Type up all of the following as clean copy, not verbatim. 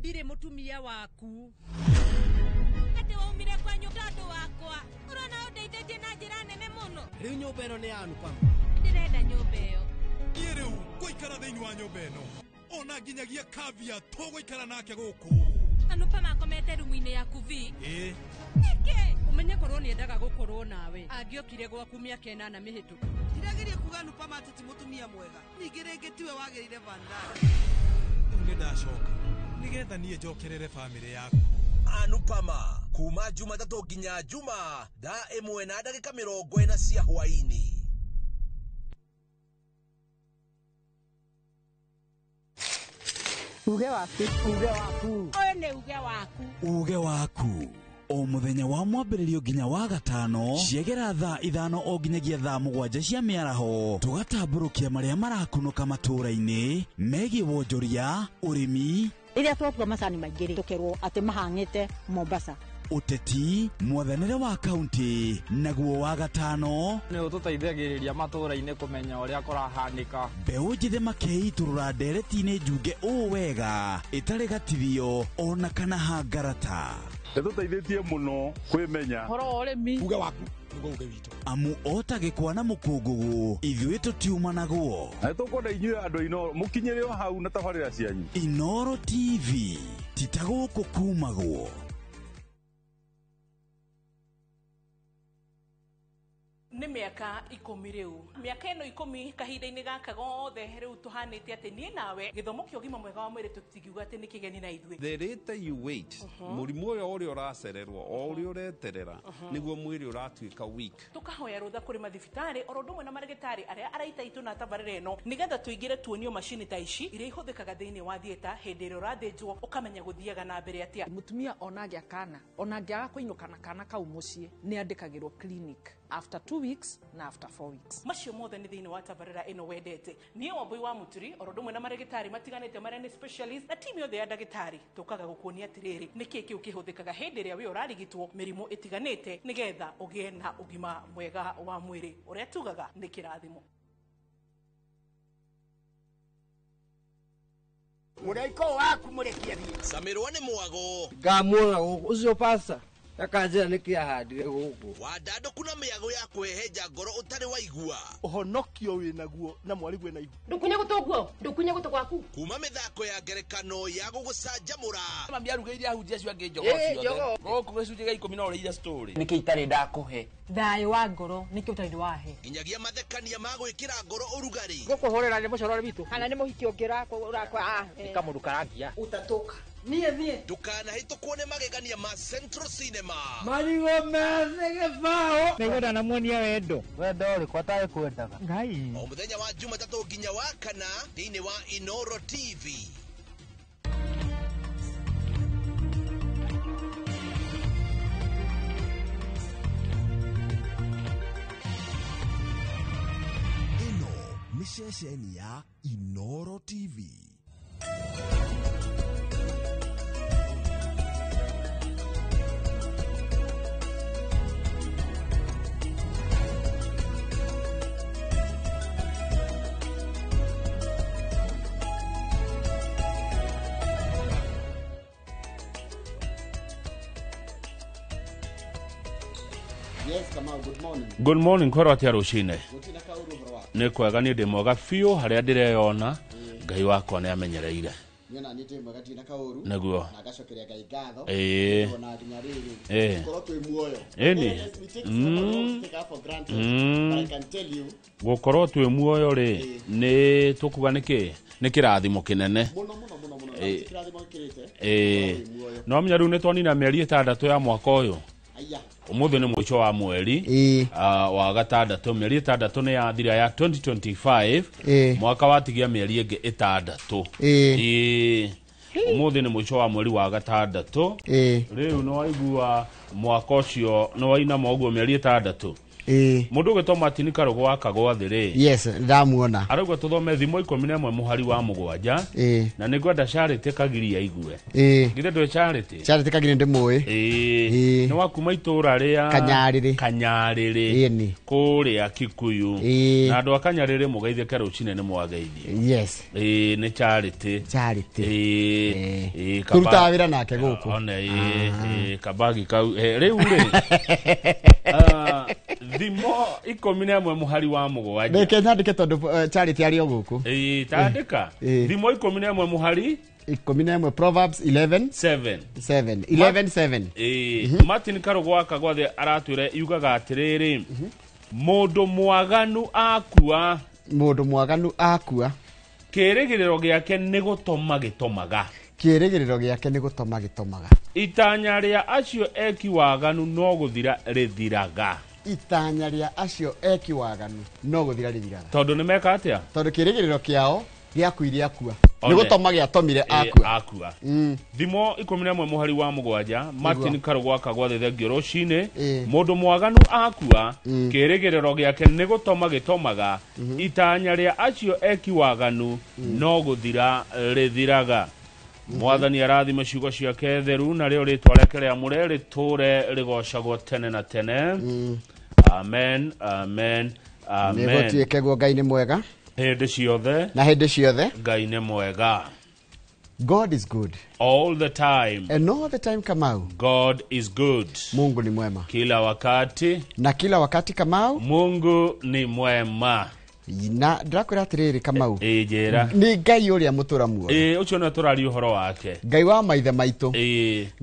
Ndirĩ mũtumia waku. Atĩ waumire kwanyu tondũ wakwa. Ũrona ũndeithĩtie na njĩra nene mũno. Rĩu nyũmba ĩno nĩ ya Anupama. Ndĩrenda nyũmba ĩyo. Niĩ rĩu ngũikara thĩinĩ wa nyũmba ĩno. Ona nginyagia Kavya tũgũikara nake gũkũ. Anupama akomete rumu-inĩ yaku vi. Ĩĩ. Nĩkĩ? Ũmenye korwo nĩendaga gũkorwo nawe. Angĩokire gwaku mĩaka 8 mĩhĩtũku. Ndirageria kuga Anupama atĩ ti mũtumia mwega. Ningĩ rĩngĩ tiwe wagĩrĩire Vandana. Rĩu nĩ ndacoka nĩgetha niĩ njokerere bamĩrĩ yaku. Anupama kuma Jumatatũ nginya Juma thaa 1:40 cia hwaĩ-inĩ. Uge waku, uge waku. Ũyũ nĩ uge waku. Uge waku. O mũthenya wa mwambĩrĩrio nginya wa gatano ciegera thaa 5 o nginyagia thaa 7 cia mĩaraho tũgatambũrũkia marĩa marakunũka matũũra-inĩ megiĩ wonjoria, ũrĩmi, rĩrĩa twatua macani maingĩ rĩ, tũkerwo atĩ mahang'ĩte Mombasa, ũteti, mwathanĩre wa kaunti, naguo wa gatano nĩ ũtũteithagĩrĩria matũũra-inĩ kũmenya ũrĩa kũrahanĩka. Mbeũ njĩthĩ makeitũrũra ndereti-inĩ njunge ũũ wega ĩtarĩ gatithio ona kana hangarata. Ĩtũteithĩtie mũno kwĩmenya. Ũhoro wa ũrĩmi. Uge waku nĩguo uge witũ. Amu ota gĩkwa na mũkũngũgũ ithuĩ tũtiumanagwo. Na nĩtũkwenda inyuĩ andũ a Inooro mũkinyĩre o hau na tabarĩra cianyu. Inooro TV ti ta gũkũ kumagwo. Nĩ mĩaka 10 rĩu. Mĩaka ĩno 10 kahinda-inĩ gaka gothe rĩu tũhanĩte atĩ niĩ nawe gĩthomo kĩa ũgima mwega wa mwĩrĩ tũtingiuga atĩ nĩ kĩgeni na ithuĩ. The later you wait, mũrimũ ũyũ ũrĩa ũracererwo, o ũrĩa ũreterera, nĩguo mwĩrĩ ũratuĩka weak. Tũkahoya rũtha kũrĩ mathibitarĩ oro ũndũ ũmwe na marĩgĩtarĩ arĩa araita itũ na tabarĩra ĩno nĩgetha tũingĩre tuonio macini ta ici iria ihũthĩkaga thĩinĩ wa theatre hĩndĩ ĩrĩa ũrathĩnjwo ũkamenya gũthiaga na mbere atĩa. Mũtumia ona agĩa kana, ona angĩaga kũinũka na kana kau mũciĩ, nĩ andĩkagĩrwo clinic after 2 weeks na after 4 weeks. Macio mothe nĩ thĩinĩ wa tabarĩra ĩno wendete. Niĩ Wambui wa Mũturi oro ũndũ ũmwe na marĩgĩtarĩ matiganĩte marĩa nĩ specialist na timu yothe ya ndagĩtarĩ tũkaga gũkuonia atĩrĩrĩ nĩkĩ kĩu kĩhũthĩkaga hĩndĩ ĩrĩa wĩ ũrarigitwo mĩrimũ ĩtiganĩte nĩgetha ũgĩe na ũgima mwega wa mwĩrĩ ũrĩa tugaga nĩ kĩrathimo. Mũraika waku mũrekie thiĩ. Camirwo nĩ mwago. Ngamuona gũkũ ũcio pasta akanjĩra nĩkĩ ahandire gũkũ. Wandandũku na mĩago ya kũhehenja ngoro ũtarĩ waigua. Ũhonokio wĩnaguo na mwarigwe na ihu. Ndũkunye gũtũ guo, ndũkunye gũtũ gwaku. Kuma mĩthako ya ngerekano ya gũgũcanjamũra. Mami arugĩire ahunjia acio angĩ njogoo ciothe. Gũkũ gĩcunjĩ gĩa 10 no ũrĩire story. Nĩkĩ itarĩ ndakũhe? Thayũ wa ngoro nĩkĩ ũtarĩ wahe? Nginyagia mathekania ma gwĩkĩra ngoro ũrugarĩ. Gũkũhũrĩra nĩ mũcorore witũ. Kana nĩ mũhiki ũngĩ ũrakwa. Nĩ kamũndũ karangia. Ũtatũka. Niĩ niĩ. Ndũkanahĩtũkwo nĩ magegania ma Central Cinema. Marigũ methĩ gĩbaũ. Nĩngwenda namuonia wendo. Wendo ũrĩkũ atarĩ kwendaga? Ngai. O mũthenya wa Jumatatũ nginya wa kana thĩinĩ wa Inooro TV. Ĩno nĩ ceceni ya Inooro TV. Yes, Kamau, good morning. Good morning kwĩrwo atĩa rũcinĩ. Gũtirĩ kaũru ũhoro waku. Nĩ kwega niĩ ndĩ mwega biũ harĩa ndĩreyona Ngai wakwa nĩ amenyereire. Niĩ ona niĩ ndĩ mwega ndirĩ na kaũru. Nĩguo. Na ngacokeria Ngai ngatho. Ĩĩ. Ona nginya rĩrĩ. Ĩĩ. Gũkorwo twĩ muoyo. Ĩni. Yes, we take some take her for granted. But I can tell you. Gũkorwo twĩ muoyo rĩ nĩ tũkuga nĩkĩ nĩ kĩrathimo kĩnene. Mũno mũno mũno mũno. Ĩĩ. Kĩrathimo gĩkĩrĩte. Ĩĩ. Gũkorwo wĩ muoyo. No menya rĩu nĩ twanina mĩeri 6 ya mwaka ũyũ. Aya. Ũmũthĩ nĩ mũico wa mweri wa gatandatũ mĩeri 6 nĩ yathira ya 2025 mwaka watigia mĩeri ĩngĩ 6. Ĩĩ. Ũmũthĩ nĩ mũico wa mweri wa gatandatũ. Rĩu nĩ waigua mwaka ũcio nĩ wainama ũguo mĩeri 6. Mũndũ ũgĩtwo Martin Karũgũ wa Kagwathĩ rĩ. Yes, ndamuona. Arauga tũthome Thimo 11 mũhari wa 7. Na nĩngwenda Charity Kagiri aigue. Githĩ ndũĩ Charity? Charity Kagiri ndĩmũĩ. Nĩ wa kuma itũũra rĩa Kanyarĩrĩ. Kanyarĩrĩ. Kũrĩa Kikuyu. Na andũ a Kanyarĩrĩ mũgeithĩke rũcinĩ nĩ mwageithie. Yes. Nĩ Charity. Charity. Tũrutaga wĩra nake gũkũ. One kabagi kau. Rĩu rĩ. Thimo 11 mũhari wa 7. Reke nyandĩke tondũ Charity arĩ o gũkũ. Tandĩka. Thimo 11 mũhari 11 Proverbs 11 7 7 11 7. Martin Karũgũ wa Kagwathĩ aratwĩra yugaga atĩrĩrĩ, mũndũ mwaganu akua, mũndũ mwaganu akua, kĩrĩgĩrĩro gĩake nĩ gũtoma gĩtomaga. Kĩrĩgĩrĩro gĩake nĩ gũtoma gĩtomaga. Itanya rĩa acio eki waganu no gũthira rĩthiraga. Itanya rĩa acio eki waganu no gũthira rĩthiraga. Tondũ nĩ meka atĩa? Tondũ kĩrĩgĩrĩro kĩao gĩakuire akua. Nĩ gũtoma gĩatomire akua. Akua. Thimo 11 mũhari wa 7 Martin Karũgũ wa Kagwathĩ thengio rũcinĩ. Mũndũ mwaganu akua, kĩrĩgĩrĩro gĩake nĩ gũtoma gĩtomaga. Itanya rĩa acio eki waganu no gũthira rĩthiraga. Mwathani arathime ciugo ciake theru na rĩo rĩtwa rĩake rĩamũre rĩtũre rĩgocagwo tene na tene. Amen, amen, amen. Nĩgũtuĩke guo Ngai nĩ mwega hĩndĩ ciothe na hĩndĩ ciothe. Ngai nĩ mwega. God is good all the time and all the time. Kamau, God is good. Mungu ni mwema kila wakati na kila wakati. Kamau, Mungu ni mwema. Na ndĩrakwĩra atĩrĩrĩ Kamau, njĩra nĩ Ngai ũrĩa mũtũra muoyo. Ũcio nĩwe tũraria ũhoro wake. Ngai wa maithe maitũ.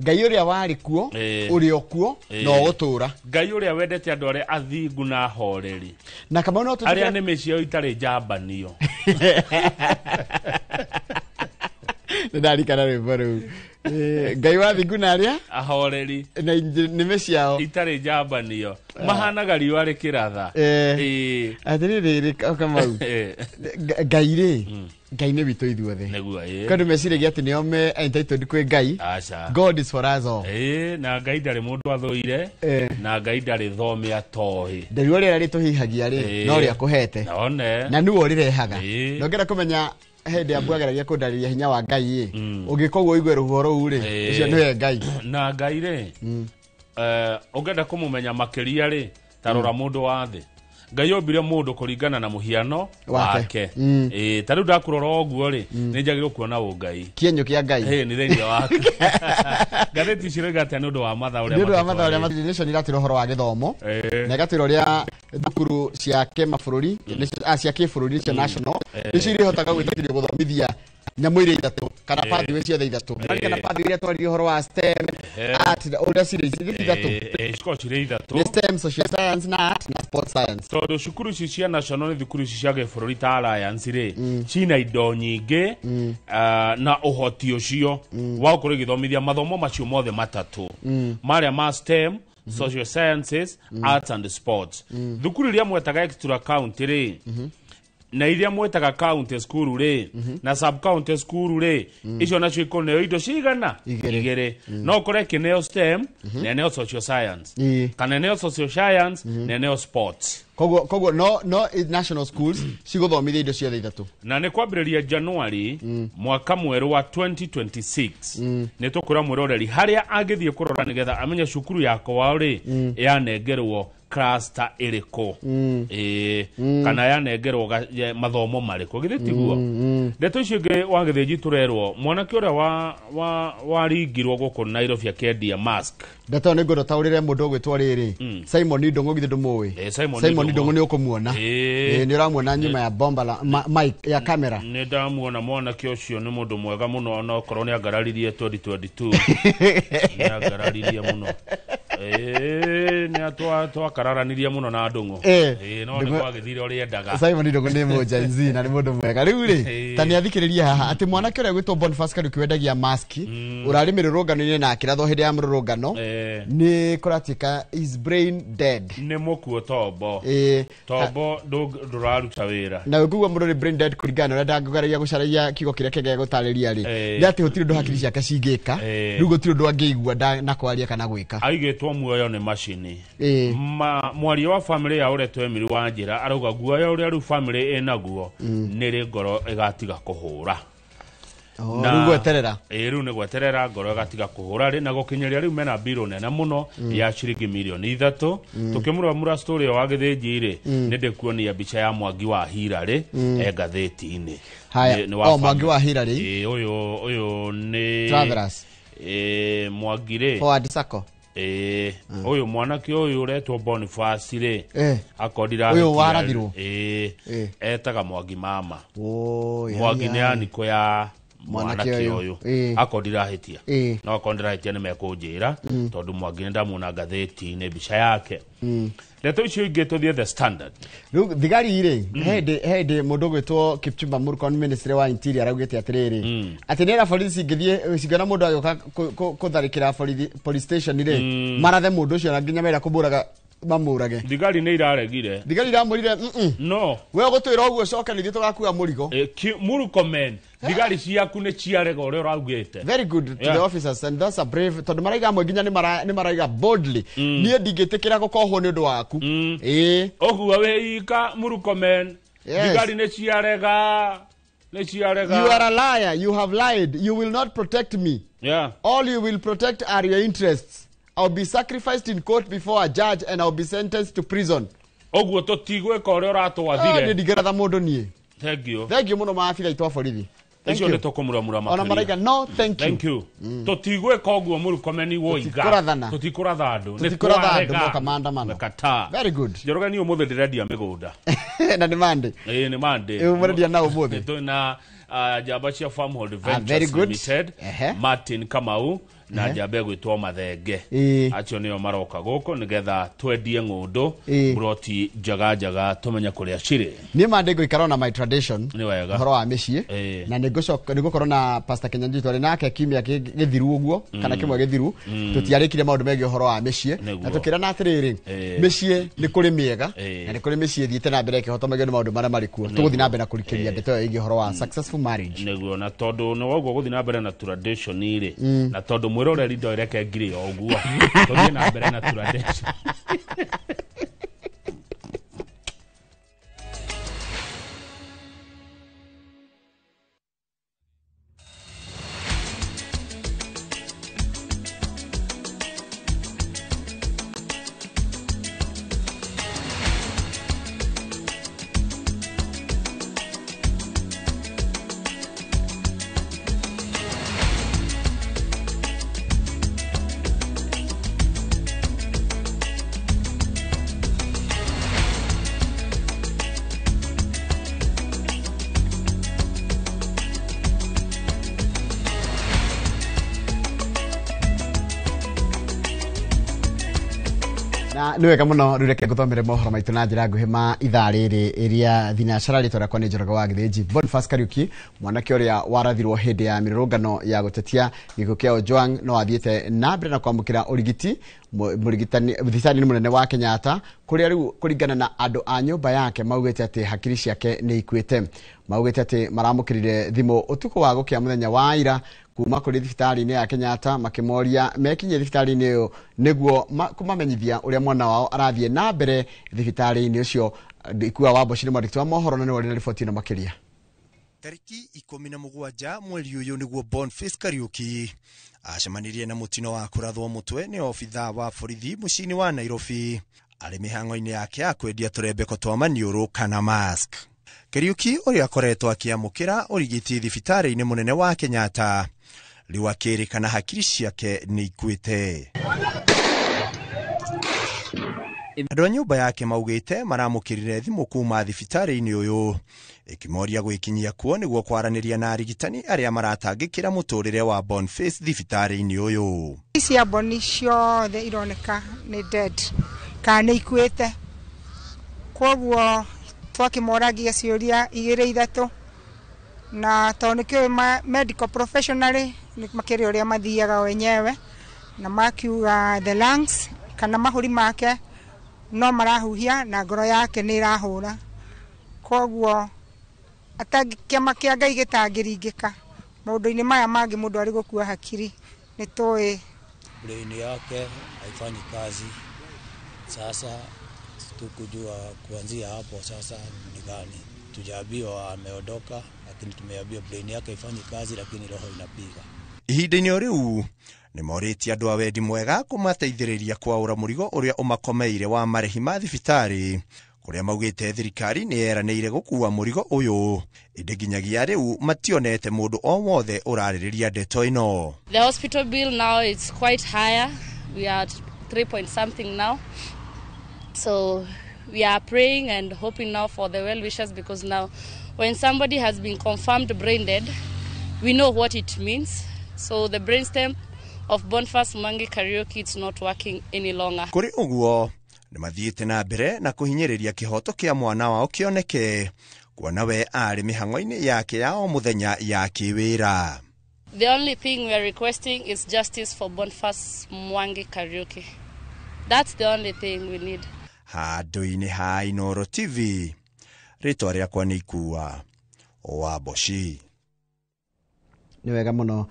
Ngai ũrĩa warĩ kuo, ũrĩa ũkuo na ũgũtũra. Ngai ũrĩa wendete andũ arĩa athingu na ahoreri. Na Kamau no arĩa nĩmĩ ciao itarĩ njambanio. Nĩndarikana rwĩmbo rũu. Ngai wa thingu na arĩa ahoreri na nĩmĩ ciao itarĩ njambanio mahanaga riũa rĩkĩratha. Atĩrĩrĩ Kamau, Ngai rĩ, Ngai nĩ witũ ithuothe. Nĩguo. Kwĩ andũ meciragia atĩ nĩo me entitled kwĩ Ngai. God is for us all. Na Ngai ndarĩ mũndũ athũire, na Ngai ndarĩ thome atoĩ. Ndariũa rĩrĩa rĩtũhihagia rĩ, no rĩakũhete. Na nĩwe ũrĩrehaga. Na ũngĩenda kũmenya hĩndĩ ya mbwageragia kũndarĩria hinya wa Ngai ĩ, ũngĩka ũguo ũigue rũhuho rũu rĩ, ũcio nĩwe Ngai. Na Ngai rĩ, ũngĩenda kũmũmenya makĩria rĩ, ta rora mũndũ wa thĩ. Ngai ombire mũndũ kũringana na mũhiano wake. Ta rĩu ndakũrora ũguo rĩ, nĩ njagĩrĩirwo kuona ũngai. Kĩenyũ kĩa Ngai. Nĩ thĩinĩ waku. Ngathĩti ici roiga atĩa nĩ ũndũ wa mathaa ũrĩa Nĩ ũndũ wa mathaa ũrĩa Nation iratwĩra ũhoro wa gĩthomo. Na ĩgatwĩra ũrĩa thukuru cia kĩmabũrũri, cia kĩbũrũri nĩcio national, nĩcio irĩhotaga gwĩtĩkĩrio gũthomithia nyamũ iria ithatũ kana pathway ciothe ithatũ. Kana pathway iria twaririe ũhoro wa STEM, art, ũrĩa cirĩ ithatũ. Cikorwo cirĩ ithatũ. Nĩ STEM, social science na art na sport science. Tondũ cukuru ici cia national nĩ thukuru ici cia gĩbũrũri ta Alliance rĩ, cina indo nyingĩ na ũhoti ũcio wa gũkorwo igĩthomithia mathomo macio mothe matatũ marĩa ma STEM, social sciences, arts and sports. Thukuru iria mwetaga extra county rĩ, na iria mwetaga county school rĩ, na sub county school rĩ, icio nacio ikoneo indo cigana igĩrĩ. No ũkore kĩneo STEM na eneo social science, kana eneo social science na eneo sports. Koguo no national schools cigũthomithia indo ciothe ithatũ. Na nĩ kwambĩrĩria January mwaka mwerũ wa 2026 nĩ tũkwĩra mwĩroreri harĩa angĩthiĩ kũrora nĩgetha amenye cukuru yakwa rĩ yanengerwo cluster ĩrĩkũ, kana yanengerwo mathomo marĩkũ. Githĩ tiguo? Ndeto icio ingĩ wa Gĩthĩnji tũrerwo mwanake ũrĩa waringirwo gũkũ Nairobi akĩendia mask. Ndeto nĩ ngwenda ũtaũrĩre mũndũ ũgwĩtwo rĩrĩ Simon Ndũng'ũ, githĩ ndũmũĩ? Simon Ndũng'ũ nĩ ũkũmuona. Nĩ ũramuona nyuma ya bomba la mic ya kamera. Nĩ ndamuona mwanake ũcio nĩ mũndũ mwega mũno ona okorwo nĩ angararirie 2022. Nĩ angararirie mũno. Nĩ twakararanirie mũno na Ndũng'ũ. No nĩ kwagĩthire ũrĩa endaga. Simon Ndũng'ũ nĩ mũnja nzi na nĩ mũndũ mwega. Rĩu rĩ, ta nĩ athikĩrĩrie haha atĩ mwanake ũrĩa ũgwĩtwo Boniface Kariuki wendagia maski ũrarĩ mĩrũrũngano-inĩ na akĩrathwo hĩndĩ ya mĩrũrũngano, nĩ kũratuĩka is brain dead. Nĩ mũkuo tombo. Tombo ndũraruta wĩra. Na ũngĩigua mũndũ nĩ brain dead kũringana na ũrĩa ndangĩgeragia gũcaragia kiugo kĩrĩa kĩngĩ gũtarĩria rĩ, nĩ atĩ gũtirĩ ũndũ hakiri ciake cingĩka, rĩu gũtirĩ ũndũ angĩigua na kwaria kana gwĩka. Aigĩtwo Kũhetwo muoyo nĩ macini. Mwaria wa family ya ũretwo Emily Wanjĩra arauga guoya ũrĩa rĩu family ĩnaguo nĩ rĩ ngoro ĩgatiga kũhũra. Rĩu gweterera. Ĩĩ, rĩu nĩ gweterera ngoro ĩgatiga kũhũra rĩ, na gũkinyĩria rĩu mena mbirũ nene mũno ya ciringi mirioni 3. Tũkĩmũramura story ĩyo wa Gĩthĩnji rĩ, nĩ ndĩkuonia mbica ya Mwangi wa Hillary e ngathĩti-inĩ. Haya, Nĩ oh, Mwangi wa Hillary. Ĩĩ, ũyũ nĩ Travelers. Ĩĩ, Mwangi rĩ. Forward Sacco. Ĩĩ, ũyũ mwanake ũyũ ũretwo Boniface rĩ, akondira Ũyũ warathirwo? Ĩĩ, etaga Mwangi mama. Oi, Mwangi nĩ ai, ai. aniko ya Mwanake mwanake ũyũ. ũyũ. Akondira hĩtia. No akondira hĩtia nĩ mekũnjĩra tondũ Mwangi nĩ ndamuona ngathĩti-inĩ mbica yake. Ndeto icio ingĩ tũthiĩ The Standard. Rĩu thigari rĩ, he hĩndĩ mũndũ ũgwĩtwo Kipchumba Murkomen, ministry wa interior, araugĩte atĩrĩrĩ, atĩ nĩera borithi cingĩthiĩ cingĩona mũndũ agĩũka kũtharĩkĩra borithi police station rĩ, marathe mũndũ ũcio na nginya mera kũmũraga mamũrage. Thigari nĩ iraregire. Thigari iramwĩrire, No. We ũgũtwĩra ũguo coke nithuĩ tũgakua mũrigo. Murkomen, thigari ciaku nĩ ciarega ũrĩa ũraugĩte. Very good to the officers, and that's a brave, tondũ maraiga amwe nginya nĩ maraiga boldly, niĩ ndingĩtĩkĩra gũkohwo nĩ ũndũ waku. Ĩĩ. Ũguo wĩ ika Murkomen. Yes. Thigari nĩ ciarega. Nĩ ciarega. You are a liar. You have lied. You will not protect me. All you will protect are your interests. I'll be sacrificed in court before a judge and I'll be sentenced to prison. Ũguo tũtigwĩka ũrĩa Ah, ũratwathire. niĩ ndingĩratha mũndũ niĩ. Thank you. Thank you mũno maabitha aitũ a borithi. Thank Icio you. nĩ tũkũmuramura Ona makĩria. maraiga no thank you. Thank you. Tũtigwĩka ũguo Murkomen woiga. Tũtikũrathana. Tũtikũratha andũ. Nĩ Tũtikũratha andũ twarega. moka maandamano. Mekataa. Very good. Njoroge niĩ ũmũthĩ ndĩrendia mĩgũnda. Na nĩ Monday. Ĩĩ, nĩ Monday. Ĩĩ, ũmũrendia na ũmũthĩ? Nĩ twĩna njamba cia Farmhold very Ventures good. Limited, Martin Kamau na njamba ĩgwĩtwo Mathenge. Acio nĩo maroka gũkũ nĩgetha twendie ng'ũndũ mburoti njega njega tũmenye kũrĩa cirĩ. Niĩ Monday ngũikara ona my tradition. Nĩ wega. Ũhoro wa mĩciĩ. Na nĩ ngũkorwo na Pastor Kenyanjui twarĩ nake kiumia gĩthiru ũguo kana kĩmwe gĩthiru, tũtiarĩkirie maũndũ megiĩ ũhoro wa mĩciĩ na tũkĩrana atĩrĩrĩ, mĩciĩ nĩ kũrĩ mĩega na nĩ kũrĩ mĩciĩ ĩthiĩte na mbere ĩkĩhotomagio nĩ maũndũ marĩa marĩ kuo. Tũgũthiĩ na mbere na kũrikĩria ndeto ĩyo ĩgiĩ ũhoro wa successful marriage. Nĩguo, na tondũ nĩ woguo gũthiĩ na mbere na tradition rĩ, na tondũ mwĩroreri ndoĩ, ngiri o ũguo tũthiĩ na mbere na tradition. Na nĩ wega mũno. Rĩu reke ngũthomere mohoro maitũ na njĩra nguhĩ ma ithaa rĩrĩ ĩrĩa thinacara. Rĩtwa rĩakwa nĩ Njoroge wa Gĩthĩnji. Boniface Kariuki, mwanake ũrĩa warathirwo hĩndĩ ya mĩrũrũngano ya gũtetia gĩkuũ kĩa Ojwang, no athiĩte na mbere na kwamũkĩra ũrigiti mũrigitani thibitarĩ-inĩ mũnene wa Kenyatta, kũrĩa rĩu kũringana na andũ a nyũmba yake maugĩte atĩ hakiri ciake nĩ ikuĩte. Maugĩte atĩ maramũkĩrire thimũ ũtukũ wa gũkĩa mũthenya wa ira kuma kũrĩ thibitarĩ-inĩ ya Kenyatta makĩmoria mekinye thibitarĩ-inĩ ĩyo nĩguo kũmamenyithia ũrĩa mwana wao arathiĩ na mbere thibitarĩ-inĩ ũcio. Ikua wa Mboci nĩ mwandĩki wa mohoro na nĩwe ũrĩ na riboti ĩno makĩria. Tariki 17 mweri ũyũ nĩguo Boniface Kariuki acemanirie na mũtino wa kũrathwo mũtwe nĩ obithaa wa borithi mũciĩ-inĩ wa Nairobi arĩ mĩhang'o-inĩ yake ya kwendia tũrembeko twa maniũrũ kana mask. Kariuki ũrĩa akoretwo akĩamũkĩra ũrigiti thibitarĩ-inĩ mũnene wa Kenyatta rĩu akĩrĩkana hakiri ciake nĩ ikuĩte. Andũ a nyũmba yake maugĩte maramũkĩrire thimũ kuma thibitarĩ-inĩ ũyũ ĩkĩmoria gwĩkinyia kuo nĩguo kwaranĩria na arigitani arĩa maratangĩkĩra mũtũrĩre wa Boniface thibitarĩ-inĩ ũyũ. Ici Boni ciothe ironeka nĩ dead kana nĩ ikuĩte, koguo twakĩmoragia ciũria igĩrĩ ithatũ, na tondũ nĩkĩũĩ medical professionally nĩ makĩrĩ ũrĩa mathiaga wenyewe, na makiuga the lungs kana mahũri make no marahuhia na ngoro yake nĩ ĩrahũra, koguo kĩama kĩa Ngai gĩtangĩringĩka maũndũ-inĩ maya mangĩ. Mũndũ arĩ gũkua hakiri nĩ tũĩ Brain yake haifanyi kazi. Sasa tukujua kuanzia hapo sasa ni gani. Tujaambiwa ameondoka, lakini tumeambiwa brain yake haifanyi kazi, lakini roho inapiga. Ihinda-inĩ o rĩu nĩ morĩtie andũ a wendi mwega kũmateithĩrĩria kwaũra mũrigo ũrĩa ũmakomeire wa marĩhi ma thibitarĩ kũrĩa maugĩte thirikari nĩ yeranĩire gũkua mũrigo ũyũ ĩndĩ nginyagia rĩu mationete mũndũ o wothe ũrarĩrĩria ndeto ĩno. The hospital bill now is quite higher. We are at 3 point something now. So we are praying and hoping now for the well wishers, because now when somebody has been confirmed brain dead, we know what it means. So the brainstem of Boniface Mwangi Kariuki is not working any longer. Kũrĩ ũguo nĩ mathiĩte na mbere na kũhinyĩrĩria kĩhoto kĩa mwana wao kĩoneke kuona we arĩ mĩhang'o-inĩ yake ya o mũthenya ya kĩwĩra. The only thing we are requesting is justice for Boniface Mwangi Kariuki. That's the only thing we need. Handũ-inĩ ha Inooro TV, rĩtwa rĩakwa nĩ Ikua wa Mboci. Nĩ wega mũno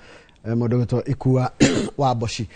mũndũ gwĩtwo Ikua wa Mboci.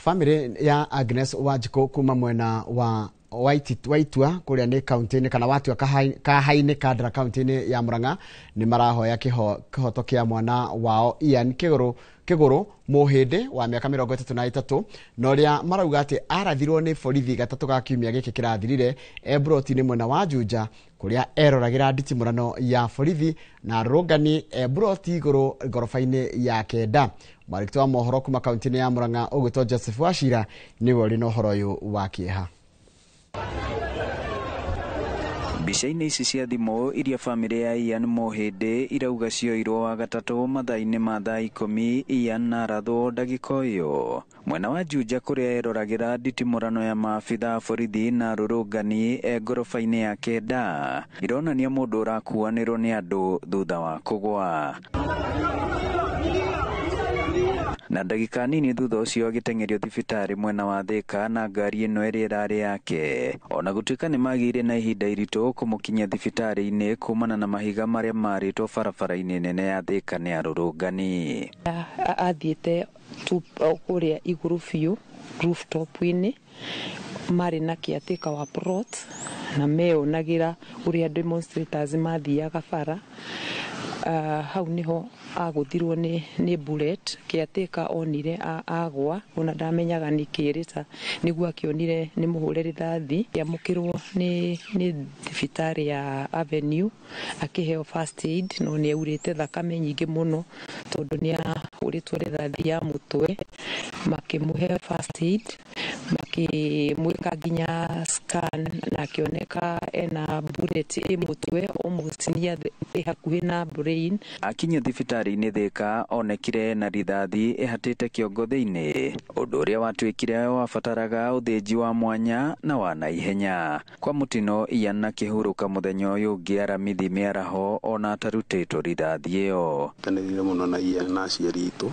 Family ya Agnes Wanjikũ kuma mwena wa Waitua kũrĩa nĩ kaunti-inĩ kana Watua Kahainĩ Kandara kaunti-inĩ ya Murang'a nĩ marahoya kĩhoto kĩa mwana wao Ian Kĩgũrũ Mũhĩndĩ wa mĩaka 33 na ũrĩa marauga atĩ arathirwo nĩ borithi gatatũ ga kiumia gĩkĩ kĩrathirire e mburoti-inĩ mwena wa Juja kũrĩa eroragĩra nditimũrano ya borithi na rũngani e mburoti igũrũ ngoroba-inĩ ya 9. Mwarĩki wa mohoro kuma kaunti-inĩ ya Murang'a ũgwĩtwo Joseph Wachira nĩwe ũrĩ na ũhoro ũyũ wa kĩeha. Mbica-inĩ ici cia thimũ iria bamĩrĩ ya Ian Mũhĩndĩ irauga cioirwo wa gatatũ mathaa-inĩ ma thaa 10 Ian na arathwo ndagĩka ĩyo mwena wa Juja kũrĩa eroragĩra nditimũrano ya maabitha a borithi na rũrũngani e ngoroba-inĩ ya 9 ironania mũndũ ũrakuanĩrwo nĩ andũ thutha wa kũgwa na ndagĩka nini thutha ũcio agĩteng'erio thibitarĩ mwena wa Thika na ngari ĩno ĩrĩa ĩrarĩ yake. Ona gũtuĩka nĩ magĩire na ihinda iritũ kũmũkinyia thibitarĩ-inĩ kumana na mahiga marĩa marĩtwo barabara-inĩ nene ya Thika nĩ arũrũngani. Athiĩte kũrĩa igũrũ biũ rooftop-inĩ marĩ na caretaker wa plot na meonagĩra ũrĩa demonstrators mathiaga bara. Hau niho agũthirwo nĩ bullet. Caretaker onire agwa ona ndamenyaga nĩ kĩrĩta nĩguo akĩonire nĩ mũhũre rithathi. Amũkĩrwo nĩ thibitarĩ ya Avenue akĩheo first aid no nĩ aurĩte thakame nyingĩ mũno tondũ nĩ ahũrĩtwo rithathi ya mũtwe. Makĩmũhe first aid makĩmwĩka nginya scan na akĩoneka ena bullet ĩ mũtwe almost near ĩ hakuhĩ na brain. Akinya thibitarĩ-inĩ Thika onekire na rithathi ĩhatĩte kĩongo thĩinĩ ũndũ ũrĩa watuĩkire wabataraga ũthĩnji wa mwanya na wa naihenya. Kwa mũtino Ian akĩhurũka mũthenya ũyũ ũngĩ Aramithi mĩaraho ona atarutĩtwo rithathi ĩyo. Nyitanĩrire mũno na Ian na aciari aitũ.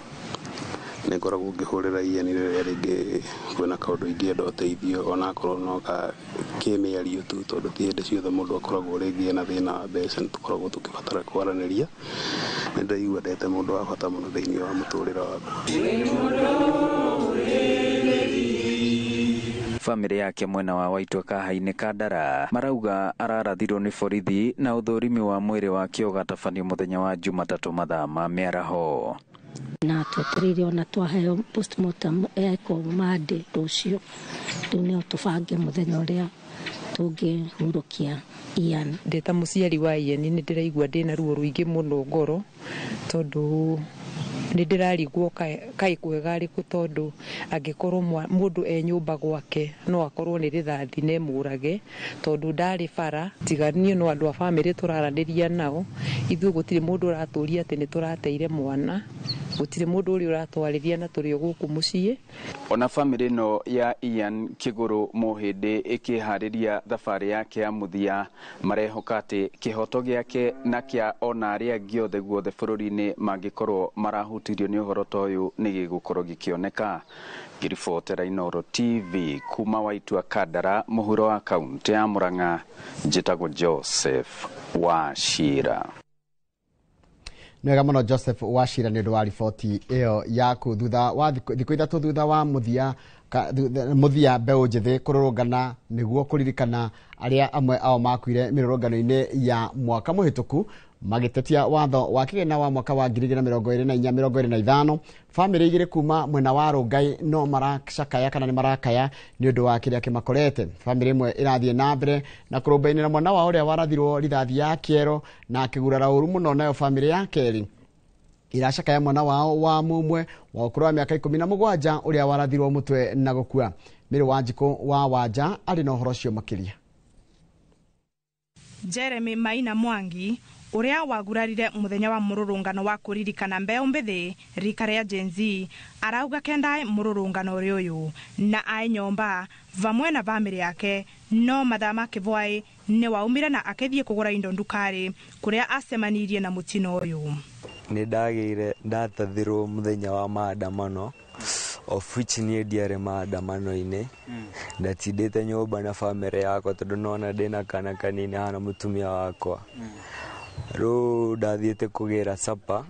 Nĩ ngoragwo ngĩhũrĩra Ian rĩrĩa rĩngĩ kwĩna kaũndũ ingĩenda ũteithio onakorwo no ka kĩmĩario tu tondũ ti hĩndĩ ciothe mũndũ akoragwo rĩngĩ ena thĩna wa mbeca nĩ tũkoragwo tũkĩbatara kwaranĩria. Nĩ ndaigua ndete mũndũ wa bata mũno thĩinĩ wa mũtũrĩre wakwa. Bamĩrĩ yake mwena wa Waitua Kahainĩ Kandara marauga ararathirwo nĩ borithi na ũthũrimi wa mwĩrĩ wake ũgatabanio mũthenya wa Jumatatũ mathaa ma mĩaraho. Na twetereire ona twaheo postmortem eko Monday rũciũ rĩu nĩo tũbange mũthenya ũrĩa tũngĩhurũkia Ian. Ndĩ ta mũciari wa Ian nĩ ndĩraigua ndĩna ruo rũingĩ mũno ngoro tondũ nĩ ndĩrarigwo kaĩ kwega rĩkũ tondũ angĩkorwo mũndũ e nyũmba gwake no akorwo nĩ rithathi na ĩmũrage tondũ ndarĩ bara. Tiga niĩ no andũ a bamĩrĩ tũraranĩria nao ithuĩ gũtirĩ mũndũ ũratũria atĩ nĩ tũrateire mwana gũtirĩ mũndũ ũrĩa ũratwarĩria na tũrĩ o gũkũ mũciĩ. Ona bamĩrĩ ĩno ya Ian Kĩgũrũ Mũhĩndĩ ĩkĩharĩria thabarĩ yake ya mũthia marehoka atĩ kĩhoto gĩake na kĩa ona arĩa angĩ othe guothe bũrũri-inĩ mangĩkorwo marahutirio nĩ ũhoro ta ũyũ nĩ gĩgũkorwo gĩkĩoneka. Ngĩribotera Inooro TV kuma Waitua Kandara mũhuro wa kaunti ya Murang'a njĩtagwo Joseph Wachira. Nĩ wega mũno Joseph Wachira nĩ ũndũ wa riboti ĩyo yaku. Thutha wa thikũ 3 thutha wa mũthia mũthia mbeũ njĩthĩ kũrũrũngana nĩguo kũririkana arĩa amwe ao makuire mĩrũrũngano-inĩ ya mwaka mũhĩtũku magĩtetia watho wa kĩgĩna wa mwaka wa 2024-2025. Bamĩrĩ 2 kuma mwena wa Rongai no maracakaya kana nĩ marakaya nĩ ũndũ wa kĩrĩa kĩmakorete. Bamĩrĩ ĩmwe ĩrathiĩ na mbere na kũrũmbainĩra mwana wao ũrĩa warathirwo rithathi ya kĩero na akĩgurara ũru mũno, nayo bamĩrĩ ya kerĩ iracakaya mwana wao wa mũmwe wa ũkũrũ wa mĩaka 17 ũrĩa warathirwo mũtwe na gũkua. Mĩrĩ Wanjikũ wa Wanja arĩ na ũhoro ũcio makĩria. Jeremy Maina Mwangi uria wagurarire muthenya wa mururungano wa kuririkana mbeu mbithi rika ria Gen Z arauga kendae mururungano uri uyu na ae nyomba vamwe na bamĩrĩ yake no mathaa ma kĩbwaĩ nĩ waumire na akĩthiĩ kũgũra indo ndukari kuria acemanirie na mũtino ũyũ. Nĩ ndagĩire ndatathirwo mũthenya wa maandamano of which niĩ ndiarĩ maandamano-inĩ. Ndatindĩte nyũmba na bamĩrĩ yakwa tondũ nona ndĩna kana kanini hana mũtumia wakwa. Rĩu ndathiĩte kũgĩra sapa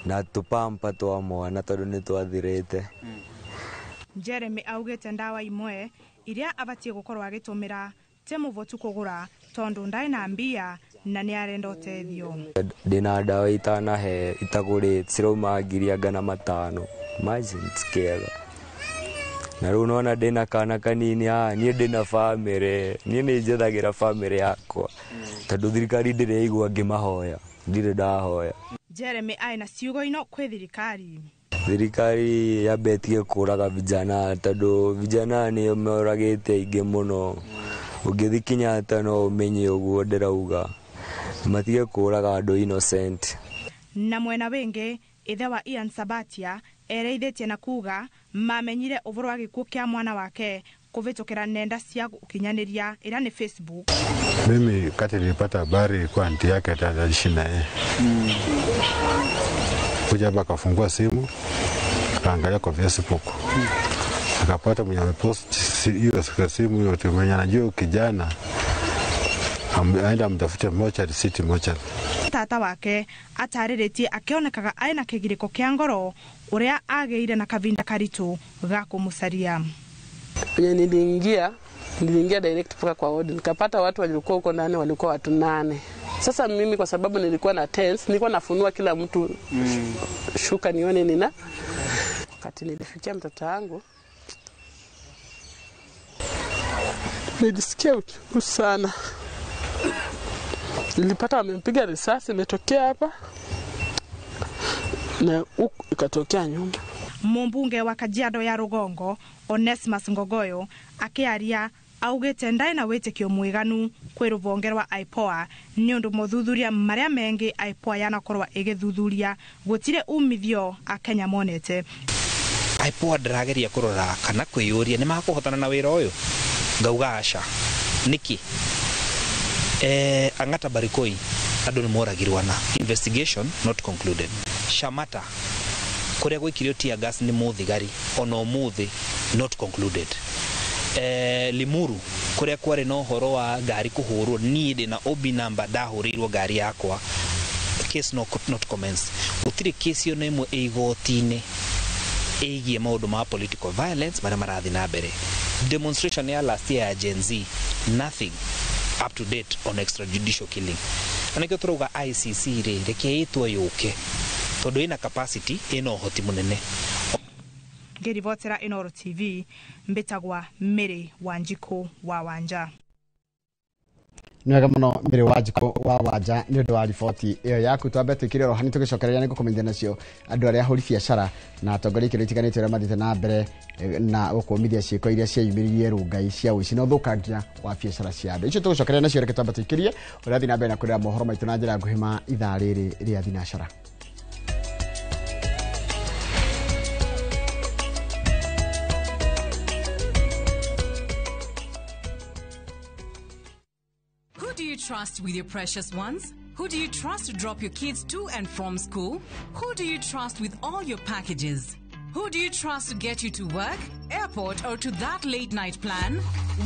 na tũpampa twa mwana tondũ nĩ twathirĩte. Jeremy augĩte ndawa imwe iria abatiĩ gũkorwo agĩtũmĩra ti mũvotu kũgũra tondũ ndaĩ na mbia na nĩ arenda ũteithio. Ndĩna ndawa itanahe itagũrĩte cirauma 500,000. Imagine kĩega. Na rĩu nona ndĩna kana kanini haha, niĩ ndĩna bamĩrĩ, niĩ nĩ njethagĩra bamĩrĩ yakwa tondũ thirikari ndĩrĩ ngĩmahoya, ndirĩ ndahoya. Jeremy aĩ na ciugo ino kwĩ thirikari. Thirikari yambe ĩtige kũraga vijana tondũ vijana nĩo moragĩte aingĩ mũno. Ũngĩthiĩ Kenyatta no ũmenye ũguo ndĩrauga, matige kũraga andũ innocent. Na mwena wĩngĩ ithe wa Ian Sabatia ereithĩtie na kuga mamenyire ũhoro wa gĩkuũ kĩa mwana wake kũvĩtũkĩra nenda cia ũkinyanĩria ĩrĩa nĩ Facebook. Mimi kati nilipata habari kwa anti yake ataishi na yeye. Kuja hapa akafungua simu akaangalia kwa Facebook. Akapata mwenye amepost hiyo simu yote mwenye anajua kijana aenda mtafute mochari city mochari. Tata wake atarĩrĩtie akĩonekaga aĩ na kĩgirĩko kĩa ngoro ũrĩa agĩire na kavinda karitũ ga kũmũcaria. Penye niliingia direct mpaka kwa ward, nikapata watu walikuwa huko ndani, walikuwa watu 8. Sasa mimi kwa sababu nilikuwa na tense, nilikuwa nafunua kila mtu shuka nione nina. Wakati nilifikia mtoto wangu nilisikia uchungu sana. Nilipata wamempiga risasi imetokea hapa na huku ikatokea nyuma. Mumbunge wa Kajiado ya Rugongo Onesmus Ngogoyo akiaria augite ndaĩ na wĩtĩkio mwiganu kwĩ rũhonge rwa IPOA nĩ ũndũ mothuthuria marĩa mengĩ IPOA yanakorwo ĩgĩthuthuria gũtirĩ umithio akenya monete. IPOA ndĩrageria kũrora kana kwĩyũria nĩ makũhotana na wĩra ũyũ, ngauga aca. Nĩkĩ? Ang'ata Barikoi andũ nĩ moragirwo na investigation not concluded. Shamata kũrĩa gwĩkirio tear gas nĩ mũthigari ona ũmũthĩ not concluded. Limuru kũrĩa kwarĩ na ũhoro wa ngari kũhũrwo, niĩ ndĩ na OB number ndahũrĩirwo ngari yakwa, case not commence. Gũtirĩ case ona ĩmwe ĩ igoti-inĩ ĩgiĩ maũndũ ma political violence marĩa marathiĩ na mbere. Demonstration ya last year ya Gen Z, nothing up to date on extrajudicial killing. Na nĩkĩo tũrauga ICC rĩ, reke ĩtwo yũke tondũ ĩna capacity, ĩna ũhoti mũnene. Ngĩribotera Inooro TV mbĩtagwa Mary Wanjikũ wa Wanja. Nĩ wega mũno Mary Wanjikũ wa Wanja nĩ ũndũ wa riboti ĩyo yaku. Twambe twĩkĩre oro hani tũgĩcokereria nĩ ngũkũmenyithia nacio andũ arĩa ahũri biacara na atongoria ikĩro itiganĩte ũrĩa mathiĩte na mbere na gũkũmithia ciĩko iria cieyumĩririe Rongai cia ũici na ũthũkangia wa biacara cia andũ. Icio tũgũcokereria nacio, reke twambe tũikĩrie ũrĩa thiĩ na mbere na kwĩrĩra mohoro maitũ na njĩra nguhĩ ma ithaa rĩrĩ rĩa thinacara. Trust with your precious ones? Who do you trust to drop your kids to and from school? Who do you trust with all your packages? Who do you trust to get you to work, airport, or to that late night plan?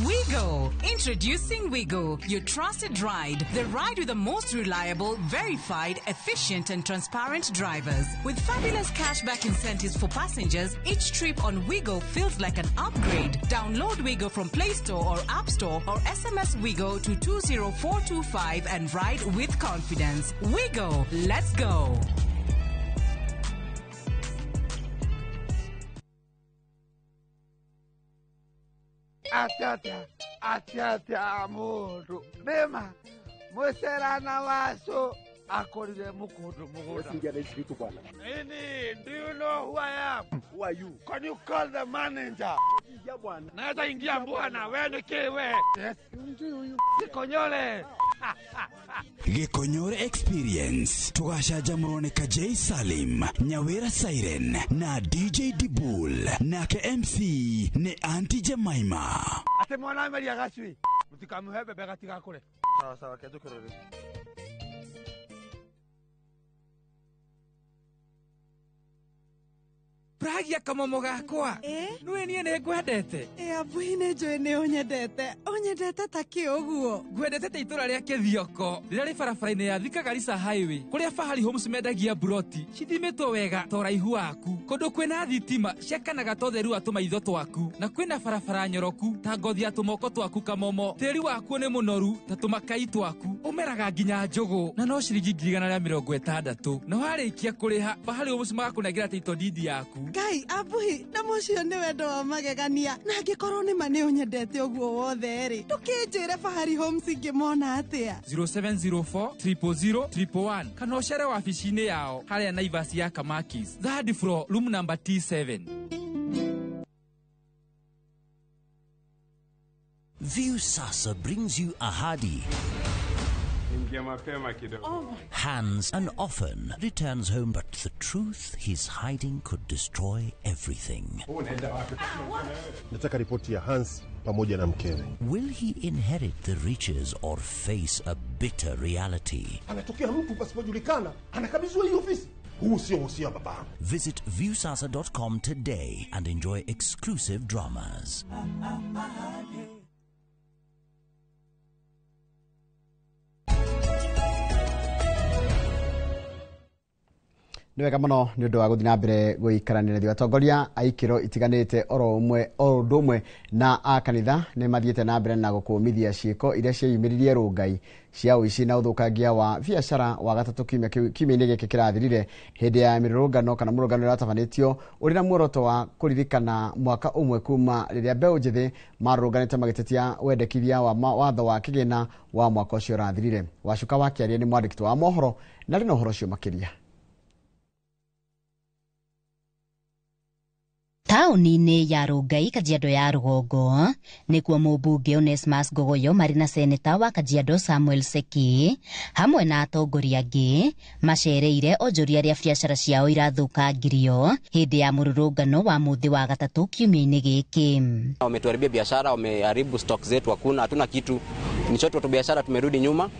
Wigo. Introducing Wigo, your trusted ride. The ride with the most reliable, verified, efficient, and transparent drivers. With fabulous cashback incentives for passengers, each trip on Wigo feels like an upgrade. Download Wigo from Play Store or App Store or SMS Wigo to 20425 and ride with confidence. Wigo, let's go. Atia atia atia mundu nima mucerana wacu akorire mukundu mugunda. Nini, do you know who I am? Who are you? Can you call the manager? Naweza ingia bwana, wewe ni kiwe. Yes. Gikonyore. Gikonyore Experience tugacanjamũrwo nĩ Kajei Salim, Nyawira Siren na DJ Dibul, nake MC nĩ Auntie Jemima. Ate mwana ameria gacui mutikamuhe bebe gatigakure. Sawa sawa, kenjũkĩrĩre. Pragia kamomo gakwa nĩwe niĩ nĩ ngwendete. Abuhi nĩ njũĩ nĩ ũnyendete. Ũnyendete ta kĩ ũguo? Ngwendete ta itũra rĩa Kĩthioko rĩrĩa rĩ barabara-inĩ ya Thika Garissa Highway kũrĩa Fahari Homes mendagia buroti cithimĩtwo wega ta ũraihu waku, kũndũ kwĩna thitima ciakanaga ta ũtheru wa tũmaitho twaku, na kwĩna barabara nyoroku ta ngothi ya tũmoko twaku kamomo. Tĩri wakuo nĩ mũnoru ta tũmakai twaku, ũmeraga nginya njũgũ na no ciringi 160,000, na warĩkia kũrĩha Fahari Homes magakũnengera title deed yaku. Ngai abuhi na mũcio nĩ wendo wa magegania, na angĩkorwo nĩ ma nĩ ũnyendete ũguo wothe rĩ, ndũkĩnjĩre Fahari Homes ingĩmona atĩa? 0704 000 111 kana ũcere wabici-inĩ yao harĩa Naivas ya Kamakis, third floor, room number T7. Viusasa brings you Ahadi. Hans and often returns home, but the truth he's hiding could destroy everything. Nataka ripoti ya Hans pamoja na mkewe. Will he inherit the riches or face a bitter reality? Anatokea mtu pasipojulikana, anakabidhiwa hii ofisi. Huu sio usia baba. Visit viusasa.com today and enjoy exclusive dramas. Nĩ wega mũno nĩ ũndũ wa gũthiĩ na mbere gũikaranĩra ithuĩ. Atongoria a ikĩro itiganĩte oro ũndũ ũmwe na a kanitha nĩ mathiĩte na mbere na gũkũmithia ciĩko iria cieyumĩririe Rũngai cia ũici na ũthũkangia wa biacara wa gatatũ kiumia-inĩ gĩkĩ kĩrathirire hĩndĩ ya mĩrũrũngano kana mũrũngano ũrĩa watabanĩtio ũrĩ na muoroto wa kũririkana mwaka ũmwe kuma rĩrĩa mbeũ njĩthĩ marũrũnganĩte magĩtetia wendekithia wa watho wa kĩgĩna wa mwaka ũcio ũrathirire. Wacuka wa Kĩaria nĩ mwandĩki wa mohoro na rĩ na ũhoro ũcio makĩria. Taũni-inĩ ya Rũngai Kajiado ya rũgongo nĩkuo mũmbunge Onesmus Ngogoyo marĩ na seneta wa Kajiado Samuel Seki hamwe na atongoria angĩ macereire onjoria arĩa biacara ciao irathũkangirio hĩndĩ ya mũrũrũngano wa mũthĩ wa gatatũ kiumia-inĩ gĩkĩ. Wametuharibia biashara, wameharibu stock zetu, hakuna hatuna kitu. Ni chote watu biashara tumerudi nyuma,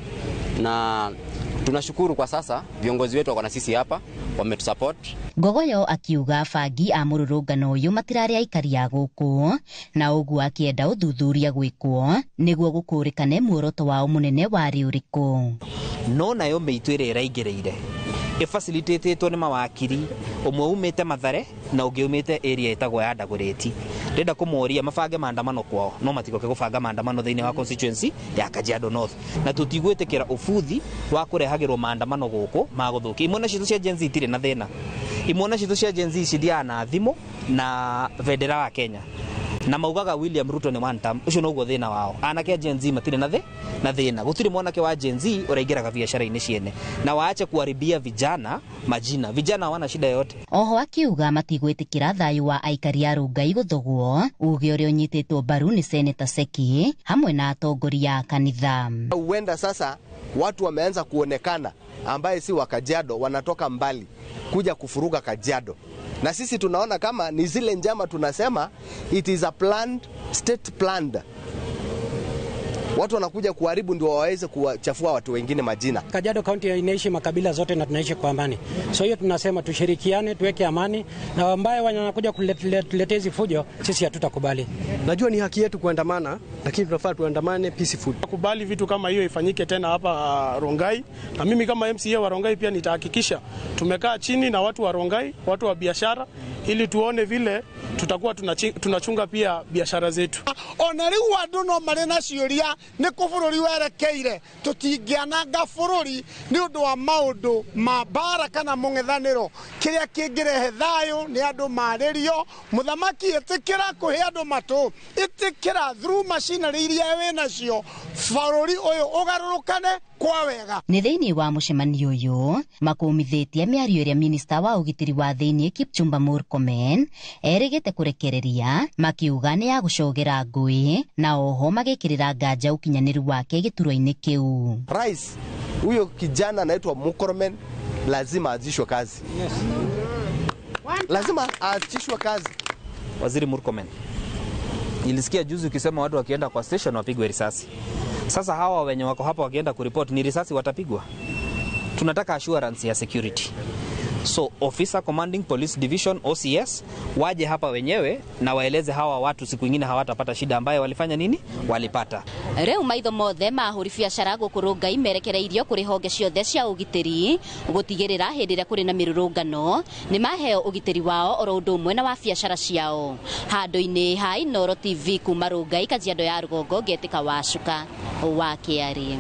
na tunashukuru kwa sasa viongozi wetu wako na sisi hapa, wametusupport. Ngogoyo akiuga bangi a mũrũrũngano ũyũ matirarĩ aikari a gũkũ na ũguo akĩenda ũthuthuria gwĩkwo nĩguo gũkũrĩkane muoroto wao mũnene warĩ ũrĩkũ. No nayo mĩitũ ĩrĩa ĩraingĩrĩire ĩfacilitatĩtwo nĩ mawakiri, ũmwe umĩte Mathare na ũngĩ umĩte area ĩtagwo ya Ndagũrĩti. Ndĩrenda kũmoria mabange maandamano kwao, no matigoke gũbanga maandamano thĩinĩ wa constituency ya Kajiado North, na tũtigwĩtĩkĩra ũbuthi wa kũrehagĩrwo maandamano gũkũ ma gũthũkia. Imwana citũ cia Gen Z itirĩ na thĩna, imwana citũ cia Gen Z cithiaga na thimũ na bendera wa Kenya na maugaga William Ruto ni one term. Ucio noguo thina wao. Anake a Gen Z matirĩ na thĩna. Gũtirĩ mwanake wa Gen Z ũraingĩraga biacara-inĩ ciene na waache kuharibia vijana majina. Vijana hawana shida yote. Oho akiuga matigwĩtĩkĩra thayũ wa aikari a Rũngai gũthogwo, uge ũrĩa ũnyitĩtwo mbaru nĩ Seneta Seki hamwe na atongoria a kanitha. Huenda sasa watu wameanza kuonekana ambaye si wa Kajiado, wanatoka mbali kuja kufuruga Kajiado. Na sisi tunaona kama ni zile njama, tunasema it is a planned, state planned Watu wanakuja kuharibu ndio waweze kuwachafua watu wengine majina. Kajiado County inaishi makabila zote na tunaishi kwa amani. So hiyo tunasema tushirikiane, tuweke amani, na ambaye wanakuja kuletea hizi fujo sisi hatutakubali. Najua ni haki yetu kuandamana, lakini tunafaa tuandamane peaceful. Kubali vitu kama hiyo ifanyike tena hapa Rongai, na mimi kama MCA wa Rongai pia nitahakikisha tumekaa chini na watu wa Rongai, watu wa biashara, ili tuone vile tutakuwa tunachunga pia biashara zetu. Ona riu andu no mari na ciuria ni ku bururi werekeire, tutingiananga bururi ni undu wa maundu ma mbara kana mung'ethaniro. Kiria kingirehe thayo ni andu maririo. Muthamaki itikira kuhe andu matu, itikira through machinery iria winacio, bururi uyu ugarurukane kwa wega. Nĩ thĩinĩ wa mũcemanio ũyũ makũmithĩtie mĩario ĩrĩa minista wa ũgitĩri wa thĩinĩ Kipchumba Murkomen erĩgĩte kũrekereria, makiuga nĩ ya gũcogera ngũĩ na oho magĩkĩrĩra nganja ũkinyanĩru wake gĩturwa-inĩ kĩu. Rais, huyo kijana anaitwa Murkomen lazima aachishwe kazi. Yes. Lazima aachishwe kazi. Waziri Murkomen, nilisikia juzi ukisema watu wakienda kwa station wapigwe risasi. Sasa hawa wenye wako hapa wakienda kuripoti ni risasi watapigwa? Tunataka assurance ya security. So officer commanding police division OCS waje hapa wenyewe na waeleze hawa watu siku nyingine hawatapata shida ambayo walifanya nini? Walipata. Rĩu maitho mothe ma ahũri biacara gũkũ Rongai merekereirio kũrĩ honge ciothe cia ũgitĩri gũtigĩrĩra hĩndĩ ĩrĩa kũrĩ na mĩrũrũngano nĩ maheo ũgitĩri wao oro ũndũ ũmwe na wa biacara ciao. Handũ-inĩ ha Inooro TV kuma Rongai, Kajiado ya Rũgongo, ngetĩka Wacuka wa Kĩarĩ.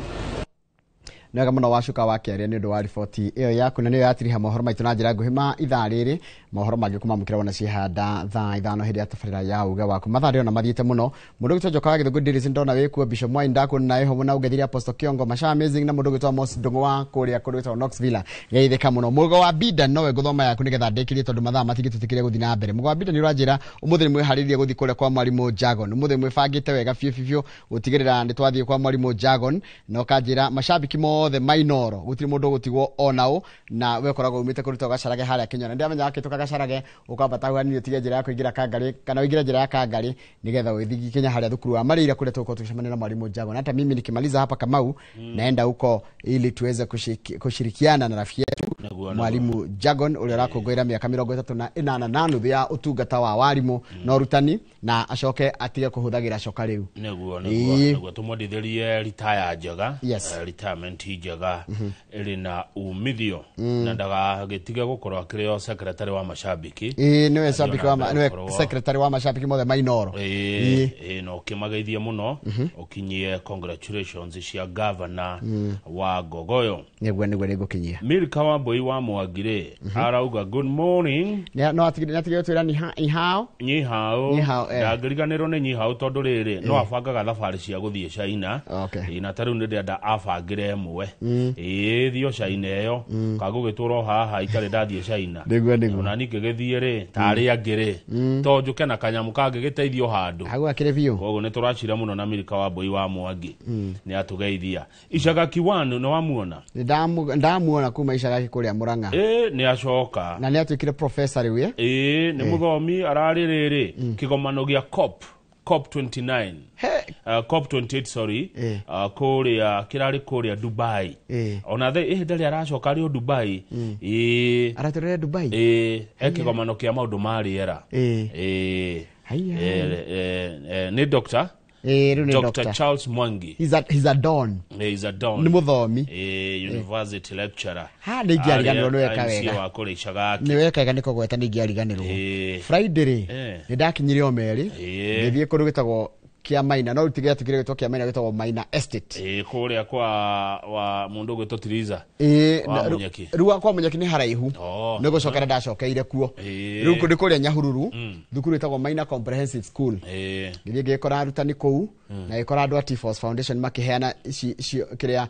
Nĩwega mũno Wacuka wa Kĩarĩ nĩ ũndũ wa riboti ĩyo yaku, na nĩyo yatiriha mohoro maitũ na njĩra nguhĩ ma ithaa rĩrĩ. Mohoro mangĩ kũmamũkĩra wona ciehanda thaa 5 hĩndĩ ya tabarĩra ya uge waku. Mathaa rĩo na mathiĩte mũno. Mũndũ ũgĩtwo Njoka wa Gĩthũngũ Ndiris ndona wĩkuo, Bishop Mwai ndakuona nawe ho na ũngethire Apostle Kiongo Masha Amazing na mũndũ ũgĩtwo Amos Ndung'u wa kũrĩa kũndũ gwĩtagwo Knoxville. Geithĩka mũno. Mũgo wa Binda nowe ngũthoma yaku nĩgetha ndĩkĩrie tondũ mathaa matingĩtũtĩkĩria gũthiĩ na mbere. Mũgo wa Binda nĩ ũranjĩra ũmũthĩ nĩ mwĩharĩirie gũthiĩ kũrĩa kwa Mwarimũ Jagon. Ũmũthĩ mwĩbangĩte wega biũ biũ gũtigĩrĩra nĩ twathiĩ kwa Mwarimũ Jagon, na ũkanjĩra mashabiki mothe mainoro gutiri mundu gutigwo onao, na we koragwo umite kuruta gacarage haria Kinyona. Ndiamenya akituka gacarage ukambata hanini utige njira ya kuingira Kangari kana uingire njira ya Kangari nigetha uthigi Kenya haria thukuru wa Marira kuria tuko tucemania na Mwalimu Jago. Na hata mimi nikimaliza hapa Kamau naenda huko ili tuweze kushirikiana na rafiki yetu Mwalimu Jagon uria urakũngũĩra mĩaka 38 na nuthu ya ũtungata wa warimu na ũrutani, na acoke atige kũhũthagĩra coka rĩu. Nĩguo nĩguo tũmwendithĩrie retire njega, retirement njega ĩrĩ na umithio, na ndagagĩtige gũkorwo akĩrĩ o secretary wa mashabiki. Ĩĩ nĩwe shabiki wa nĩwe secretary wa mashabiki mothe mainoro. Ĩĩ na ũkĩmageithie mũno, ũkinyie congratulations cia governor wa Ngogoyo. Nĩguo nĩguo nĩngũkinyia. Milka wa Mbui wa Mwangire arauga good morning. No atigire twĩra ni hao ni hao ndangĩriganĩrwo nĩ nyihao tondũ rĩrĩ no abangaga thabarĩ cia gũthiĩ China. Na ta rĩu nĩ ndĩrenda abangĩre ĩmwe ĩĩ thio China ĩyo kagũgĩtũra haha itarĩ ndathiĩ China. Nĩguo nĩguo ona niĩ ngĩgĩthiĩ rĩ tarĩ angĩ rĩ to njũke na kanyamũ kangĩgĩteithio handũ hau akĩrĩ biũ. Koguo nĩ tũracira mũno na Milka wa Mbui wa Mwangi nĩ atũgeithia. Icagaki 1 nĩ wamuona? Ndamuona kuma Icagaki kũrĩa Murang'a. Ĩĩ nĩ acoka na nĩ atuĩkire professor rĩu. Ĩĩ nĩ mũthomi ararĩ rĩrĩ kĩgomano gĩa COP COP29 COP 28 sorry kũrĩa kĩrarĩ kũrĩa Dubai. Ona the ihinda rĩa aracoka rĩ Dubai. Ĩĩ aratũrere Dubai. Ĩĩ ekĩgomano kĩa maũndũ ma rĩera. Ĩĩ nĩ doctor. Dr. Charles Mwangi. He's a don. He's a don. Ni muthomi. University lecturer. Ha ni ngiariganirwo ni weka wega. Wa kũrĩa Icagaki. Ni weka wega niko gweta ni ngiariganirwo. Friday ri ni ndakinyire o meri. Ngĩthiĩ kũndũ gwĩtagwo kia Maina, no utigia tukire gwĩtwo kia Maina gwĩtagwo Maina Estate. Kũrĩa kwa wa mũndũ gwĩtwo Tiriza. Rĩu kwa Munyeki nĩ haraihu. Nĩ gũcokera ndacokeire kuo. Rĩu kũndũ kũrĩa Nyahururu, thukuru ĩtagwo Maina Comprehensive School. Ngĩthiĩ ngĩkora arutani kũu na ngĩkora andũ a T-Force Foundation makĩheana kĩrĩa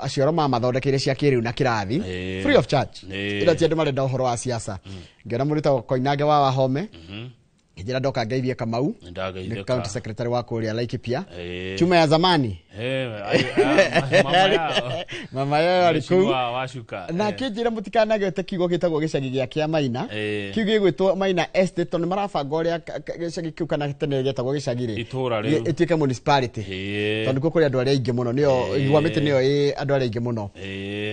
acioro mamathondekeire cia kĩrĩu na kĩrathi free of charge. Ira ti andũ marenda ũhoro wa siasa. Ngĩona mũndũ wĩtagwo Koinange wa Wahome. Ngĩnjĩra ndoka ngeithie Kamau, nĩ Nĩndageithĩka. county secretary wa kũrĩa Laikipia. Ĩĩ. Chuma ya zamani. Mama yao. Mama yao arĩ kũu. Mheshimiwa Wacuka. Na kĩnjĩra mũtikanagwete kiugo gĩtagwo gĩcagi gĩa kĩa Maina. Kiu gĩgwĩtwo Maina Estate tondũ nĩ marabanga ũrĩa gĩcagi kĩu kana tene gĩetagwo gĩcagi rĩ, Itũũra rĩu. ĩtuĩke municipality, tondũ nĩkuo kũrĩ andũ arĩa aingĩ mũno, nĩyo igwa mĩtĩ nĩyo ĩ andũ arĩa aingĩ mũno.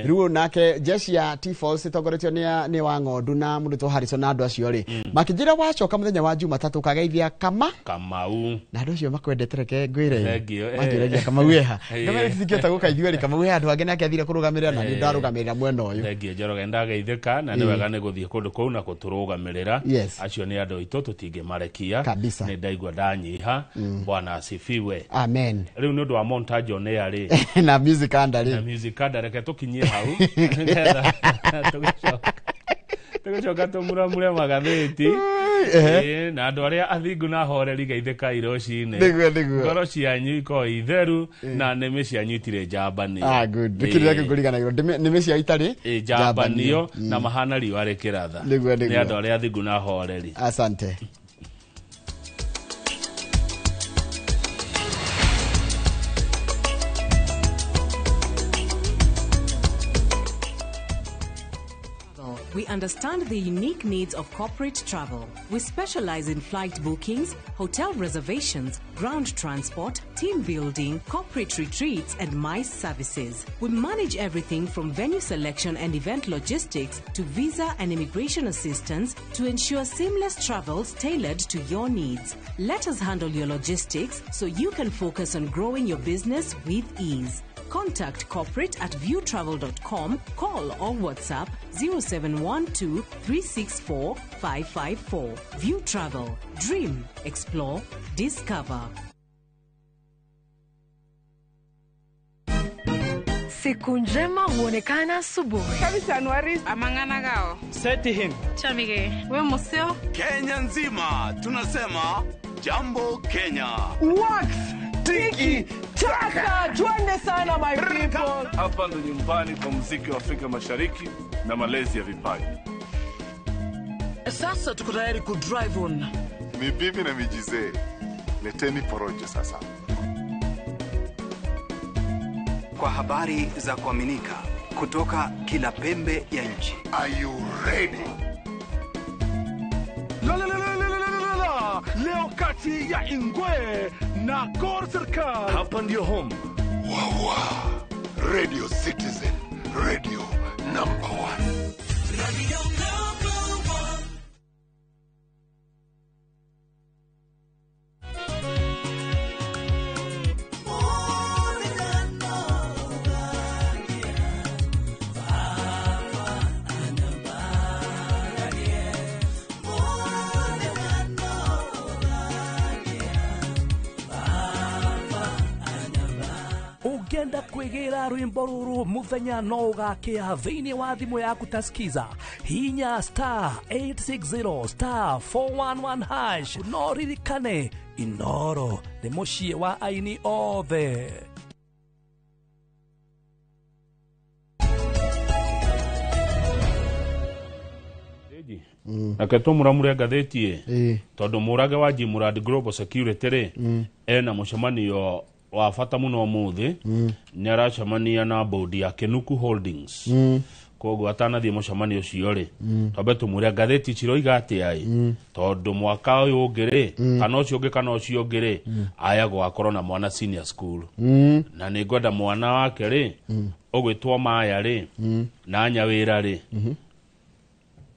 Rĩu nake jeshi ya T-Force ĩtongoretio nĩ wa ng'ondu na mũrutwo Harrison na andũ acio rĩ, makĩnjĩra wacoka mũthenya wa Jumatatũ ũkageithia Kama Kamau. Na andũ acio makwendete, reke ngwĩre. Thank you. Manjũragia Kamau eha, ngamera tũtingĩhota gũka ithuerĩ, Kamau he handũ hangĩ nake athire kũrũgamĩrĩra na niĩ ndarũgamĩrĩra mwena ũyũ. Thengiũ Njoroge, ndageithĩka na nĩ wega nĩ gũthiĩ kũndũ kũu na kũtũrũgamĩrĩra. Yes. Acio nĩ andũ aitũ tũtingĩmarekia. Kabisa. Nĩ ndaigua ndanyiha. Bwana asifiwe. Amen. Rĩu nĩ ũndũ wa montage on air rĩ na music anda na rĩ music anda, reke tũkinyie hau nĩgetha tũgĩcoka tũmuramure magathĩti. Ehe. Ĩĩ, na andũ arĩa athingu na ahoreri geithĩkai rũcinĩ. Nĩguo, nĩguo. Ngoro cianyu ikorwo itheru na nĩmĩ cianyu itirĩ njambanio. Ah, good. Nĩ kĩndũ gĩakĩ ngũriganagĩrwo, nĩmĩ cia itarĩ Ĩĩ, njambanio na mahana riũa rĩkĩratha. Nĩguo, nĩguo. Nĩ andũ arĩa athingu na ahoreri. Asante. We understand the unique needs of corporate travel. We specialize in flight bookings, hotel reservations, ground transport, team building, corporate retreats, and MICE services. We manage everything from venue selection and event logistics to visa and immigration assistance to ensure seamless travels tailored to your needs. Let us handle your logistics so you can focus on growing your business with ease. Contact corporate at viewtravel.com, call or WhatsApp 0712 364 554. View Travel. Dream, explore, discover. Siku njema huonekana asubuhi. Amang'ana gao. Seti him. Chamige. We museo. Kenya nzima tunasema jambo Kenya. Wax tiki taka, twende sana my people. Hapa ndo nyumbani kwa muziki wa Afrika Mashariki na malezi ya vipaji. Sasa tuko tayari ku drive on. Ni bibi na mijizee, leteni porojo sasa. Kwa habari za kuaminika kutoka kila pembe ya nchi. Are you ready? La la la la la la la la. Leo kati ya Ingwe na Gor Serikal. Hapa ndio home. Wawa. Radio Citizen, radio number 1. Radio number 1. Ũngĩenda kwĩgĩra rwĩmbo rũrũ mũthenya no ũgakĩa thĩinĩ wa thimũ yaku ta skiza, hinya star 860 star 411 hash. No ririkane Inoro nĩ mũciĩ wa aini othe. Reke tũmuramure ngathĩti ĩ, tondũ mũrage wa Jimurad Global Security rĩ, ena mũcemanio wa bata mũno ũmũthĩ. Nĩ aracemania na board ya Kenuku Holdings. Koguo atanathiĩ mũcemanio ũcio rĩ, twambe tũmwĩre ngathĩti ciroiga atĩa ĩ, tondũ mwaka ũyũ ũngĩ rĩ, kana ũcio ũngĩ, kana ũcio ũngĩ rĩ, aya gũgakorwo na mwana senior school. Na nĩ ngwenda mwana wake rĩ, ũgwĩtwo Maya rĩ, na Nyawĩra rĩ,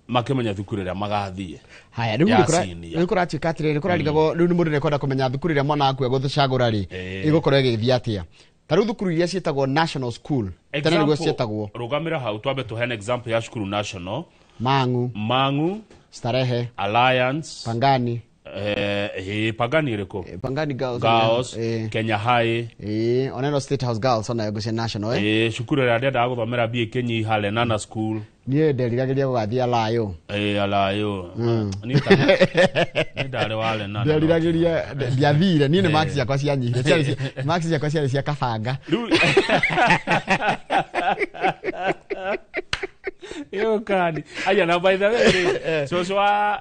makĩmenya thukuru ĩrĩa magathiĩ. Haya, rĩu Ya nĩ kũra- senior. rĩu kũratuĩka atĩrĩrĩ, kũrarigagwo rĩu nĩ mũndũ nĩekwenda kũmenya thukuru ĩrĩa mwana waku egũcagũra rĩ, ĩgũkorwo ĩgĩthiĩ atĩa. Ta rĩu thukuru iria ciĩtagwo national school tene nĩguo ciĩtagwo. Rũgamĩra hau twambe tũheane example ya cukuru national. Mang'u, Mang'u, Starehe, Alliance, Pangani. Pangani ĩrĩkũ? Pangani Girls. Girls, Kenya High. Oneno State House Girls onayo ngũcia national. Cukuru ĩrĩa ndendaga gũthomera mbia ikĩnyiha, Lenana School. Niĩ nderiragĩria gũgathiĩ Alayo. Alayo. Niĩ ndarĩ wa Lenana. Nderiragĩria, ndiathire niĩ nĩ marks ciakwa cianyihire. Marks ciakwa ciarĩ cia kabanga. Ĩyo kandi aya na by the way rĩ,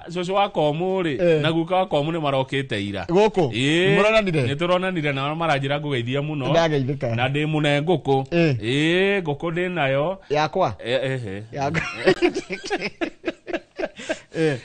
cũcũ wa Komu rĩ na guka wa Komu nĩ marokĩte ira Gũkũ? Ĩĩ. Nĩ mũronanire? Nĩ tũronanire na maranjĩra ngũgeithia mũno. Ndageithĩka. Na ndĩ mũne ngũkũ. Ĩĩ, ngũkũ ndĩ nayo. Yakwa? Ehe. Yakwa.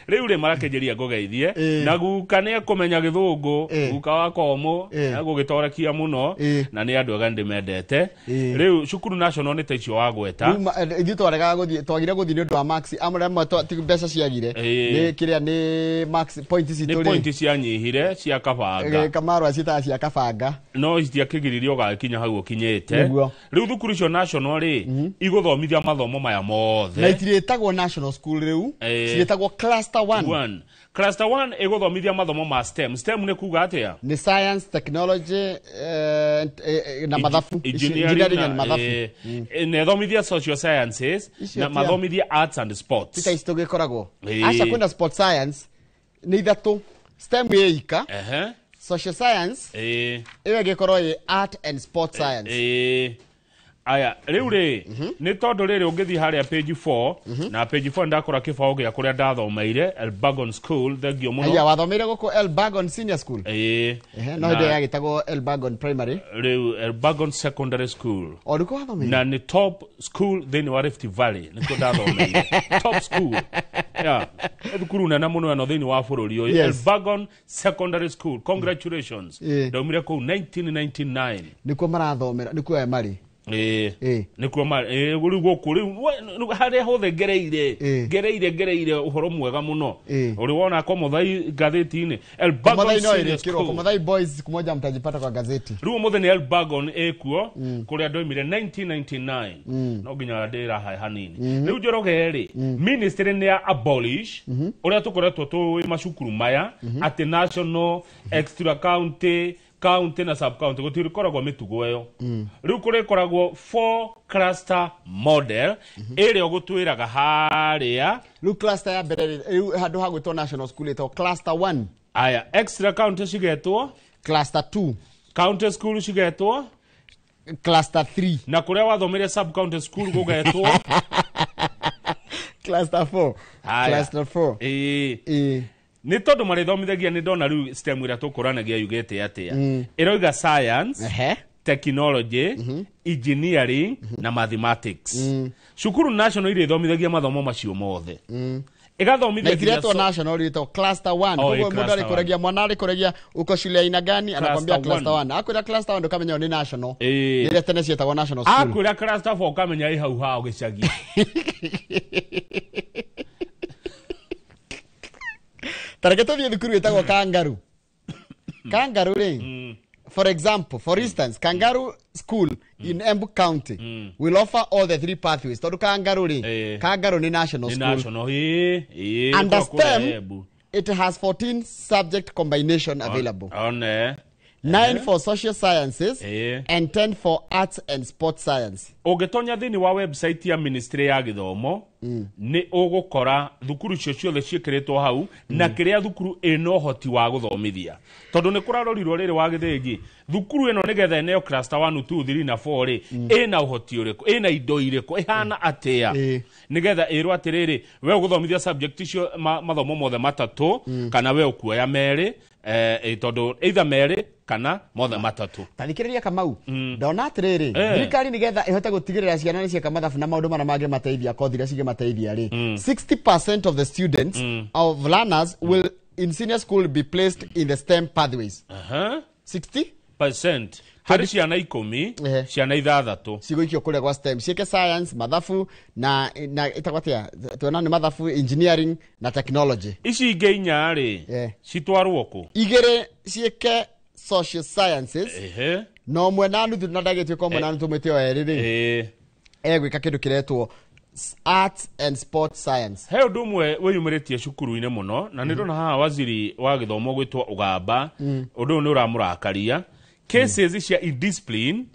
Rĩu rĩ marakĩnjĩria ngũgeithie na guka nĩ ekũmenya gĩthũngũ, guka wa Komu egũgĩtorekia mũno na nĩ andũ ega ndĩmendete. Rĩu cukuru national nĩ ta icio wagweta. Rĩu ithuĩ twaregaga gũthiĩ, twagire gũthiĩ nĩ ũndũ wa max amwe amwe ti mbeca ciagire. Nĩ kĩrĩa nĩ max point citũ Nĩ rĩ. point cianyihire cia kabanga. Kamaru acitaga cia kabanga. No citiakĩgiririe ũgagĩkinya hau ũkinyĩte. Nĩguo. Rĩu thukuru icio national rĩ igũthomithia mathomo maya mothe. Na itirĩtagwo national school rĩu, cirĩtagwo cluster 1. One. Cluster 1 ĩgũthomithia mathomo ma STEM. STEM nĩ kuga atĩa? Nĩ science, technology, na mathabu. Engineering and mathabu. Na ĩthomithia social sciences Icio na tia. mathomithia arts and sports. Ti ta ici tũgĩkoragwo. Ĩĩ. Aca kwĩna sport science nĩ ithatũ. STEM ĩ ika. Social science ĩyo ĩgĩkorwo ĩ art and sport science. Aya rĩu rĩ nĩ tondũ rĩrĩ ũngĩthiĩ harĩa page 4 na page 4 ndakora kĩbaũ gĩa kũrĩa ndathomeire Elbagon School, thengio mũno. Aya wathomeire gũkũ Elbagon Senior School. Ĩĩ. Ehe, no hĩndĩ ĩyo yagĩtagwo Elbagon Primary. Rĩu Elbagon Secondary School. O nĩkuo wathomeire? Na nĩ top school thĩinĩ wa Rift Valley nĩkuo ndathomeire. Top school. Yeah. Nĩ thukuru nene mũno ĩno thĩinĩ wa bũrũri ũyũ. Elbagon Secondary School. Congratulations. Ndaumire kũu 1999. Nĩkuo marathomera, nĩkuo aya marĩ. Ĩĩ. Nĩkuo marĩ. Ĩĩ, rĩu gũkũ rĩu harĩa hothe ngereire. Ngereire ũhoro mwega mũno. Ũrĩ wona Komothai ngathĩti-inĩ. Elbagon Komothai no Senior ĩrĩkĩrwo. School. Komothai Boys siku moja mtajipata kwa gazeti. Rĩu ũmũthĩ nĩ Elbagon ĩkuo kũrĩa ndoimire 1999. No nginya ndĩraha hanini. Rĩu Njoroge rĩ, ministry nĩ ya abolish ũrĩa tũkoretwo tũĩ macukuru maya atĩ national, extra county, county na sub county gũtirĩkoragwo mĩtugo ĩyo. Rĩu kũrĩkoragwo 4 cluster model ĩrĩa ũgũtwĩraga harĩa. Rĩu cluster ya mbere rĩ, rĩu handũ ha gwĩtwo national school ĩtagwo cluster 1. Aya, extra county cigetwo cluster 2. County school cigetwo cluster 3. Na kũrĩa wathomeire sub county school gũgetwo cluster 4. Aya. Cluster 4. Ĩĩ. Nĩ tondũ marĩthomithagia nĩ ndona rĩu STEM ĩrĩa tũkũranagia yugĩte atĩa. Ĩroiga science, technology, engineering na mathematics. Cukuru national irĩthomithagia mathomo macio mothe. Ĩgathomithia Na itiretwo nginya national ĩretwo cluster 1. Oh, Koguo ĩ, mũndũ cluster arĩkũragia, mwana arĩkũragia uko shule aina gani, anakwambia Cluster cluster 1. 1. Akwĩra cluster 1 ndũkamenya nĩ national. Ĩĩ. Ĩrĩa tene cietagwo national school. Akwĩra cluster 4 ũkamenya ĩ hau hao gĩcagi. Ta reke tũthiĩ thukuru ĩtagwo Kangaroo. Kangaroo rĩ, for example, for instance, Kangaroo School in Embu County will offer all the 3 pathways. Tondũ Kangaroo rĩ, Kangaroo nĩ national Nĩ school. national, ĩĩ, ĩĩ, Under kũrĩa STEM, Embu. it has 14 subject combination available. One. 9 for social sciences and 10 for arts and sports science. Ũngĩtonya thĩinĩ wa website ya ministry ya gĩthomo nĩ ũgũkora thukuru icio ciothe ciĩkĩrĩtwo hau na kĩrĩa thukuru ĩna ũhoti wa gũthomithia tondũ nĩ kũrarorirwo rĩrĩ wa gĩthĩnji thukuru ĩno nĩgetha ĩneo cluster 1 2 3 na 4 rĩ ĩna ũhoti ũrĩkũ, ĩna indo irĩkũ, ĩhana atĩa nĩgetha ĩrwo atĩrĩrĩ we ũgũthomithia subject icio mathomo mothe matatũ kana we ũkuoya merĩ, tondũ either merĩ kana mothe matatũ. Ta thikĩrĩria Kamau, ndona atĩrĩrĩ, thirikari nĩgetha ĩhote gũtigĩrĩra ciana nĩ cieka mathabu na maũndũ marĩa mangĩmateithia, kothi iria cingĩmateithia rĩ, 60% of the students of learners will in senior school be placed in the STEM pathways. 60% harĩ ciana 10, ciana 6 cigũikio kũrĩa gwa STEM, ciĩke science, mathabu na ĩtagwo atĩa, tuona nĩ mathabu, engineering na technology. Ici ingĩ 4 rĩ citwarwo kũ? 2 ciĩke social sciences. No ũmwe na nuthu na ndagĩtuĩka ũmwe na nuthu mwĩte o erĩ rĩ, egwĩka kĩndũ kĩretwo arts and sports science. He ũndũ ũmwe wĩyumĩrĩtie cukuru-inĩ mũno na nĩ ndona haha waziri wa gĩthomo gwĩtwo Ũgamba, ũndũ ũyũ nĩ ũramũrakaria. Cases cia indiscipline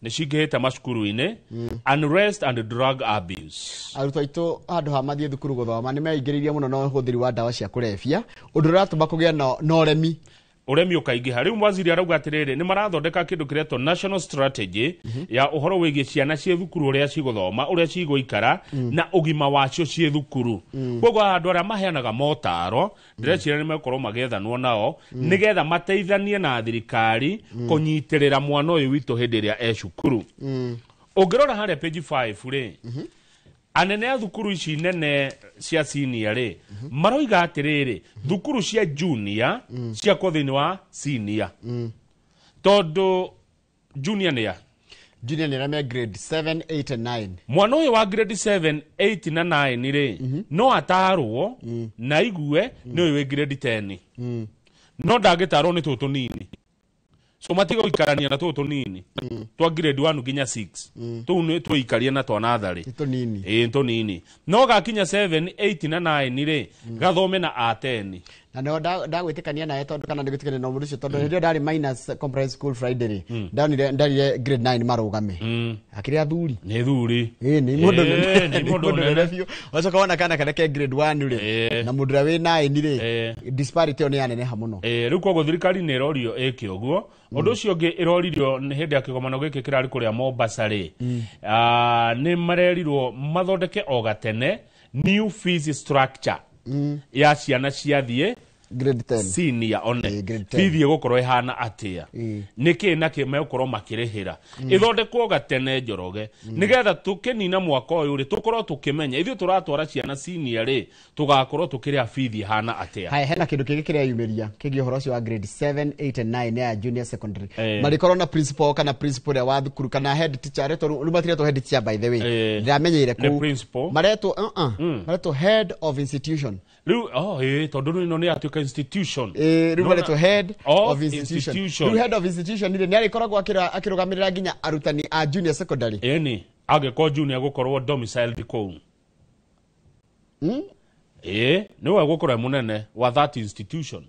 nĩ cingĩhĩte macukuru-inĩ, unrest and drug abuse. Arutwo aitũ handũ ha mathiĩ thukuru gũthoma nĩ meingĩrĩirie mũno na ũhũthĩri wa ndawa cia kũrebia, ũndũ ũratũma kũgĩa na ũremi. Ũremi ũkaingĩha. Rĩu waziri arauga atĩrĩrĩ, nĩ marathondeka kĩndũ kĩretwo national strategy ya ũhoro wĩgiĩ ciana ciĩ thukuru, ũrĩa cigũthoma, ũrĩa cigũikara na ũgima wacio ciĩ thukuru. Koguo andũ arĩa maheanaga motaro ndĩreciria nĩ megũkorwo magĩethanwo nao nĩgetha mateithanie na thirikari kũnyitĩrĩra mwana ũyũ witũ hĩndĩ ĩrĩa e cukuru. Ũngĩrora harĩa page 5 rĩ, anene a thukuru ici nene cia senior rĩ, maroiga atĩrĩrĩ, thukuru cia junior ciakwo thĩinĩ wa senior, tondũ junior nĩ a Junior nĩ arĩa me grade 7, 8 and 9. Mwana ũyũ wa grade 7, 8 na 9 rĩ, no atarwo na igue nĩ ũyũ wĩ grade 10, no ndangĩtarwo nĩ tũtũ nini. So matiga gũikarania na tũtũ tũnini twa grade 1 nginya 6, tũu nĩ tũikarie na twa natharĩ. Tũnini. Ĩĩ, tũnini. No gakinya 7, 8 na 9 rĩ, gathome na A10. Na no ndagwĩtĩkania nawe, tondũ kana ndĩgwĩtĩkania na mũndũ ũcio, tondũ hĩndĩ ĩyo ndarĩ minus comprehensive school Friday rĩ, ndonire ndarire grade 9 marũgame akĩrĩ athuri. Nĩ thuri. Ĩĩ, nĩ mũndũ Ĩĩ, nĩ mũndũ mũnene mũnene. biũ. Wacoka wona kana karĩa ke grade 1 rĩ na mũndũ ũrĩa wĩ 9 rĩ, disparity ĩyo nĩ yaneneha mũno. Ĩĩ, rĩu koguo thirikari nĩ ĩrorio ĩke ũguo. Ũndũ ũcio ũngĩ ĩroririo nĩ hĩndĩ ya kĩgomano gĩkĩ kĩrarĩ kũrĩa Mombasa rĩ, nĩ marerirwo mathondeke o gatene new fees structure ya ciana ciathiĩ grade 10 senior, one grade 10. Bithi ĩgũkorwo ĩhana atĩa, nĩkĩ na kĩ megũkorwo makĩrĩhĩra, ĩthondekwo gatene, Njoroge, nĩgetha tũkĩnina mwaka ũyũ rĩ, tũkorwo tũkĩmenya ithuĩ tũratwara ciana senior rĩ, tũgakorwo tũkĩrĩha bithi ĩhana atĩa. Haya, hena kĩndũ kĩngĩ kĩreyumĩria kĩgiĩ ũhoro ũcio wa grade 7, 8 and 9 ya junior secondary. Marĩkorwo na principal kana principal ũrĩa wa thukuru kana head teacher aretwo, rĩu matiretwo head teacher, by the way, ndĩramenyeire Nĩ kũu principal. Maretwo maretwo head of institution. Rĩu oh, ĩĩ, tondũ rĩu ĩno nĩ yatuĩka institution. Rĩu Nona- maretwo head of of institution. institution. Rĩu head of institution rĩ, nĩ arĩkoragwo akĩrũgamĩrĩra nginya arutani a junior secondary. Ĩni, angĩkorwo junior gũkorwo domiciled kũu, ĩĩ, nĩwe gũkorwo e mũnene wa that institution.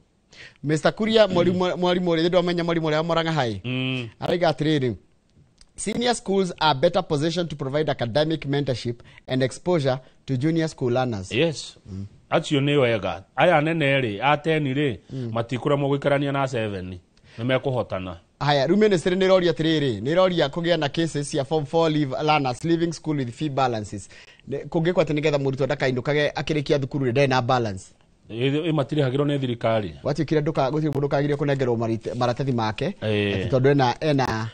Mr Kuria, mwarimu mwarimu ũrĩa ndwamenya, mwarimu ũrĩa wa Murang'a High, arauga atĩrĩrĩ, "Senior schools are better positioned to provide academic mentorship and exposure to junior school learners." Yes, acio nĩ wega. Aya anene rĩ, a 10 rĩ, matikũremwo gũikarania na 7, nĩ mekũhotana. Haya, rĩu ministry nĩ ĩroria atĩrĩrĩ, nĩ ĩroria kũgĩa na cases cia form 4 leave learners leaving school with fee balances. Kũngĩkwo atĩ nĩgetha mũrutwo ndakainũkage akĩrĩkia thukuru rĩ ndarĩ na balance. Ĩ matirĩhagĩrwo nĩ thirikari. Gwatuĩkire ndũka gũtirĩ mũndũ ũkagirio kũnengerwo maratathi make atĩ tondũ ena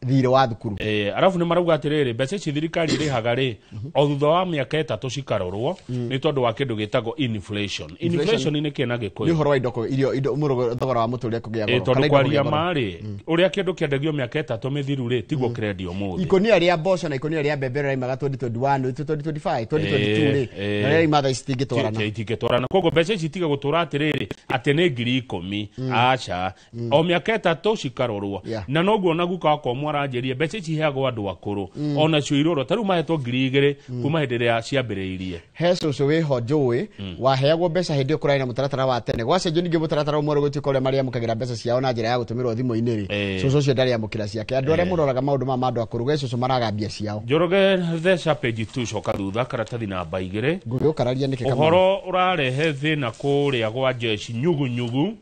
thirĩ wa thukuru. Arabu nĩ marauga atĩrĩrĩ, mbeca ici thirikari ĩrĩhaga rĩ, o thutha wa mĩaka 3 cikarorwo nĩ tondũ wa kĩndũ gĩtagwo inflation. Inflation nĩ kĩ na Nĩ Gĩkũyũ? ũhoro wa indo irio indo thogora wa mũtũrĩre kũgĩa goro, Tondũ kana indo kwaria kũgĩa goro. ma rĩ, ũrĩa kĩndũ kĩendagio mĩaka 3 mĩthiru rĩ, tiguo kĩrendio ũmũthĩ. Ikũnia rĩa mboco na ikũnia rĩa mbembe rĩraimaga 2021, 2025, 2022 rĩ, na rĩraima thaa ici itingĩtwarana. Itingĩtwarana. Koguo mbeca ici itiga gũtũra atĩrĩrĩ atĩ nĩ 10,000, aca, o mĩaka 3 cikarorwo. Na noguo ona guka wakwa mwaranjĩrie, mbeca ici iheagwo andũ akũrũ, onacio irorwo. Ta rĩu mahetwo 2,000 kuma hĩndĩ ĩrĩa ciambĩrĩirie. He cũcũ wĩho njũĩ waheagwo mbeca hĩndĩ ĩyo kũrarĩ na mũtaratara wa tene. Gwacenjio ningĩ mũtaratara ũmwe gũtuĩka ũrĩa marĩamũkagĩra mbeca ciao na njĩra ya gũtũmĩrwo thimũ-inĩ rĩ, cũcũ ũcio ndarĩamũkĩra ciake. Andũ arĩa mũroraga maũndũ maya ma andũ akũrũ, ge cũcũ maragambia ciao. Njoroge, theca page 2, coka thutha karatathi namba 2. Ngũgĩũkararia nĩkĩ, Kamau? Ũhoro ũrarehe thĩna kũrĩa gwa jeshi nyugunyugu,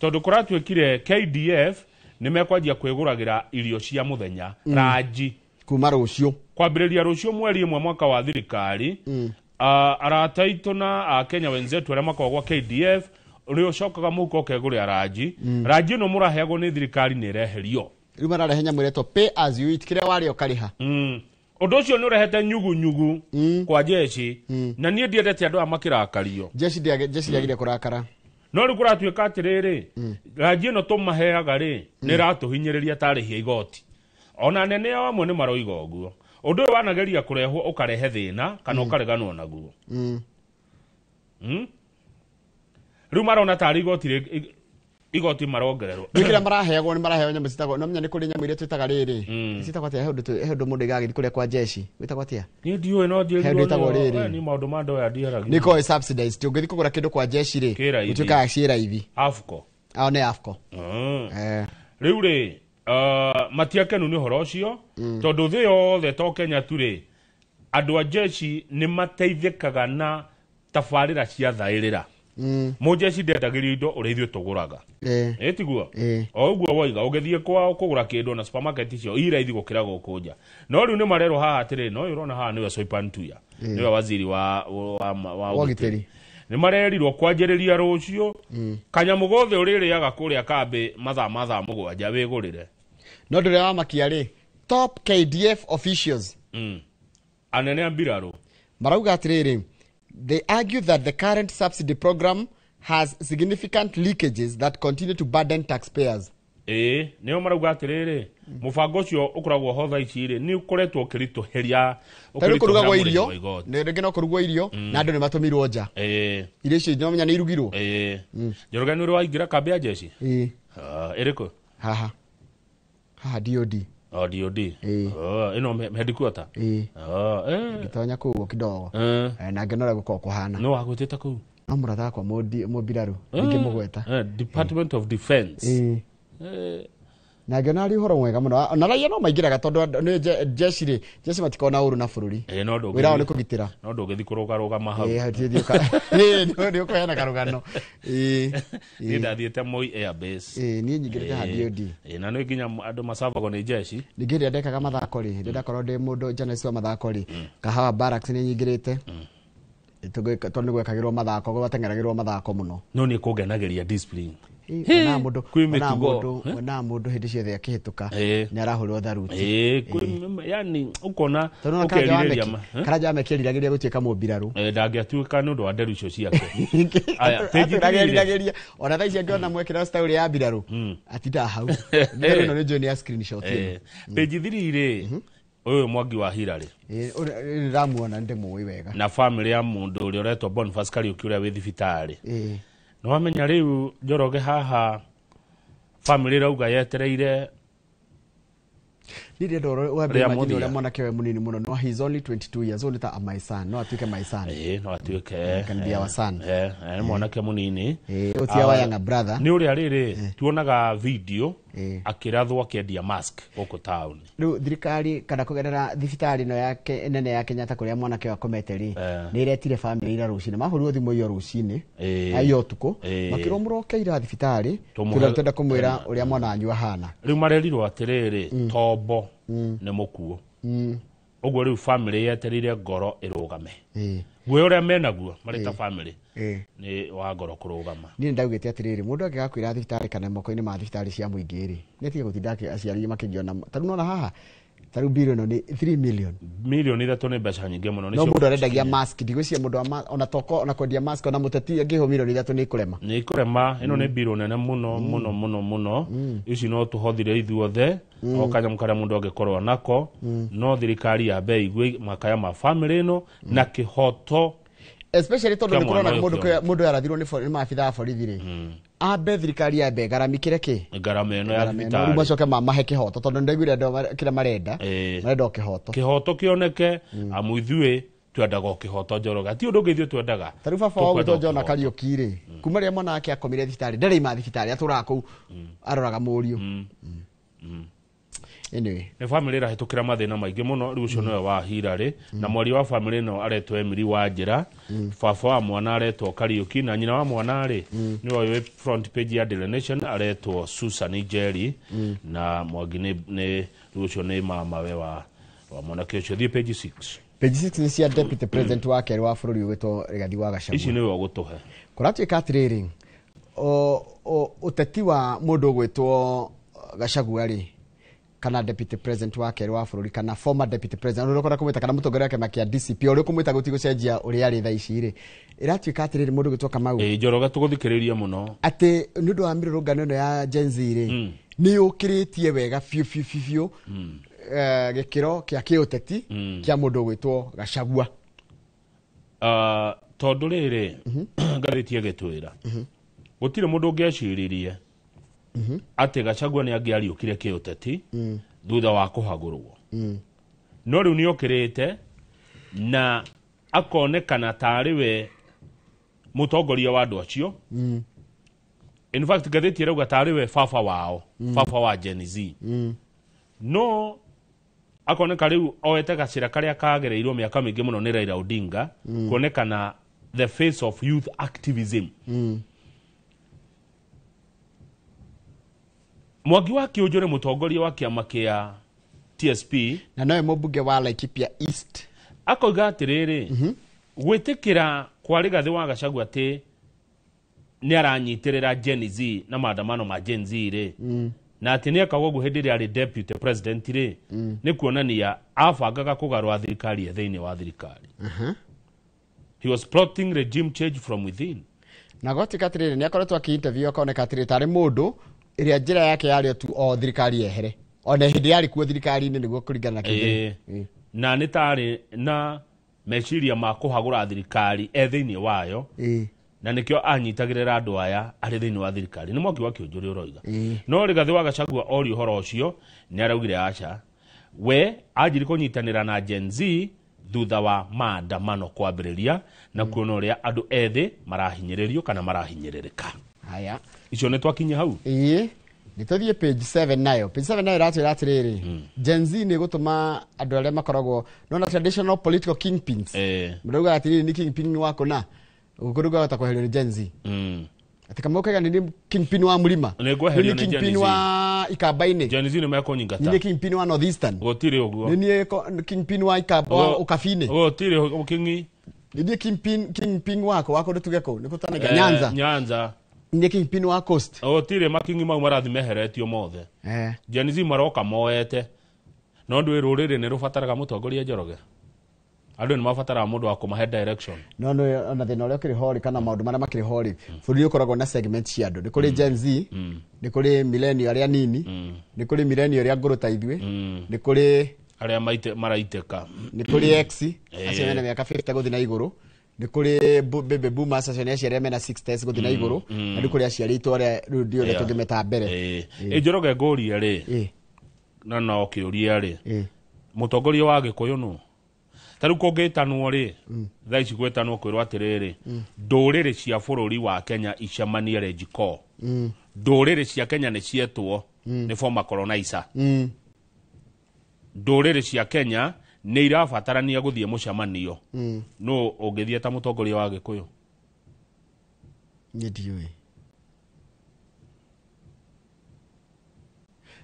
tondũ kũratuĩkire KDF nĩ mekwanjia kwĩgũragĩra irio cia mũthenya, ranji. Kuma rũciũ. Kwambĩrĩria rũciũ mweri 1 mwaka wa thirikari. Arata aitũ na akenya wenzetu arĩa makoragwo gwa KDF, ũrĩa ũcokaga mũhuko ũkegũrĩra ranji, ranji ĩno mũraheagwo nĩ thirikari nĩ ĩreherio. Rĩu mararehe nyamũ ĩretwo pay as you eat, kĩrĩa warĩa ũkarĩha. Ũndũ ũcio nĩ ũrehete nyugunyugu kwa jeshi, na niĩ ndiendete andũ aya makĩrakario. Jeshi ndĩagire kũrakara. No rĩu kũratuĩka atĩrĩrĩ, ranji ĩno tũmaheaga rĩ, nĩ ĩratũhinyĩrĩria tarĩhia igoti. Ona anene ao amwe nĩ maroiga ũguo. Ũndũ ũyũ wanageria kũrehwo ũkarehe thĩna kana ũkareganwo naguo. Rĩu marona tarĩ igoti igoti marongererwo. Rĩu kĩrĩa maraheagwo, nĩ maraheo nyamũ citagwo, no menya nĩ kũrĩ nyamũ iria twĩtaga rĩrĩ, citagwo atĩa? He ũndũ mũndũ aigaga agĩthiĩ kũrĩa kwa jeshi gwĩtagwo atĩa? Niĩ ndiũĩ, no He ũndũ ĩtagwo njĩrirwo rĩrĩ. Ni maũndũ ma andũ aya ndiaragia. Nĩ ĩkoragwo ĩ subsidized. Ũngĩthiĩ kũgũra kĩndũ kwa jeshi rĩ, Kĩ raithi. gũtuĩkaga ciĩ raithi. Afco. Ao nĩ AFCO. Rĩu rĩ, matiakenu nĩ ũhoro ũcio, tondũ thĩ yothe to Kenya tu rĩ, andũ a jeshi nĩ mateithĩkaga na tabarĩra cia thaĩrĩra. Mũjeshi ndendagĩrio indo ũrĩa ithuĩ tũgũraga. Ĩ tiguo? O ũguo woiga ũgĩthiĩ kwao kũgũra kĩndũ na supermarket icio i raithi gũkĩra gũkũ nja. No rĩu nĩ marerwo haha atĩrĩ, no ũyũ ũrona haha nĩwe Soipan Tuya. Nĩwe waziri wa ũgitĩri. Nĩ marerirwo kwanjĩrĩria rũciũ kanyamũ gothe ũrĩrĩaga kũrĩa kambĩ mathaa 7 wĩgũrĩre. No ndũrĩa wamakia rĩ, top KDF officials anene a mbirarũ marauga atĩrĩrĩ, they argue that the current subsidy program has significant leakages that continue to burden taxpayers. Ĩĩ, nĩo marauga atĩrĩrĩ, mũbango ũcio ũkoragwo ho thaa ici rĩ, nĩ ũkoretwo ũkĩritũhĩria tarĩu kũrugagwo irio, rĩngĩ no kũrugwo irio na andũ nĩ matũmirwo nja. Irio icio no menya nĩ irugirwo. Njoroge nĩ ũrĩ waingĩra kambĩ ya jeshi? Ĩĩ. Ĩrĩkũ? Haha. Haha DOD. Oh, DOD. Ĩno headquarter. Ĩĩ. Ngĩtonya kũu kidogo. Na ngĩona ũrĩa gũkoragwo kũhana. No wagwĩtĩte kũu? No mũrata wakwa mũmbirarũ, ndingĩmũgweta. Department of Defense. Ĩĩ. Na ngĩona arĩ ũhoro mwega mũno. Na raia no maingĩraga tondũ nĩ jeshi rĩ, jeshi matikoragwo na ũru na bũrũri. No ndũngĩthiĩ. Wĩra wao nĩ kũgitĩra. No ndũngĩthiĩ kũrũgarũgama hau. Ĩĩ, nĩ ũkũheana karũgano. Ĩĩ. Niĩ ndathiĩte Moi Air Base. Ĩĩ, niĩ nyingĩrĩte ha DOD. Ĩĩ, na nĩ nginya andũ macabagwo nĩ jeshi. Ningĩ rĩrĩa ndekaga mathako rĩ, rĩrĩa ndakorwo ndĩ mũndũ journalist wa mathako rĩ, Kahawa Barracks nĩ nyingĩrĩte. Tondũ nĩ gwekagĩrwo mathako, gwateng'eragĩrwo mathako mũno. No nĩ kũngenagĩria discipline. Ona mũndũ hĩndĩ ciothe akĩhĩtũka nĩ arahũrwo tharuti. Yani ũkona ũkerirĩria Karanja Wameki eriragĩria gũtuĩka mũmbirarũ. Ndangĩatuĩka nĩ ũndũ wa nderu icio ciake. Atũragĩriragĩria ona thaa ici angĩona mwekĩra style ya mbirarũ atindaga hau. Mbirarũ ĩno nĩ njũĩ nĩ ya screenshot ĩno. Page 3 rĩ, ũyũ Mwangi wa Hillary. Ndĩramuona ndĩmũĩ wega. Na family ya mũndũ ũrĩa ũretwo Boniface Kariuki ũrĩa wĩ thibitarĩ. No wamenya rĩu Njoroge haha family ĩrauga yetereire Niĩ ndĩrenda ũrĩa ũrĩa mwanake we mũnini mũno, no he is only 22 years old, ta my son, no atuĩke my son. No atuĩke. Can be our son. Nĩ mwanake mũnini. Ũtia wa younger brother. Nĩ ũrĩa rĩrĩ tuonaga video akĩrathwo akĩendia mask gũkũ town. Rĩu thirikari kana kũgerera thibitarĩ ĩno ya nene ya Kenyatta kũrĩa mwanake ũyũ akomete rĩ, nĩ ĩretire family ira rũcinĩ, mahũrirwo thimũ iyo rũcinĩ, iyo ũtukũ, makĩrwo mũroke ira thibitarĩ, twenda kũmwĩra ũrĩa mwana wanyu ahana. Rĩu marerirwo atĩrĩrĩ, tombo nĩ mũkuũ. Ũguo rĩu family yetereire ngoro ĩrũgame. Guoya ũrĩa menaguo marĩ ta family nĩ wa ngoro kũrũgama. Niĩ nĩndaugĩte atĩrĩrĩ, mũndũ angĩgakuĩra thibitarĩ kana moko-inĩ ma thibitarĩ cia mũingĩ rĩ, nĩ atige gũtinda aciari makĩgiona. Ta rĩu nona haha, ta rĩu bill ĩno nĩ 3 million. Milioni 3 nĩ mbeca nyingĩ mũno. No mũndũ arendagia mask, ndigwĩciria mũndũ ona toko ona kwendia mask ona mũteti angĩhwo milioni 3 nĩ ikũrema. Nĩ ikũrema, ĩno nĩ bill nene mũno mũno mũno mũno. Ici no tũhothire ithuothe, o kanyamũ karĩa mũndũ angĩkorwo nako, no thirikari yambe ĩigue makaya ma family ĩno na kĩhoto. Especially tondũ nĩ kũrona mũndũ yarathirwo nĩ maabithaa a borithi rĩ, ambe thirikari yambe ĩgaramikĩre kĩ? Ngarama ĩno ya thibitarĩ. Rĩu macoke mamahe kĩhoto tondũ nĩndaiguire andũ kĩrĩa marenda, marenda o kĩhoto. Kĩhoto kĩoneke, amu ithuĩ twendaga o kĩhoto Njoroge. Ti ũndũ ũngĩ ithuĩ twendaga. Ta rĩu baba wao gwĩtwo John Kariũki rĩ, kuma rĩrĩa mwana wake akomire thibitarĩ, ndarĩ ima thibitarĩ, atũraga kũu aroraga mũriũ. Anyway. Nĩ family ĩrahĩtũkĩra mathĩna maingĩ mũno, rĩu ũcio nĩwe wa Hillary, na mwarĩ wa family ĩno aretwo Emily Wanjĩra, baba wa mwana aretwo Kariũki, na nyina wa mwana rĩ, nĩwe wĩ front page ya Daily Nation aretwo Susan Njeri, na Mwangi nĩ rĩu ũcio nĩ mamawe wa mwanake ũcio. Thiĩ page 6. Page 6 nĩ cia deputy president wa kerĩ wa bũrũri ũgwĩtwo Rigathi wa Gachagua. Ici nĩwe ũgũtũhe. Kũratuĩka atĩrĩrĩ, ũteti wa mũndũ ũgwĩtwo Gachagua rĩ, kana deputy president wa kerĩ wa bũrũri kana former deputy president ũrĩa ũkwenda kũmwĩta kana mũtongoria wa kĩama kĩa DCP ũrĩa ũkũmwĩta gũtigũcenjia ũrĩa arĩ thaa ici rĩ, ĩratuĩka atĩrĩrĩ mũndũ ũgwĩtwo Kamau. Njoroge tũgũthikĩrĩria mũno atĩ nĩ ũndũ wa mĩrũrũngano ĩno ya Gen Z rĩ, nĩ yũkĩrĩtie wega biũ biũ biũ gĩkĩro kĩa kĩũteti kĩa mũndũ ũgwĩtwo Gachagua. Tondũ rĩrĩ ngathĩti ĩgĩtwĩra gũtirĩ mũndũ ũngĩeciririe atĩ Gachagua nĩ angĩariũkire kĩũteti thutha wa kũhagũrwo. No rĩu nĩ okĩrĩte na akonekana tarĩ we mũtongoria wa andũ acio. In fact ngathĩti ĩrauga tarĩ we baba wao, baba wa Gen Z. No akoneka rĩu oete gacĩra karĩa kagereirwo mĩaka mĩingĩ mũno nĩ Raila Odinga, kuonekana the face of youth activism. Mwangi wa Kĩũnjũ nĩ mũtongoria wa kĩama kĩa TSP na nowe mũmbunge wa Laikipia East. Akoiga atĩrĩrĩ, gwĩtĩkĩra kwa Rigathĩ wa Gachagua atĩ nĩ aranyitĩrĩra Gen Z na maandamano ma Gen Z rĩ, na atĩ nĩ ekaga ũguo hĩndĩ ĩrĩa arĩ deputy president rĩ, nĩ kuonania abangaga kũgarũra thirikari thĩinĩ wa thirikari. He was plotting regime change from within. Na gwatuĩka atĩrĩrĩ, nĩ akoretwo akĩ-interview akoneka atĩrĩ tarĩ mũndũ ĩrĩa njĩra yake yarĩ tu o thirikari yehere, ona hĩndĩ yarĩ kuo thirikari-inĩ nĩguo kũringana na kĩngĩ. Na nĩ tarĩ na meciria ma kũhagũra thirikari e thĩinĩ wayo, na nĩkĩo anyitagĩrĩra andũ aya arĩ thĩinĩ wa thirikari. Nĩ Mwangi wa Kĩũnjũ ũrĩa ũroiga. No Rigathĩ wa Gachagua orio ũhoro ũcio nĩ araugire aca, we anjirie kũnyitanĩra na Gen Z thutha wa maandamano kwambĩrĩria na kuona ũrĩa andũ ethĩ marahinyĩrĩrio kana marahinyĩrĩrĩka. Haya, icio nĩ twakinya hau. Ĩĩ, nĩ tũthiĩ page 7 nayo. Page 7 nayo ĩratwĩra atĩrĩrĩ, Gen Z nĩ gũtũma andũ arĩa makoragwo nona traditional political kingpins. Mrauga atĩrĩrĩ, nĩ kingpin wako na ũkũruga ta kweherio nĩ Gen Z. Ati kama ukaga ni kingpin wa Mlima, ni kingpin wa Ikamba-inĩ, Gen Z nĩ mekũnyingata, ni kingpin wa Northeastern, gũtirĩ ũguo, ni kingpin wa Ikamba Ukabini, gũtirĩ ũking'i, ni kingpin wako nĩ kũ nĩ kũtanaga Nyanza, Nyanza, ni kingpin wa Coast, gũtirĩ makingi mau marathi meheretio mothe. Gen Z maroka moete, no ndwĩ rũrĩrĩ nĩ rũbataraga mũtongoria Njoroge. Andũ nĩ mabataraga mũndũ wa kũmahe direction. No ona thĩna ũrĩa ũkĩrĩ ho rĩ, kana maũndũ marĩa makĩrĩ ho rĩ, bũrũri ũkoragwo na segment cia andũ. Nĩ kũrĩ Gen Z, nĩ kũrĩ millennial arĩa nini, nĩ kũrĩ millennial arĩa ngũrũ ta ithuĩ, nĩ kũrĩ arĩa maraitĩka, nĩ kũrĩ X acio mena mĩaka 50 gũthiĩ na igũrũ, nĩ kũrĩ baby boomers acio nĩ acio arĩa mena 60s gũthiĩ na igũrũ, na nĩ kũrĩ aciari aitũ arĩa rĩu ndiũĩ ũrĩa tũngĩmeta mbere. Njoroge ngũrie rĩ, na no kĩũria rĩ, mũtongoria wa Gĩkũyũ nũ? Ta rĩu kũngĩtanwo rĩ, thaa ici gwĩtanwo kwĩrwo atĩrĩrĩ, ndũrĩrĩ cia bũrũri wa Kenya icemanie Rejiko. Ndũrĩrĩ cia Kenya nĩ cietwo nĩ former colonizer. Ndũrĩrĩ cia Kenya nĩ irabatarania gũthiĩ mũcemanio. No ũngĩthiĩ ta mũtongoria wa Gĩkũyũ? Niĩ ndiũĩ.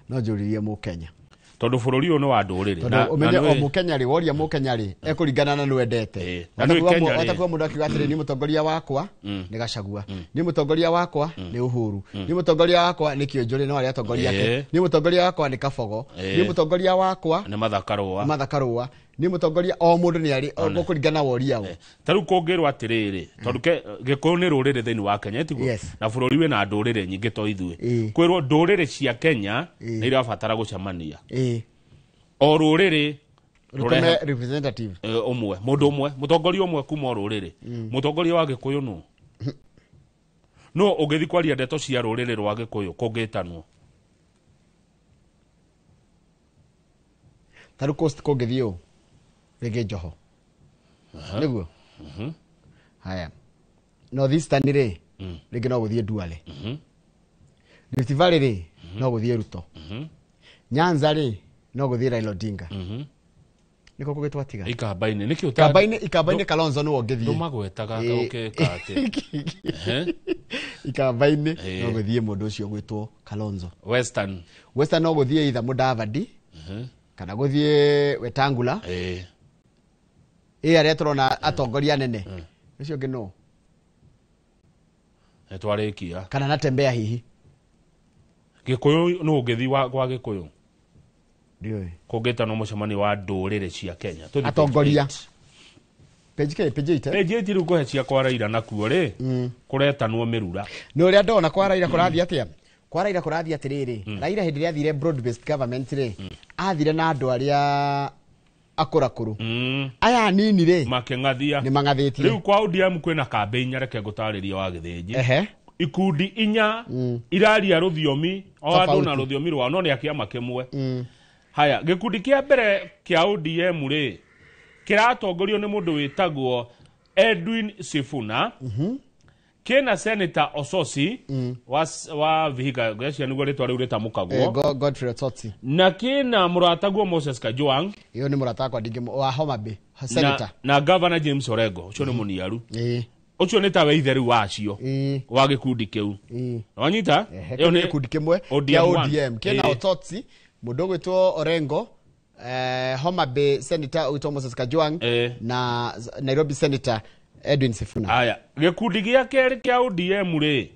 No njũririe Mũkenya. Tondũ bũrũri ũyũ nĩ wa ndũrĩrĩ. Tondũ ũmenye o Mũkenya rĩ, woria Mũkenya rĩ, ekũringana na nĩwendete. Watakuwa mũndũ akiuga atĩrĩ, niĩ mũtongoria wakwa nĩ Gachagua, niĩ mũtongoria wakwa nĩ Uhuru, niĩ mũtongoria wakwa nĩ Kĩũnjũrĩ no arĩa atongoria ake, niĩ mũtongoria wakwa nĩ Kabogo, niĩ mũtongoria wakwa nĩ Martha Karũa, Martha Karũa, niĩ mũtongoria o mũndũ nĩ arĩ gũkũringana woria wo. Ta rĩu kũngĩrwo atĩrĩrĩ, tondũ Gĩkũyũ nĩ rũrĩrĩ thĩinĩ wa Kenya, tiguo? Na bũrũri wĩna ndũrĩrĩ nyingĩ to ithuĩ. Kwĩrwo ndũrĩrĩ cia Kenya nĩ irabatara gũcemania. O rũrĩrĩ rũtũme representative ũmwe, mũndũ ũmwe, mũtongoria ũmwe kuma o rũrĩrĩ. Mũtongoria wa Gĩkũyũ nũ? No ũngĩthiĩ kwaria ndeto cia rũrĩrĩ rwa Gĩkũyũ kũngĩtanwo? Ta rĩu Coast kũngĩthiĩ ũ? Rĩngĩ Joho. Nĩguo? Haya. Northeastern rĩ, rĩngĩ no gũthiĩ Duale. Rift Valley rĩ, no gũthiĩ Ruto. Nyanza rĩ, no gũthiĩ Raila Odinga. Nĩko kũgĩtwatiga. Ikamba-inĩ nĩkĩ Ikamba-inĩ Kalonzo nĩwe ũngĩthiĩ. Ndũmagwetaga ũkĩka atĩ. Ikamba-inĩ no gũthiĩ mũndũ ũcio ũgwĩtwo Kalonzo. Western. Western no gũthiĩ either Mudavadi kana gũthiĩ Wetangula. Ĩ arĩa tũrona atongoria anene. Ũcio ũngĩ nũ? Nĩtwarĩkia. Kana Natembeya hihi. Gĩkũyũ nũ ũngĩthiĩ kwa Gĩkũyũ? Ndiũĩ. Kũngĩtanwo mũcemanio wa ndũrĩrĩ cia Kenya. Atongoria. Page K, page 8. Page 8 rĩu ngũhe cia kwa Raila nakuo rĩ, kũretanwo mĩrura. Nĩ ũrĩa ndona kwa Raila kũrathiĩ atĩa? Kwa Raila kũrathiĩ atĩrĩrĩ, Raila hĩndĩ ĩrĩa athire broad based government rĩ, athire na andũ arĩa akũrakũrũ. Aya anini rĩ, makĩng'athia. Nĩ mang'athĩtie. Rĩu kwa ODM kwĩna kambĩ inya, reke ngũtarĩrie wa Gĩthĩnji. Ikundi inya iraria rũthiomi, o andũ na rũthiomi rwao, no nĩ a kĩama kĩmwe. Haya, gĩkundi kĩa mbere kĩa ODM rĩ, kĩratongorio nĩ mũndũ wĩtagwo Edwin Sifuna, kĩna Senator Ososi wa Vihiga, ngwĩciria nĩguo rĩtwa rĩu rĩtamũkagwo. Godfrey Osotsi. Na kĩna mũrataguo Moses Kajwang. Ĩyo nĩ mũrata wakwa ndingĩ wa Homa Bay, Senator. Na Governor James Orengo, ũcio nĩ mũniaru. Ũcio nĩ tawe ithe rĩu wacio wa gĩkundi kĩu. Wanyita? Ĩyo nĩ gĩkundi kĩmwe kĩa ODM kĩna Ototsi, mũndũ ũgwĩtwo Orengo, Homa Bay Senator ũgwĩtwo Moses Kajwang na Nairobi Senator Edwin Sifuna. Aya, gĩkundi gĩa kerĩ kĩa ODM rĩ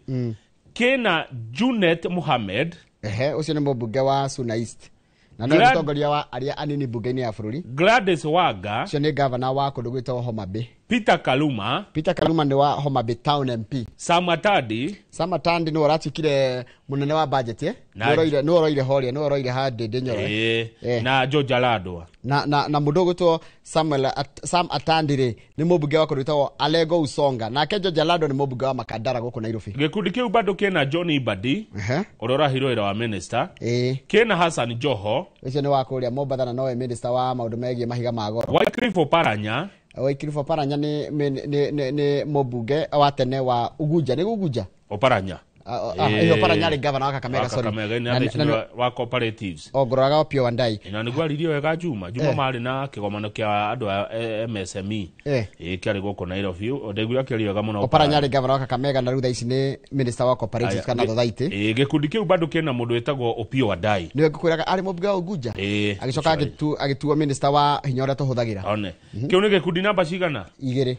kĩna Junet Mohamed. Ũcio nĩ mũmbunge wa Suna East na no mũtongoria wa arĩa anini bunge-inĩ ya bũrũri. Gladys Wanga, ũcio nĩ gavana wa kũndũ gwĩtagwo Homa Bay. Peter Kaluma, Peter Kaluma nĩ wa Homa Bay Town MP. Sam Atandi, Sam Atandi nĩwe ũratuĩkire mũnene wa budget, nĩwe ũroire horia, nĩwe ũroire Ndindi Nyoro, na George Aladwa na mũndũ ũgwĩtwo Sam Atandi rĩ nĩ mũmbunge wa kũndũ gwĩtagwo Alego Usonga, nake George Aladwa nĩ mũmbunge wa Makandara gũkũ Nairobi. Gĩkundi kĩu bado kĩna John Ibadi ũrĩa ũrahirwo wĩra wa minister, kĩna Hassan Joho, ũcio nĩ wa kũrĩa Mombatha na nowe minister wa maũndũ megiĩ mahiga ma goro. Wycliffe Oparanya, Wycliffe Oparanya nĩ mũmbunge wa tene wa Ugunja, nĩ Ugunja Oparanya. Oparanya arĩ gavana wa Kakamega, sorry, wa cooperatives. Ongororaga Opiyo Wandayi. Na nĩguo aririe wega Juma. Juma marĩ na kĩgomano kĩa andũ a MSME kĩarĩ gũkũ Nairobi, ndaiguire akĩaria wega mũno. Oparanya arĩ gavana wa Kakamega na rĩu thaa ici nĩ minister wa cooperatives kana society. Gĩkundi kĩu bado kĩna mũndũ wĩtagwo Opiyo Wandayi, nĩwe ngũkwĩraga arĩ mũmbunge wa Ugunja, agĩcoka agĩtuo minister wa hinya ũrĩa tũhũthagĩra. One kĩu nĩ gĩkundi namba cigana? Igĩrĩ.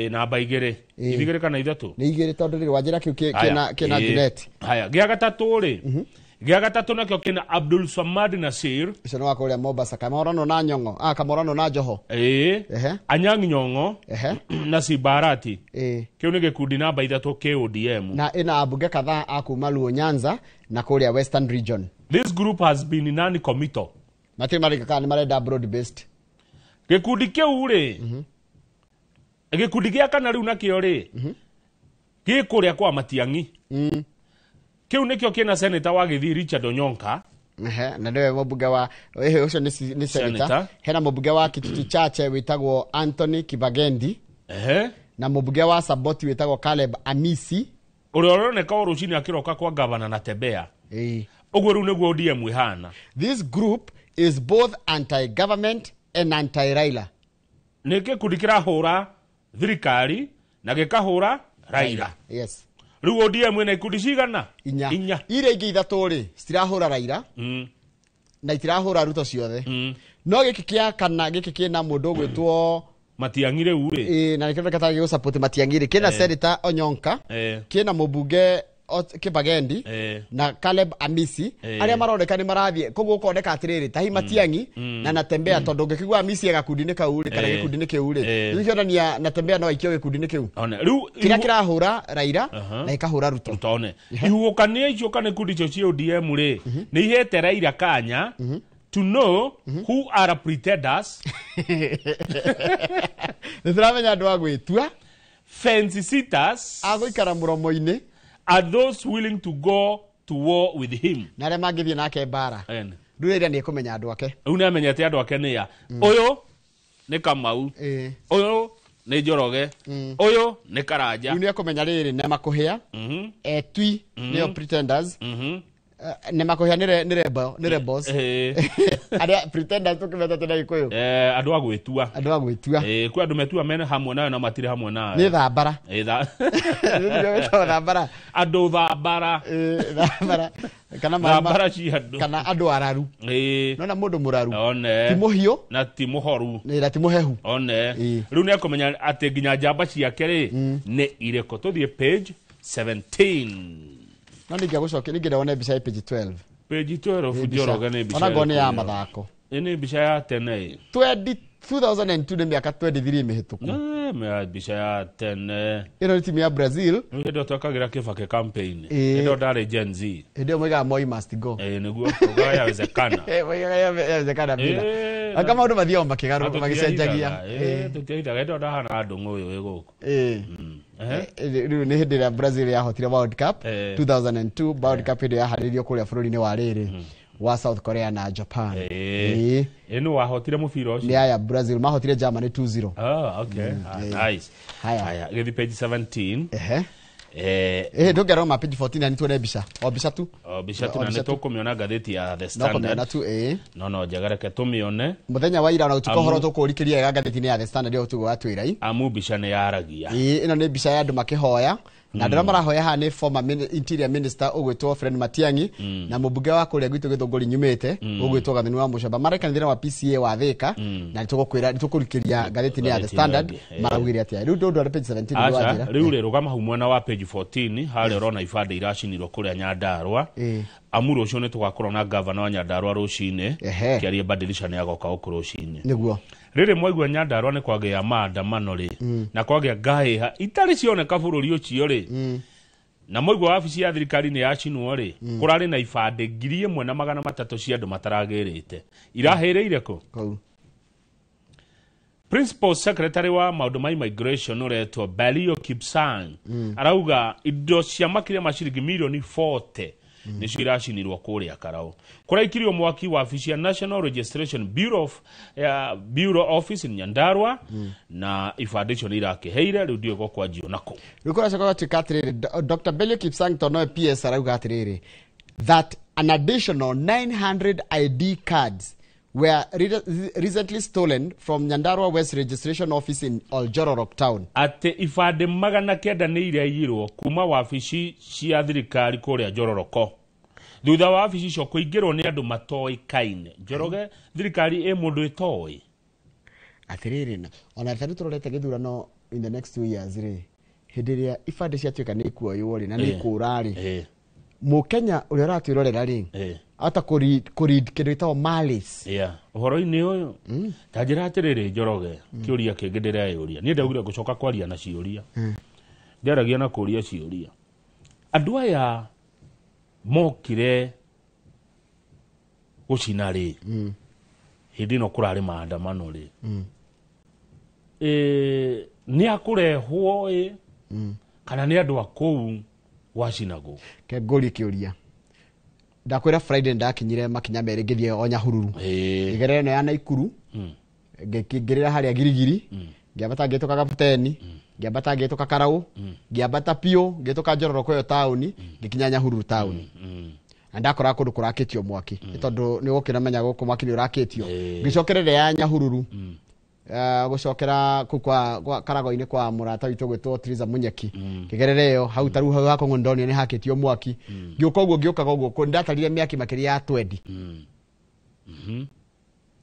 Namba igĩrĩ. Igĩrĩ kana ithatũ? Nĩ igĩrĩ tondũ rĩrĩ wanjĩra kĩu kĩna Junet. Haya, gĩa gatatũ rĩ, gĩa gatatũ nakĩo kĩna Abdul Samad Nasir, ũcio nĩ wa kũrĩa Mombasa, Kamorano na Nyong'o, Kamorano na Joho, Anyang' Nyong'o na Sibarati. Kĩu nĩ gĩkundi namba ithatũ kĩ ODM, na ĩna ambunge kadhaa a kuma Luo Nyanza na kũrĩa Western Region. This group has been non-committal. Matirĩ marĩka kana nĩ marenda broad based. Gĩkundi kĩu rĩ, gĩkundi gĩa kana rĩu nakĩo rĩ gĩ kũrĩa kwa Matiang'i. Kĩu nĩkĩo kĩna senator wa Gĩthii Richard Onyonka, na nĩwe mũmbunge wa ũcio nĩ senator. Hena mũmbunge wa Kitutu Chache wĩtagwo Anthony Kibagendi, na mũmbunge wa Saboti wĩtagwo Caleb Amisi, ũrĩa ũroneka o rũcinĩ akĩroka kwa gavana na Tembea. Ũguo rĩu nĩguo ODM ĩhana. This group is both anti-government and anti-Raila. Nĩ gĩkundi kĩrahũra thirikari na gĩkahũra Raila. Yes. Rĩu ODM ĩna ikundi cigana? Inya. Iria ingĩ ithatũ rĩ citirahũra Raila na itirahũra Ruto ciothe. No gĩkĩ kĩa kana gĩkĩ kĩna mũndũ ũgwĩtwo Matiang'i rĩu rĩ, na nĩkĩo kĩroneka gĩgũsupport Matiang'i rĩ, kĩna Senator Onyonka, kĩna mũmbunge Kibagendi na Caleb Amisi, arĩa maroneka nĩ marathiĩ koguo ũkoneka atĩrĩrĩ ta hi Matiang'i na Natembea, tondũ ũngĩkĩigua Amisi e gakundi-inĩ kau rĩ kana gĩkundi-inĩ kĩu rĩ, nĩkĩonania Natembea no aikio gĩkundi-inĩ kĩu kĩrĩa kĩrahũra Raila na gĩkahũra Ruto. One ihuhũkanio icio kana ikundi icio cia ODM rĩ nĩ ihete Raila kanya to know who are pretenders. Nĩ tũramenya andũ a gwĩtua, fence sitters, a gũikara mũromo-inĩ, are those willing to go to war with him. Na arĩa mangĩthiĩ nake mbara. Rĩu Raila nĩ ekũmenya andũ ake. Rĩu nĩ amenyete andũ ake nĩa. Ũyũ nĩ Kamau, ũyũ nĩ Njoroge, ũyũ nĩ Karanja. Rĩu nĩ ekũmenya rĩrĩ nĩ makũhĩa, etui nĩo pretenders, nĩ makũhĩa nĩ rebels. Arĩa pretenders tũkĩmeta tena Gĩkũyũ. Andũ a gwĩtua. Andũ a gwĩtua. Kwĩ andũ metua mena hamwe nayo na matirĩ hamwe nayo. Nĩ thambara. Nĩ thambara. Andũ thambara. Thambara. Kana thambara cia andũ. Kana andũ araru. Nona mũndũ mũraru. One. Ti mũhiũ. Na ti mũhoru. Na ti mũhehu. One. Rĩu nĩ ekũmenya atĩ nginya njamba ciake rĩ nĩ irĩkũ. Tũthiĩ page 17. No ningĩagũcokia ningĩenda wone mbica ya page 12. Page 12 Njoroge nĩ mbica. Ona ngoo nĩ ya mathako. Nĩ mbica ya tene. 2002 nĩ mĩaka 23 mĩhĩtũku. Nĩ mbica ya tene. Ĩno nĩ timu ya Brazil. Hĩndĩ ĩyo twekagĩra Kibaki campaign. Hĩndĩ ĩyo ndarĩ Gen Z. Hĩndĩ ĩyo moigaga Moi must go. Nĩguo tugaga yawezekana. Moigaga yawezekana bila. Anga maũndũ mathiaga makĩgarũrũka magĩcenjagia. Tũtiahithaga hĩndĩ ĩyo ndahana andũ ng'ũyũ wĩ gũkũ. Rĩu nĩ hĩndĩ ĩrĩa Brazil yahotire World Cup 2002. World Cup hĩndĩ yaharĩrĩirio kũrĩa bũrũri-inĩ wa rĩrĩ wa South Korea na Japan. Ĩno wahotire mũbira ũcio. Nĩ aya Brazil mahotire Germany 2-0. Oh, okay. Nice. Haya. Gĩthiĩ page 17. Ndũngĩaroma page 14 na nĩtuone mbica o mbica tu o mbica tu na nĩtũkũmĩona ngathĩti ya The no Standard kũmĩona tu ĩĩ no njega reke tũmĩone mũthenya wa ira na ũtukũ Amu- ũhoro tũkũrikĩria wega ngathĩti-inĩ ya The Standard ya ũtukũ wa twĩrai amu mbica nĩ yaragia ĩĩ ĩno nĩ mbica ya andũ makĩhoya na andũ arĩa marahoya haha nĩ former interior minister ũgwĩtwo Fred Matiang'i na mũmbunge wa kũrĩa gwitũ Gĩthũngũri nyumĩte ũgwĩtwo Gathoni wa Mũcomba marekanithĩra wa PCA wa Thĩka na nĩtũgũkwĩra nĩtũkũrikĩria ngathĩti-inĩ ya The Ngathĩti-inĩ Standard ĩngĩ, ĩĩ. maraugire atĩa rĩu ndũndware page 17 nĩguo aca wanjĩra. rĩu rĩ rũgama hau mwena wa page 14 harĩa ũrona ibandĩ iracinirwo kũrĩa Nyandarua amu rũciũ nĩ tũgakorwo na gavana wa Nyandarua rũcinĩ Ehe. kĩaria badilisha nĩ agoka gũkũ rũcinĩ nĩguo rĩrĩ mwaigua Nyandarua nĩ kwagĩa maandamano rĩ na kwagĩa ngahĩha itarĩ cioneka bũrũri ũcio rĩ na mwaigua wabici ya thirikari nĩ yacinwo rĩ kũrarĩ na ibandĩ 1300 cia andũ mataragĩrĩte irahĩrĩire kũ kũu Principal Secretary wa maũndũ ma immigration ũretwo Belio Kipsang arauga indo cia makĩria ma ciringi mirioni 40 nĩcio iracinirwo kũrĩa Karau kũraikirio mwaki wabici ya National Registration Bureau, of, Bureau Office in Nyandarua na ibandĩ icio nĩ irakĩheire rĩu ndiũĩ gũkwanjio nakũ rĩu kũracoka gũtuĩka atĩrĩrĩ Dr. Belio Kipsang to nowe PS arauga atĩrĩrĩ that an additional 900 ID cards were recently stolen from Nyandarua West Registration Office in Oljororok town. Atĩ ibandĩ 900 nĩ iraiyirwo kuma wabici cia thirikari kũrĩa Njororoko thutha wa wabici icio kũingĩrwo nĩ andũ matoĩkaine. Njoroge thirikari ĩ mũndũ ĩtoĩ Atĩrĩrĩ na ona tarĩu tũrorete gĩthurano in the next 2 years rĩ hĩndĩ ĩrĩa ibandĩ ciatuĩka nĩ ikuoywo rĩ na nĩ ikũra rĩ mũkenya ũrĩa ũratwĩrorera rĩ ata kũread kĩndũ gĩtagwo malice. Yeah. Ũhoro-inĩ ũyũ ta njĩra atĩrĩrĩ Njoroge kĩũria kĩngĩ ndĩreyũria niĩ ndaugire ngũcoka kwaria na ciũria ndĩaragia na kũria ciũria andũ aya mokire gũcina rĩ hĩndĩ ĩno kũrarĩ maandamano rĩ nĩ akũrehwo ĩ kana nĩ andũ a kũu gwacinagwo Ke ngũrie kĩũria ndakwĩra Friday ndakinyire makinya merĩ ngĩthiĩ o Nyahururu ngĩgerera ĩno ya Naikuru ngĩkĩingĩrĩra harĩa Girigiri ngĩambata ngĩhĩtũka Kaputeni ngĩambata ngĩhĩtũka Karau ngĩambata piũ ngĩhĩtũka Njororoko ĩyo taũni ngĩkinya Nyahururu taũni na ndakoraga kũndũ kũrakĩtio mwaki nĩ tondũ nĩ ũgũkĩramenya gũkũ mwaki nĩ ũrakĩtio ngĩcokerera ya Nyahururu gũcokera kũu kwa Karago-inĩ kwa mũrata witũ gwĩtwo Triza Munyeki ngĩgerera ĩyo hau tarĩu hau hakwa ndonire nĩ hakĩtio mwaki ngĩũka ũguo ngĩũkaga ũguo ndatarire mĩaki makĩria ya 20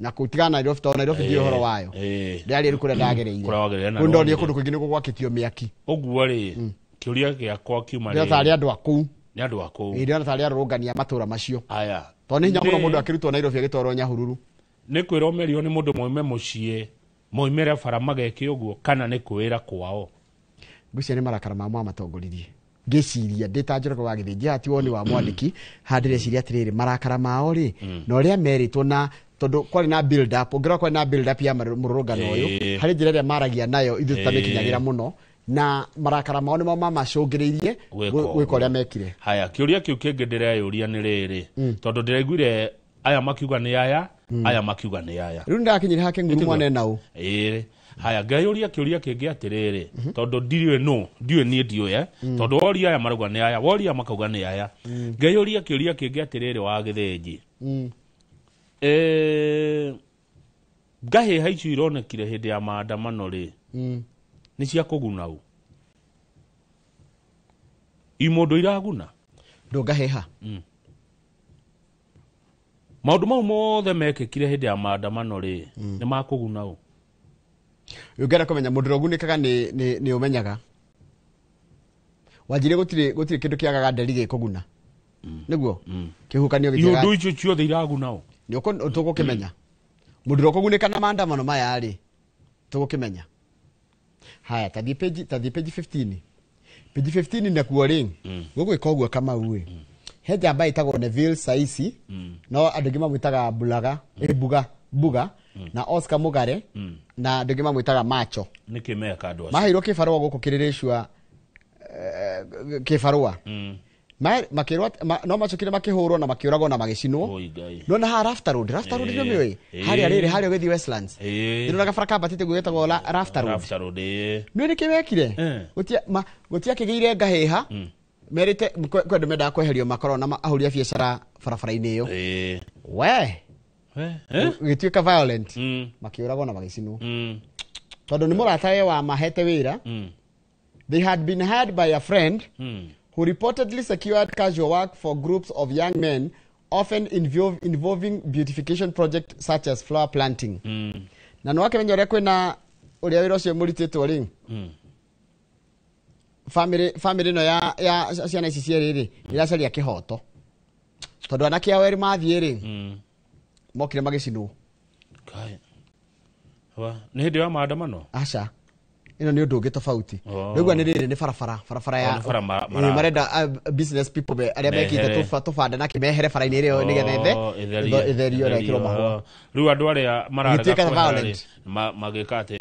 na kũtigana Nairobi tondũ Nairobi ndiũĩ ũhoro wayo ndĩrarĩ rĩu kũrĩa ndagereire kũu ndonire kũndũ kũingĩ nĩkuo gwakĩtio mĩaki ũguo rĩ kĩũria gĩakwa kiuma ndĩrona tarĩ andũ a kũu nĩ andũ a kũu ĩĩ ndĩrona tarĩ arũrũngani a matũra macio aya tondũ nĩ hinya mũno mũndũ akĩrutwo Nairobi agĩtwarwo Nyahururu nĩ kwĩrwo merirwo nĩ mũndũ moime mũciĩ moimĩre bara mageke ũguo kana nĩ kwĩra kwao ngwĩciria nĩ marakara ma mamatongoririe ngĩciria ndĩ ta Njoroge wa Gĩthĩnji haha ti woni wa mwandĩki haha ndĩreciria atĩrĩrĩ marakara mao rĩ na ũrĩa merĩtwo na tondũ kwarĩ na build up ũngĩrora kwarĩ na build up ya mũrũrũngano ũyũ harĩ njĩra ĩrĩa maragia nayo ithuĩ tũtamĩkinyagĩra mũno na marakara mao nĩmo mamacũngĩrĩirie gwĩka ũrĩa mekire. Haya kĩũria kĩu kĩngĩ ndĩreyũria nĩ rĩrĩ tondũ ndĩraiguire aya makiuga nĩ aya aya makiuga nĩ aya rĩu nĩndakinyire hake nguru mwana nau ĩĩ haya ngeyũria kĩũria kĩngĩ atĩrĩrĩ tondũ ndiũĩ nũ ndiũĩ niĩ ndiũĩ tondũ woria aya marauga nĩ aya woria makauga nĩ aya ngeyũria kĩũria kĩngĩ atĩrĩrĩ wa Gĩthĩnji ngahĩha icio ironekire hĩndĩ ya maandamano rĩ nĩ cia kũguna ũ i mũndũ iraguna ndũngahĩha maũndũ mau mothe mekĩkire hĩndĩ ya maandamano rĩ nĩ makũguna ũ ũngĩenda kũmenya mũndũ ũrĩa ũgunĩkaga nĩ ũmenyaga wanjirie gũtirĩ kĩndũ kĩagaga nderi gĩkũguna nĩguo kĩhuhũkanio gĩtiagaga iũndũ icio ciothe iraguna ũ nĩ tũgũkĩmenya mũndũ ũrĩa ũkũgunĩka na maandamano maya rĩ tũgũkĩmenya haya tathiĩ page 15 page 15 nakuo rĩ gũgwĩka ũguo Kamau ĩ he njamba ĩtagwo Neville Saisi no andũ aingĩ mamwĩtaga Bulaga Buga na Oscar Mugare na andũ aingĩ mamwĩtaga Macho nĩkĩ meka andũ acio maheirwo kĩbarũa gũkũ kĩrĩrĩcua kĩbarũa Makĩrwo no macokire makĩhũrwo na makĩũragwo na magĩcinwo. Nona ha Rafter Road, Rafter Road nĩ mĩũĩ harĩa rĩrĩ harĩa ũgĩthiĩ Westlands. Nĩ gabara kambatĩte gwĩtagwo Rafter Road. Rafter Road. Nĩ nĩkĩ wekire? Gũtiakĩgĩire ngahĩha. Merĩte kwendũ mendaga kweherio makorwo na ahũri a biacara barabara-inĩ ĩyo. We gĩtuĩka violent. Makĩũragwo na magĩcinwo. Tondũ nĩ mũrata we wa mahete wĩra. They had been hired by a friend who reportedly secured casual work for groups of young men, often involving beautification projects such as flower planting. Na no akĩmenya ũrĩa kwĩna ũrĩa wĩra ũcio mũritĩtwo rĩ. Family ĩno ya ciana ici cierĩ rĩ iracaria kĩhoto. Tondũ anake ao erĩ mathiĩ rĩ mokire magĩcinwo. Nĩ hĩndĩ ya maandamano? Aca. Ĩno nĩ ũndũ ũngĩ tofauti. Rĩu nĩ rĩrĩ nĩ barabara ya marenda business people arĩa mekĩte tũbanda na kĩmehere bara-inĩ ĩrĩa nĩgetha ĩtherio na ĩkĩrwo mahũa. Rĩu andũ arĩa mararega kwehera magĩka atĩ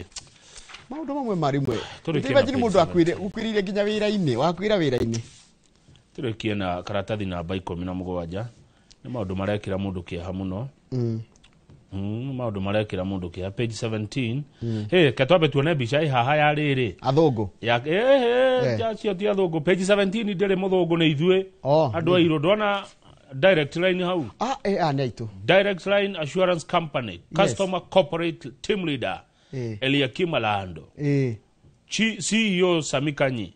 maũndũ mamwe marimwe. Imagine mũndũ akuĩrĩire nginya wĩra-inĩ, wakuĩra wĩra-inĩ. Tũrĩkie na karatathi namba 17. Nĩ maũndũ marekĩra mũndũ kĩeha mũno. Maũndũ marekĩra mũndũ kĩeha page 17. Ke twambe tuone mbica ĩ haha ya rĩrĩ. Athũngũ. Ya acio ti athũngũ. Page 17 ndĩrĩ mũthũngũ nĩ ithuĩ. Andũ airũ ndona Direct Line hau. Nĩ aitũ. Direct Line Assurance Company, Customer Corporate Team Leader Eliakim Alando. CEO Samikanyi.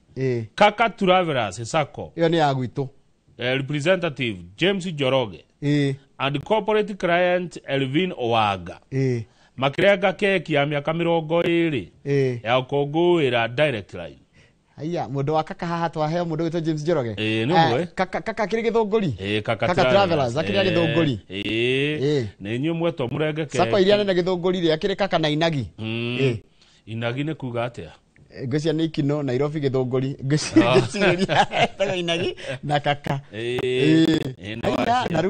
Kaka Travelers Sacco. Ĩyo nĩ ya gwitũ. Representative James Njoroge. And corporate client Elvin Owaga. Makĩrenga keki ya mĩaka 20 ya gũkũngũĩra Direct Line. Haiya, mũndũ wa kaka haha twaheo mũndũ wĩtwo James Njoroge. Nĩ ũmwe. Kaka kĩrĩ Gĩthũngũri. Kaka Travelers akĩrĩ Gĩthũngũri. Nĩ inyuĩ mwetwo mũrenge keki. Sacco iria nene Gĩthũngũri rĩ akĩrĩ kaka na Inagi. Inagi nĩ kuga atĩa? Ngwĩciria nĩ Ikino, Nairobi, Gĩthũngũri. Ngwĩciria etaga Inagi na kaka. Na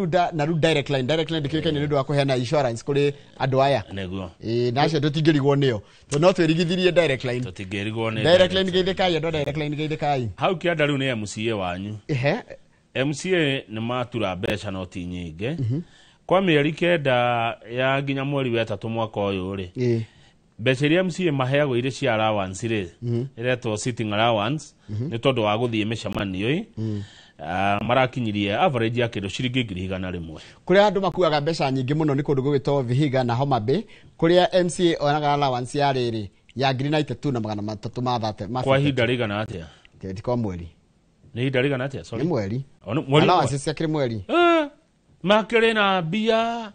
rĩu Direct Line, Direct Line ndĩkĩũĩkaine nĩ ũndũ wa kũheana insurance kũrĩ andũ aya. Nĩguo. Na acio tũtingĩrigwo nĩo. Tondũ no twĩrigithirie Direct Line. Tũtingĩrigwo nĩ Direct Line geithĩkai andũ a Direct Line geithĩkai. Hau kĩanda rĩu nĩ MCA wanyu. MCA nĩ matura mbeca no ti nyingĩ. Kwa mĩeri 9 ya nginya mweri wa 3 mwaka ũyũ rĩ. Mbeca iria MCA maheagwo irĩ cia allowance rĩ iretwo sitting allowance nĩ tondũ wa gũthiĩ mĩcemanio marakinyirie average ya kĩndũ ciringi 100,000. Kũrĩa andũ makuaga mbeca nyingĩ mũno nĩ kũndũ gũgĩtwo Vihiga na Homa Bay kũrĩa MCA onaga allowance ya rĩrĩ ya 93,330 kwa ihinda rĩigana atĩa? Ti kwa mweri. Nĩ ihinda rĩigana atĩa? Sorry. Nĩ mweri. Allowance ciakĩrĩ mweri. Makĩrĩ na mbia.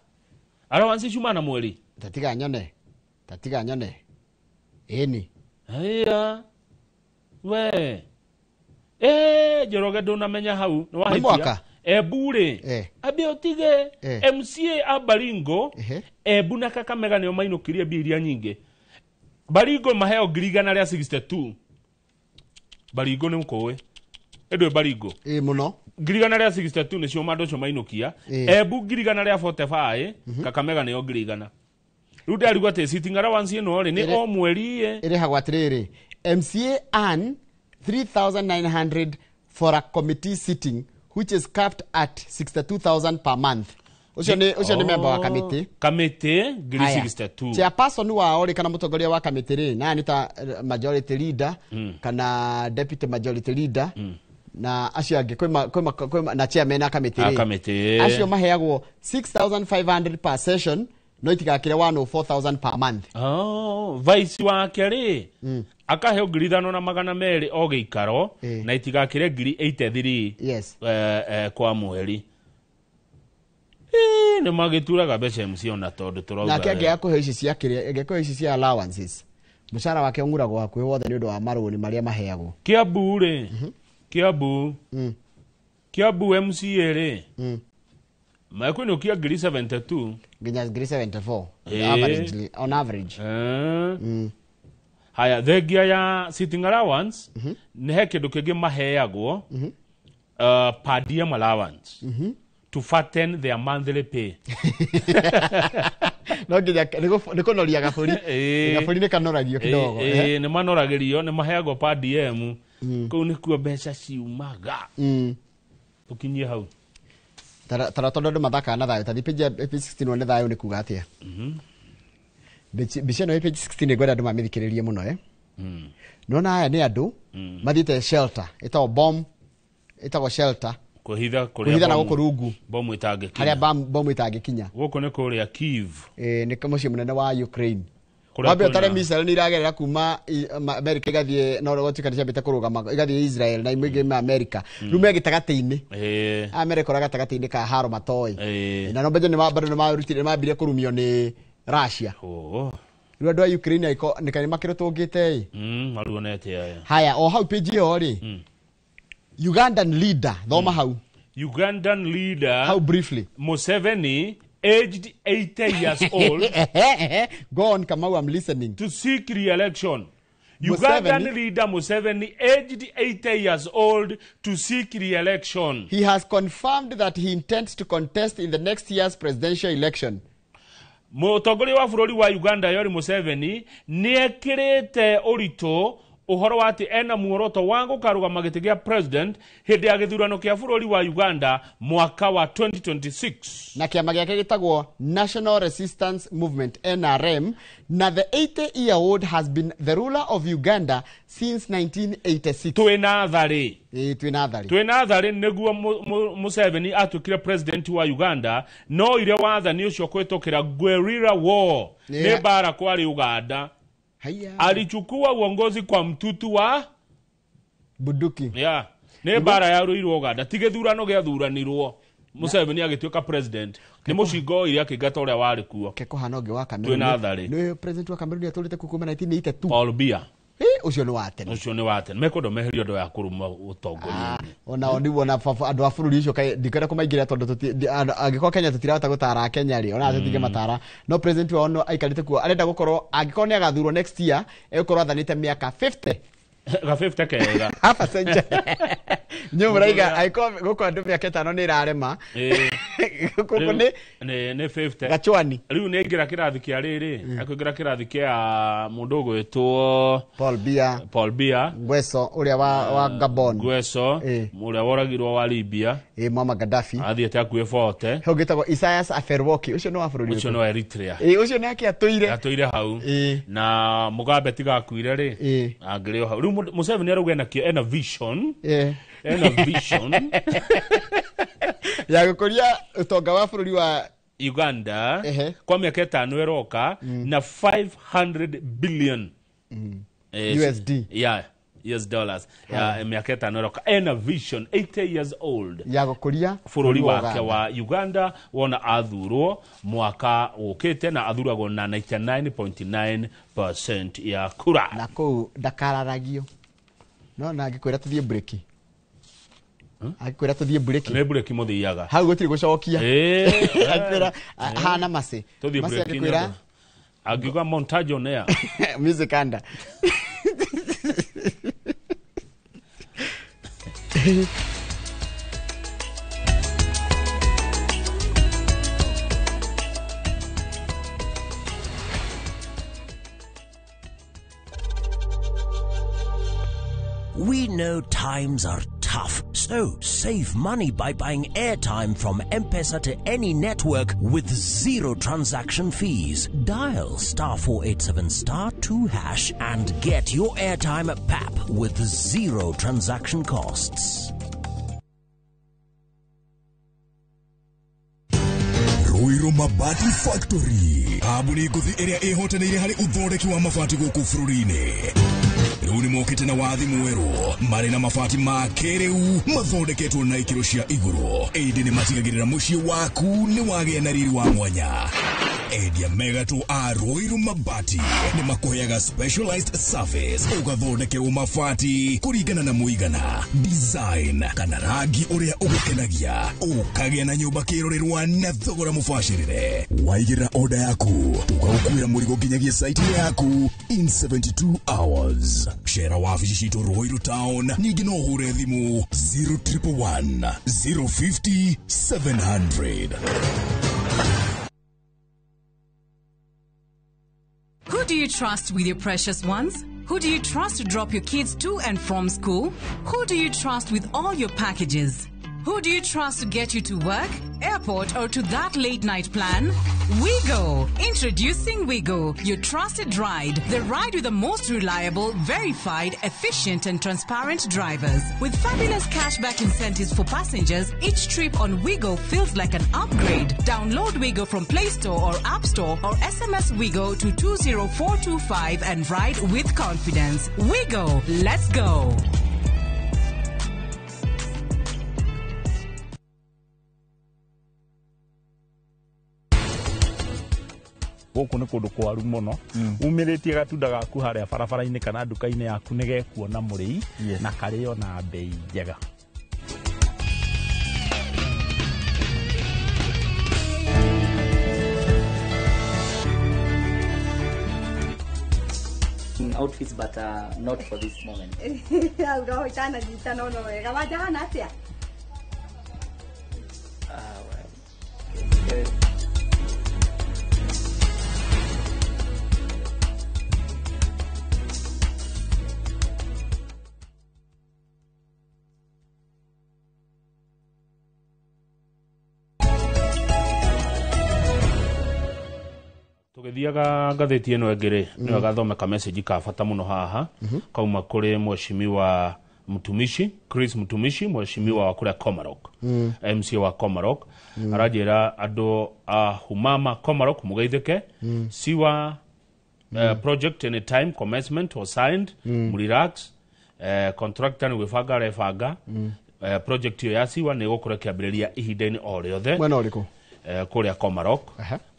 Allowance ciuma na mweri. Tatiga nyone. Tatiga nyone. Ĩni. Haya. We. Njoroge ndũnamenya hau nĩ wahĩtia. Nĩ mwaka. Embu rĩ. Ambe ũtige MCA a Baringo. Embu na Kakamega nĩo mainũkirie mbia iria nyingĩ. Baringo maheo 162. Baringo nĩ ũkũĩ. Ĩndũ Baringo. Mũno. 162 nĩcio andũ acio mainũkia. Embu 145. Kakamega nĩo 100. Rĩu ndarigwo atĩ sitting allowance ĩno rĩ nĩ o mweri ĩrĩhagwo atĩrĩrĩ MCA earn 3,900 for a committee sitting which is capped at 62,000 per month. Ũcio nĩ member wa committee. Committee 62. Chairperson wao rĩ kana mũtongoria wa committee rĩ na nĩ ta majority leader kana deputy majority leader na acio angĩ kwĩ na chairman a committee rĩ. Acio maheagwo 6,500 per session no itigakire 104,000 per month. Vice wake rĩ akaheo 5,200 o gĩikaro na itigakire 83 yes kwa mweri. Nĩ magĩturaga mbeca MC ona tondũ tũrauga. Nake angĩaga kũheo ici cia kĩrĩa, angĩaga ici cia allowances mũcara wake ũng'uragwo hakuhĩ wothe nĩ ũndũ wa marũni marĩa maheagwo. Kiambu rĩ, Kiambu Kiambu MCA rĩ mekwĩnũkia 72 nginya 74 averagely, on average. Haya, thengia ya sitting allowance nĩ he kĩndũ kĩngĩ maheagwo per diem allowance to fatten their monthly pay. No nginya nĩ kũnoria gabũri. Gabũri nĩ kanoragio kidogo. Nĩ manoragĩrio, nĩ maheagwo per diem. Kũu nĩkuo mbeca ciumaga. Tukinyie hau. Tara tondu andu mathakaga na thayo tathi page 16 wone thayo ni kuga atia. Mbica ĩno page 16 ngwenda andu mamithikiririe muno nona aya ni andu mathiite shelter ĩtagwo bomb ĩtagwo shelter kuhitha kuhitha na gũkũ rungu bomu itangĩkinya haria bomu itangĩkinya gũkũ nĩ kũrĩa Kiev nĩ mũciĩ mũnene wa Ukraine wambe ũtare missile nĩ iragerera kuma America igathiĩ no gũtuĩka nĩ ciambĩte kũrũgama igathiĩ Israel na imwe ingĩ America rĩu me gĩtagatĩ-inĩ America ora gatagatĩ-inĩ ka haro matoĩ na no mbejo nĩ bado nĩ marutire nĩ mambirie kũrumio nĩ Russia rĩu andũ a Ukraine nĩ kaĩ makĩrũtũngĩte ĩ maruonete aya haya o hau page ĩyo rĩ Ugandan leader thoma hau Ugandan leader how briefly Museveni aged 80 years old go on Kamau, I'm listening to seek re-election. Ugandan leader Museveni aged 80 years old to seek re-election. He has confirmed that he intends to contest in the next year's presidential election. Mũtongoria wa bũrũri wa Uganda Yoweri Museveni nĩekĩrĩte ũritũ ũhoro wa atĩ ena muoroto wa gũkarũgama gĩtĩ gĩa president hĩndĩ ya gĩthurano kĩa bũrũri wa Uganda mwaka wa 2026. Na kĩama gĩake gĩtagwo National Resistance Movement NRM, na the 80-year-old has been the ruler of Uganda since 1986. Twĩna tharĩ. Twĩna tharĩ. Twĩna tharĩ nĩguo Museveni atuĩkire president wa Uganda, no ire wathani ũcio kũhĩtũkĩra guerrilla war nĩ mbara kwarĩ Uganda. Haya. Alichukua uongozi kwa mtutu wa bunduki. Yeah. Nĩ mbara yarũirwo Uganda ti gĩthurano gĩathuranirwo Museveni agĩtuĩka president nĩ mũcingo oire akĩingata ũrĩa warĩ kuo. Kekuhana ũngĩ wa Cameroon. Twĩna tharĩ. Nĩ president wa Cameroon atũrĩte kuo kuma 1982. Paul Biya. Ũcio nĩ wa tene. Ũcio nĩ wa tene. Mekwenda meherio andũ ya kũruma ũtongoria. Ona o nĩguo na andũ a bũrũri ũcio ndikwenda kũmaingĩria tondũ angĩkorwo Kenya tũtirahota gũtara Kenya rĩ ona tũtige matara no president wao no aikarĩte kuo arenda gũkorwo angĩkorwo nĩ agathurwo next year egũkorwo athanĩte mĩaka 50 ga 50 kega half a century nĩ mũraiga angĩkorwo gũkũ andũ mĩaka ĩtano nĩ ĩrarema gũkũ nĩ nĩ 50 gachwani rĩu nĩ aingĩra kĩrathi kĩa rĩrĩ akũingĩra kĩrathi kĩa mũndũ ũgwĩtwo Paul Biya Nguesso ũrĩa wa Gabon Nguesso ũrĩa woragirwo wa Libya Muammar Gaddafi athiĩte akuĩ 40 he ũngĩtagwo Isaias Afwerki ũcio nĩ wa bũrũri ũcio nĩ wa Eritrea ũcio nĩ ake atũire hau na Mugabe tigakuire rĩ angĩrĩ o hau rĩu Museveni arauga ena vision ena vision ya gũkũria ũtonga wa bũrũri wa Uganda kwa mĩaka ĩtano ĩroka na 500 billion USD yeah US dollars ya mĩaka ĩtano ĩroka ena vision 80 years old ya gũkũria bũrũri wake wa Uganda wona athurwo mwaka ũkĩte na athuragwo na 99.9% ya kura na kũu ndakararagio no na angĩkwĩra tũthiĩ break angĩkwĩra tũthiĩ break nĩ break mũthiaga hau gũtirĩ gũcokia angĩkwĩra hana mace mace angĩkwĩra angiuga montage on air music under We know times are tough, so save money by buying airtime from M-Pesa to any network with zero transaction fees. Dial *487*2# and get your airtime at PAP with zero transaction costs. Ruiru Mabati Factory kambuni ngũthi ĩrĩa ĩhotanĩire harĩ ũthondeki wa mabati gũkũ bũrũri-inĩ rĩu nĩ mokĩte na wathi mwerũ marĩ na mabati ma kĩrĩu mathondeketwo na ikĩro cia igũrũ ĩndĩ nĩ matigagĩrĩra mũciĩ waku nĩ wagĩa na riri wa mwanya. Endia megatũ a Ruiru Mabati nĩ makũheaga specialized service ũgathondekerwo mabati kũringana na mũigana, design kana rangi ũrĩa ũgũkenagia, ũkagĩa na nyũmba kĩrorerwa na thogora mũbacĩrĩre. Waigĩrĩra order yaku tũgagũkuĩra mũrigo nginyagia site yaku in 72 hours. Cera wabici citũ Ruiru Town, ningĩ no ũhũre thimũ 0111 050 700. Who do you trust with your precious ones? Who do you trust to drop your kids to and from school? Who do you trust with all your packages? Who do you trust to get you to work, airport, or to that late night plan? Wigo! Introducing Wigo, your trusted ride. The ride with the most reliable, verified, efficient, and transparent drivers. With fabulous cashback incentives for passengers, each trip on Wigo feels like an upgrade. Download Wigo from Play Store or App Store or SMS Wigo to 20425 and ride with confidence. Wigo, let's go! Gũkũ nĩ kũndũ kwaru mũno, umĩrĩtie gatunda gaku harĩa barabara-inĩ kana nduka-inĩ yaku nĩ gekuona mũrĩi na karĩo na bei njega. Outfits but not for this moment. Roho itananyitana no wega wajahana atia? Well. Tũgĩthiaga ngathĩti ĩno ĩngĩ rĩ, nĩwe gathomeka message ka bata mũno haha kauma kũrĩ mheshimiwa Mtumishi Chris Mtumishi, mheshimiwa wa kũrĩa Komarok, MC wa Komarok. Aranjĩra andũ a Humama Komarok mũgeithĩke. Siwa project anytime commencement was signed. Mũrelax, contractor nĩ gwĩbanga arebanga. Project ĩyo ya siwa nĩ ĩgũkorwo ĩkĩambĩrĩria ihinda-inĩ o rĩothe. Mwena ũrĩkũ? Kũrĩa Komarok.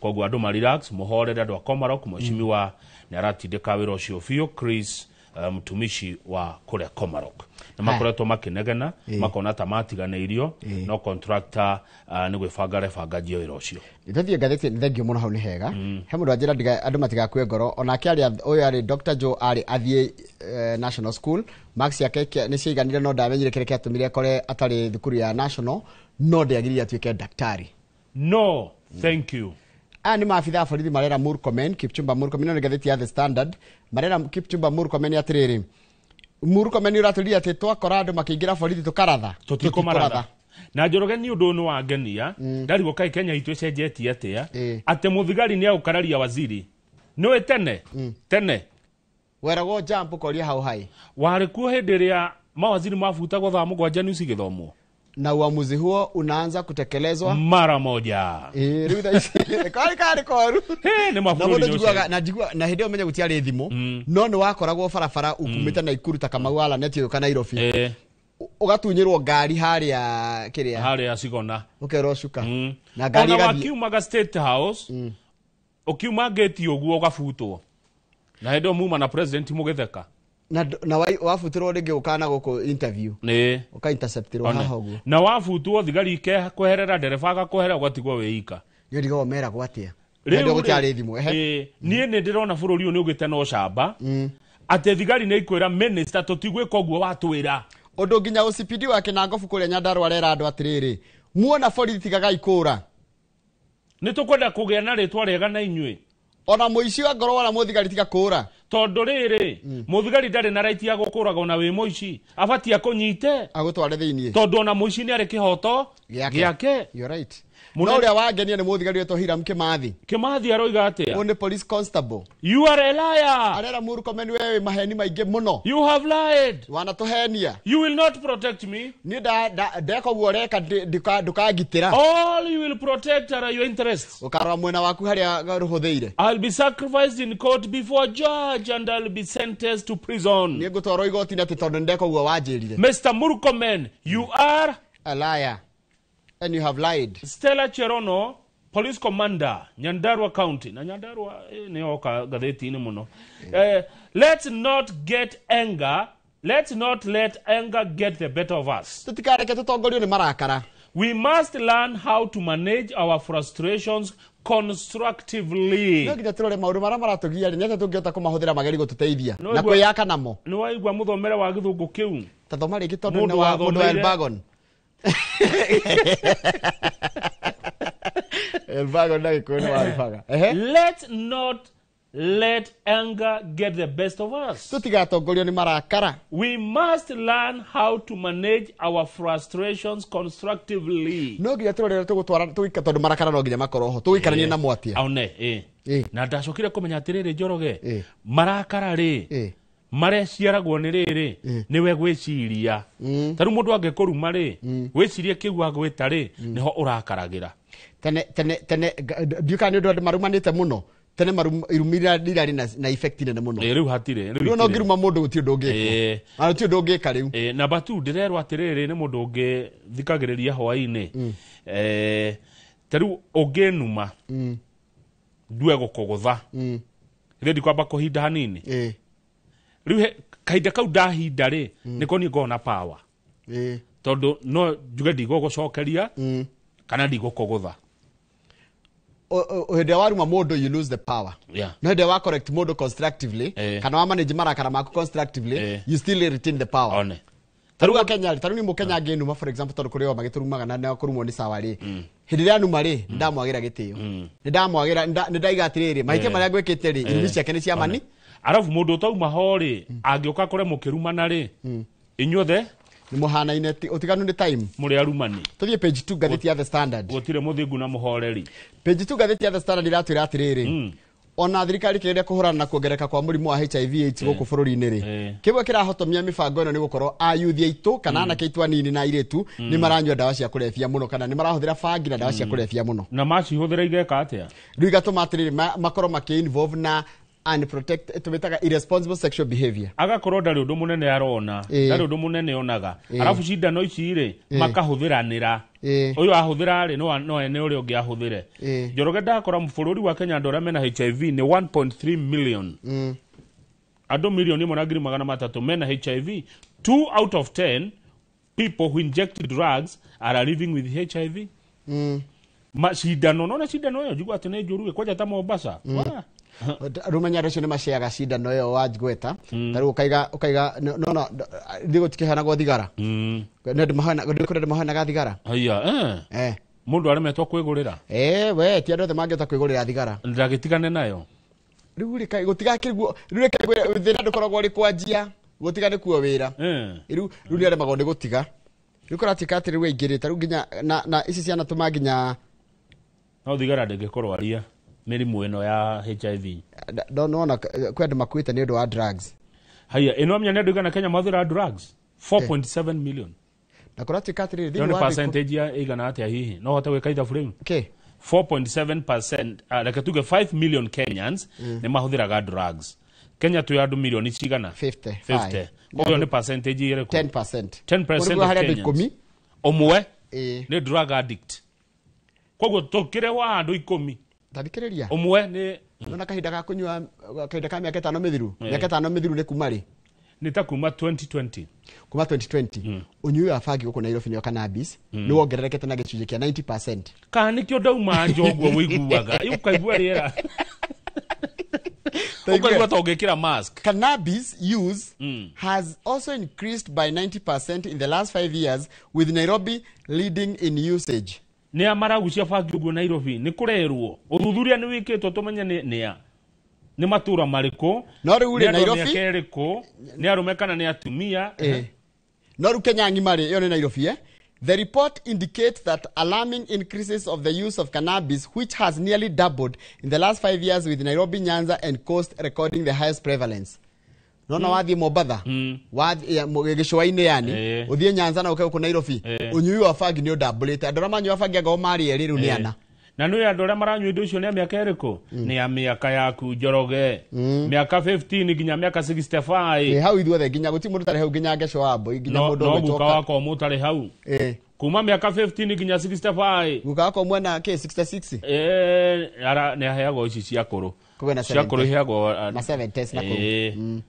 Koguo andũ ma relax, mũhorere andũ a Komarok. Mheshimiwa nĩ aratindĩka wĩra ũcio biũ, Chris Mtumishi wa kũrĩa Komarok. Na makoretwo makĩnegena makona ta matiganĩirio, no contractor nĩ gwĩbanga arebanga njio wĩra ũcio. Nĩtũthiĩ ngathĩti, nĩ thengio mũno, hau nĩ hega. He mũndũ anjĩra andũ matigakue ngoro, onake arĩ ũyũ arĩ Dr. Joe arĩ athiĩ National School, marks yake nĩ ciaiganire, no ndamenyire kĩrĩa kĩatũmire akore atarĩ thukuru ya National, no ndĩagĩrĩire atuĩke daktari. No, thank you. Aya nĩ maabitha a borithi marera Murkomen, Kipchumba Murkomen, no nĩ ngathĩti ya The Standard, marera Kipchumba Murkomen atĩrĩrĩ, Murkomen ũratũria atĩ twakora andũ makĩingĩra borithi tũkaratha. Tũtikũmaratha. Na Njoroge nĩ ũndũ nĩ wangenia, ndarigwo kaĩ Kenya itũ ĩcenjetie atĩa, atĩ mũthigari nĩ agũkararia waziri. Nĩũĩ tene? Tene. Weragwo jump ũkoria hau hai. Warĩ kuo hĩndĩ ĩrĩa mawaziri mabutagwo thaa 7 nusu gĩthomwo. Na uamuzi huo unaanza kutekelezwa mara moja. Rĩu thaa ici karĩ koru. Nĩ mabũrũri ũcio. Na njigua na hĩndĩ ĩyo menye gũtiarĩ thimũ, no nĩ wakoragwo barabara ukumĩte Naikuru ta Kamau wa Lanet ũka Nairobi. Ũgatunyĩrwo ngari harĩa kĩrĩa? Harĩa Cigona. Ũkerwo cuka. Na ngari ĩgathiĩ. Ona wakiumaga State House, ũkiuma ngĩti ũguo ũgabutwo. Na hĩndĩ ĩyo muma na president mũgĩtheka. Na wabutirwo rĩngĩ ũkana gũkũ interview. Nĩ. Ũka interceptirwo haha ũguo. Na wabutwo thigari ikekweherera, ndereba agakweherera ũgatigwo wĩ ika. Nĩ ũndigagwo meragwo atĩa? Hĩndĩ ĩyo gũtiarĩ thimũ. Niĩ nĩ ndĩrona bũrũri ũyũ nĩ ũgĩte na ũcamba. Atĩ thigari nĩ ikwĩra minister tũtigwĩka ũguo watwĩra. Ũndũ nginya OCPD wa Kĩnangobu kũrĩa Nyandarũa arera andũ atĩrĩrĩ, muona borithi tigagai kũũra. Nĩ tũkwenda kũgĩa na rĩtwa rĩega na inyuĩ. Ona mũici wa ngoro wona mũthigari tiga kũũra. Tondũ rĩrĩ, mũthigari ndarĩ na right ya gũkũraga ona wĩ mũici, abatie akũnyite agũtware thĩiniĩ, tondũ ona mũici nĩ arĩ kĩhoto gĩake. You're right. No ũrĩa wangenia nĩ mũthigari wetwo Hiram Kimathi. Kimathi aroiga atĩa? Ũyũ nĩ police constable. You are a liar. Arera Murkomen wewe wĩ maheni maingĩ mũno. You have lied. Wanatũhenia. You will not protect me. Niĩ ndeka ũguo ũreka ndũkangitĩra. All you will protect are your interests. Ũkarora mwena waku harĩa rũhũthĩire. I'll be sacrificed in court before judge and I'll be sentenced to prison. Niĩ ngũtwarwo igoti-inĩ atĩ tondũ ndeka ũguo wanjĩrire. Mr. Murkomen, you are a liar. And you have lied. Stella Cherono, police commander, Nyandarua County. Na Nyandarua nĩ yoka ngathĩti-inĩ mũno. Let's not get anger. Let's not let anger get the better of us. Tũtikareke tũtongorio nĩ marakara. We must learn how to manage our frustrations constructively. No nginya tũrore maũndũ marĩa maratũgia rĩ, nĩ atĩa tũngĩhota kũmahũthĩra magerie gũtũteithia na kwĩyaka namo. Nĩ waigua mũthomere wa gĩthũngũ kĩu? Ta thoma rĩngĩ tondũ nĩ wa mũndũ wa Elbagon. Elbagon na Gĩkũyũ nĩ wa Albaga. Let's not let anger get the best of us. Tũtigatongorio nĩ marakara. We must learn how to manage our frustrations constructively. No nginya tũrore tũgũtwara tũgĩka tondũ marakara no nginya makorwo ho tũgĩikaranie namo atĩa. One na ndacokire kũmenya atĩrĩrĩ Njoroge, marakara rĩ mareciaragwo nĩ rĩrĩ nĩwe gwĩciria. Ta rĩu mũndũ angĩkũruma rĩ, wĩcirie kĩu agwĩta rĩ, nĩho ũrakaragĩra. Tene tene tene ndiũka nĩ ũndũ andũ marumanĩte mũno. Tene irumira rirarĩ na effect nene mũno. Rĩu hatirĩ. Rĩu no ngĩruma mũndũ gũtirĩ ũndũ ũngĩkwo. Na gũtirĩ ũndũ ũngĩka rĩu. Namba 2 ndĩrerwo atĩrĩrĩ nĩ mũndũ ũngĩ thikagĩrĩria hwaĩ-inĩ. Ta rĩu ũngĩnuma ndue gũkũgũtha. Ithe ndikwamba kũhinda hanini. Rĩu kahinda kau ndahinda rĩ, nĩko niĩ ngoragwo na power. Tondũ no njuge ndigũgũcokeria kana ndigũkũgũtha. Hĩndĩ ĩrĩa waruma mũndũ you lose the power. No hĩndĩ ĩrĩa wa correct mũndũ constructively kana wa manage marakara maku constructively, you still retain the power. One. Tarĩu Kenya rĩ, tarĩu nĩ mũkenya angĩnuma for example tondũ kũrĩ o magĩtũrumaga na nĩ kũrumwo nĩ sawa rĩ, hĩndĩ ĩrĩa anuma rĩ, nĩndamwagĩra gĩtĩo, nĩndamwagĩra, nĩndaiga atĩrĩrĩ, mahĩtia marĩa ngwĩkĩte rĩ, irumi ciake nĩ cia mani. Arabu mũndũ ũtauma ho rĩ, angĩũka kũre mũkĩrumana rĩ, inyuothe nĩ mũhanaine, ũtiganu nĩ time. Mũrĩ arumani. Tũthiĩ page 2 ngathĩti ya The Standard. Gũtirĩ mũthingu na mũhoreri. Page 2 ngathĩti ya The Standard iratwĩra atĩrĩrĩ, ona thirikari kĩgeria kũhũrana na kuongereka kwa mũrimũ wa HIV AIDS gũkũ bũrũri-inĩ rĩ, kĩmwe kĩrahotomia mĩbango ĩno nĩ gũkorwo ayuthi aitũ kana anake aitũ anini na airĩtu nĩ maranyua ndawa cia kũrebia mũno kana nĩ marahũthĩra bangi na ndawa cia kũrebia mũno. Na macihũthĩra igeka atĩa? Rĩu igatũma atĩrĩrĩ makorwo makĩ-involve na unprotected, tũmĩtaga irresponsible sexual behavior. Agakorwo ndarĩ ũndũ mũnene arona, ndarĩ ũndũ mũnene onaga. Arabu cindano ici rĩ, makahũthĩranĩra. Ũyũ ahũthĩra rĩ, no ene ũrĩa ũngĩ ahũthĩre. Njoroge ndakora bũrũri wa Kenya andũ arĩa mena HIV nĩ 1.3 million. Andũ 1,300,000 mena HIV. 2 out of 10 people who inject drugs are living with HIV. Cindano, nona cindano ĩyo njigua atĩ nĩ njũru kwanja ta Mombasa. Rumenya andũ acio nĩ maceaga cindano ĩyo wanjgweta. Ta rĩu ũkaiga no no thĩ gũtikĩheanagwo thigara. Nĩ andũ mahana kũrĩ andũ mahanaga thigara. Haiya, mũndũ aremetwo kwĩgũrĩra. We ti andũ othe mangĩhota kwĩgũrĩra thigara. Ndagĩtigane nayo. Rĩu rĩ gũtigakĩriguo rĩu reke ngwĩre thĩna ndũkoragwo ũrĩ kwanjia gũtiga nĩ kuo wĩra. Rĩu nĩ aremagwo nĩ gũtiga. Rĩu kũratuĩka atĩ rĩu aingĩrĩte rĩu nginya na ici ciana tũma nginya no thigara ndĩngĩkũrwaria mĩrimũ ĩno ya HIV. No kwĩ andũ makuĩte nĩ ũndũ wa drugs. Haiya, ĩno amenya nĩ andũ igana Kenya mahũthĩra drugs 4.7 million. Na kũratuĩka atĩrĩrĩ thĩinĩ wa percentage ya igana atĩa hihi? No hote gwĩka ithabu rĩu? 4.7%, reke tuge 5 million Kenyans nĩ mahũthĩraga drugs. Kenya twĩ andũ milioni cigana? 50. Koguo nĩ percentage ĩrĩkũ? 10%. 10% of Kenyans. Ũmwe nĩ drug addict. Koguo tũkĩre wa andũ 10. Tathikĩrĩria. Ũmwe nĩ nona kahinda ga kũnyua kahinda ka mĩaka 5 mĩthiru. Mĩaka 5 mĩthiru nĩ kuma rĩ? Nĩ ta kuma 2020. Kuma 2020. Ũnyui wa bangi gũkũ Nairobi nĩyo cannabis nĩ wongererekete na gĩcunjĩ kĩa 90%. Kana nĩkĩo ndauma nja ũguo wĩiguaga. Ũkaigua rĩera. Ũkaigua ta ũngĩkĩra mask. Cannabis use has also increased by 90% in the last 5 years, with Nairobi leading in usage. Nĩ a maragucia bangi ũguo Nairobi nĩ kũrerwo ũthuthuria nĩ wĩkĩtwo tũmenye nĩ a nĩ matũra marĩkũ no rĩu rĩ Nairobi nĩ ĩrĩkũ nĩ arũme kana nĩ atumia. No rĩu Kenya ng'ima rĩ ĩyo nĩ Nairobi. The report indicates that alarming increases of the use of cannabis, which has nearly doubled in the last 5 years, with Nairobi, Nyanza and Coast recording the highest prevalence. Nona wathiĩ Mombatha, wathiĩ gĩcũa-inĩ yani, ũthiĩ Nyanza na ũke gũkũ Nairobi, ũnyui wa bangi nĩ ũndambũrĩte. Andũ arĩa manyua bangi angao marĩ erĩ rĩu nĩ ana. Na nĩ andũ arĩa maranyua indo icio nĩ a mĩaka ĩrĩkũ? Nĩ a mĩaka yaku Njoroge. Mĩaka 15 nginya mĩaka 65. Hau ithuothe nginya gũtirĩ mũndũ ũtarĩ hau nginya Ngeco wa Mbui nginya mũndũ No guka wakwa ũmwe ũtarĩ hau. Kuma mĩaka 15 nginya 65. Guka wakwa ũmwe na kĩ 66? Nĩ aheagwo ici cia kũrũ. Cia kũrũ iheagwo na 70 na kũu.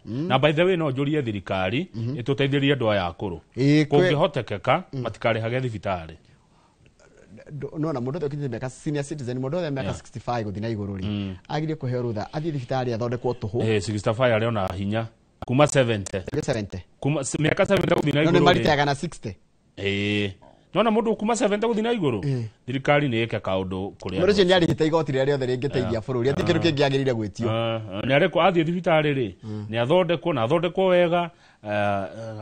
Na by the way no njũrie thirikari ĩtũteithĩrie andũ aya akũrũ. Kũngĩhotekeka matikarĩhage thibitarĩ. No na mũndũ ũthe ũkinyĩte mĩaka senior citizen mũndũ ũthe mĩaka 65 gũthiĩ na igũrũ rĩ agirie kũheo rũtha athiĩ thibitarĩ athondekwo tũhũ. 65 arĩ ona hinya kuma 70. 70. Kuma mĩaka 70 gũthiĩ na igũrũ. No nĩ mariteaga na 60. Nona mundu kuma 70 guthi na iguru thirikari ni ike kaundu kuria Mũndũ ũcio nĩ arĩhĩte igoti rĩrĩa rĩothe rĩngĩteithia bũrũri ati kĩndũ kĩngĩ agĩrĩire gwĩtio. Nĩ arekwo athiĩ thibitarĩ rĩ nĩ athondekwo na athondekwo wega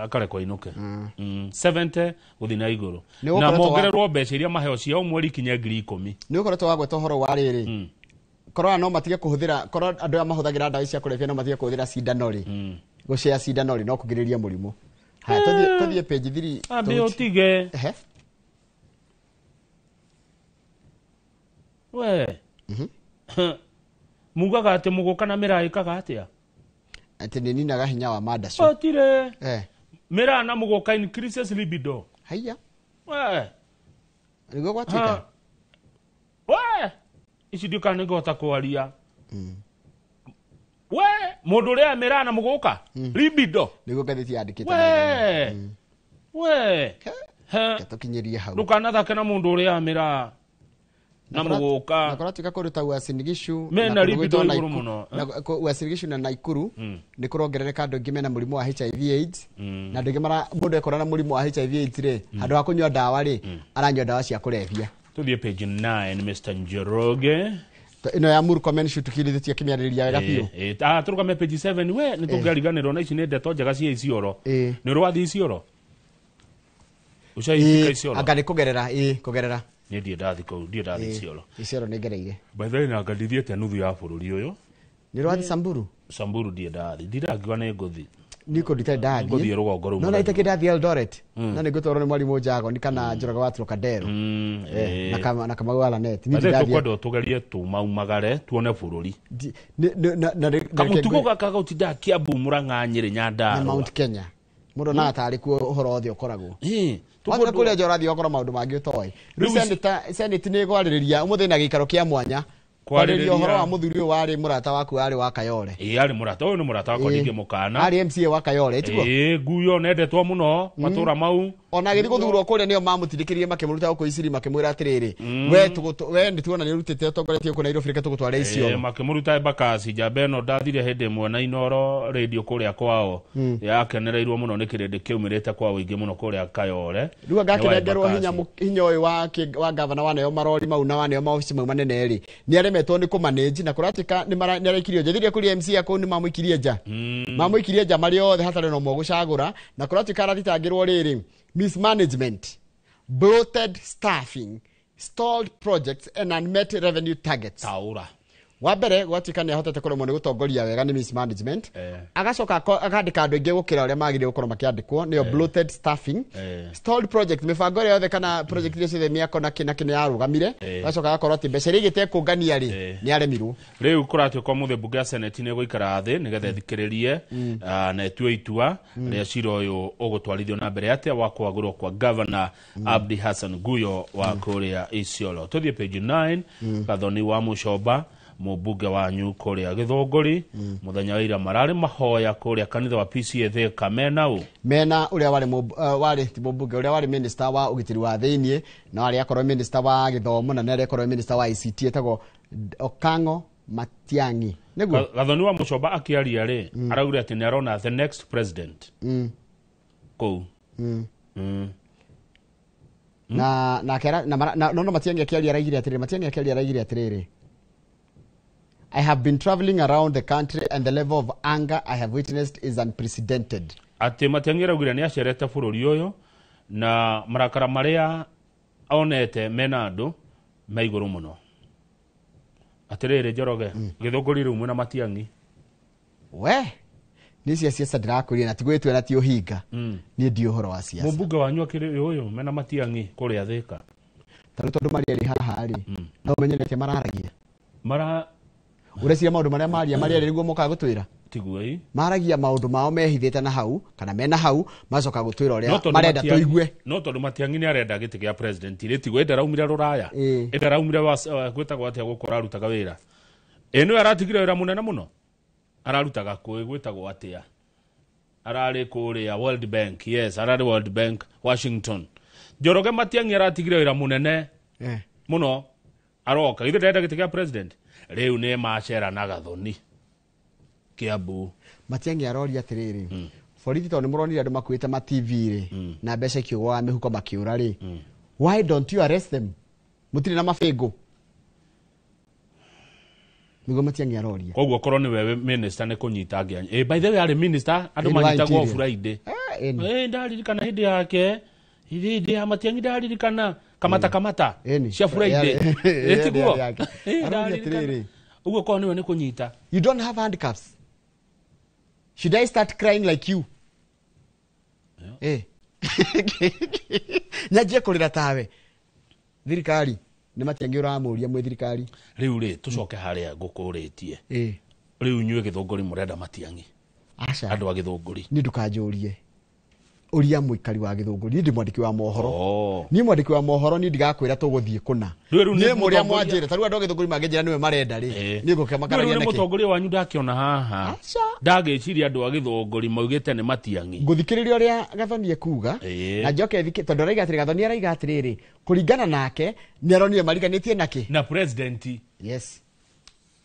akarekwo ainũke. 70 guthi na iguru na mongererwo mbeca iria maheo cia mweri kinya 10,000. Nĩ ũkoretwo wagweta ũhoro wa rĩrĩ korwo no matige kũhũthĩra korwo andũ aya mahũthagĩra ndawa cia kũrebia no matige kũhũthĩra cindano rĩ gũcea cindano rĩ no kũgirĩrĩria mũrimũ. Haya tũthiĩ page 3. Ambe ũtige we mugaga atĩ mũgũka na mĩraa ĩkaga atĩa? Atĩ nĩ ninaga hinya wa mandacu. Otire mĩraa na mũgũka increases libido. Haiya we nĩguo gwatuĩka we ici ndiũ kana nĩngũhota kwaria. We mũndũ ũrĩa mĩraa na mũgũka libido nĩguo ngathĩti yandĩkĩte. We tũkinyĩrie hau ndũkanathake na mũndũ ũrĩa mĩraa na mũgũka. Na kũratuĩka kũndũ ta Uasin Gishu mena libido igũrũ mũno. Uasin Gishu na Nakuru nĩ kũrongerereka andũ aingĩ mena mũrimũ wa HIV AIDS na andũ aingĩ mũndũ ekora na mũrimũ wa HIV AIDS rĩ handũ ha kũnyua ndawa rĩ aranyua ndawa cia kũrebia. Tuthiĩ page 9 Mr. Njoroge. Ino ya Murkomen cutukirithĩtie kĩmĩarĩrĩria wega biũ. Tũrũgame page 7 we nĩ tũngĩariganĩrwo na ici nĩ ndeto njega cia Isiolo. Nĩ ũrĩ wathiĩ Isiolo? Ũcaifika Isiolo? Anga nĩ kũgerera, kũgerera. Niĩ ndirĩ ndathiĩ kũu, ndirĩ ndathiĩ Isiolo. Isiolo nĩ ngereire. By the way na anga ndithiĩte nuthu ya bũrũri ũyũ. Nĩ ũrĩ wathiĩ Samburu? Samburu ndirĩ ndathiĩ. Ndirangiuga nĩ ngũthiĩ. Niĩ kũndũ itarĩ ndathiĩ. Ngũthiĩ rũgongo rũu. No na itakĩ ndathiĩ Eldoret. No nĩ ngũtwarwo nĩ mwarimũ Njagoni kana Njoroge wa Trocadero. Na Kamau wa Lanet. Niĩ ndathiĩ. Tũkwenda tũgerie tumaumagare tuone bũrũri. Kamũtugo gaka gũtindaga Kiambu, Murang'a, Nyĩrĩ, Nyandarũa na Mount Kenya. Mũndũ onaga tarĩ kuo ũhoro wothe ũkoragwo. Wathiĩ kũrĩa nja ũrathiĩ ũgakora maũndũ mangĩ ũtoĩ. Rĩu Senate nĩ ĩkwarĩrĩria ũmũthĩ na gĩikaro kĩa mwanya kwarĩrĩria ũhoro wa mũthuri ũyũ warĩ mũrata waku warĩ wa Kayole. Arĩ mũrata ũyũ nĩ mũrata wakwa ndingĩmũkana. Arĩ MCA wa Kayole tiguo? Nguyo nendetwo mũno matũra mau. Ona agĩthiĩ gũthurwo kũrĩa nĩo mamũtindĩkĩrĩrie makĩmũruta gũkũ Isiri makĩmwĩra atĩrĩrĩ we nĩ tuona nĩ ũrutĩte ũtongoretie gũkũ Nairobi reke tũgũtware Isiolo. Makĩmũruta Embakasi njamba ĩno ndathire hĩndĩ ĩmwe na Inooro radio kũrĩa kwao yakenereirwo mũno nĩ kĩrĩndĩ kĩaumĩrĩte kwa ũingĩ mũno kũrĩa Kayole. Rĩu anga akĩnengerwo hinya ũyũ wa gavana waneo marori mau na waneo maobici mau manene rĩ nĩ aremetwo nĩ kũmanage na kũratuĩka nĩ arekirio nja. Thiria kũrĩ MCA kũu nĩ mamũikirie nja. Mamũikirie nja marĩ othe hatarĩ na ũmwe gũcagũra na kũratuĩka arathitangĩrwo rĩrĩ mismanagement, bloated staffing, stalled projects and unmet revenue targets. Taura. Wa mbere gwatuĩka nĩ ahotete kũremwo nĩ gũtongoria wega nĩ mismanagement. Agacoka akandĩka andũ aingĩ gũkĩra ũrĩa magĩrĩire gũkorwo makĩandĩkwo nĩyo bloated staffing, stalled project mĩbango ĩrĩa yothe kana project iria ciothe mĩako na kĩ na kĩ nĩ yarũgamire. Agacoka agakorwo atĩ mbeca iria igĩte kũngania rĩ nĩ aremirwo. Rĩu kũratuĩka ũmũthĩ mbunge ya Senate nĩ ĩgũikara thĩ nĩgetha ĩthikĩrĩrie na ĩtue itua rĩa cira ũyũ ũgũtwarithio na mbere atĩa wa kwagũrwo kwa Governor Abdi Hassan Guyo wa kũrĩa Isiolo. Tũthiĩ page 9 Gathoni wa Mũcomba mũmbunge wanyu kũrĩa Gĩthũngũri mũthenya wa ira mararĩ mahoya kũrĩa kanitha wa PCA Thika mena ũ mena ũrĩa warĩ ti mũmbunge ũrĩa warĩ minister wa ũgitĩri wa thĩiniĩ na warĩ akorwo minister wa gĩthomo na nĩ akorwo minister wa ICT etagwo Okango Matiang'i. Nĩguo Gathoni wa Mũcomba akĩaria rĩ araugire atĩ nĩ arona the next president kũu na no Matiang'i akĩaria araugire atĩrĩrĩ Matiang'i akĩaria araugire atĩrĩrĩ I have been traveling around the country and the level of anger I have witnessed is unprecedented. Atĩ Matiang'i araugire nĩ acerete bũrũri ũyũ na marakara marĩa onete mena andũ me igũrũ mũno. Atĩrĩrĩ Njoroge, Gĩthũngũri rĩu mwĩna Matiang'i. We nĩ cia siasa ndĩrakũria na ti gwĩtua na ti ũhinga. Niĩ ndiũĩ ũhoro wa siasa. Mũmbunge wanyu akĩrĩ ũyũ mena Matiang'i kũrĩa Thĩka. Tarĩu tondũ marĩ erĩ haha rĩ, no ũmenye nĩ atĩa mararagia. Mara Ũreciria maũndũ marĩa maria marĩa nĩguo mokaga gũtwĩra? Tiguo ĩ. Maragia maũndũ mao mehithĩte na hau kana mena hau macoka gũtwĩra ũrĩa marenda tũigue. No tondũ Matiang'i nĩ arenda gĩtĩ kĩa president rĩ tiguo ĩndaraumire rũraya. Ĩndaraumire gwĩtagwo atĩa gũkũ ararutaga wĩra. Ĩ nĩwe aratigire wĩra mũnene mũno. Ararutaga kũ gwĩtagwo atĩa? Ararĩ kũrĩa World Bank. Yes, ararĩ World Bank Washington. Njoroge Matiang'i aratigire wĩra mũnene mũno. Aroka ithe ndenda gĩtĩ kĩa president. Rĩu nĩ macera na Gathoni Kiambu. Matiang'i aroria atĩrĩrĩ borithi tondũ nĩ mũronire andũ makuĩte ma TV rĩ na mbeca ikiũgwa mĩhuko makĩũra rĩ Why don't you arrest them? Mũtirĩ na mabĩngũ. Nĩguo Matiang'i aroria. Koguo korwo nĩ wewe minister nĩ kũnyita angĩ. By the way arĩ minister andũ manyitagwo Friday. Ndaririkana hĩndĩ yake. Hĩndĩ ya Matiang'i ndaririkana kamata kamata cia Friday. Ĩtiguo. Ndaririkana. Ũguo korwo nĩwe nĩ kũnyita. You don't have handcuffs. Should I start crying like you? Yeah. Nyanjie kũrĩra tawe. Thirikari nĩ Matiang'i ũramũria mwĩ thirikari. Rĩu rĩ tũcoke harĩa ngũkũrĩtie. Rĩu inyuĩ Gĩthũngũri mũrenda Matiang'i. Aca. Andũ a Gĩthũngũri. Niĩ ndũkanjũrie. Ũria mũikari wa Gĩthũngũri. Niĩ ndĩ mwandĩki wa mohoro. Niĩ mwandĩki wa mohoro niĩ ndigakwĩra tũgũthiĩ kũna. Niĩ mũrĩa mwanjĩra ta rĩu andũ a Gĩthũngũri mangĩnjĩra nĩwe marenda rĩ. Niĩ ngũkĩmakaragia nĩkĩ? Rĩu nĩ mũtongoria wanyu ndakĩona haha. Ndagĩciria andũ a Gĩthũngũri maugĩte nĩ Matiang'i. Ngũthikĩrĩria ũrĩa Gathoni ekuga na njoke thike tondũ araiga atĩrĩ Gathoni araiga atĩrĩrĩ kũringana nake nĩ aronire mariganĩtie nakĩ na president. Yes.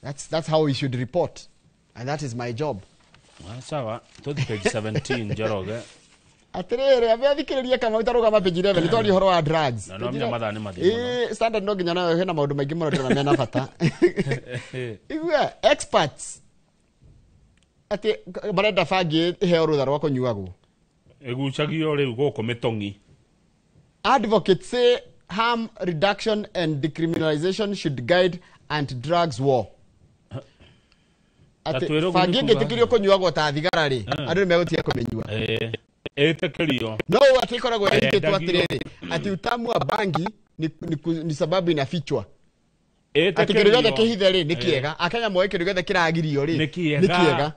That's how we should report and that is my job. Sawa, tũthiĩ page 17 Njoroge. Atiriri ambe athikiririe kama utarugama page 11 twari horo wa drugs. No menya mathaa nĩ mathiĩ mũno. Standard no nginya nayo hena maũndũ maingĩ mũno ndĩrona mena bata. Igua experts ati marenda bangi iheo rũtha rwa kũnyuagwo. Ĩgucagio rĩu gũkũ mĩtong'i. Advocates say harm reduction and decriminalization should guide anti-drugs war. Ati bangi ĩngĩtĩkĩrio kũnyuagwo ta thigara rĩ, andũ nĩ megũtiga kũmĩnyua. Ĩtĩkĩrio. No ati ikoragwo ĩhingĩtwo atĩrĩrĩ ati utamu wa bangi ni sababu inafichwa. Ati kĩndũ gĩothe kĩhithe rĩ nĩ kĩega. Akenya moĩ kĩndũ gĩothe kĩragirio rĩ nĩ kĩega.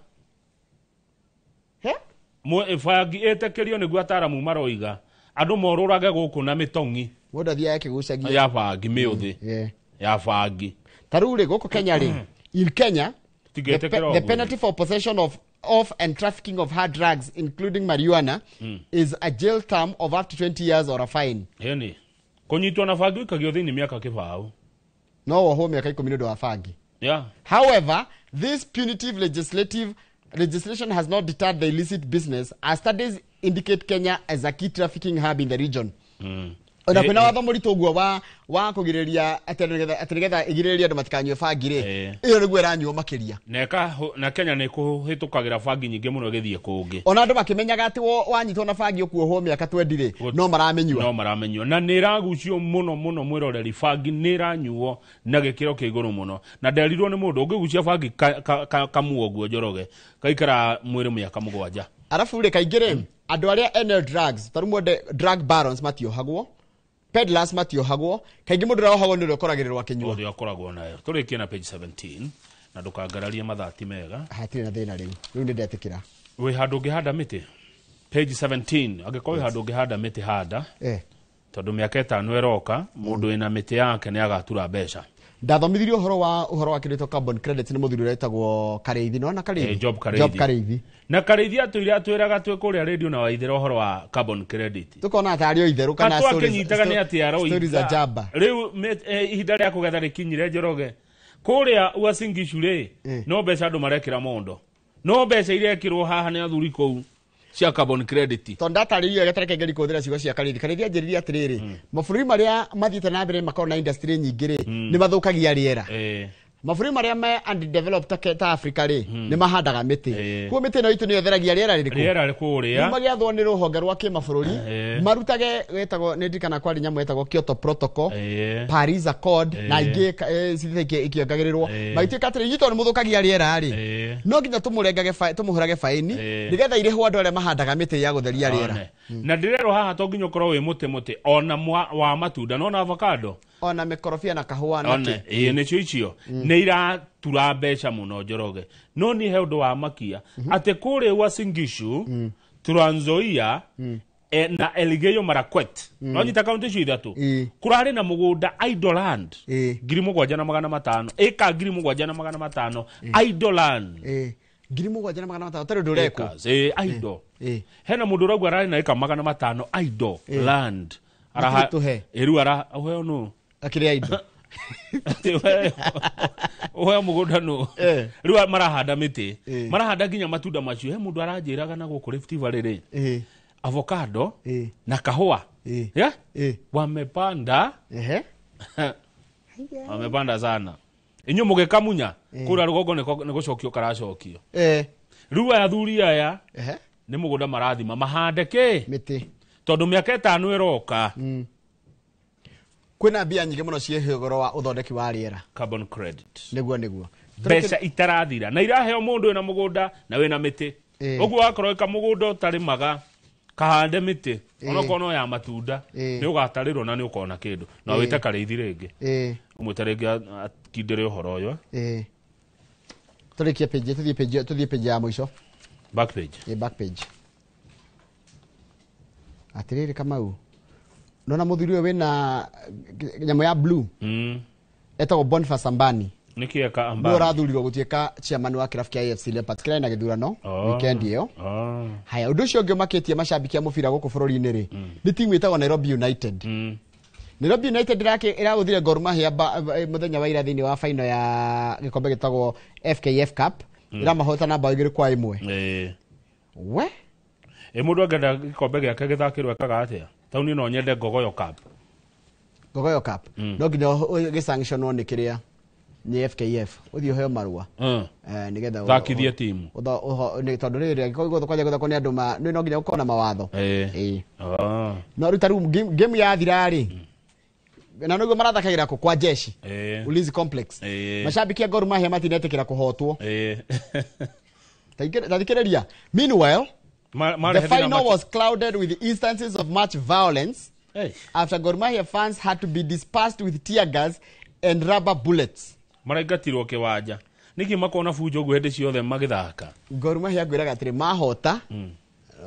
Bangi ĩtĩkĩrio nĩguo ataramu maroiga andũ morũrage gũkũ na mĩtong'i. Mũndũ athiaga akĩgucagia ya bangi mĩũthĩ ya bangi. Ta rĩu rĩ gũkũ Kenya rĩ, in Kenya the penalty for possession of and trafficking of hard drugs including marijuana is a jail term of up to 20 years or a fine. Ĩni kũnyitwo na bangi ũikagio thĩinĩ mĩaka kĩbaũ. No wohwo mĩaka 10 nĩ ũndũ wa bangi. Yeah. However, this punitive legislation has not deterred the illicit business as studies indicate Kenya as a key trafficking hub in the region. Ona kwĩna watho mũritũ ũguo wa kũgirĩrĩria atĩ nĩgetha ĩgirĩrĩrie andũ matikanyue bangi rĩ, ĩyo nĩguo ĩranyuo makĩria. Na Kenya nĩ kũhĩtũkagĩra bangi nyingĩ mũno ĩgĩthiĩ kũngĩ. Ona andũ makĩmenyaga atĩ wanyitwo na bangi ũkuohwo mĩaka 20 rĩ, no maramĩnyua. No maramĩnyua. Na nĩ ĩragucio mũno mũno mwĩroreri, bangi nĩ ĩranyuo na gĩkĩro kĩa igũrũ mũno. Na nderirwo nĩ mũndũ ũngĩgucia bangi kamua ũguo Njoroge, kaikara mwĩrĩ mĩaka 7. Arabu rĩ kaingĩ rĩ, andũ arĩa ene drugs, ta rĩu mwende drug barons matiohagwo. Peddlers matiohagwo, kaingĩ mũndũ ũrĩa wohagwo nĩ ũrĩa ũkoragĩrĩrwo akĩnyua. Ũrĩa ũkoragwo nayo. Tũrĩkie na page 17 na ndũkangararie mathaa ti mega. Hatirĩ na thĩna rĩu. Rĩu nĩ ndetĩkĩra. Wĩ handũ ũngĩhanda mĩtĩ. Page 17 angĩkorwo wĩ handũ ũngĩhanda mĩtĩ handa. Tondũ mĩaka 5 ĩroka mũndũ wĩna mĩtĩ yake nĩ agatura mbeca. Ndathomithirio ũhoro wa kĩndũ carbon credits nĩ mũthuri ũrĩa wĩtagwo Karĩithi. Nĩwona Karĩithi? Job Karĩithi. Job Karĩithi. Na Karĩithi atũire atwĩraga twĩ kũrĩa radio na waithĩra ũhoro wa carbon credit. Tũkona tarĩ o itherũ kana stories za jaba. Rĩu ihinda rĩa kũgetha rĩkinyire Njoroge. Kũrĩa Uasin Gishu rĩ, no mbeca andũ marekĩra mondo. No mbeca irekĩrwo haha nĩ athuri kũu cia carbon credit. Tondũ ndatarĩirie gatareke ngeri kũhũthĩra ciugo cia Karĩithi. Karĩithi anjĩrire atĩrĩrĩ, mabũrũri marĩa mathiĩte na mbere makoragwo na industry nyingĩ rĩ, nĩ mathũkagia rĩera. Mabũrũri marĩa me undeveloped ta Africa rĩ, nĩ mahandaga mĩtĩ. Koguo mĩtĩ ĩno itũ nĩyo ĩtheragia rĩera rĩrĩkũ? Rĩera rĩkũrĩa. Rĩu magĩathwo nĩ rũhonge rwa kĩmabũrũri, marutage wetagwo nĩ ndirikana kwarĩ nyamũ yetagwo Kyoto Protocol, Paris Accord na ingĩ cithiĩte ikĩongagĩrĩrwo. Magĩtuĩka atĩrĩ, inyuĩ tondũ nĩ mũthũkagia rĩera rĩ, no nginya tũmũrengage tũmũhũrage baĩni nĩgetha irĩhwo andũ arĩa mahandaga mĩtĩ ya gũtheria rĩera. Na ndĩrerwo haha to nginya ũkorwo wĩ mũtĩ ona wa matunda no na avocado ona mĩkorobia na kahũa na kĩ. Ĩĩ nĩcio icio nĩ iratura mbeca mũno Njoroge. No niĩ he ũndũ wa makia atĩ kũrĩa Uasin Gishu, Trans Nzoia na Elgeyo Marakwet, wanyita kaunti icio ithatũ, kũrarĩ na mũgũnda idle land 7,500 ĩka 7,500 idle land 7,500 tarĩ ũndũ ũrekwo. Idle. Hena mũndũ ũrauga ararĩ na ĩka 500 idle land. Araha ĩru ara ũheo nũ? Akĩrĩa indo. Ũheo mũgũnda nũ? Rĩu marahanda mĩtĩ. Marahanda nginya matunda macio. He mũndũ aranjĩraga na gũkũ Rift Valley rĩ. Avocado na kahua. Yeah? Wamepanda. Wamepanda sana. Inyu mugikamunya kura rugongo nĩ gũcokio karacokio. Rĩu aya athuri aya nĩ mũgũnda marathima mahande kĩ? Mĩtĩ. Tondũ mĩaka 5 ĩroka. Kwĩna mbia nyingĩ mũno ciĩ ũhoro wa ũthondeki wa rĩera. Carbon credit. Nĩguo. Mbeca itarathira na iraheo mũndũ wĩna mũgũnda na wĩna mĩtĩ. Ũguo wakorwo ĩka mũgũnda ũtarĩmaga kahande mĩtĩ onokorwo no ya matunda nĩ ũgatarĩrwo na nĩ ũkona kĩndũ na wĩte Karĩithi rĩngĩ. Ũmwĩte rĩngĩ akindĩre ũhoro ũyũ. Tũrĩkie page, tũthiĩ page ya mũico. Back page. Back page. Atĩrĩrĩ Kamau, nona mũthuri ũyũ wĩna nyamũ ya blue. Etagwo Boniface Ambani. Nĩkĩ eka Ambani? Nĩwe ũrathurirwo gũtuĩka chairman wa kĩrabu kĩa AFC Leopards kĩrĩa na gĩthurano weekend ĩyo. Haya, ũndũ ũcio ũngĩ ũmakĩtie macambĩki a mũbira gũkũ bũrũri-inĩ rĩ, nĩ timu ĩtagwo Nairobi United. Nairobi United ĩragũthire Gor Mahia mũthenya wa ira thĩinĩ wa final ya gĩkombe gĩtagwo FKF Cup. Ĩramahota na bao 2-1. We? Mũndũ angĩenda gĩkombe gĩake gĩthakĩrwo ekaga atĩa? Taũni no nyende Ngogoyo Cup. Ngogoyo Cup. No nginya gĩsanctionwo nĩ kĩrĩa nĩ FKF. Ũthiĩ ũheo marũa. Nĩgetha thakithie timu. Tondũ rĩrĩ angĩkorwo gũthakwo gũthakwo nĩ andũ ma no nginya gũkorwo na mawatho. No rĩu ta rĩu game yathira rĩ, na nĩguo marathakagĩra kũ kwa jeshi. Ulinzi Complex. Mashabiki a Gor Mahia matinetĩkĩra kũhotwo. Tathikĩrĩria. Meanwhile, the final was clouded with instances of much violence after Gor Mahia fans had to be dispersed with tear gas and rubber bullets. Maraingatirwo kĩwanja. Nĩkĩ makona bunjo ũguo hĩndĩ ciothe magĩthaka? Gor Mahia ngwĩraga atĩrĩ mahota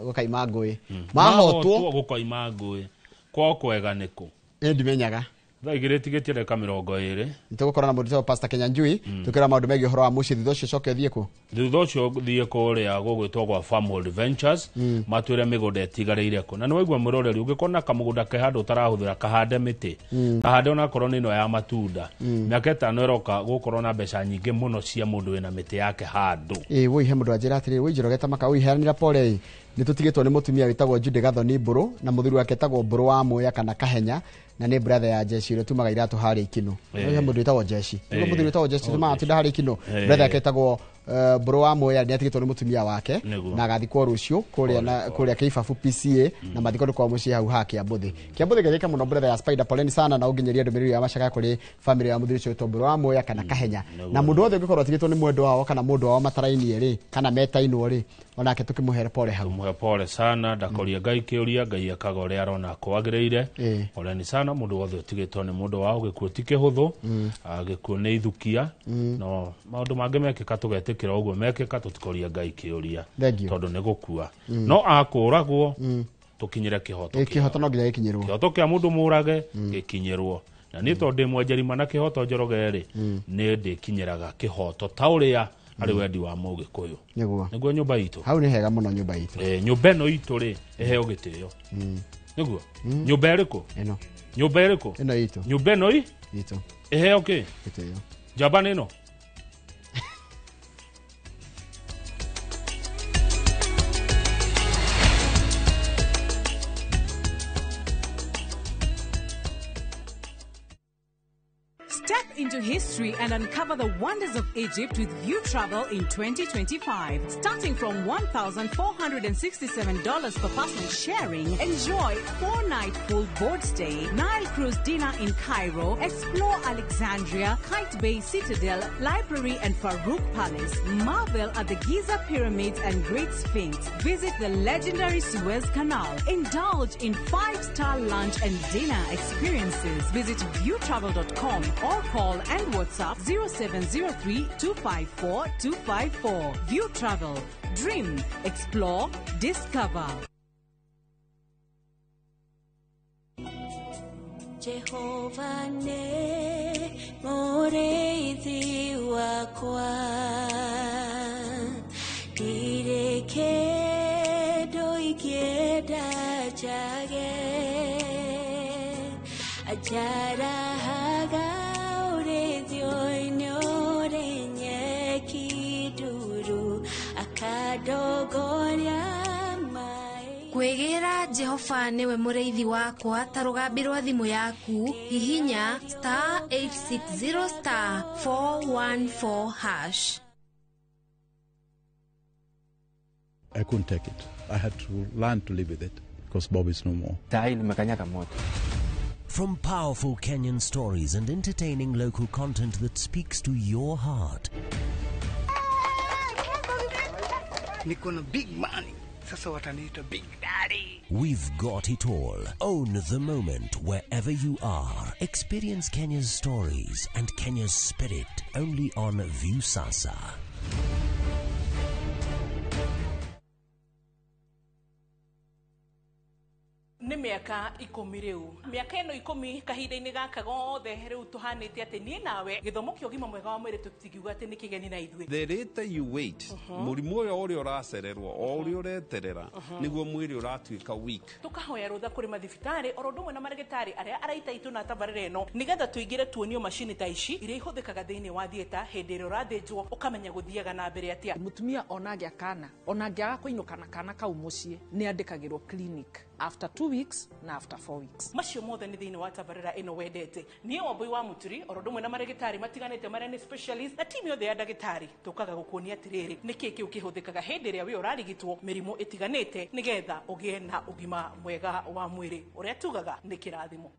gũkaima ngũĩ. Mahotwo gũkaima ngũĩ. Kwao kwega nĩkũ? Ndimenyaga. Thaa 2 tigĩtie ndagĩka 20. Nĩtũgũkorwo na mũndũ wĩtagwo Pastor Kenyanjui tũkĩra maũndũ megiĩ ũhoro wa mũciĩ. Thutha ũcio ũcoke ũthiĩ kũ? Thutha ũcio thiĩ kũrĩa gũgwĩtwo gwa Farmhold Ventures matwĩre mĩgũnda ĩtigarĩire kũ. Na nĩwaigua mwĩroreri ũngĩkorwo na kamũgũnda ke handũ ũtarahũthĩra kahande mĩtĩ, kahande onakorwo nĩ ĩno ya matunda, mĩaka 5 ĩroka gũkorwo na mbeca nyingĩ mũno cia mũndũ wĩna mĩtĩ yake handũ. Woi he mũndũ anjĩra atĩrĩrĩ, woi Njoroge ta maka, woi heanĩra pole ĩ, nĩtũtigĩtwo nĩ mũtumia wĩtagwo Jude Gathoni Mbũrũ na mũthuri wake etagwo Mbũrũ wa Muya kana Kahenya, na nĩ brother ya Jeshi ũrĩa tumaga iratũ harĩa Ikino. He mũndũ wĩtagwo Jeshi. Nĩguo mũthuri wĩtagwo Jeshi tumaga matunda harĩa Ikino. Brother yake etagwo Mbũrũ wa Muya nĩ atigĩtwo nĩ mũtumia wake na agathikwo rũciũ kũrĩa Kĩibabu PCA na mathiko nĩ kwa mũciĩ hau ha Kĩambũthĩ. Kĩambũthĩ gĩgĩka mũno brother ya Spider, poleni sana na ũnginyerie ndũmĩrĩri ya macaka kũrĩ family ya mũthuri ũcio wĩtagwo Mbũrũ wa Muya kana Kahenya. Na mũndũ wothe ũngĩkorwo atigĩtwo nĩ mwendwa wao kana mũndũ wao matarainie rĩ kana metainwo rĩ, onake tũkĩmũhere pole hau. Tũmũhe pole sana, ndakoria Ngai kĩũria, Ngai ekaga ũrĩa arona kwagĩrĩire. Poleni sana mũndũ wothe ũtigĩtwo nĩ mũndũ wao, gĩkuũ ti kĩhũthũ, gĩkuũ nĩ ithukia, no maũndũ mangĩ mekĩka tũgetĩkĩra ũguo mekĩka, tũtikoria Ngai kĩũria tondũ nĩ gũkua. No akũragwo tũkinyĩre kĩhoto. Kĩhoto no nginya gĩkinyĩrwo. Kĩhoto kĩa mũndũ mũrage gĩkinyĩrwo. Na niĩ tondũ ndĩ mwenjerima na kĩhoto Njoroge rĩ, nĩ ndĩkinyĩraga kĩhoto ta ũrĩa arĩ wendi wa mũgĩkũyũ. Nĩguo nyũmba itũ. Hau nĩ hega mũno nyũmba itũ. Nyũmba ĩno itũ rĩ ĩheo gĩtĩo. Nĩguo? Nyũmba ĩrĩkũ? Ĩno. Nyũmba ĩrĩkũ? Ĩno itũ. Nyũmba ĩno itũ. Ĩheo kĩ? Gĩtĩo. Njamba nĩ ĩno. Step into history and uncover the wonders of Egypt with View Travel in 2025. Starting from $1,467 per person sharing, enjoy 4-night full board stay, Nile cruise dinner in Cairo, explore Alexandria, Kite Bay Citadel, Library and Farouk Palace, marvel at the Giza Pyramids and Great Sphinx, visit the legendary Suez Canal, indulge in 5-star lunch and dinner experiences. Visit viewtravel.com or call and WhatsApp 0703 254 254. View Travel. Dream, explore, discover. Jehovah ne mureithi wakwa, ndirĩ kĩndũ ingĩenda njage, anjarahaga ũrĩithio-inĩ ũrĩ nyeki nduru, akandongoria. Kwĩgĩra Jehova nĩwe mũrĩithi wakwa ta rũgambi rwa thimũ yaku, hihinya star 860 star 414 hash. I couldn't take it. I had to learn to live with it because Bob is no more. From powerful Kenyan stories and entertaining local content that speaks to your heart. Niko na big money. Sasa wataniita big daddy. We've got it all. Own the moment wherever you are. Experience Kenya's stories and Kenya's spirit only on Viusasa. Nĩ mĩaka 10 rĩu, mĩaka ĩno 10 kahinda-inĩ gaka gothe rĩu tũhanĩte atĩ niĩ nawe gĩthomo kĩa ũgima mwega wa mwĩrĩ tũtingiuga atĩ nĩ kĩgeni na ithuĩ. The later you wait, mũrimũ ũyũ ũrĩa ũracererwo o ũrĩa ũreterera nĩguo mwĩrĩ ũratuĩka weak. Tũkahoya rũtha kũrĩ mathibitarĩ oro ũndũ ũmwe na marĩgĩtarĩ arĩa araita itũ na tabarĩra ĩno nĩgetha tũingĩre tuonio macini ta ici iria ihũthĩkaga thĩinĩ wa theatre hĩndĩ ĩrĩa ũrathĩnjwo ũkamenya gũthiaga na mbere atĩa. Mũtumia ona agĩa kana ona angĩaga kũinũka na kana kau mũciĩ nĩ andĩkagĩrwo clinic after 2 weeks na after 4 weeks. Macio mothe nĩ thĩinĩ wa tabarĩra ĩno wendete. Niĩ Wambui wa Mũturi oro ũndũ ũmwe na marĩgĩtarĩ matiganĩte marĩa nĩ specialist na timu yothe ya ndagĩtarĩ tũkaga gũkuonia atĩrĩrĩ nĩkĩ kĩu kĩhũthĩkaga hĩndĩ ĩrĩa wĩ ũrarigitwo mĩrimũ ĩtiganĩte nĩgetha ũgĩe na ũgima mwega wa mwĩrĩ ũrĩa tugaga nĩ kĩrathimo.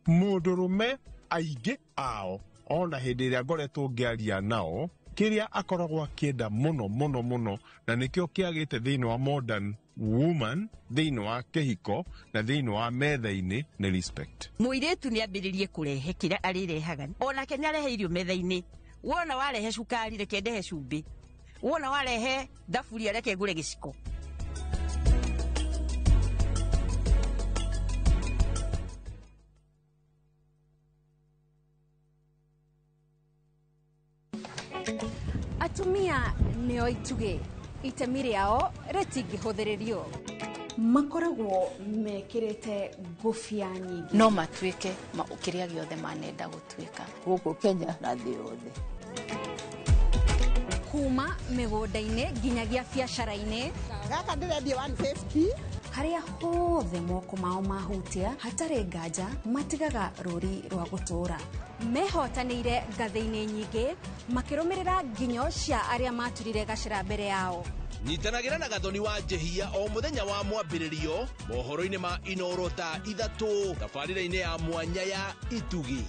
Mũndũrũme aingĩ ao ona hĩndĩ ĩrĩa ngoretwo ngĩaria nao kĩrĩa akoragwo akĩenda mũno mũno mũno na nĩkĩo kĩagĩte thĩinĩ wa modern woman thĩinĩ wa kĩhiko na thĩinĩ wa metha-inĩ nĩ respect. Mũirĩtu nĩ ambĩrĩrie kũrehe kĩrĩa arĩrehaga onake nĩ arehe irio metha-inĩ. Wona warehe cukari reke ndehe cumbĩ, wona warehe thaburia reke ngũre gĩciko. Atumia nĩo itugĩ, itemi rĩao rĩtingĩhũthĩrĩrio. Makoragwo mekĩrĩte ngũbia nyingĩ. No matuĩke kĩrĩa gĩothe manenda gũtuĩka gũkũ Kenya na thĩ yothe. Kuma mĩgũnda-inĩ nginyagia biacara-inĩ. Gaka ndĩrendia 150. Harĩa hothe moko mao mahutia hatarĩ nganja matigaga rũri rwa gũtũũra. Mehotanĩire ngathĩ-inĩ nyingĩ makĩrũmĩrĩra nginyo cia arĩa maturire gacĩra mbere yao. Nyitanagĩra na Gathoni wa Njehia o mũthenya wa mwambĩrĩrio mohoro-inĩ ma Inoro thaa 3 tabarĩra-inĩ ya mwanya ya Itugi.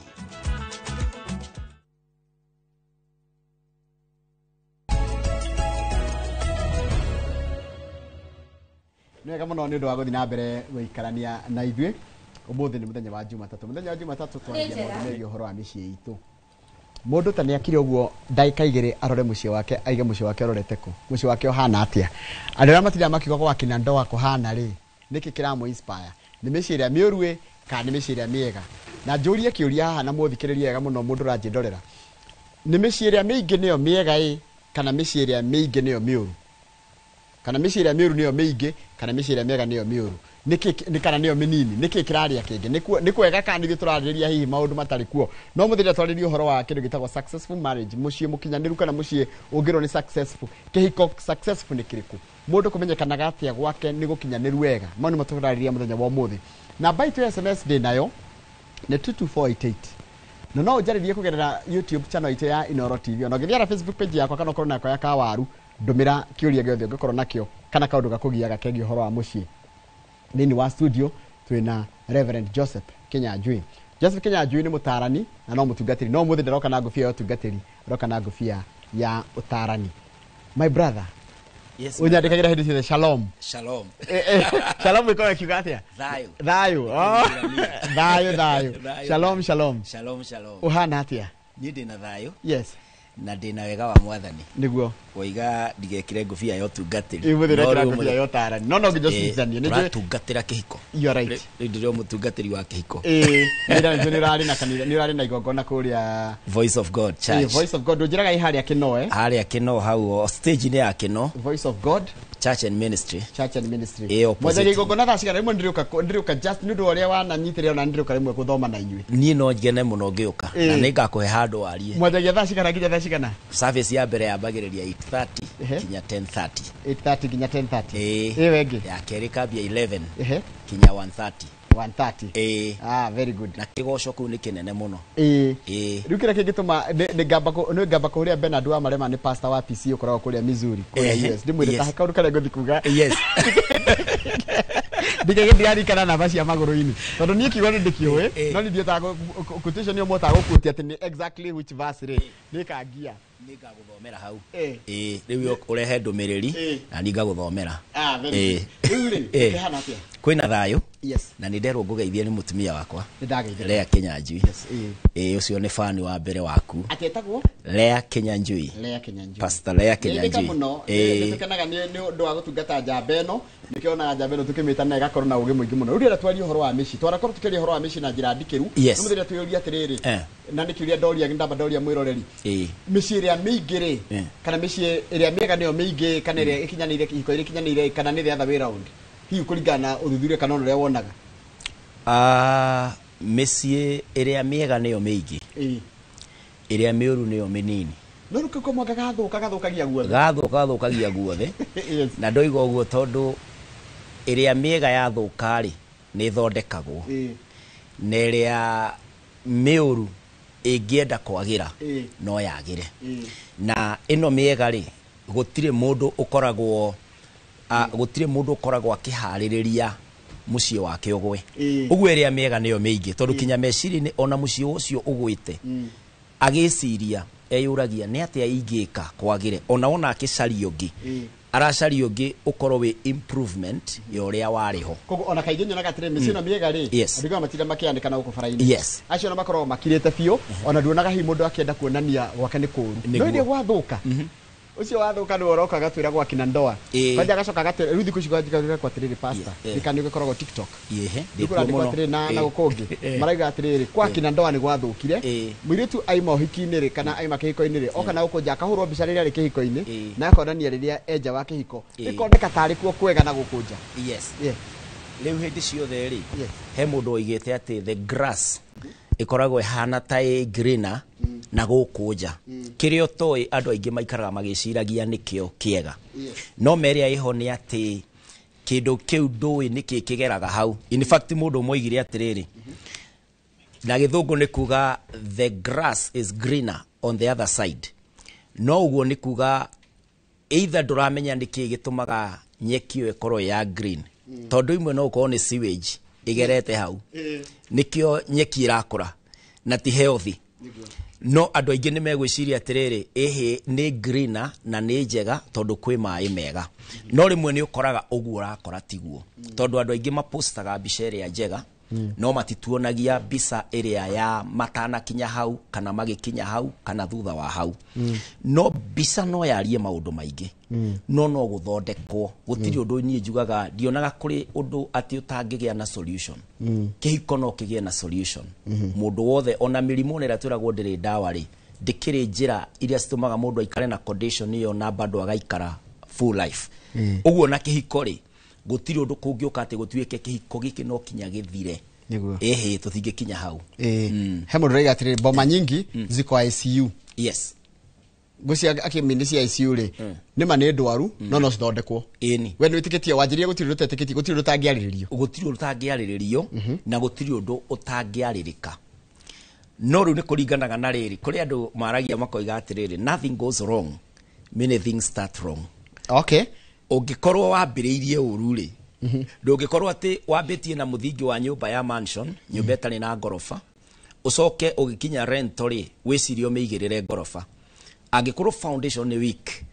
Nĩ wega mũno nĩ ũndũ wa gũthiĩ na mbere gũikarania na ithuĩ. Ũmũthĩ nĩ mũthenya wa Jumatatũ. Mũthenya wa Jumatatũ twaragia maũndũ megiĩ ũhoro wa mĩciĩ itũ. Mũndũ ta nĩakire ũguo ndagĩka 2 arore mũciĩ wake, aige mũciĩ wake ũrorete kũ, mũciĩ wake ũhana atĩa. Andũ arĩa matindaga makiuga gwa kina ndoa kũhana rĩ, nĩkĩ kĩramũ inspire? Nĩ mĩciĩ ĩrĩa mĩũru ĩ kana nĩ mĩciĩ ĩrĩa mĩega? Na njũrie kĩũria haha na mũthikĩrĩrie wega mũno mũndũ ũranjĩndorera. Nĩ mĩciĩ ĩrĩa mĩingĩ nĩyo mĩega ĩ kana mĩciĩ ĩrĩa mĩingĩ nĩyo mĩũru? Kana mĩciĩ ĩrĩa mĩũru nĩyo mĩingĩ kana mĩciĩ ĩrĩa mĩega nĩyo mĩũru? Nĩkĩ nĩ kana nĩyo mĩnini? Nĩkĩ kĩrarĩa kĩngĩ? Nĩ kwega kana ithuĩ tũrarĩrĩria hihi maũndũ matarĩ kuo? No mũthenya twarĩrĩria ũhoro wa kĩndũ gĩtagwo successful marriage, mũciĩ mũkinyanĩru kana mũciĩ ũngĩrwo nĩ successful. Kĩhiko successful nĩ kĩrĩkũ? Mũndũ kũmenyekanaga atĩa gwake nĩ gũkinyanĩru wega? Mau nĩmo tũrarĩrĩria mũthenya wa ũmũthĩ. Namba itũ ya SMS ndĩ nayo nĩ 22488. Na no ũnjarĩrie kũgerera YouTube channel itũ ya Inoro TV. Ona ũngĩthiĩ na Facebook page yakwa kana ũkorwo nakwa ya Kawaru, ndũmĩra kĩũria gĩothe ũngĩkorwo nakĩo kana kaũndũ gakũgiaga kegiĩ ũhoro wa mũciĩ. Thĩinĩ wa studio twĩna Reverend Joseph Kinyanjui. Joseph Kinyanjui nĩ mũtaarani na no mũtungatĩri. No ũmũthĩ ndaroka na ngũbia ya ũtungatĩri, aroka na ngũbia ya ũtaarani. My brother. Yes. Ũnyandĩkagĩra hĩndĩ ciothe shalom. Shalom. Shalom ĩkoragwo ĩkiuga atĩa? Thayũ. Thayũ. Thayũ thayũ. Shalom shalom. Shalom shalom. Ũhana atĩa? Niĩ ndĩna thayũ. Yes. Na ndĩna wega wa mwathani. Nĩguo. Woiga ndigekire ngũbia ya ũtungatĩri. Ĩ mũthĩ ũrekĩra ngũbia ya ũtaarani. No nginya ũcicithanie. Nĩ njũĩ- Tũratungatĩra kĩhiko. You are right. Rĩu ndĩrĩ o mũtungatĩri wa kĩhiko. Ĩĩ, nĩ ũrarĩ na kanitha, nĩ ũrarĩ na igongona kũrĩa Voice of God Church. Ĩĩ, Voice of God. Ndũnjĩraga ĩ harĩa Kĩno, eh? Harĩa Kĩno hau o stage-inĩ ya Kĩno. Voice of God. Church and Ministry. Church and Ministry. Ĩ opposite. Mwanjagia igongona thaa cigana? Rĩmwe ndĩrĩũka just nĩ ũndũ wa ũrĩa wananyitĩrĩra, ona ndĩrĩũka rĩmwe gũthoma na inyuĩ. Niĩ no ngene mũno ngĩũka na nĩ ngakũhe handũ warie. Mwanjagia thaa cigana nginya thaa cigana? Service ya mbere yambagĩrĩria 8:30 kinya 10:30. 8:30 nginya 10:30. Ĩĩ. Ĩyo ĩngĩ? Ya kerĩ kambia 11 kinya 1:30. 1:30. Ĩĩ. Ah, very good. Na kĩgoco kĩu nĩ kĩnene mũno. Ĩĩ. Ĩĩ. Rĩu kĩrĩa kĩngĩtũma nĩ ngamba kũrĩa Bernard wa Marema nĩ pastor wa PC ũkoragwo kũrĩa Missouri, kũrĩa US. Ndĩmwĩre ta kaũndũ karĩa ngũthiĩ kuga. Ndigage ndirarikana namba cia magũrũ-inĩ tondũ niĩ kiugo nĩ ndĩkĩũĩ, no nĩ ndihotaga quotation ĩyo mũhotaga gũquote atĩ nĩ exactly which verse rĩ nĩkangia. Nĩngagũthomera hau. Ĩĩ, rĩu ũrehe ndũmĩrĩri na niĩ ngagũthomera. Ah, very good. Rĩu rĩ, kĩhana atĩa? Kwĩna thayũ. Yes. Na nĩ nderwo ngũgeithie nĩ mũtumia wakwa. Nĩndageithĩka. Lea Kinyanjui. Yes, ĩĩ. Ĩĩ, ũcio nĩ fani wa mbere waku. Atĩ etagwo? Lea Kinyanjui. Lea Kinyanjui. Pastor Lea Nĩndĩka Kinyanjui. mũno. Ĩĩ. Nĩtũkenaga nĩ ũndũ wa gũtungata njamba ĩno, nĩkĩo onaga njamba ĩno tũkĩmĩta na ĩgakorwo na ũgĩ mũingĩ mũno. Rĩu rĩrĩa twaria ũhoro wa mĩciĩ, twanakorwo tũkĩaria ũhoro wa mĩciĩ na njĩra ndikĩru. Yes. Nĩ mũthenya twĩyũria atĩrĩrĩ, na nĩ kĩũria ndoria, ndamba ndoria mwĩroreri. Mĩciĩ ĩrĩa mĩingĩ rĩ, kana mĩciĩ ĩrĩa mĩega nĩyo mĩingĩ, kana ĩrĩa ĩkinyanĩire ihiko iria ikinyanĩire, kana nĩ the other way round? Hihi kũringana na ũthuthuria kana ũrĩa wonaga? Mĩciĩ ĩrĩa mĩega nĩyo mĩingĩ. Ĩrĩa mĩũru nĩyo mĩnini. No rĩu kau mwaka gathũka gathũkagia guothe. Gathũka gathũkagia guothe. Na ndoiga ũguo tondũ ĩrĩa mĩega yathũka rĩ, nĩ ĩthondekagwo. Na ĩrĩa mĩũru ĩngĩenda kwagĩra no yagĩre. Na ĩno mĩega rĩ, gũtirĩ mũndũ ũkoragwo gũtirĩ mũndũ ũkoragwo akĩharĩrĩria mũciĩ wake ũgwe. Ũguo ĩrĩa mĩega nĩyo mĩingĩ tondũ kinya meciria-inĩ ona mũciĩ ũcio ũgwĩte agĩciria eyũragia nĩ atĩa ingĩka kwagĩre, ona wona akĩcaria ũngĩ aracaria ũngĩ ũkorwo wĩ improvement ya ũrĩa warĩ ho. Koguo ona kaingĩ nyonaga atĩrĩ, mĩciĩ ĩno mĩega rĩ, Yes. andũ aingĩ matinda makĩandĩkana gũkũ bara-inĩ. Yes. Acio ona makoragwo makirĩte biũ, ona nduonaga hihi mũndũ akĩenda kuonania gwake nĩ kũũru. No Nĩguo. ĩrĩa gwathũka, ũcio wathũka nĩwe ũroka agatwĩra gwakina ndoa. Kwanja agacoka agatwĩra rĩu thikũ ici kwanjia kwa atĩrĩrĩ pastor, nĩka nĩ ũgĩkoragwo TikTok. Ndĩkuo Nĩkũrandĩkwo mũno. atĩrĩrĩ na gũkũ ũngĩ marauga atĩrĩrĩ kwakina ndoa nĩ gwathũkire, mũirĩtu aima ũhiki-inĩ rĩ kana aima kĩhiko-inĩ rĩ, oka na gũkũ nja akahũrwo mbica rĩrĩa arĩ kĩhiko-inĩ na akonania rĩrĩa enja wa kĩhiko, ĩkoneka tarĩ kuo kwega na gũkũ nja. Yes. Yeah. Rĩu hĩndĩ ciothe rĩ, he mũndũ oigĩte atĩ the grass ĩkoragwo ĩhana ta ĩ greener na gũkũ nja. Kĩrĩa ũtoĩ andũ aingĩ maikaraga magĩciragia nĩkĩo kĩega. No merĩa ĩho nĩ atĩ kĩndũ kĩu ndũĩ nĩkĩ kĩgeraga hau. In fact mũndũ ũmwe oigire atĩrĩrĩ, na gĩthũngũ nĩ kuga the grass is greener on the other side. No ũguo nĩ kuga either ndũramenya nĩkĩ gĩtũmaga nyeki ĩyo ĩkorwo ya green, tondũ imwe no ũkorwo nĩ sewage ĩgerete hau, nĩkĩo nyeki ĩrakũra na ti healthy. No andũ aingĩ nĩ megwĩciria atĩrĩrĩ, ĩhĩ nĩ greener na nĩ njega tondũ kwĩ maĩ mega. No rĩmwe nĩ ũkoraga ũguo ũrakora tiguo, tondũ andũ aingĩ mapostaga mbica ĩrĩa njega, no matituonagia mbica ĩrĩa ya matanakinya hau kana magĩkinya hau kana thutha wa hau. No mbica no yarie maũndũ maingĩ, no gũthondekwo gũtirĩ ũndũ. Niĩ njugaga ndionaga kũrĩ ũndũ atĩ ũtangĩgĩa na solution. Kĩhiko no kĩgĩe na solution. Mũndũ wothe ona mĩrimũ ĩrĩa twĩragwo ndĩrĩ ndawa rĩ, ndĩkĩrĩ njĩra iria citũmaga mũndũ aikare na condition ĩyo na bado agaikara full life. Ũguo na kĩhiko rĩ, gũtirĩ ũndũ kũngĩũka atĩ gũtuĩke kĩhiko gĩkĩ no kinya gĩthire. Nĩguo. Ĩhĩ, tũtingĩkinya hau. He mũndũ ũrauga atĩrĩrĩ, boma nyingi ziko ICU. Yes. Ngwĩciria akĩmini cia ICU rĩ, nĩ ma nĩ ndwaru, no cithondekwo. Ĩni. We nĩ wĩtĩkĩtie wanjĩrĩria gũtirĩ ũndũ ũtetĩkĩtie, gũtirĩ ũndũ ũtangĩarĩrĩrio. Gũtirĩ ũndũ ũtangĩarĩrĩrio na gũtirĩ ũndũ ũtangĩarĩrĩka. No rĩu nĩ kũringanaga na rĩrĩ, kũrĩ andũ maragia makoiga atĩrĩrĩ, nothing goes wrong, many things start wrong. Okay. Ũngĩkorwo wambĩrĩirie ũru rĩ, ndũngĩkorwo atĩ wambĩtie na mũthingi wa nyũmba ya mansion, nyũmba ĩtarĩ na ngoroba, ũcoke ũgĩkinya rento rĩ, wĩcirie ũmĩigĩrĩre ngoroba. Angĩkorwo foundation nĩ weak,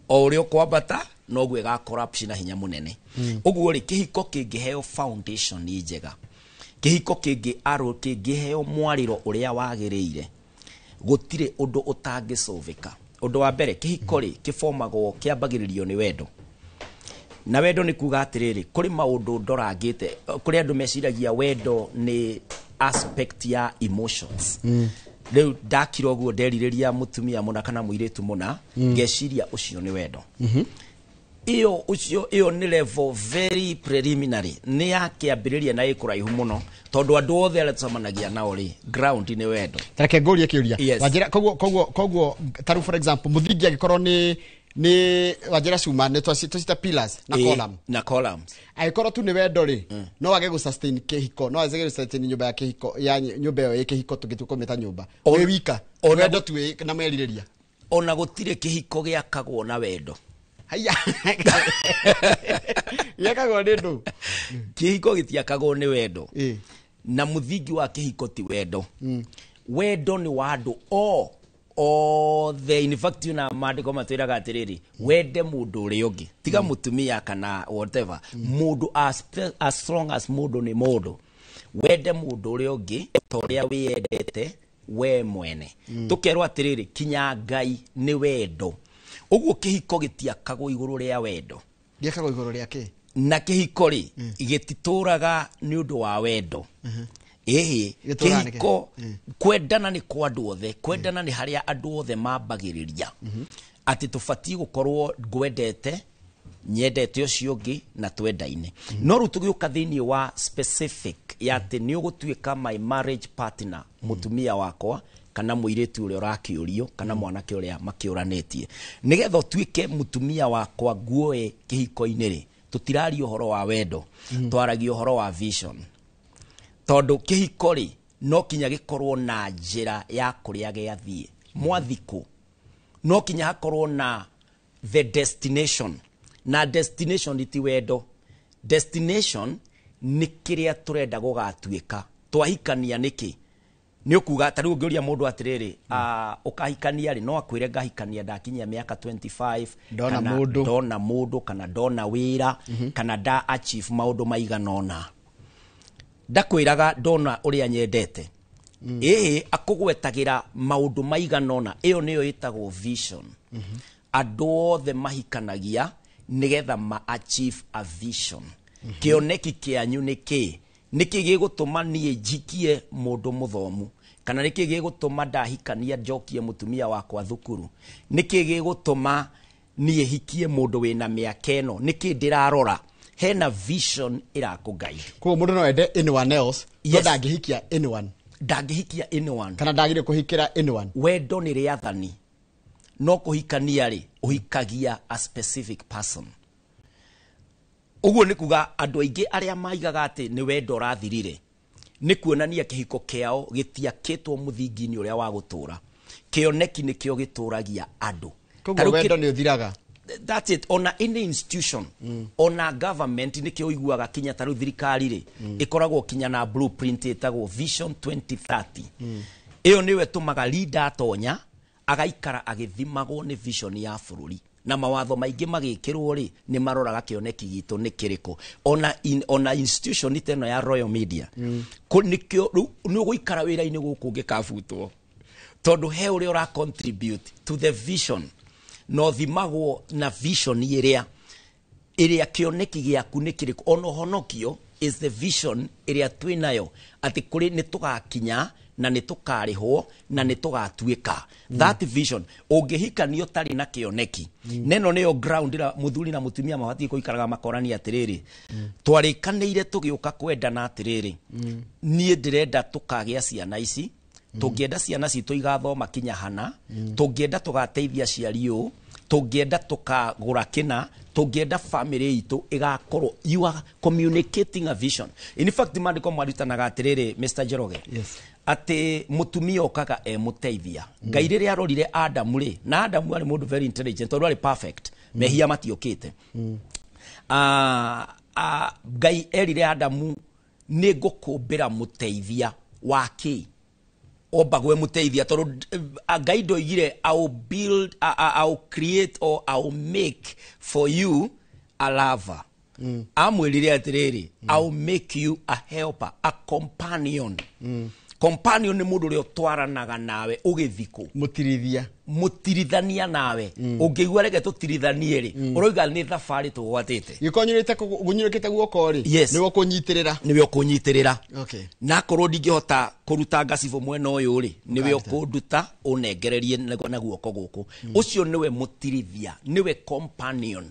o ũrĩa ũkwambata noguo ĩga collapse na hinya mũnene. Ũguo rĩ, kĩhiko kĩngĩheo foundation njega, kĩhiko kĩngĩheo mwarĩro ũrĩa wagĩrĩire, gũtirĩ ũndũ ũtangĩcũvĩka. Ũndũ wa mbere, kĩhiko rĩ kĩbomagwo kĩambagĩrĩrio nĩ wendo. Na wendo nĩ kuga atĩrĩrĩ, kũrĩ maũndũ ndorangĩte, kũrĩ andũ meciragia wendo nĩ aspect ya emotions. Rĩu ndakira ũguo nderirĩria mũtumia mũna kana mũirĩtu mũna, ngeciria ũcio nĩ wendo. Ĩyo ũcio ĩyo nĩ level very preliminary, nĩ ya kĩambĩrĩria na ĩkũraihu mũno, tondũ andũ othe arĩa tũcemanagia nao rĩ, ground nĩ wendo. Reke ngũrie kĩũria. Yes. Wanjĩra koguo tarĩu, for example, mũthingi angĩkorwo nĩ wanjĩra cuma nĩ twacita pillars na column. Na columns. Angĩkorwo tu nĩ wendo rĩ, no wage gũ sustain kĩhiko, no wage gũ sustain nyũmba ya kĩhiko, ya nyũmba ĩyo ĩ kĩhiko, tũngĩtua kũmĩta nyũmba wĩ wika, wendo tu wĩ na merirĩria. Ona gũtirĩ kĩhiko gĩakagwo na wendo. Haya, gĩakagwo nĩ ndũ? Kĩhiko gĩtiakagwo nĩ wendo, na mũthingi wa kĩhiko ti wendo. Wendo nĩ wa andũ o othe. In fact, na maandĩko matwĩraga atĩrĩrĩ, wende mũndũ ũrĩa ũngĩ, tiga mũtumia kana whatever, mũndũ as long as mũndũ nĩ mũndũ, wende mũndũ ũrĩa ũngĩ ta ũrĩa wĩyendete we mwene. Tũkerwo atĩrĩrĩ, kinya Ngai nĩ wendo. Ũguo kĩhiko gĩtiakagwo igũrũ rĩa wendo. Gĩakagwo igũrũ rĩa kĩ? Na kĩhiko rĩ, gĩtitũraga nĩ ũndũ wa wendo. Ĩhĩ. Gĩtũraga nĩkĩ? Kĩhiko, kwendana nĩ kwa andũ othe. Kwendana nĩ harĩa andũ othe mambagĩrĩria atĩ tũbatiĩ gũkorwo ngwendete, nyendete ũcio ũngĩ, na twendaine. No rĩu tũgĩũka thĩinĩ wa specific ya atĩ nĩ ũgũtuĩka my marriage partner, mũtumia wakwa kana mũirĩtu ũrĩa ũrakĩũrio kana mwanake ũrĩa makĩũranĩtie, nĩgetha ũtuĩke mũtumia wakwa nguoe kĩhiko-inĩ rĩ, tũtiraria ũhoro wa wendo, twaragia ũhoro wa vision, tondũ kĩhiko rĩ, no kinya gĩkorwo na njĩra ya kũrĩa gĩathiĩ mwathikũ, no kinya hakorwo na the destination. Na destination ti wendo. Destination nĩ kĩrĩa tũrenda gũgatuĩka twahikania. Nĩkĩ nĩ ũkuga ta rĩu ũngĩũria mũndũ atĩrĩrĩ, ũkahikania rĩ, no akwĩre ngahikania ndakinyia mĩaka 25, Ndona kana mũndũ. Ndona mũndũ, kana ndona wĩra, kana nda achieve maũndũ maigana ũna. Ndakwĩraga ndona ũrĩa nyendete. Ĩhĩ, akũgwetagĩra maũndũ maigana ũna. Ĩyo nĩyo ĩtagwo vision. Andũ othe mahikanagia nĩgetha ma achieve a vision. Kĩoneki kĩanyu nĩ kĩ? Nĩkĩ gĩgũtũma niĩ njikie mũndũ mũthomu, kana nĩkĩ gĩgũtũma ndahikania njokie mũtumia wakwa thukuru? Nĩkĩ gĩgũtũma niĩ hikie mũndũ wĩna mĩaka ĩno? Nĩkĩ ndĩrarora? Hena vision ĩrakũguide. Koguo mũndũ no ende anyone else, no Yes. ndangĩhikia anyone. Ndangĩhikia anyone. Kana ndagĩrĩire kũhikĩra anyone. Wendo nĩ rĩathani, no kũhikania rĩ, ũhikagia a specific person. Ũguo nĩ kuga andũ aingĩ arĩa maigaga atĩ nĩ wendo ũrathirire, nĩ kuonania kĩhiko kĩao gĩtiakĩtwo mũthingi-inĩ ũrĩa wa gũtũra. Kĩoneki nĩkĩo gĩtũragia andũ. Koguo Ta rĩu wendo nĩ ũthiraga. That's it. Ona any institution, ona government, nĩkĩo ũiguaga kinya ta rĩu thirikari rĩ, ĩkoragwo kinya na blueprint ĩtagwo Vision 2030. Ĩyo nĩyo ĩtũmaga leader atonya agaikara agĩthimagwo nĩ vision ya bũrũri, na mawatho maingĩ magĩkĩrwo rĩ, nĩ maroraga kĩoneki gitũ nĩ kĩrĩkũ. Ona institution ta ĩno ya Royal Media, nĩkĩo rĩu nĩ ũgũikara wĩra-inĩ gũkũ ũngĩkabutwo, tondũ he ũrĩa ũra contribute to the vision, na ũthimagwo na vision ĩrĩa kĩoneki gĩaku nĩ kĩrĩkũ. Ona ũhonokio is the vision ĩrĩa twĩ nayo atĩ kũrĩ nĩ tũgakinya na nĩ tũkarĩhwo na nĩ tũgatuĩka. That vision, ũngĩhikania ũtarĩ na kĩoneki, neno nĩyo ground ĩrĩa mũthuri na mũtumia mabatiĩ gũikaraga makorania atĩrĩrĩ, twarĩkanĩire tũgĩũka kwendana atĩrĩrĩ, niĩ ndĩrenda tũkagĩa ciana ici, tũngĩenda ciana citũ igathoma kinya hana, tũngĩenda tũgateithia aciari ũũ, tũngĩenda tũkagũra kĩna, tũngĩenda family itũ ĩgakorwo. You are communicating a vision. In fact, maandĩko marutanaga atĩrĩrĩ, Mr. Njoroge, atĩ mũtumia okaga e mũteithia. Ngai rĩrĩa arorire Adamu rĩ, na Adamu arĩ mũndũ very intelligent, tondũ arĩ perfect, mehia matiokĩte. Ngai erire Adamu, nĩ ngũkũmbĩra mũteithia wa kĩ ombagwe mũteithia, tondũ Ngai ndoigire I will build, I will create or I will make for you a lover. Amwĩrire atĩrĩrĩ, I will make you a helper, a companion. Companion nĩ mũndũ ũrĩa ũtwaranaga nawe ũgĩthikũ. Mũtirithia. Mũtirithania nawe. Ũngĩigua reke tũtirithanie rĩ, ũroiga nĩ thabarĩ tũgwatĩte. Gĩkorwo nyũrĩkĩte guoko rĩ, Yes. nĩwe ũkũnyitĩrĩra. Nĩwe ũkũnyitĩrĩra. Okay. Na akorwo ndingĩhota kũruta ngacibũ mwena ũyũ rĩ, nĩwe ũkũnduta ũnengererie na guoko gũkũ. Ũcio nĩwe mũtirithia, nĩwe companion.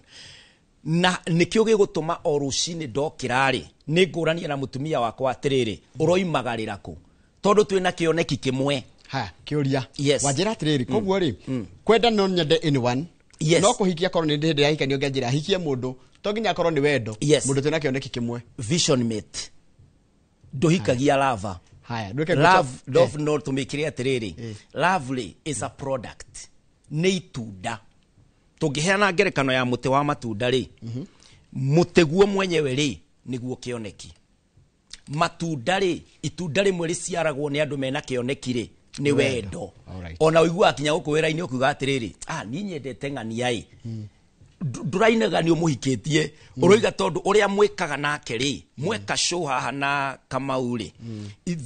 Na nĩkĩo gĩgũtũma o rũcinĩ ndokĩra-rĩ, nĩ ngũrania na mũtumia wakwa atĩrĩrĩ, ũroimagarĩra kũ? Tondũ twĩna kĩoneki kĩmwe. Ha, kĩũria. Yes. Wanjĩra atĩrĩrĩ, koguo rĩ, kwenda no nyende anyone. Yes. No kũhikia korwo nĩ hĩndĩ ya hikanio ngĩanjĩra hikie mũndũ, to nginya akorwo nĩ wendo. Yes. Mũndũ twĩna kĩoneki kĩmwe. Vision mate. Ndũhikagia lava. Haya, ndwĩke Love, love no tũmĩkĩre atĩrĩrĩ. Love rĩ is a product. Nĩ itunda. Tũngĩheana ngerekano ya mũtĩ wa matunda rĩ, mũtĩ guo mwenyewe rĩ, nĩguo kĩoneki. Matunda rĩ, itunda rĩmwe rĩciaragwo nĩ andũ mena kĩoneki rĩ, nĩ wendo. Alright. Ona ũiguaga kinya gũkũ wĩra-inĩ ũkiuga atĩrĩrĩ, ah, niĩ nyendete ng'ania ĩ. Ndũrainaga nĩ ũmũhikĩtie, ũroiga tondũ ũrĩa mwĩkaga nake rĩ, mweka show haha na Kamau rĩ,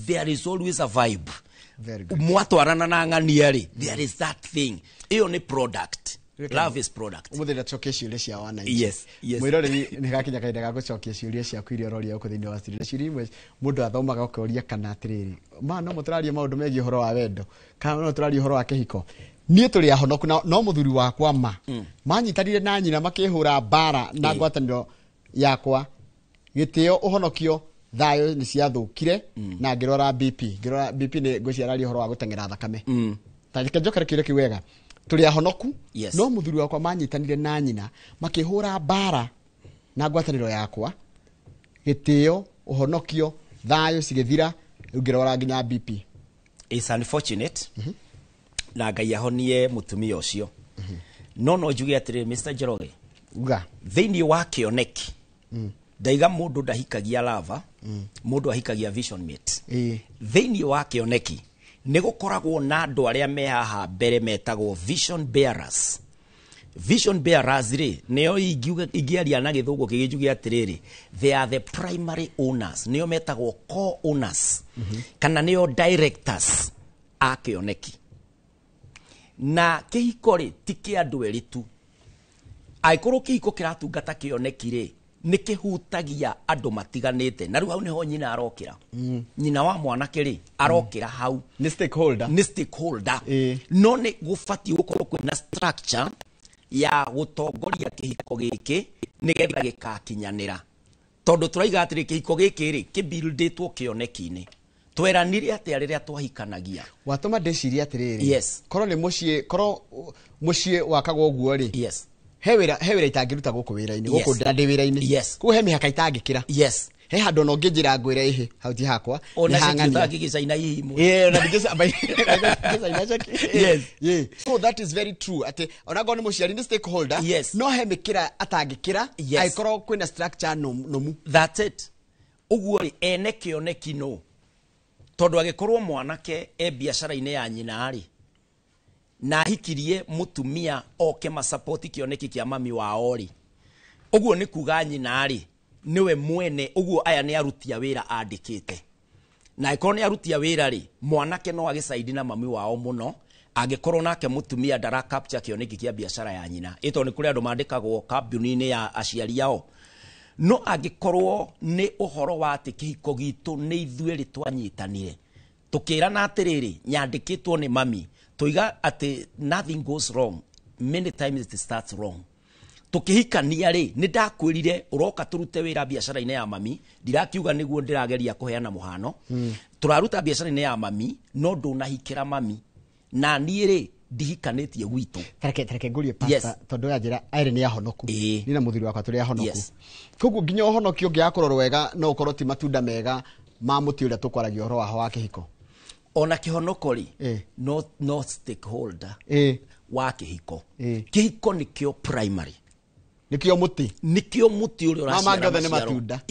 there is always a vibe. Very good. Mwatwarana na ng'ania rĩ, there is that thing. Ĩyo nĩ product. Love is product. Ũmũthĩ ndacokia ciũria cia wananchi. Yes, yes. Mwĩroreri nĩ gakinya kahinda ga gũcokia ciũria ciaku iria ũroria gũkũ thĩinĩ wa studio. Na ciũria imwe mũndũ athomaga ũkoria kana atĩrĩrĩ, ma no mũtũraria maũndũ megiĩ ũhoro wa wendo, kana no tũraria ũhoro wa kĩhiko. Niĩ tũrĩ ahonoku na no mũthuri wakwa ma manyitanire na nyina makĩhũra mbara na ngwatanĩro yakwa, gĩtĩo, ũhonokio, thayũ nĩ ciathũkire na ngĩrora BP. Ngĩrora BP nĩ ngwĩciria ũhoro wa gũteng'era thakame. Ta reke njokere kĩũria kĩu wega. Tũrĩ ahonoku. Yes. No mũthuri wakwa manyitanire na nyina makĩhũra mbara na ngwatanĩro yakwa, gĩtĩo, ũhonokio, thayũ cigĩthira, rĩu ngĩrora nginya BP. It's unfortunate. Na Ngai ahonie mũtumia ũcio. No no njuge atĩrĩrĩ, Mr. Njoroge. Uga. Thĩinĩ wa kĩoneki, ndaiga mũndũ ndahikagia lava, mũndũ ahikagia vision mate. Thĩinĩ wa kĩoneki nĩ gũkoragwo na andũ arĩa me haha mbere metagwo vision bearers. Vision bearers rĩ, nĩo ingĩaria na gĩthũngũ kĩngĩ njuge atĩrĩrĩ, they are the primary owners, nĩo metagwo co-owners, kana nĩo directors a kĩoneki. Na kĩhiko rĩ, ti kĩa andũ erĩ tu. Angĩkorwo kĩhiko kĩratungata kĩoneki rĩ, nĩ kĩhutagia andũ matiganĩte. Na rĩu hau nĩho nyina arokĩra. Nyina wa mwanake rĩ, arokĩra hau. Nĩ stakeholder. Nĩ stakeholder. No nĩ gũbatiĩ gũkorwo kwĩna structure ya gũtongoria kĩhiko gĩkĩ nĩgetha gĩkakinyanĩra. Tondũ tũraiga atĩrĩ, kĩhiko gĩkĩ rĩ, kĩbuildĩtwo kĩoneki-inĩ. Tweranire atĩa rĩrĩa twahikanagia? Watũma ndĩcirie atĩrĩrĩ. Yes. Korwo nĩ mũciĩ, korwo mũciĩ wakagwo ũguo rĩ. Yes. He wĩra itangĩruta gũkũ wĩra-inĩ, gũkũ Yes. ndĩ wĩra-inĩ. Yes. Koguo he mĩhaka itangĩkĩra. Yes. He handũ ona ũngĩnjĩra ngwĩre ĩhĩ, hau ti hakwa. Ona nĩ ceki hang'ania. ũtangĩgĩcaina hihi imwe. Yeah, ona ndingĩcaina ceki. Yes. Yeah. So that is very true. Atĩ ona ngorwo nĩ mũciari nĩ stakeholder. Yes. No he mĩkĩra atangĩkĩra. Yes. Angĩkorwo kwĩna structure nũmu. That's it. Ũguo rĩ, ene kĩoneki no. Tondũ angĩkorwo mwanake e biacara-inĩ ya nyina rĩ, na ahikirie mũtumia oke masapoti kĩoneki kĩa mami wao rĩ, ũguo nĩ kuga nyina rĩ, nĩwe mwene, ũguo aya nĩ aruti a wĩra andĩkĩte. Na angĩkorwo nĩ aruti a wĩra rĩ, mwanake no agĩcaidi na mami wao mũno, angĩkorwo nake mũtumia ndara capture kĩoneki kĩa biacara ya nyina. Ĩ tondũ nĩ kũrĩ andũ mandĩkagwo kambuni-inĩ ya aciari ao. No angĩkorwo nĩ ũhoro wa atĩ kĩhiko gitũ nĩ ithuĩ rĩ twanyitanire, tũkĩrana atĩrĩrĩ, nyandĩkĩtwo nĩ mami, tũiga atĩ nothing goes wrong, many times it starts wrong. Tũkĩhikania rĩ, nĩ ndakwĩrire ũroka tũrute wĩra biacara-inĩ ya mami, ndirakiuga nĩguo ndĩrageria kũheana mũhano. Tũraruta biacara-inĩ ya mami, no ndũnahikĩra mami. Na niĩ rĩ, ndihikanĩtie gwitũ. Tareke ngũrie pastor, tondũ yanjĩra erĩ nĩ ahonoku. Niĩ na mũthuri wakwa tũrĩ ahonoku. Yes. Koguo nginya ũhonokio ũngĩaga kũrorwo wega no ũkorwo ti matunda mega ma mũtĩ ũrĩa tũkwaragia ũhoro waho wa kĩhiko. Ona kĩhonoko rĩ, no stakeholder wa kĩhiko. Kĩhiko nĩkĩo primary. Nĩkĩo mũtĩ. Nĩkĩo mũtĩ ũrĩa Ma ũraciara mangĩ othe nĩ maciaro. matunda.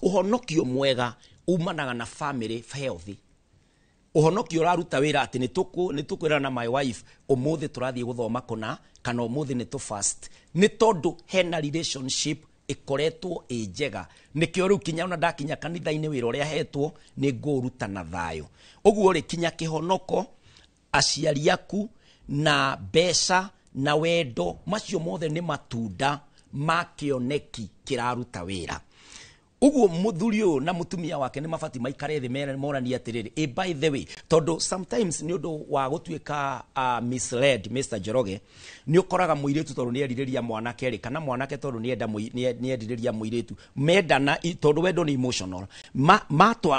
Ũhonokio mwega umanaga na family healthy. Ũhonokio ũraruta wĩra atĩ nĩ tũkwĩrana na my wife ũmũthĩ tũrathiĩ gũthoma kũna kana ũmũthĩ nĩ tũ fast. Nĩ tondũ hena relationship ĩkoretwo ĩ njega. Nĩkĩo rĩu kinya ona ndakinya kanitha-inĩ wĩra ũrĩa hetwo nĩ ngũũruta na thayũ. Ũguo rĩ, kinya kĩhonoko, aciari aku na mbeca na wendo, macio mothe nĩ matunda ma kĩoneki kĩraruta wĩra. Ũguo mũthuri ũyũ na mũtumia wake nĩ mabatiĩ maikare thĩ mere moranie atĩrĩrĩ, ĩ by the way, tondũ sometimes nĩ ũndũ wa gũtuĩka misled, Mr. Njoroge, nĩ ũkoraga mũirĩtu tondũ nĩ erirĩria mwanake rĩ, kana mwanake tondũ nĩ enda nĩ erirĩria mũirĩtu, mendana tondũ wendo nĩ emotional,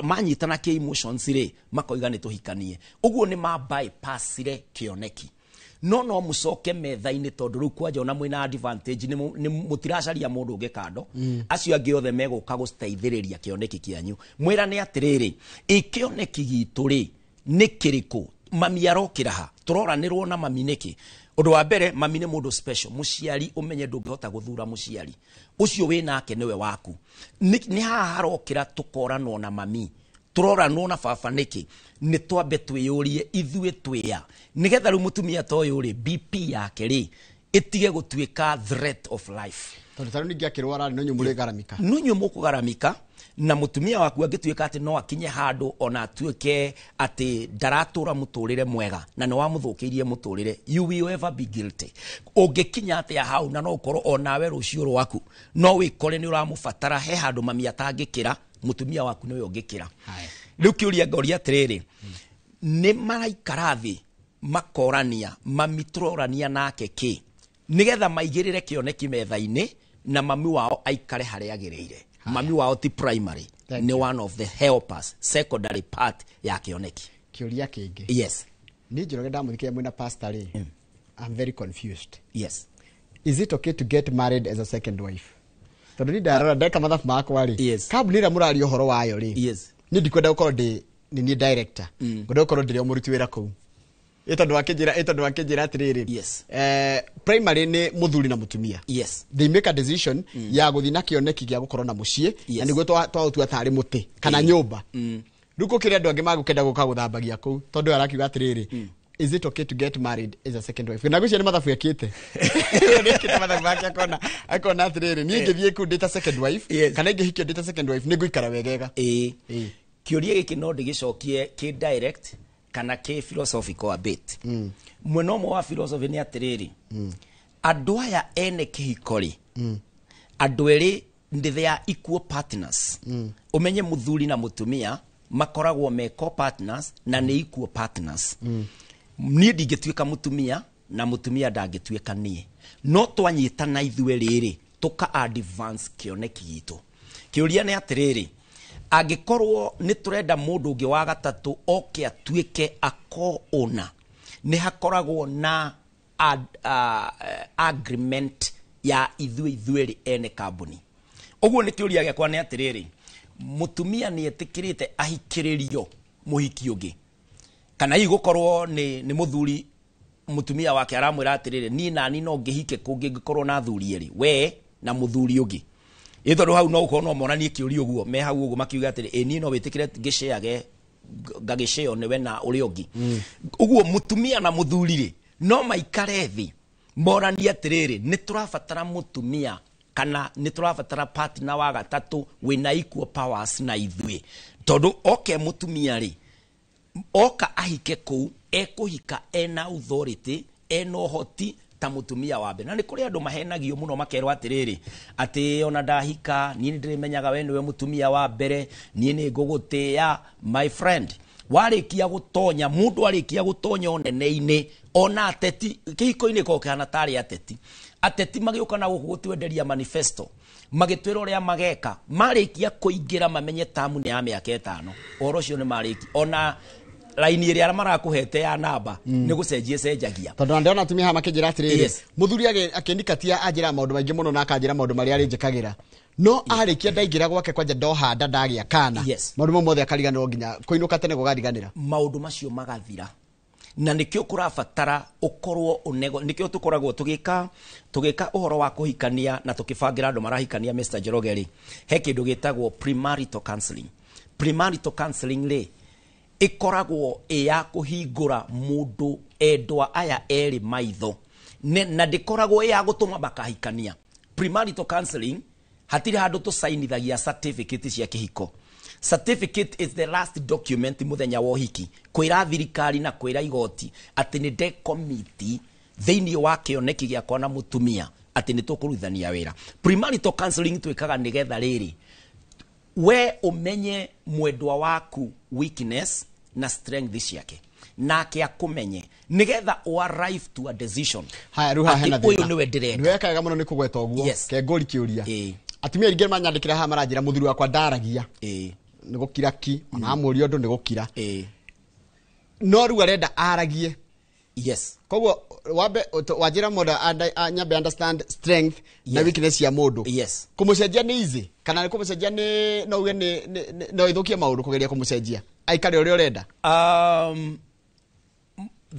manyitana kĩ emotions rĩ, makoiga nĩ tũhikanie. Ũguo nĩ ma bypassire kĩoneki. No mũcoke metha-inĩ tondũ rĩu kwanja ona mwĩna advantage, nĩ mũtiracaria mũndũ ũngĩ kando. Acio angĩ othe megũka gũteithĩrĩria kĩoneki kĩanyu. Mwĩrane atĩrĩrĩ, ĩ kĩoneki gitũ rĩ nĩ kĩrĩkũ? Mami arokĩra ha? Tũroranĩrwo na mami nĩkĩ? Ũndũ wa mbere, mami nĩ mũndũ special. Mũciari ũmenye ndũngĩhota gũthura mũciari ũcio wĩ nake nĩwe waku. Nĩ haha harokĩra tũkoranwo na mami, tũroranwo na baba nĩkĩ? Nĩ twambe twĩyũrie ithuĩ twĩya, nĩgetha rĩu mũtumia ta ũyũ rĩ, BP yake rĩ ĩtige gũtuĩka threat of life. Tondũ tarĩu ningĩ akĩrwara rĩ, no inyuĩ mũrĩgaramika. No inyuĩ mũkũgaramika, na mũtumia waku angĩtuĩka atĩ no akinye handũ ona atuĩke atĩ ndaratũra mũtũrĩre mwega na nĩ wamũthũkĩirie mũtũrĩre, you will ever be guilty. Ũngĩkinya atĩa hau, na no ũkorwo onawe rũciũ rwaku no wĩkore nĩ ũramũbatara, he handũ mami atangĩkĩra, mũtumia waku nĩwe ũngĩkĩra. Rĩu kĩũria ngoria atĩrĩrĩ, nĩ maraikara thĩ makorania, mami tũrorania nake kĩ, nĩgetha maigĩrĩre kĩoneki metha-inĩ na mami wao aikare harĩa agĩrĩire. Mami wao ti primary, nĩ one of the helpers, secondary part ya kĩoneki. Kĩũria kĩngĩ. Yes. Niĩ Njoroge ndamũthikĩrĩria mwĩna pastor rĩ, I'm very confused. Yes. Is it okay to get married as a second wife? Tondũ niĩ ndarora ndeka mathabu makwa rĩ, kambuni ĩrĩa mũraria ũhoro wayo rĩ, yes, niĩ ndikwenda gũkorwo ndĩ nĩ niĩ director, ngwenda gũkorwo ndĩrĩ o mũruti wĩra kũu. Ĩ tondũ akĩnjĩra atĩrĩrĩ, yes, primary nĩ mũthuri na mũtumia. Yes. They make a decision ya gũthiĩ na kĩoneki gĩa gũkorwo na mũciĩ, na nĩguo twaũtua tarĩ mũtĩ kana nyũmba. Rĩu gũkĩrĩ andũ angĩ magũkenda gũka gũthambagia kũu, tondũ arakiuga atĩrĩrĩ, is it okay to get married as a second wife? Na gwĩciria nĩ mathabu ekĩte. Nĩekĩte mathabu make akona atĩrĩrĩ, niĩ ingĩthiĩ kũu ndĩ ta second wife, kana ingĩhikio ndĩ ta second wife, nĩ ngũikara wegega. Ĩĩ. Kĩũria gĩkĩ no ndĩgĩcokie kĩ direct kana kĩ philosophical a bit. Mwena ũmwe wa philosophy nĩ atĩrĩrĩ, andũ aya ene kĩhiko rĩ, andũ erĩ they are equal partners. Ũmenye mũthuri na mũtumia makoragwo me co-partners na nĩ equal partners. Niĩ ndingĩtuĩka mũtumia na mũtumia ndangĩtuĩka niĩ, no twanyitana ithuĩ rĩrĩ tũka advance kĩoneki gitũ. Kĩũria nĩ atĩrĩrĩ, angĩkorwo nĩ tũrenda mũndũ ũngĩ wa gatatũ oke atuĩke a co-owner, nĩ hakoragwo na agreement ya ithuĩ ithuerĩ ene kambuni. Ũguo nĩ kĩũria gĩakwa nĩ atĩrĩrĩ, mũtumia nĩ etĩkĩrĩte ahikĩrĩrio mũhiki ũngĩ, kana hihi gũkorwo nĩ mũthuri mũtumia wake aramwĩra atĩrĩrĩ, niĩ nani no ngĩhike kũngĩ ngĩkorwo na athuri erĩ, we na mũthuri ũngĩ. Ĩ tondũ hau no ũkorwo no monanie kĩũria ũguo me hau ũguo makiuga atĩrĩ, ĩ niĩ no wĩtĩkĩre ngĩceage ngagĩceo nĩwe na ũrĩa ũngĩ. Ũguo mũtumia na mũthuri rĩ no maikare thĩ moranie atĩrĩrĩ, nĩ tũrabatara mũtumia kana nĩ tũrabatara partner wa gatatũ wĩna equal powers na ithuĩ. Tondũ oke mũtumia rĩ, oka ahike kũu ekũhika ena authority, ena ũhoti ta mũtumia wa mbere. Na nĩ kũrĩ andũ mahenagio mũno makerwo atĩrĩrĩ, atĩ ona ndahika niĩ nĩndĩrĩmenyaga we nĩwe mũtumia wa mbere, niĩ nĩ ngũgũtĩĩa. My friend, warĩkia gũtonya, mũndũ arĩkia gũtonya ũnene-inĩ, ona ateti kĩhiko-inĩ gĩkoragwo kĩhana tarĩ ateti. Ateti magĩũka na gũkũ gũtwenderia manifesto, magĩtwĩra ũrĩa mageka, marĩkia kũingĩra mamenye tamu nĩ ya mĩaka ĩtano, ũhoro ũcio nĩ marĩki. Ona laini ĩrĩa marakũhete ya namba nĩ gũcenjia cenjagia. Tondũ ndĩrona atumia haha makĩnjĩra atĩrĩrĩ, mũthuri akĩndikatia anjĩra maũndũ maingĩ mũno na akanjĩra maũndũ marĩa arĩnjĩkagĩra, no arĩkia ndaingĩra gwake kwanja ndohanda ndagĩa kana, maũndũ mau mothe akariganĩrwo nginya kũinũka tene gũkariganĩra, maũndũ macio magathira. Na nĩkĩo kũrabatara ũkorwo ũnego, nĩkĩo tũkoragwo tũgĩka ũhoro wa kũhikania na tũkĩbangĩra andũ marahikania. Mr. Njoroge rĩ, he kĩndũ gĩtagwo premarital counseling. Premarital counseling rĩ ĩkoragwo ĩ ya kũhingũra mũndũ endwa aya erĩ maitho, na ndĩkoragwo ĩ ya gũtũma makahikania. Premarital counseling hatirĩ handũ tũcainithagia certificate cia kĩhiko. Certificate is the last document mũthenya wa ũhiki, kwĩra thirikari na kwĩra igoti atĩ nĩ ndekomiti thĩinĩ wa kĩoneki gĩakwa na mũtumia atĩ nĩ tũkũrutithania wĩra. Premarital counseling twĩkaga nĩgetha rĩrĩ We ũmenye mwendwa waku weakness na strength ciake, nake akũmenye nĩgetha ũ arrive to a decision. Haya, rĩu haha hena Atĩ ũyũ thĩna. nĩwe ndĩrenda. Nĩ wekaga mũno nĩ kũgweta ũguo. Yes. Kengũri kĩũria. Atumia aingĩ manyandĩkĩra haha maranjĩra mũthuri wakwa ndaragia. Nĩ gũkira ki, ona amũria ũndũ nĩ gũkira. No rĩu arenda aragie. Yes. Koguo wambe wanjĩra mũndũ nyambe understand strength na weakness cia mũndũ. Yes. Kũmũcenjia nĩ easy kana kũmũcenjia nĩ no uge nĩ no ĩthũkie maũndũ kũgeria kũmũcenjia aikare ũrĩa ũrenda.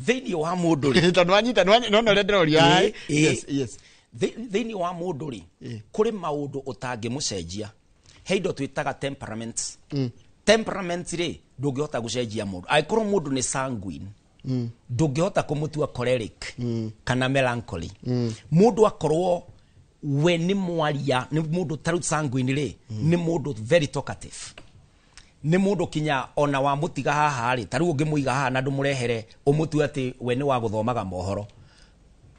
Thĩinĩ wa mũndũ rĩ, tondũ wanyita nona ũrĩa ndĩroria. Yes, yes. Thĩinĩ wa mũndũ rĩ, kũrĩ maũndũ ũtangĩmũcenjia. He indo twĩtaga temperaments. Temperament rĩ, ndũngĩhota gũcenjia mũndũ. Angĩkorwo mũndũ nĩ sanguine, ndũngĩhota kũmũtua choleric kana melancholy. Mũndũ akorwo we nĩ mwaria, nĩ mũndũ ta rĩu sanguine rĩ, nĩ mũndũ very talkative. Nĩ mũndũ kinya ona wamũtiga haha rĩ, ta rĩu ũngĩmũiga haha na ndũmũrehere ũmũtue atĩ we nĩ wa gũthomaga mohoro,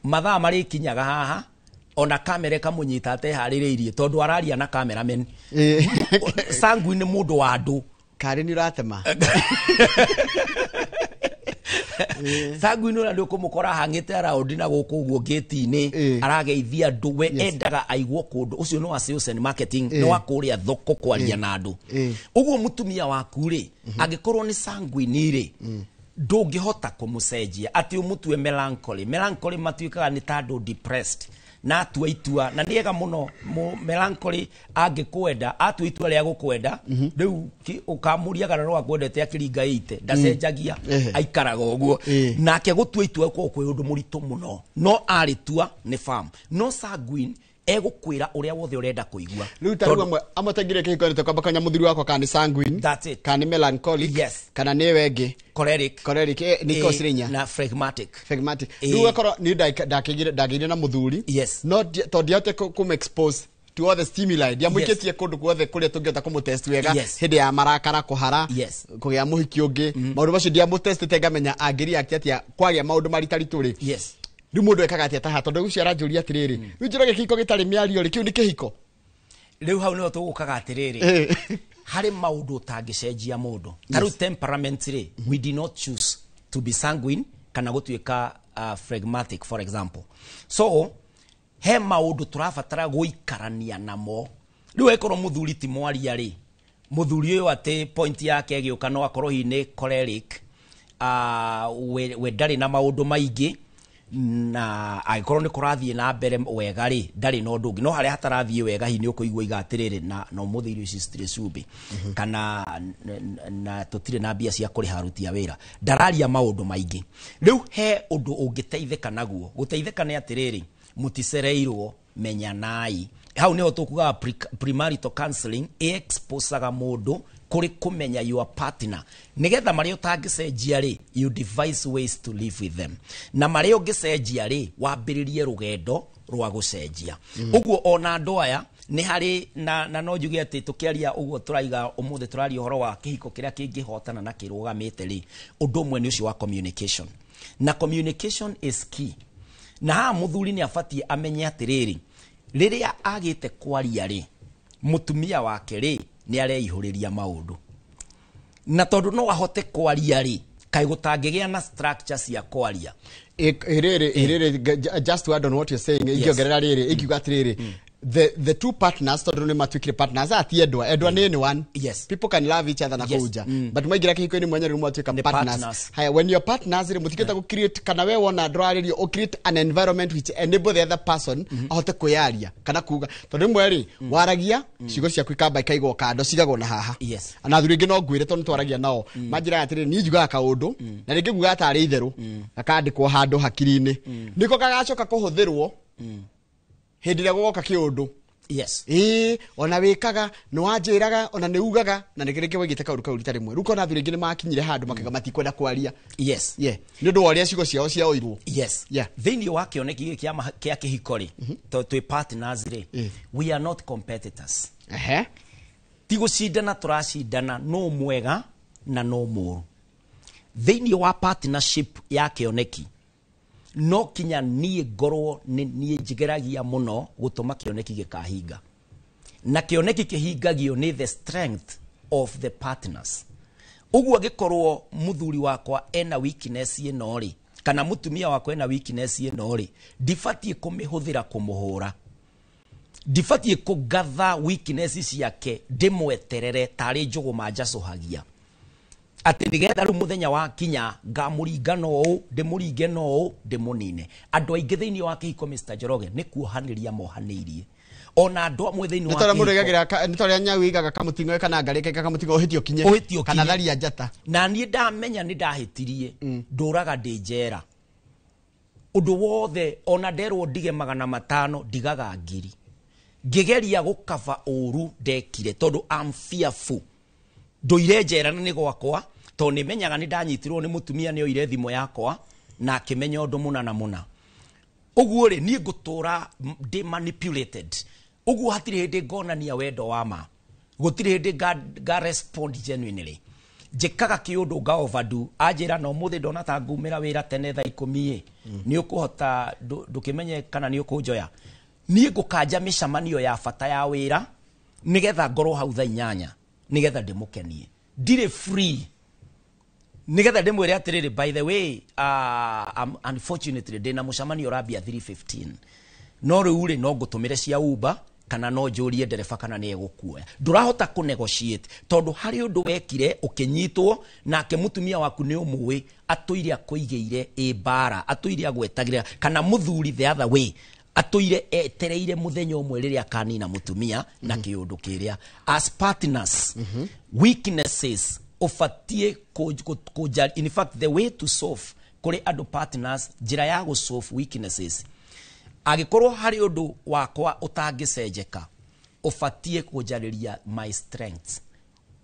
mathaa marĩkinyaga haha ona kamera ĩkamũnyita ateharĩrĩirie tondũ araria na cameraman. Sanguine nĩ mũndũ wa andũ. Karĩ nĩ ũratema. Sanguine ũrĩa nĩ ũkũmũkora hang'ĩte araundi na gũkũ ũguo gate-inĩ, arageithia andũ, we endaga aigwo kũndũ. Ũcio nĩ wa sales and marketing, nĩ wa kũrĩa thoko kwaria na andũ. Ũguo mũtumia waku rĩ, angĩkorwo nĩ sanguine rĩ, ndũngĩhota kũmũcenjia atĩ ũmũtue melancholy. Melancholy matuĩkaga nĩ ta andũ depressed na atua itua, na nĩ ega mũno melancholy angĩkwenda, atua itua rĩa gũkwenda, rĩu ũkamũria kana no akwendete akĩringa ite, ndacenjagia, aikaraga ũguo. Nake gũtua itua gũkoragwo kwĩ ũndũ mũritũ mũno, no arĩtua nĩ firm. No sanguine egũkwĩra ũrĩa wothe ũrenda kũigua. Rĩu ta rĩu amwe tengire kĩhiko-inĩ tũkamba kũmenya mũthuri wakwa kana nĩ sanguine, kana nĩ melancholic, kana nĩ ĩyo ĩngĩ choleric, choleric nĩ ikoragwo cirĩ inya, na phlegmatic. Phlegmatic. Rĩu ũgakorwo niĩ ndagĩire na mũthuri, no tondũ ndiahotire kũmũ expose to all the stimuli, ndiamũikĩtie kũndũ guothe kũrĩa tũngĩhota kũmũtest wega, hĩndĩ ya marakara, kũhara, kũgĩa mũhiki ũngĩ, maũndũ macio ndiamũtestĩte ngamenya angĩreact atĩa kwagĩa maũndũ maritaritũ rĩ. Rĩu mũndũ ekaga atĩa taha, tondũ ũcio aranjũria atĩrĩrĩ, rĩu njũrage kĩhiko gĩtarĩ mĩario rĩ, kĩu nĩ kĩhiko? Rĩu hau nĩho tũgũkaga atĩrĩrĩ, harĩ maũndũ ũtangĩcenjia mũndũ. Ta rĩu temperament rĩ, we did not choose to be sanguine kana gũtuĩka phlegmatic for example. So he maũndũ tũrabatara gũikarania namo. Rĩu angĩkorwo mũthuri ti mwaria rĩ, mũthuri ũyũ atĩ point yake ĩgĩũka no akorwo hihi nĩ choleric, we ndarĩ na maũndũ maingĩ, na angĩkorwo nĩ kũrathiĩ na mbere wega rĩ, ndarĩ na ũndũ ũngĩ. No harĩa hatarathiĩ wega hihi nĩ ũkũigua iga atĩrĩrĩ, na ũmũthĩ irio ici citirĩ cumbĩ, kana na tũtirĩ na mbia cia kũrĩha aruti a wĩra, ndararia maũndũ maingĩ. Rĩu he ũndũ ũngĩteithĩka naguo. Gũteithĩka nĩ atĩrĩrĩ, mũticereirwo, menyanai. Hau nĩho tũkugaga premarital counseling ĩexposaga mũndũ kũrĩ kũmenya your partner, nĩgetha marĩa ũtangĩcenjia rĩ, you devise ways to live with them, na marĩa ũngĩcenjia rĩ, wambĩrĩrie rũgendo rwa gũcenjia. Ũguo ona andũ aya nĩ harĩ na no njuge atĩ tũkĩaria ũguo tũraiga ũmũthĩ tũraria ũhoro wa kĩhiko kĩrĩa kĩngĩhotana na kĩrũgamĩte rĩ, ũndũ ũmwe nĩ ũcio wa communication, na communication is key. Na haha mũthuri nĩ abatiĩ amenye atĩrĩrĩ, rĩrĩa agĩte kwaria rĩ, mũtumia wake rĩ nĩ areihũrĩria maũndũ, na tondũ no ahote kwaria rĩ, kaĩ gũtangĩgĩa na structure cia kwaria. Rĩrĩ, just to add on what you're saying, ingĩongerera rĩrĩ, ingiuga atĩrĩrĩ, the two partners, tondũ nĩ matuĩkire partners, ati endwa nĩ anyone. Yes. People can love each other na kũu but maingĩra kĩhiko-inĩ mwenyewe rĩu mwatuĩka partners. Haya, when you're partners rĩ, mũtingĩhota gũ create, kana we wona ndũrarĩrio, ũ create an environment which enable the other person ahote kwĩyaria kana kuga, tondũ rĩmwe rĩ waragia ciugo ciaku ikamba ikaigwo kando, cigagwo na haha. Na athuri aingĩ no ngwĩre, tondũ twaragia nao manjĩraga atĩrĩrĩ, niĩ njugaga kaũndũ na rĩngĩ ngugaga tarĩ itherũ, gakandĩkwo handũ hakiri-inĩ, nĩko gagacoka kũhũthĩrwo hĩndĩ ĩrĩa gũgoka kĩũndũ. Yes. Ona wĩkaga, nĩ wanjĩraga, ona nĩ ugaga, na nĩ rĩngĩ waigĩte kaũndũ kau rita rĩmwe. Rĩu ũkona athuri aingĩ nĩ makinyire handũ makauga matikwenda kwaria. Yes. Yeah. Nĩ ũndũ wa ũrĩa ciugo ciao ciaoirwo. Yes. Yeah. Thĩinĩ wa kĩoneki gĩkĩ kĩa kĩhiko rĩ, tondũ twĩ partners rĩ, we are not competitors. Ti gũcindana tũracindana, no mwega na no mũũru. Thĩinĩ wa partnership ya kĩoneki, no kinya niĩ ngorwo nĩ niĩ njigeragia mũno gũtũma kĩoneki gĩkahinga. Na kĩoneki kĩhingagio nĩ the strength of the partners. Ũguo angĩkorwo mũthuri wakwa ena weakness ĩno rĩ, kana mũtumia wakwa ena weakness ĩno rĩ, ndibatiĩ kũmĩhũthĩra kũmũhũra, ndibatiĩ kũgatha weakness ciake ndĩmweterere tarĩ njũgũma njacũhagia atĩ nĩgetha rĩu mũthenya wa kinya ngamũringa no ũũ, ndĩmũringe no ũũ, ndĩmũnine. Andũ aingĩ thĩinĩ wa kĩhiko, Mr. Njoroge, nĩ kuohanĩria mohanĩirie, ona andũ amwe thĩinĩ Nĩ wa ta ũrĩa mũndũ kĩhiko. aigagĩra nĩ ta ũrĩa nyau ĩigaga kamũting'oe kana ngarĩ ĩkaiga kamũting'oe ũhĩtie ũkinye. Ũhĩtie Kana ũkinye. tharia njata. Na niĩ ndamenya nĩ ndahĩtirie, ndũraga ndĩ njera ũndũ wothe, ona nderwo ndige 500 ndigaga 1000 ngĩgeria gũkaba ũru ndekire, tondũ I'm fearful. Ndũire njera na nĩ gwakwa, tondũ nĩ menyaga nĩ ndanyitirwo nĩ mũtumia, nĩ oire thimũ yakwa na akĩmenya ũndũ mũna na mũna. Ũguo rĩ, niĩ ngũtũra ndĩ manipulated. Ũguo hatirĩ hĩndĩ ngonania wendo wa ma, gũtirĩ hĩndĩ nga respond genuinely. Njĩkaga kĩũndũ nga overdo. Anjĩra na ũmũthĩ ndona ta ngumĩra wĩra tene thaa 10 ĩ, nĩ ũkũhota ndũkĩmenye kana nĩ ũkũnjoya. Niĩ ngũkanja mĩcemanio ya bata ya wĩra nĩgetha ngorwo hau thaa 8, nĩgetha ndĩmũkenie. Ndirĩ free nĩgetha ndĩmwĩre atĩrĩrĩ, by the way, unfortunately ndĩna mũcemanio ũrambia 3:15, no rĩu rĩ, no ngũtũmĩre cia Uber kana no njũrie ndereba kana nĩ egũkuoya. Ndũrahota kũ negotiate tondũ harĩ ũndũ wekire ũkĩnyitwo nake. Mũtumia waku nĩ ũmũĩ atũire akũigĩire ĩ mbara, atũire agwetagĩra, kana mũthuri the other way, atũire etereire mũthenya ũmwe rĩrĩa akanina mũtumia na kĩũndũ kĩrĩa. As partners, weaknesses ũbatiĩ kũnja. In fact, the way to solve kũrĩ andũ partners, njĩra ya gũ solve weaknesses, angĩkorwo harĩ ũndũ wakwa ũtangĩcenjeka, ũbatiĩ kũnjarĩria my strengths,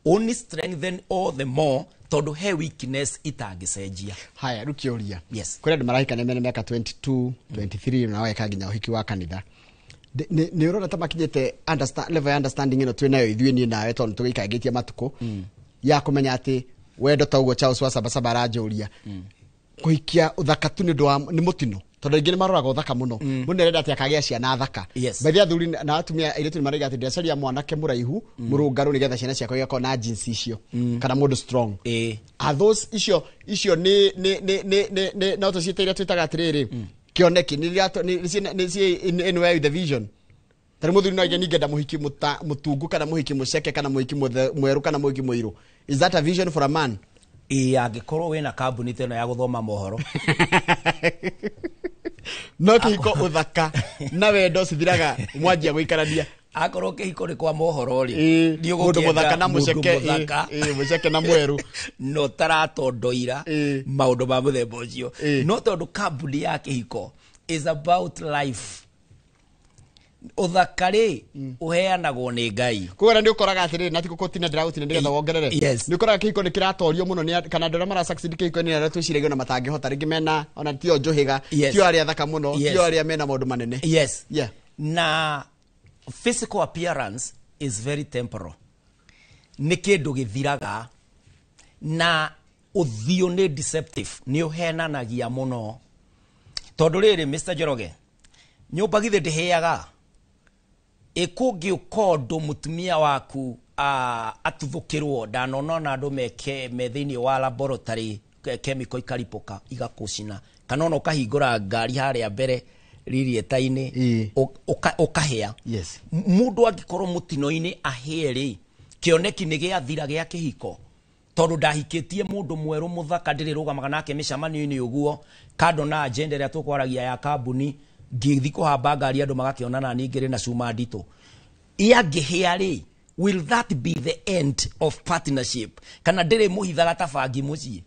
only strengthen all the more, tondũ he weakness itangĩcenjia. Haya, rĩu kĩũria. Yes. Kũrĩ andũ marahikania mena mĩaka 22, 23 na weka nginya ũhiki wa kanitha. Nĩ ũrona ta makinyĩte level ya understanding ĩno twĩ nayo ithuĩ, niĩ nawe, tondũ tũgĩikangĩtie matukũ ya kũmenya atĩ wendo ta ũguo Charles wa Sabasaba aranjũria, kũhikia ũthaka tu nĩ ũndũ wa nĩ mũtino, tondũ aingĩ nĩ maroraga ũthaka mũno. Mũndũ nĩarenda atĩ akagĩa ciana thaka. Bathi athuri na atumia airĩtu nĩ maraiga atĩ ndĩracaria mwanake mũraihu, mũrũngarũ, nĩgetha ciana ciakwa igakorwo na jeans icio, kana mũndũ strong. Are those icio nĩ no tũciĩte iria twĩtaga atĩrĩrĩ kĩoneki nĩ in way with the vision? Tarĩ mũthuri no aige ningenda mũhiki mũtungu kana mũhiki mũceke kana mũhiki mwerũ kana mũhiki mũirũ. Is that a vision for a man? Ĩ, angĩkorwo wĩna kambuni ta ĩno ya gũthoma mohoro. No kĩhiko ũthaka na wendo cithiraga mwanjia gũikarania. Akorwo kĩhiko nĩ kwa mohoro rĩ, nĩ Mũndũ ũgũkĩenda mũthaka na mũndũ mũceke, mũthaka, mũceke na mwerũ, no taratondoira maũndũ ma mũthemba ũcio. No tondũ kambuni ya kĩhiko is about life, ũthaka rĩ, ũheanagwo nĩ Ngai. Koguo nĩ ũkoraga atĩrĩrĩ, na ti gũkũtina ndĩragũtina nĩgetha wongerere, nĩ ũkoraga kĩhiko nĩ kĩratorio mũno nĩ kana andũ arĩa mara succeed kĩhiko-inĩ nĩ arĩa twĩciragia ona matangĩhota, rĩngĩ mena ona tio njũhĩga, tio arĩa thaka mũno, tio arĩa mena maũndũ manene. Na physical appearance is very temporal, nĩ kĩndũ gĩthiraga, na ũthiũ nĩ deceptive, nĩ ũhenanagia mũno, tondũ rĩrĩ, Mr. Njoroge, nyũmba githĩ ndĩhĩaga? Ĩkũngĩũka ũndũ mũtumia waku atuthũkĩrwo, ndanona ona andũ meke me thĩinĩ wa laboratory, chemical ikaripũka igakũcina, kana ona ũkahingũra ngari harĩa mbere ririeta-inĩ ũkahĩa. Mũndũ angĩkorwo mũtino-inĩ ahĩe rĩ, kĩoneki nĩ gĩathira gĩa kĩhiko, tondũ ndahikĩtie mũndũ mwerũ mũthaka ndĩrĩrũgamaga nake mĩcemanio-inĩ ũguo, kando na agenda ĩrĩa tũkwaragia ya kambuni, ngĩthi kũhamba ngari andũ magakĩona na niĩ ngĩrĩ na cuma nditũ. Yangĩhĩa rĩ, will that be the end of partnership, kana ndĩrĩ mũhithaga ta bangi mũciĩ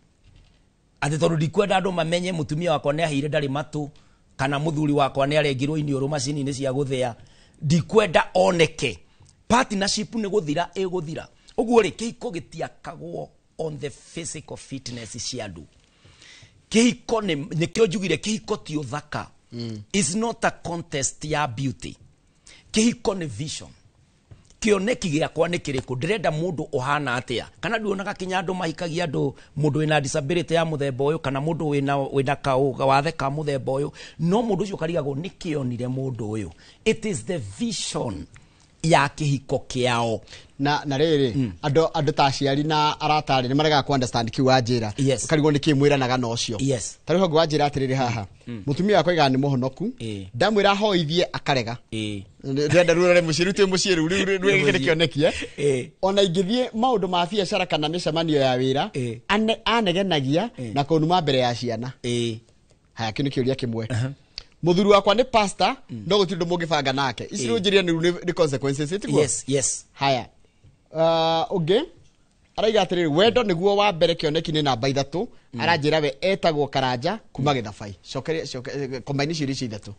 atĩ tondũ ndikwenda andũ mamenye mũtumia wakwa nĩ ahĩire ndarĩ matũ, kana mũthuri wakwa nĩ arengirwo iniũrũ macini-inĩ cia gũthĩa, ndikwenda oneke? Partnership nĩ gũthira ĩgũthira. Ũguo rĩ, kĩhiko gĩtiakagwo on the physical fitness cia andũ. Kĩhiko nĩkĩo njugire kĩhiko ti ũthaka, is not a contest ya beauty. Kĩhiko nĩ vision. Kĩoneki gĩakwa nĩ kĩrĩkũ? Ndĩrenda mũndũ ũhana atĩa? Kana nduonaga kinya andũ mahikagia andũ, mũndũ wĩna disability ya mũthemba ũyũ, kana mũndũ wĩna wathe ka mũthemba ũyũ, no mũndũ ũcio ũkarigagwo nĩkĩonire mũndũ ũyũ. It is the vision. Ya kĩhiko kĩao. Na rĩrĩ, andũ ta aciari na aratarĩ nĩ maregaga ku understand kiu wanjĩra. Yes. Ũkarigwo nĩ kĩ mwĩranaga na ũcio. Yes. Ta rĩu hau wanjĩra atĩrĩrĩ haha, mũtumia wakwa aigaga nĩ mũhonoku, ndamwĩra ahoithie akarega. Ndĩrenda rũrore mũciĩ rĩu, twĩ mũciĩ rĩu, rĩu rĩu gĩkĩ nĩ kĩoneki, eh. Ona ingĩthiĩ maũndũ ma biacara kana mĩcemanio ya wĩra, anegenagia na kũnuma mbere ya ciana. Haya, kĩu nĩ kĩũria kĩmwe. Mũthuri wakwa nĩ pastor, no gũtirĩ ũndũ mũngĩbanga nake. Ici rĩu njĩrĩra nĩ consequences, tiguo? Yes. Haya, ũngĩ araiga atĩrĩrĩ, wendo nĩguo wa mbere, kĩoneki nĩ namba 3. Aranjĩra we etagwo Karanja kuma Gĩthabai. Cokeria, combine ciũria icio ithatũ.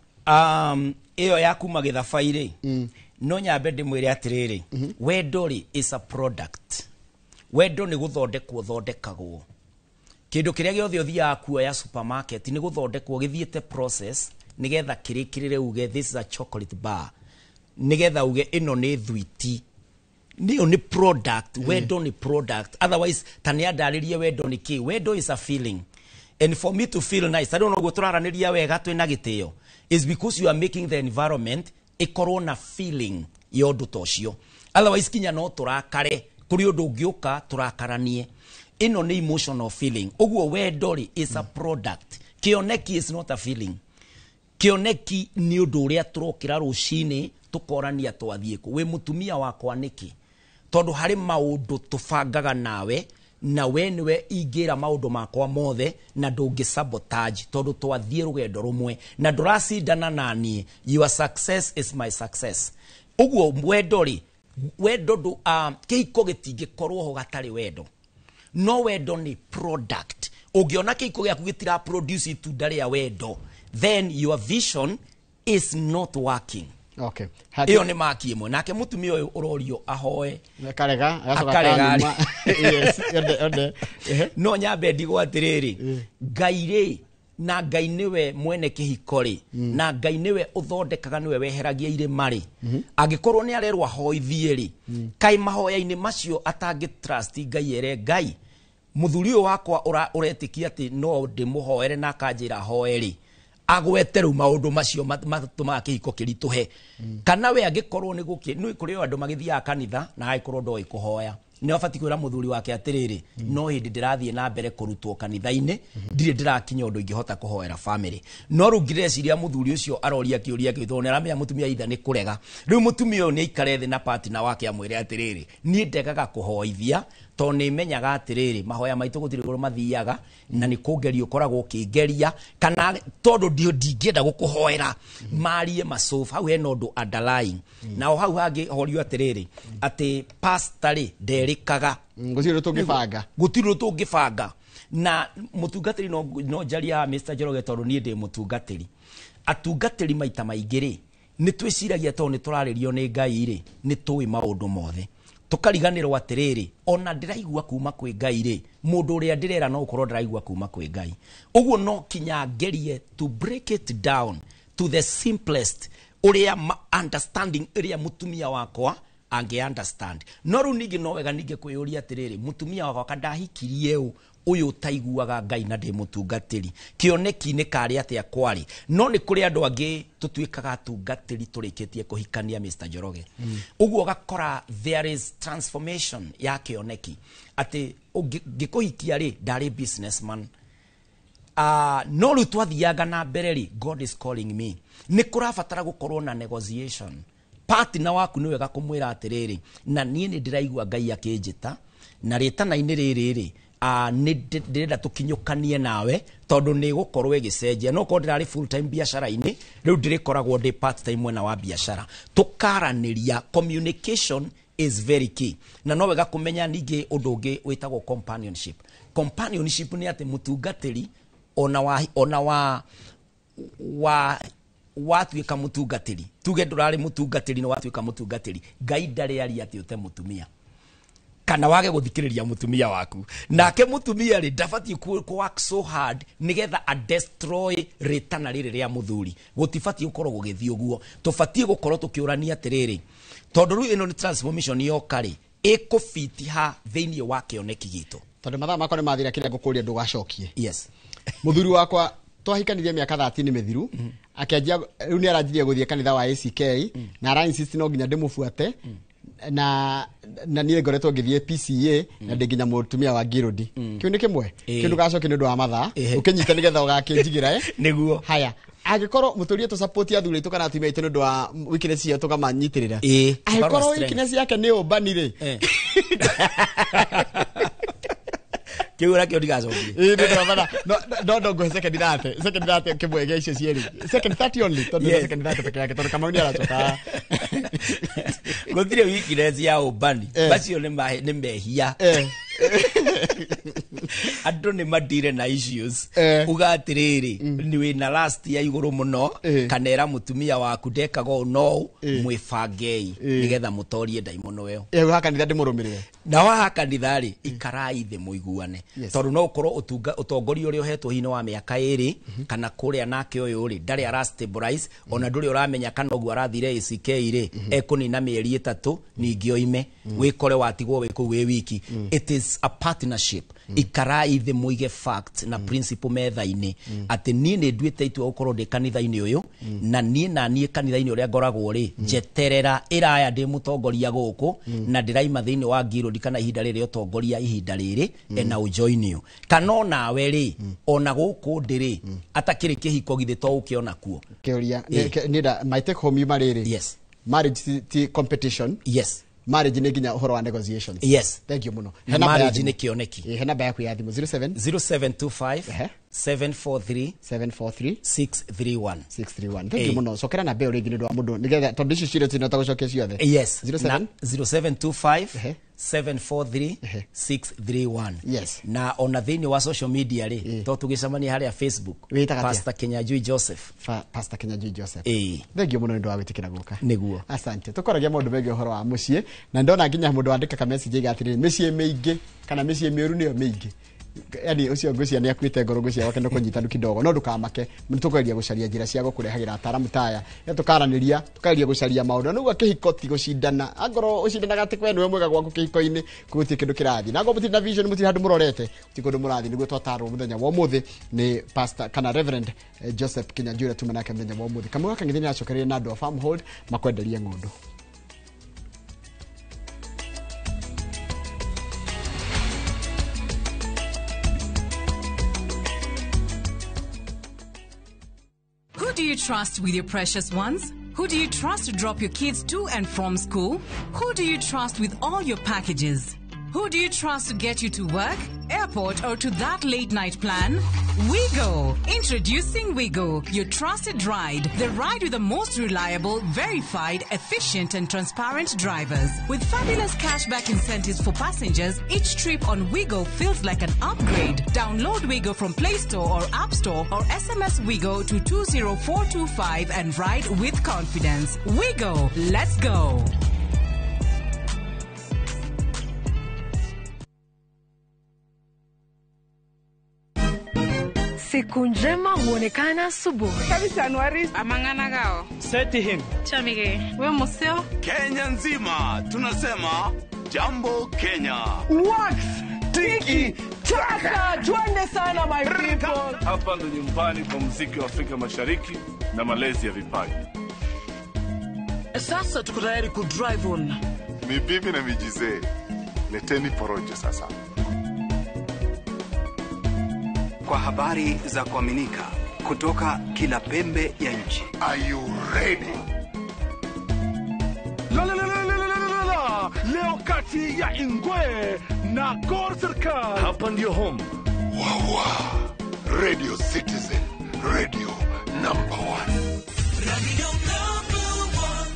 Ĩyo ya kuma Gĩthabai rĩ, no nyambe ndĩmwĩre atĩrĩrĩ, wendo rĩ is a product. Wendo nĩ gũthondekwo thondekagwo. Kĩndũ kĩrĩa gĩothe ũthiaga kuoya supermarket nĩ gũthondekwo gĩthiĩte process nĩgetha kĩrĩkĩrĩre uge, "This is a chocolate bar," nĩgetha uge ĩno nĩ thwiti. Nĩyo nĩ product. Wendo nĩ product. Otherwise ta nĩ andarĩrie wendo nĩ kĩ. Wendo is a feeling, and for me to feel nice, I don't know, ũguo tũraranĩria wega twĩna gĩtĩo is because you are making the environment ĩkorwo na feeling ya ũndũ ta ũcio. Otherwise kinya no tũrakare, kũrĩ ũndũ ũngĩũka tũrakaranie. Ĩno nĩ emotional feeling. Ũguo wendo rĩ is a product. Kĩoneki is not a feeling. Kĩoneki nĩ ũndũ ũrĩa tũrokĩra rũcinĩ tũkorania twathiĩ kũ, wĩ mũtumia wakwa nĩkĩ, tondũ harĩ maũndũ tũbangaga nawe, na we nĩwe ingĩra maũndũ makwa mothe na ndũngĩ sabotage, tondũ twathiĩ rũgendo rũmwe na ndũracindana naniĩ. Your success is my success. Ũguo wendo rĩ, wendo ndũ kĩhiko gĩtingĩkorwo ho gatarĩ wendo, no wendo nĩ product. Ũngĩona kĩhiko gĩaku gĩtira produce itunda rĩa wendo, then your vision is not working. Ĩyo nĩ maki ĩmwe. Nake mũtumia ũyũ ũrorio ahoe Akarega, agacoka akarega. Akanuma. Yes, ende ende. No nyambe ndigwo atĩrĩrĩ, Ngai rĩ, na Ngai nĩwe mwene kĩhiko rĩ, na Ngai nĩwe ũthondekaga, nĩwe weheragia irĩma rĩ, angĩkorwo nĩ arerwo ahoithie rĩ, kaĩ mahoya-inĩ macio atangĩ trust Ngai, ere Ngai, mũthuri ũyũ wakwa ũretĩkia atĩ no ndĩmũhoere na akanjĩra hoe rĩ, agwete rĩu maũndũ macio matũmaga kĩhiko kĩritũhe. Kana we angĩkorwo nĩ gũkĩ nĩ kũrĩ o andũ magĩthiaga kanitha na agĩkorwo ndoĩ kũhoya, nĩ abatiĩ kwĩra mũthuri wake atĩrĩrĩ, no hĩndĩ ndĩrathiĩ na mbere kũrutwo kanitha-inĩ, ndirĩ ndĩrakinya ũndũ ingĩhota kũhoera family. No rĩu ngĩreciria mũthuri ũcio aroria kĩũria kĩu tondũ nĩ aramenya mũtumia itha nĩ kũrega. Rĩu mũtumia ũyũ nĩ aikare thĩ na partner wake amwĩre atĩrĩrĩ, niĩ ndegaga kũhoithia tondũ nĩ menyaga atĩrĩrĩ, mahoya maitũ gũtirĩ igũrũ mathiaga, na nĩ kũngeria ũkoragwo ũkĩngeria, kana tondũ ndingĩenda gũkũhoera marie masofa. Hau hena ũndũ underlying. Nao hau hangĩ horio atĩrĩrĩ, atĩ pastor rĩ nderĩkaga. Gũtirĩ ũndũ tũngĩbanga. Gũtirĩ ũndũ tũngĩbanga na mũtungatĩri. No njaria haha, Mr. Njoroge, tondũ niĩ ndĩ mũtungatĩri. Atungatĩri maita maingĩ rĩ, nĩ twĩciragia tondũ nĩ tũrarĩrio nĩ Ngai rĩ, nĩ tũĩ maũndũ mothe, tũkariganĩrwo atĩrĩrĩ, ona ndĩraigua kuma kwĩ Ngai rĩ, mũndũ ũrĩa ndĩrera no ũkorwo ndĩraigua kuma kwĩ Ngai. Ũguo no kinya ngerie to break it down to the simplest ũrĩa understanding ĩrĩa mũtumia wakwa angĩ understand. No rĩu ningĩ no wega ningĩ kwĩyũria atĩrĩrĩ, mũtumia wakwa kandahikirie ũ ũyũ ũtaiguaga Ngai na ndĩ mũtungatĩri, kĩoneki-inĩ karĩ atĩa kwarĩ? No nĩ kũrĩ andũ angĩ tũtuĩkaga atungatĩri tũrĩkĩtie kũhikania, Mr. Njoroge. Ũguo ũgakora there is transformation ya kĩoneki, atĩ ngĩkũhikia rĩ, ndarĩ businessman, no rĩu twathianga na mbere rĩ, God is calling me. Nĩ kũrabatara gũkorwo na negotiation. Partner waku nĩ wega kũmwĩra atĩrĩrĩ, na niĩ nĩ ndĩraigua Ngai akĩnjĩta na rĩtana-inĩ rĩrĩ rĩ, nĩ ndĩrenda tũkinyũkanie nawe, tondũ nĩ gũkorwo ĩgĩcenjia. No korwo ndĩrarĩ full time biacara-inĩ, rĩu ndĩrĩkoragwo ndĩ part time mwena wa biacara. Tũkaranĩria. Communication is very key. Na no wega kũmenya ningĩ ũndũ ũngĩ wĩtagwo companionship. Companionship nĩ atĩ mũtungatĩri ona wa wa watuĩka mũtungatĩri, tuge ndũrarĩ mũtungatĩri, nĩ watuĩka mũtungatĩri, Ngai ndarĩ aria atĩ ũte mũtumia kana wage gũthikĩrĩria mũtumia waku. Nake mũtumia rĩ, ndabatiĩ ku work so hard nĩgetha a destroy rĩtana rĩrĩ rĩa mũthuri. Gũtibatiĩ gũkorwo gũgĩthiĩ ũguo. Tũbatiĩ gũkorwo tũkĩũrania atĩrĩrĩ, tondũ rĩu ĩno nĩ transformation yoka rĩ, ĩkũbiti ha thĩinĩ wa kĩoneki gitũ. Tondũ mathaa makwa nĩ mathira, kĩrĩa ngũkũria ndũgacokie. Yes. Mũthuri wakwa Twahikanirie mĩaka 30 mĩthiru, akĩanjia rĩu nĩ aranjirie gũthiĩ kanitha wa ACK na ara insist no nginya ndĩmũbuate, na niĩ ngoretwo ngĩthiĩ PCA na ndĩ nginya mũtumia wa Ngirũndi. Kĩu nĩ kĩmwe. Kĩu ndũgacoke nĩ ũndũ wa mathaa, ũkĩnyita nĩgetha ũgakĩnjigĩra. Nĩguo. Haya, angĩkorwo mũtũrie tũ support athuri aitũ kana atumia aitũ nĩ ũndũ wa weakness ciao, tũkamanyitĩrĩra, angĩkorwo weakness yake nĩ ũmbani rĩ? Kĩu nakĩo ndigacokie. Ĩĩ, nĩ ndĩrona. No ngũhe second 30, second 30 kĩmwe gĩa icio cierĩ, second 30 only, tondũ Yes. second 30 peke yake, tondũ Kamau nĩ aracoka. Gũtirĩ weakness ya ũmbani. Macio nĩ mehia. Andũ nĩ madire na issues. Uga atĩrĩrĩ, nĩ wĩna last ya igũrũ mũno, kana ĩra mũtumia waku ndekaga ũũ no ũũ, mwĩbangei nĩgetha mũtorie ndaimono ĩyo. Ĩyo ha kanitha ndĩmũrũmĩrĩre. Na waha kanitha rĩ, ikarai thĩ mũiguane, tondũ no ũkorwo ũtongoria ũrĩa ũhetwo hinya wa mĩaka 2 kana kũrĩa nake ũyũ rĩ ndarĩ ara stabilize, ona ndũrĩ ũramenya kana ũguo arathire ACK rĩ ekũnina mĩeri 3 ningĩ oime, wĩkore watigwo wĩ kũu wĩ wiki. It is a partnership. Ikarai thĩ mũige fact na principle metha-inĩ, atĩ niĩ nĩ nduĩte itua gũkorwo ndĩ kanitha-inĩ ũyũ, na niĩ kanitha-inĩ ũrĩa ngoragwo rĩ, njeterera ĩraya ndĩ mũtongoria gũkũ, na ndĩraima thĩinĩ wa Ngirũndi kana ihinda rĩrĩ ũtongoria ihinda rĩrĩ ena ũjoinio, kana onawe rĩ, ona gũkũ ndĩ rĩ, atakĩrĩ kĩhiko githĩ to ũke onakuo. Kĩũria nĩ my take home yuma rĩrĩ. Marriage ti competition. Marriage nĩ nginya ũhoro wa negotiations. Thank you mũno. Na marriage nĩ kĩoneki. He namba yaku ya thimũ? 07 0725 743 743 631. 631. Thank you mũno. Cokera namba ĩyo rĩngĩ nĩ ũndũ wa mũndũ, nĩgetha tondũ icio ciothe tinota gũcokia ciothe. Yes. 07 0725 743 631. Na ona thĩinĩ wa social media rĩ, to tũgĩcemania harĩa Facebook. Wĩtaga atĩa? Pastor Kinyanjui Joseph. Pastor Kinyanjui Joseph. Ĩĩ. Thank you mũno nĩ ũndũ wa gwĩtĩkĩra gũka. Nĩguo. Asante. Tũkoragia maũndũ megiĩ ũhoro wa mũciĩ, na ndona nginya mũndũ wandĩka ka message aiga atĩrĩrĩ, mĩciĩ mĩingĩ kana mĩciĩ mĩũru nĩyo mĩingĩ. Yani ũcio ngwĩciria nĩ akuĩte ngoro, ngwĩciria gwake nĩ kũnyitanu kidogo, no ndũkamake, nĩ tũkũgeria gũcaria njĩra cia gũkũrehagĩra ataaramu taya ya tũkaranĩria, tũkageria gũcaria maũndũ. Na nĩguo kĩhiko ti gũcindana, angorwo ũcindanaga atĩ kwe nĩwe mwega gwaku kĩhiko-inĩ, gũtirĩ kĩndũ kĩrathiĩ, na angorwo mũtirĩ na vision, mũtirĩ handũ mũrorete, gũtirĩ kũndũ mũrathiĩ. Nĩguo twatarwo mũthenya wa ũmũthĩ nĩ pastor kana Reverend Joseph Kinyanjui ũrĩa tuma nake mũthenya wa ũmũthĩ. Kamau gaka ng'ethĩ nĩaracokereria na andũ a Farmhold makwenderie ng'ũndũ. Who do you trust with your precious ones? Who do you trust to drop your kids to and from school? Who do you trust with all your packages? Who do you trust to get you to work, airport, or to that late night plan? Wigo! Introducing Wigo, your trusted ride. The ride with the most reliable, verified, efficient, and transparent drivers. With fabulous cashback incentives for passengers, each trip on Wigo feels like an upgrade. Download Wigo from Play Store or App Store, or SMS Wigo to 20425 and ride with confidence. Wigo, let's go! Siku njema huonekana asubuhi. Kabisa Anuari amang'ana gao. Seti him. Chamige. We museo. Kenya nzima tunasema jambo Kenya. Wax tiki taka, twende sana my people. Hapa ndo nyumbani kwa muziki wa Afrika Mashariki na malezi ya vipaji. Sasa tuko tayari ku drive on. Ni bibi na mijizee. Leteni porojo sasa. Kwa habari za kuaminika kutoka kila pembe ya nchi. Are you ready? La la la la la la la. Leo kati ya Ingwe na Gor Serikali. Hapa ndio home. Wawa. Radio Citizen, radio number 1. Radio number 1.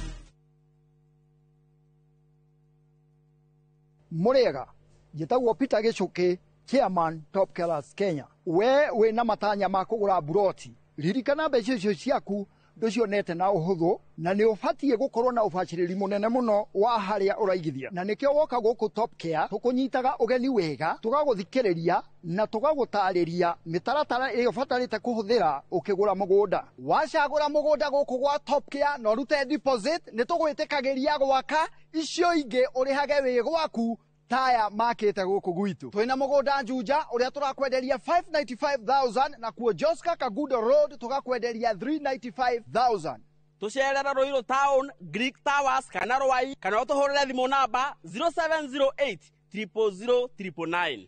Murega, njĩtagwo Peter Gĩchũkĩ, Chairman Top Killers Kenya. We wĩna matanya ma kũgũra buroti, ririkana mbeca icio ciaku ndũcionete na ũhũthũ, na nĩ ũbatiĩ gũkorwo na ũbacĩrĩri mũnene mũno wa harĩa ũraigithia, na nĩkĩo woka gũkũ Top Care tũkũnyitaga ũgeni wega, tũgagũthikĩrĩria na tũgagũtarĩria mĩtaratara ĩrĩa ũbatarĩte kũhũthĩra ũkĩgũra mũgũnda. Wacagũra mũgũnda gũkũ gwa Top Care na ũrute deposit, nĩ tũgwĩtĩkagĩria gwaka icio ingĩ ũrĩhage wĩ gwaku Taya makĩte gũkũ gwitũ. Twĩna mũgũnda Juja ũrĩa tũrakwenderia 595,000 na kuo Joska Kagudo Road tũgakwenderia 395,000. Tũcerere Ruiru Town, Greek Towers kana Rwai, kana ũtũhũrĩre thimũ namba 0708 000 999.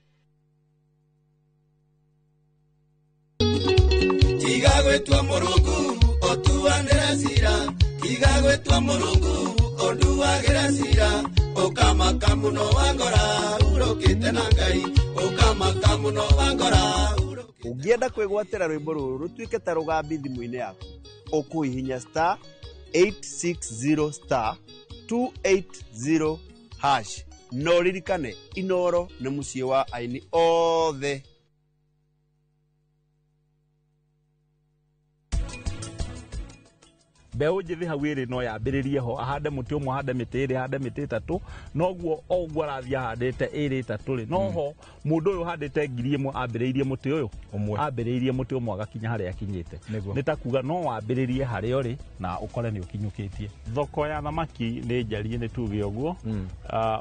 Tiga gwĩtua Mũrungu ũtuanĩre cira, tiga gwĩtua Mũrungu ũnduagĩre cira, ũkamaka mũno wangora urũkĩte na Ngai, ũkamaka mũno wangora. Ũngĩenda kwĩgwatĩra rwĩmbo rũrũ rũtuĩke ta rũgambi thimũ-inĩ yaku, ũkũhihinya star 860 star 280 hash. No ririkane Inoro nĩ mũciĩ wa aini othe. Mbeũ njĩthĩ hau ĩrĩ no yambĩrĩrie ho, ahande mũtĩ ũmwe, ahande mĩtĩ ĩrĩ, ahande mĩtĩ ĩtatũ, noguo o ũguo arathiĩ ahandĩte ĩrĩ ĩtatũ rĩ, noho mũndũ ũyũ ũhandĩte 1000 ambĩrĩirie mũtĩ ũyũ ũmwe, ambĩrĩirie mũtĩ ũmwe agakinya harĩa akinyĩte. Nĩ ta kuga no wambĩrĩrie harĩa ũrĩ na ũkore nĩ ũkinyũkĩtie. Thoko ya thamaki nĩ njarie, nĩ tuge ũguo,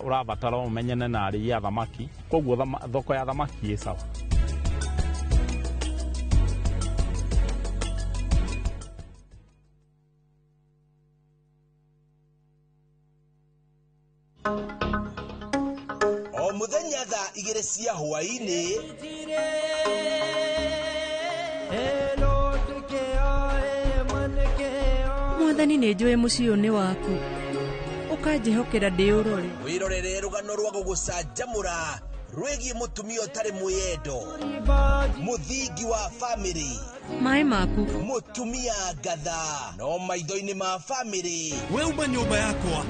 ũrabatara ũmenyane na arĩi a thamaki, koguo thoko ya thamaki ĩ sawa. O muthenya thaa 2 cia hwaĩ-inĩ Mwathani nĩ njũĩ mũciĩ ũyũ nĩ waku, ũkanjĩhokera ndĩũrore. Wĩrorere rũgano rwa gũgũcanjamũra rwĩgiĩ mũtumia ũtarĩ mwĩyendo, mũthingi wa famĩlĩ, maĩ maku, mũtumia ngatha, no maitho-inĩ ma famĩlĩ. We uma nyũmba yakwa.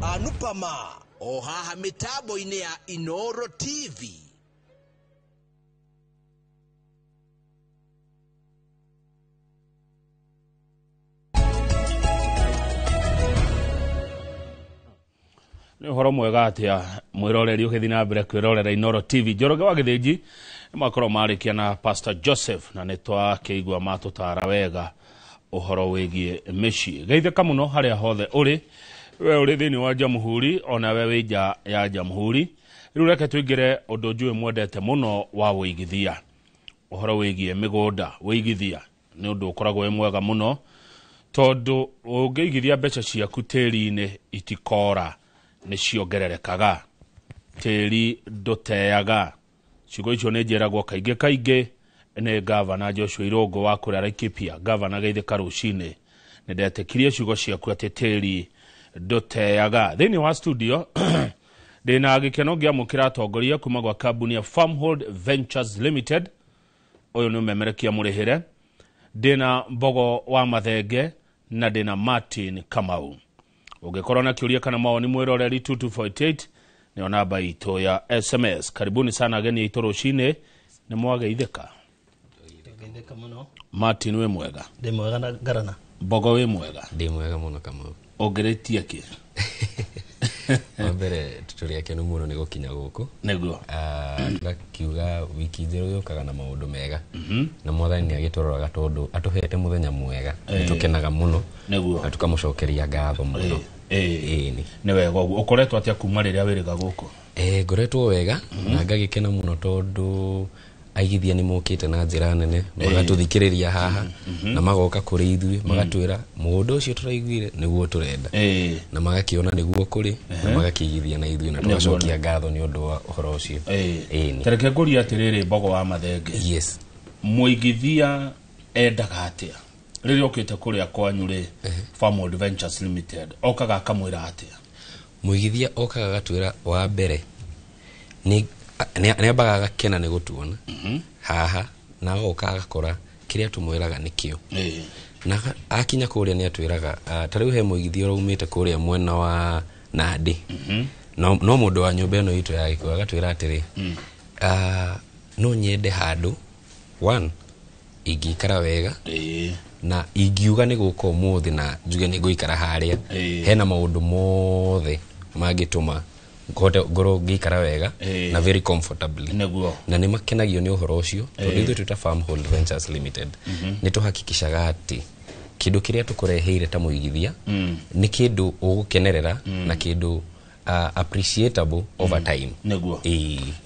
Anupama o haha mitambo-inĩ ya Inoro TV. Nĩ ũhoro mwega atĩa mwĩroreri ũgĩthiĩ na mbere kwĩrorera Inoro TV. Njoroge wa Gĩthĩnji nĩ makorwo marĩkia na Pastor Joseph, na nĩ twakĩigua matũtara wega ũhoro wĩgiĩ mĩciĩ. Geithĩka mũno harĩa hothe ũrĩ, we ũrĩ thĩinĩ wa Jamhuri ona we wĩ nja ya Jamhuri. Rĩu reke tũingĩre ũndũ njũĩ mwendete mũno wa wĩigithia, ũhoro wĩgiĩ mĩgũnda. Wĩigithia nĩ ũndũ ũkoragwo wĩ mwega mũno, tondũ ũngĩigithia mbeca ciaku tĩri-inĩ itikora, nĩ ciongererekaga. Tĩri ndũteaga. Ciugo icio nĩ njĩragwo kaingĩ kaingĩ nĩ Gavana Joshua Irũngũ wa kũrĩa Laikipia. Gavana geithĩka rũcinĩ, nĩ ndetĩkirie ciugo ciaku atĩ tĩri ndũteaga. Thĩinĩ wa studio ndĩna gĩkeno ngĩamũkĩra atongoria kuma gwa kambuni ya Farmhold Ventures Limited. Ũyũ nĩ ũmemerekia mũrĩhĩre. Ndĩna Mbogo wa Mathenge na ndĩna Martin Kamau. Ũngĩkorwo na kĩũria kana mawoni mwĩroreri 2248 nĩyo namba itũ ya SMS. Karibuni sana ageni aitũ rũcinĩ, nĩ mwageithĩka. Martin wĩ mwega? Ndĩ mwega na ngarana. Mbogo wĩ mwega? Ndĩ mwega mũno Kamau. Ũngĩrĩtie kĩ? Wa mbere tũrĩ akenu mũno nĩ gũkinya gũkũ. Nĩguo. Tũgakiuga wiki njerũ yũkaga na maũndũ mega. Na mwathani nĩ agĩtũroraga tondũ atũhete mũthenya mwega. Nĩ tũkenaga mũno. Nĩguo. Na tũkamũcokeria ngatho mũno. Nĩ wega ũguo. Ũkoretwo atĩa kuma rĩrĩa wĩrĩga gũkũ? Ngoretwo wega na ngagĩkena mũno tondũ aigithia nĩ mokĩte na njĩra nene, magatũthikĩrĩria haha na magoka kũrĩ ithuĩ, magatwĩra mũgũnda ũcio tũraiguire nĩguo tũrenda, na magakĩona nĩguo kũrĩ na magakĩigithia na ithuĩ, na tũgacokia ngatho nĩ ũndũ wa ũhoro ũcio. Tareke ngũrie atĩrĩrĩ, Mbogo wa Mathenge. Yes. Mũigithia endaga atĩa rĩrĩa okĩte kũrĩa kwanyu rĩ, Farmhold Ventures Limited, okaga akamwĩra atĩa? Mũigithia okaga agatwĩra wa mbere nĩ ambaga agakena nĩ gũtuona haha, na agoka agakora kĩrĩa tũmwĩraga nĩkĩo. Na akinya kũrĩa nĩ atwĩraga, ta rĩu he mũigithia ũraumĩte kũrĩa mwena wa Nandi, no mũndũ wa nyũmba ĩno itũ ya Gĩkũyũ, agatwĩra atĩrĩ, no nyende handũ one ingĩikara wega, na ingiuga nĩ gũka ũmũthĩ na njuge nĩ ngũikara harĩa, hena maũndũ mothe mangĩtũma Ngote ngorwo ngĩikara wega na very comfortably. Nĩguo. Na nĩ makenagio nĩ ũhoro ũcio tondũ ithuĩ twĩ ta Farmhold Ventures Limited nĩ tũhakikishaga atĩ kĩndũ kĩrĩa tũkũreheire ta mũigithia nĩ kĩndũ ũgũkenerera na kĩndũ appreciatable over time. Nĩguo.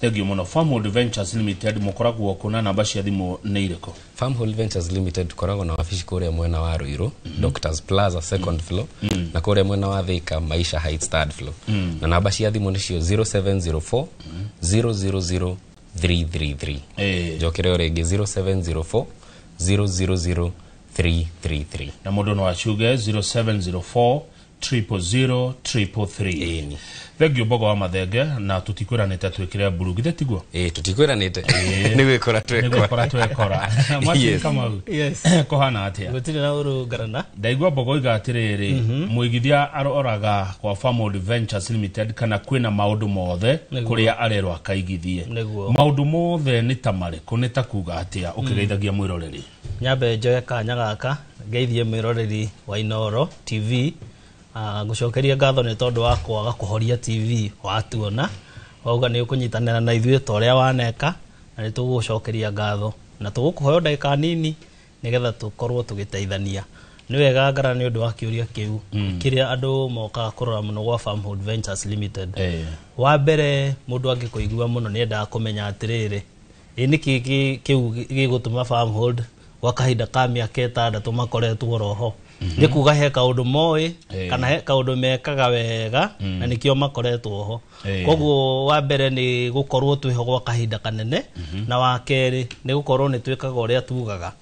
Thank you mũno. Farmhold Ventures Limited mũkoragwo kũ na namba cia thimũ nĩ irĩkũ? Farmhold Ventures Limited tukoragwo na wabici kũrĩa mwena wa Ruiru, Doctors Plaza, second floor, na kũrĩa mwena wa Thika, Maisha Heights, third floor. Na namba cia thimũ nĩcio 0704 000 333. Njokere o rĩngĩ, 0704 000 333. Na mũndũ no aciuge 0704 000 333. Thank you, Mbogo wa Mathenge, na tũtikwiranĩte twĩkĩre mburu, githĩ tiguo? Ĩĩ, tũtikwiranĩte, nĩ gwĩkora. Nĩ gwĩkora twekora. Martin Kamau. Yes. Kũhana atĩa? Gũtirĩ na ũru, ngarana. Ndaigua Mbogo iga atĩrĩrĩ, mũigithia aroraga kwa Farmhold Ventures Limited kana kwĩna maũndũ mothe kũrĩa arerwo akaigithie. Maũndũ mothe nĩ ta marĩkũ? Nĩ ta kuga atĩa ũkĩgeithagia mwĩroreri? Nyambe njoe kanya gaka ngeithie mwĩroreri wa Inoro TV. Ngũcokeria ngatho nĩ tondũ wa kwaga kũhoria TV watuona, wauga nĩ ũkũnyitanĩra na ithuĩ ta ũrĩa waneka, na nĩ tũgũgũcokeria ngatho na tũgũkũhoya ndagĩka nini nĩgetha tũkorwo tũgĩteithania. Nĩ wega, ngara, nĩ ũndũ wa kĩũria kĩu. Kĩrĩa andũ mokaga kũrora mũno gwa Farmhold Ventures Limited, wa mbere mũndũ angĩkũigua mũno nĩ endaga kũmenya atĩrĩrĩ, ĩ nĩkĩ kĩu gĩgũtũma Farmhold gwa kahinda ka mĩaka 6 makoretwo roho? Nĩ kuga he kaũndũ moĩ kana he kaũndũ mekaga wega na nĩkĩo makoretwo ho. Koguo wa mbere nĩ gũkorwo twĩho gwa kahinda kanene, na wa kerĩ nĩ gũkorwo nĩ twĩkaga ũrĩa tugaga.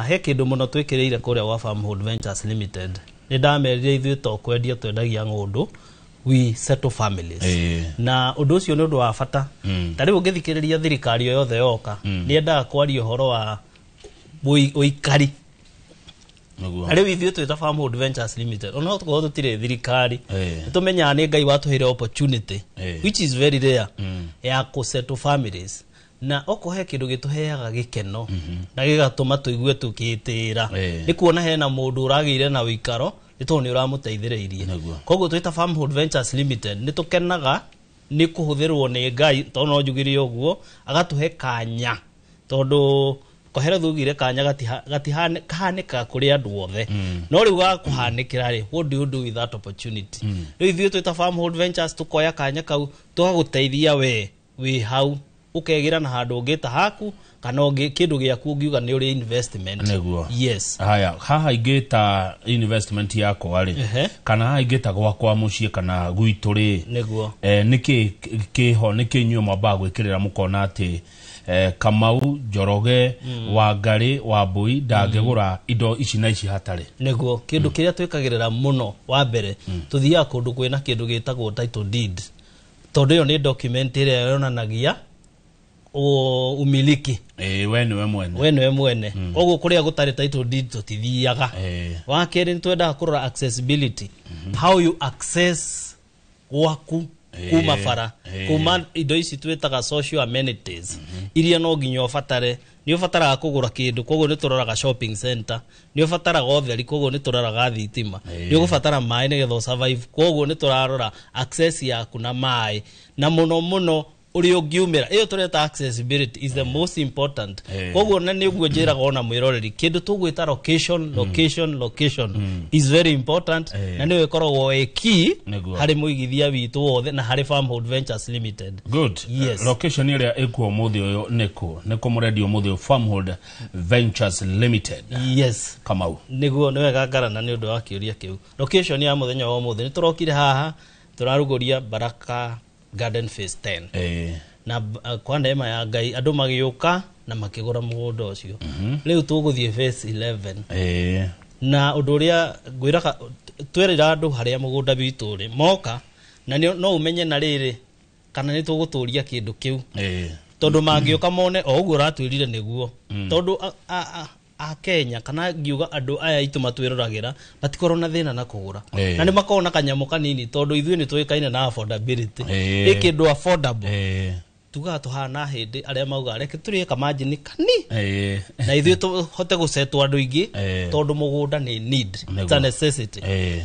He kĩndũ mũno twĩkĩrĩire kũrĩa gwa Farmhold Ventures Limited. Nĩ ndamerire ithuĩ to kwendia twendagia ng'ũndũ, we settle families. Na ũndũ ũcio nĩ ũndũ wa bata. Ta rĩu ũngĩthikĩrĩria thirikari o yothe yoka, nĩ yendaga kwaria ũhoro wa ũikari. Na rĩu ithuĩ twĩ ta Farmhold Ventures Limited, ona tũkorwo tũtirĩ thirikari, nĩ tũmenyaga nĩ Ngai watũheire opportunity, which is very rare, ya kũ settle families. Na okorwo he kĩndũ gĩtũheaga gĩkeno na gĩgatũma tũigue tũkĩtĩra, nĩ kuona hena mũndũ ũragĩire na ũikaro nĩ tondũ nĩ ũramũteithĩrĩirie. Koguo twĩ ta Farmhold Ventures Limited nĩ tũkenaga nĩ kũhũthĩrwo nĩ Ngai, tondũ no njugire ũguo, agatũhe kanya, tondũ kohera thugire kanya kahanĩkaga kũrĩ andũ othe. No rĩu gakũhanĩkĩra rĩ, what do you do with that opportunity? Rĩu ithuĩ twĩ ta Farmhold Ventures tũkoya kanya kau tũgagũteithia we wĩ hau ũkegĩra na handũ ũngĩta haku kana kĩndũ gĩaku ũngiuga nĩ ũrĩ investment. Nĩguo. Yes. Haya, haha ingĩta investment yakwa rĩ, kana haha ingĩta gwakwa mũciĩ kana gwitũ rĩ, nĩkĩ kĩho, nĩkĩ inyuĩ mwambaga gwĩkĩrĩra mũkona atĩ Kamau, Njoroge, Wangari, Wambui ndangĩgũra indo ici na ici hatarĩ? Nĩguo, kĩndũ kĩrĩa twĩkagĩrĩra mũno wa mbere, tũthiaga kũndũ kwĩna kĩndũ gĩtagwo title deed, tondũ ĩyo nĩ document ĩrĩa yonanagia umiliki. Ĩĩ, we nĩwe mwene. We nĩwe mwene. Koguo kũrĩa gũtarĩ title deed tũtithiaga. Wa kerĩ, nĩ twendaga kũrora accessibility, how you access gwaku kuma bara, kuma indo ici twĩtaga social amenities iria no nginya ũbatare. Nĩ ũbataraga kũgũra kĩndũ, koguo nĩ tũroraga shopping center. Nĩ ũbataraga ũtheri, koguo nĩ tũroraga thitima. Nĩ ũgũbatara maĩ nĩgetha ũsurvive, koguo nĩ tũrarora access yaku na maĩ, na mũno mũno ũrĩa ũngiumĩra. Ĩyo tũreta accessibility is the most important. Koguo na nĩguo njĩraga ona mwĩroreri, kĩndũ tũgwĩta location, location, location is very important, na nĩyo ĩkoragwo ĩ key harĩ mũigithia witũ wothe na harĩ Farmhold Ventures Limited. Good. Yes. Location ĩrĩa ĩkuo ũmũthĩ ũyũ nĩkũ? Nĩkũ mũrendia ũmũthĩ ũyũ Farmhold Ventures Limited? Yes. Kamau. Nĩguo, nĩ wega, ngarana, nĩ ũndũ wa kĩũria kĩu. Location ya mũthenya wa ũmũthĩ, nĩ tũrokire haha tũrarugũria Baraka Garden Phase 10. Na kwa neema ya Ngai andũ magĩũka na makĩgũra mũgũnda ũcio. Rĩu tũgũthiĩ phase 11. Na ũndũ ũrĩa ngwĩraga, twerĩra andũ harĩa mũgũnda witũ ũrĩ moka na no ũmenye na rĩrĩ kana nĩ tũgũtũria kĩndũ kĩu, tondũ mangĩũka mone o ũguo ũratwĩrire nĩguo. Tondũ a Kenya, kana ngiuga andũ aya aitũ matwĩroragĩra, matikorwo na thĩna na kũgũra. Na nĩ makoragwo na kanyamũ kanini, tondũ ithuĩ nĩ tũĩkaine na affordability. Ĩ kĩndũ affordable. Tugaga tũhana hĩndĩ arĩa mauga reke tũrĩe kamanjini kani na ithuĩ tũhote gũcetwo andũ aingĩ, tondũ mũgũnda nĩ need. It's a necessity.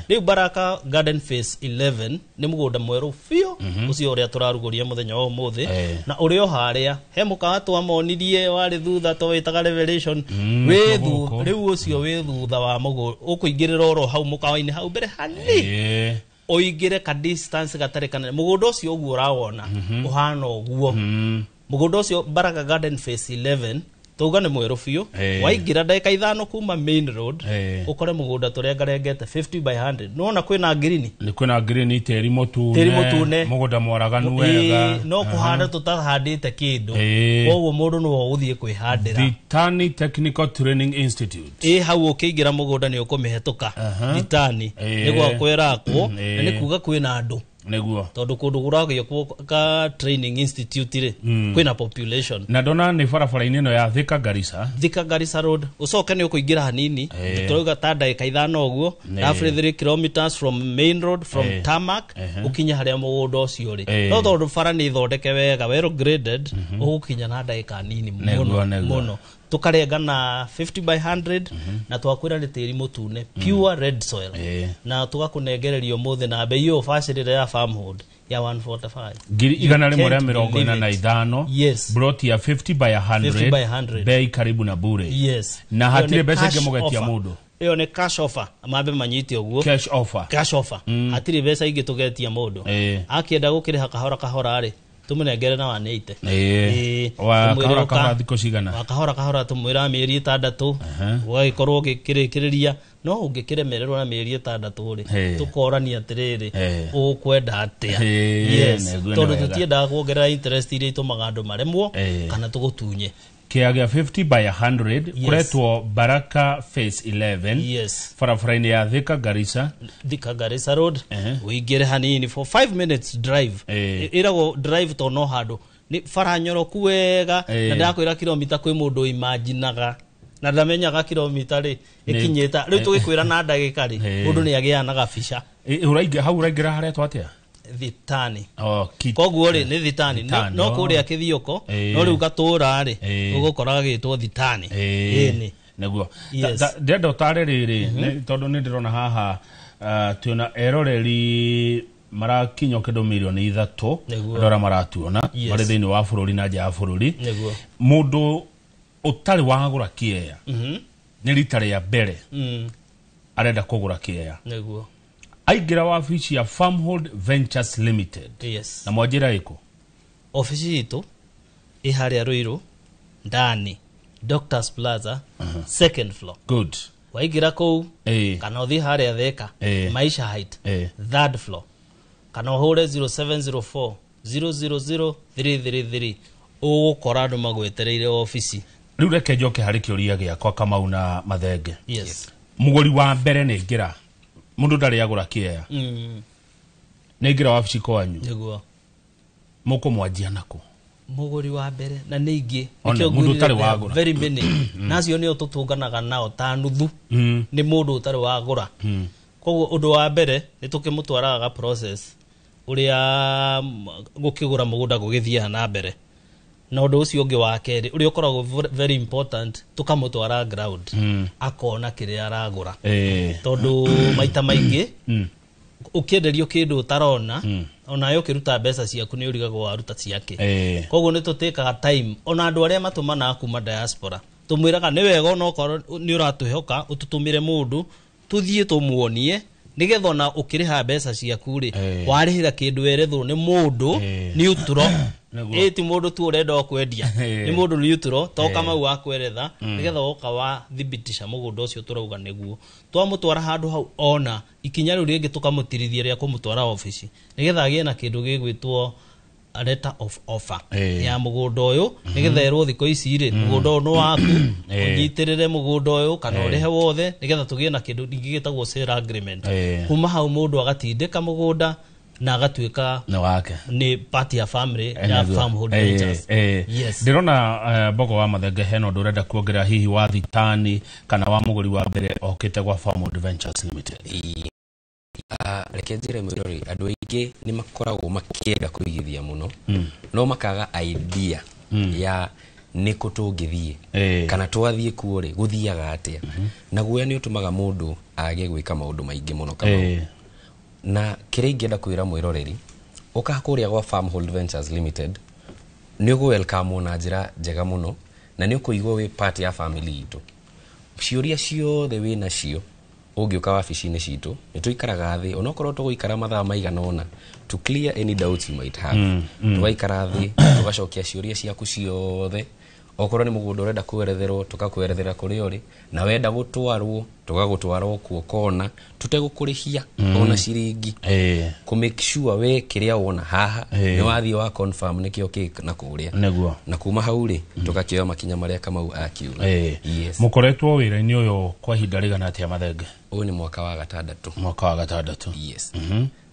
Rĩu Baraka Garden Phase 11 nĩ mũgũnda mwerũ biũ, ũcio ũrĩa tũrarugũria mũthenya wa ũmũthĩ, na ũrĩ o harĩa he mũkawa twamonirie warĩ thutha twawĩtaga Revelation. Wĩ gũkũ. Rĩu ũcio wĩ thutha wa mũgũ ũkũingĩrĩra oro hau mũkawa-inĩ hau mbere hani, ũingĩre ka distance gatarĩ kanene. Mũgũnda ũcio ũguo ũrawona ũhana ũguo, mũgũnda ũcio Baraka Garden Phase 11 tauga nĩ mwerũ biũ. Waingĩra ndagĩka 5 kuma main road, ũkore mũgũnda tũrengarengete 50 by 100. Nĩwona kwĩna ngirini. Nĩ kwĩna green, tĩri mũtune. Tĩri mũtune. Mũgũnda mwaraganu wega. No kũhanda tũtahandĩte kĩndũ, koguo mũndũ nĩwe ũgũthiĩ kwĩhandĩra. Ditani Technical Training Institute. Ĩ hau ũkĩingĩra mũgũnda nĩ ũkũmĩhetũka Ditani, nĩ gwakwo ĩrakwo, na nĩ kuga kwĩna andũ, tondũ kũndũ kũragĩakwo ka training institute rĩ, kwĩna population. Na ndona nĩ barabara-inĩ ĩno ya Thika Garissa. Thika Garissa Road, ũcoke nĩ ũkũingĩra hanini, tũrauga ta ndagĩka 5 ũguo, roughly 3 kilometers from main road, from tarmac, ũkinye harĩa mũgũnda ũcio ũrĩ. No tondũ bara nĩ thondeke wega, well graded, ũgũkinya na ndagĩka nini mũno mũno. Tũkarenga na 50 by 100, na twakwĩra nĩ tĩri mũtune, pure red soil, na tũgakũnengereria ũmũthĩ na bei ĩyo bacĩrĩre ya Farmhold ya 145. Ngiri igana You rĩmwe rĩa can't mĩrongo believe ĩna na it. ithano. Plot ya 50 by 100. 50 by 100. Bei karibu na bure. Na Ĩyo hatirĩ nĩ mbeca cash ingĩ mũgetia offer. mũndũ. Ĩyo nĩ cash offer, mambe manyite ũguo. Cash offer. Cash offer. Hatirĩ mbeca ingĩ tũgetia mũndũ. Akĩenda gũkĩrĩha kahora kahora rĩ, tũmũnengere na 180. Wa Tũmwĩre kahora ũka- kahora thikũ cigana? Wa kahora kahora tũmwĩra mĩeri 6, ũgagĩkorwo ũgĩkĩrĩkĩrĩria. No ũngĩkĩremererwo na mĩeri 6 rĩ, tũkorania atĩrĩrĩ, ũkwenda atĩa? Yes. Nĩguo, nĩ Tondũ wega. tũtiendaga kuongerera interest iria itũmaga andũ maremwo kana tũgũtunye. Kĩaya gĩa 50 by 100, kũretwo Baraka Phase 11, barabara-inĩ ya Thika Garissa. Thika Garissa Road, ũingĩre hanini for 5 minutes drive. Ĩragwo drive tondũ no handũ nĩ bara nyoroku wega, na ndakwĩra kilomita kwĩ mũndũ imaginaga na ndamenyaga kilomita rĩ ĩkinyĩta rĩu. Tũgĩkwĩra na ndagĩka rĩ, mũndũ nĩ agĩaga na gabica. Hau ũraingĩra haretwo atĩa? Thitani. Oh, koguo rĩ nĩ Thitani. Thitani, No oh. kũrĩa Kĩthioko, no rĩu gatũra rĩ, ũgũkora gagĩtwo Thitani. Ĩni. Nĩguo. Ndĩrenda ũtare rĩrĩ, tondũ nĩ ndĩrona haha, twĩna eroreri marakinya kĩndũ mirioni 3, andũ arĩa maratuona marĩ thĩinĩ wa bũrũri na nja ya bũrũri. Mũndũ ũtarĩ wagũra kĩea, nĩ rita rĩa mbere arenda kũgũra kĩea, aingĩra wabici ya Farmhold Ventures Limited, na mwanjĩra ĩkũ? Obici itũ ĩ harĩa Ruiru ndani, Doctors Plaza, second floor. Waingĩra kũu, kana ũthiĩ harĩa Thika, Maisha Height, third floor, kana ũhũre 0704 000 333, ũgũkora andũ magwetereire obici. Rĩu reke njoke harĩ kĩũria gĩakwa, Kamau na Mathenge. Mũgũri wa mbere nĩ ingĩra, mũndũ ndarĩ agũra kĩea, nĩ ingĩra wabici kwanyu, mũkũmwanjia nakũ? Mũgũri wa mbere na nĩ ingĩ. One, Nĩkĩo mũndũ ngwĩrire ũtarĩ there are wagũra. very many, na acio nĩo tũtũnganaga nao ta nuthu, nĩ mũndũ ũtarĩ wagũra. Koguo ũndũ wa mbere nĩ tũkĩmũtwaraga ga process ũrĩa gũkĩgũra mũgũnda gũgĩthiaga na mbere, na ũndũ ũcio ũngĩ wa kerĩ ũrĩa ũkoragwo very important, tũkamũtwara ground, akona kĩrĩa aragũra, tondũ maita maingĩ ũkĩenderio kĩndũ ũtarona, onawe ũkĩruta mbeca ciaku nĩ ũrigagwo waruta ciake. Koguo nĩ tũtĩkaga time, ona andũ arĩa matũmanaga kuma diaspora tũmwĩraga nĩ wega onokorwo nĩ ũratwĩhoka ũtũtũmĩre mũndũ tũthiĩ tũmuonie, nĩgetha ona ũkĩrĩha mbeca ciaku rĩ, warĩhĩra kĩndũ werethwo nĩ mũndũ neutral. Ĩ ti mũndũ tu ũrenda o kwendia, nĩ mũndũ neutral to Kamau wa kweretha, nĩgetha woka wa thibitisha mũgũnda ũcio tũrauga nĩguo. Twamũtwara handũ hau, ona ikinya rĩu rĩngĩ tũkamũtirithia rĩa kũmũtwara obici, nĩgetha agĩe na kĩndũ gĩgwĩtwo a letter of offer ya mũgũnda ũyũ, nĩgetha erwo thikũ ici rĩ, mũgũnda ũyũ nĩ waku, ũnyitĩrĩre mũgũnda ũyũ kana ũrĩhe wothe, nĩgetha tũgĩe na kĩndũ ningĩ gĩtagwo sale agreement. Kuma hau mũndũ agatindĩka mũgũnda na agatuĩka nĩ wake, nĩ part ya family ya Farmhold Ventures. Yes. Ndĩrona Mbogo wa Mathenge hena ũndũ ũrenda kuongerera, hihi wa Thitani kana wa mũgũri wa mbere okĩte gwa Farmhold Ventures Limited. Reke njĩre mwĩrori, andũ aingĩ nĩ makoragwo makĩenda kũigithia mũno, no makaga idea ya nĩkũ tũngĩthiĩ, kana twathiĩ kuo rĩ, gũthiaga atĩa. Na guoya nĩ ũtũmaga mũndũ age gwĩka maũndũ maingĩ mũno Kamau. Na kĩrĩa ingĩenda kwĩra mwĩroreri, ũka kũrĩa gwa Farmhold Ventures Limited, nĩ ũgũ-welcome na njĩra njega mũno, na nĩ ũkũigua wĩ part ya family itũ. Ciũria ciothe wĩ nacio ũngĩũka wabici-inĩ citũ, nĩ tũikaraga thĩ, onokorwo tũgũikara mathaa maigana ũna, to clear any doubts you might have. Tũgaikara thĩ, tũgacokia ciũria ciaku ciothe. Okorwo nĩ mũgũnda ũrenda kweretherwo, tũgakwerethera kũrĩa ũrĩ, na wenda gũtwarwo, tũgagũtwara kuo kona, tũtegũkũrĩhia ona ciringi, kũ make sure we kĩrĩa wona haha nĩ wathiĩ wa confirm nĩkĩo kĩ na kũrĩa. Nĩguo. Na kuma hau rĩ, tũgakĩoya makinya marĩa Kamau akiuga. Yes. Mũkoretwo wĩra-inĩ ũyũ kwa ihinda rĩigana atĩa, Mathenge? Ũyũ nĩ mwaka wa gatandatũ. Mwaka wa gatandatũ. Yes.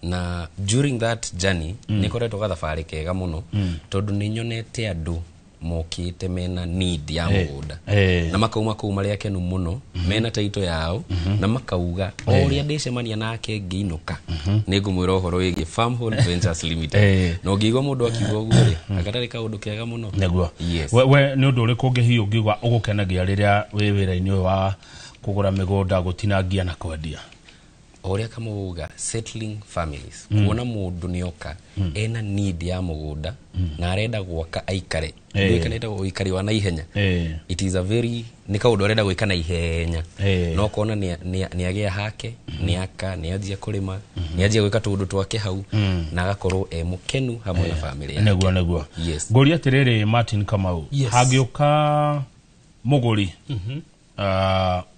Na during that journey, nĩ koretwo gathabarĩ kega mũno, tondũ nĩ nyonete andũ mokĩte mena need ya mũgũnda, na makauma kũu marĩ akenu mũno, mena taito yao, na makauga o ũrĩa ndĩcemania nake ngĩinũka, nĩ ngũmwĩra ũhoro wĩgiĩ Farmhold Ventures Limited. Na ũngĩigua mũndũ akiuga ũguo rĩ, agatarĩ kaũndũ kega mũno. Nĩguo. Yes. We nĩ ũndũ ũrĩkũ ũngĩ hihi ũngiuga ũgũkenagia rĩrĩa wĩ wĩra-inĩ ũyũ wa kũgũra mĩgũnda, gũtinangia na kwendia? O ũrĩa Kamau uga, settling families, kuona mũndũ nĩoka ena need ya mũgũnda na arenda gwaka aikare, ndũĩ ĩtagwo ũikari wa naihenya. It is a very, nĩ kaũndũ arenda gwĩka na ihenya, no kona nĩ agĩa hake, nĩ aka, nĩ anjia kũrĩma, nĩ anjia gwĩka tũũndũ twake hau, na agakorwo e mũkenu hamwe na family yake. Nĩguo. Yes. Ngũria atĩrĩrĩ, Martin Kamau, Yes. hangĩũka mũgũri,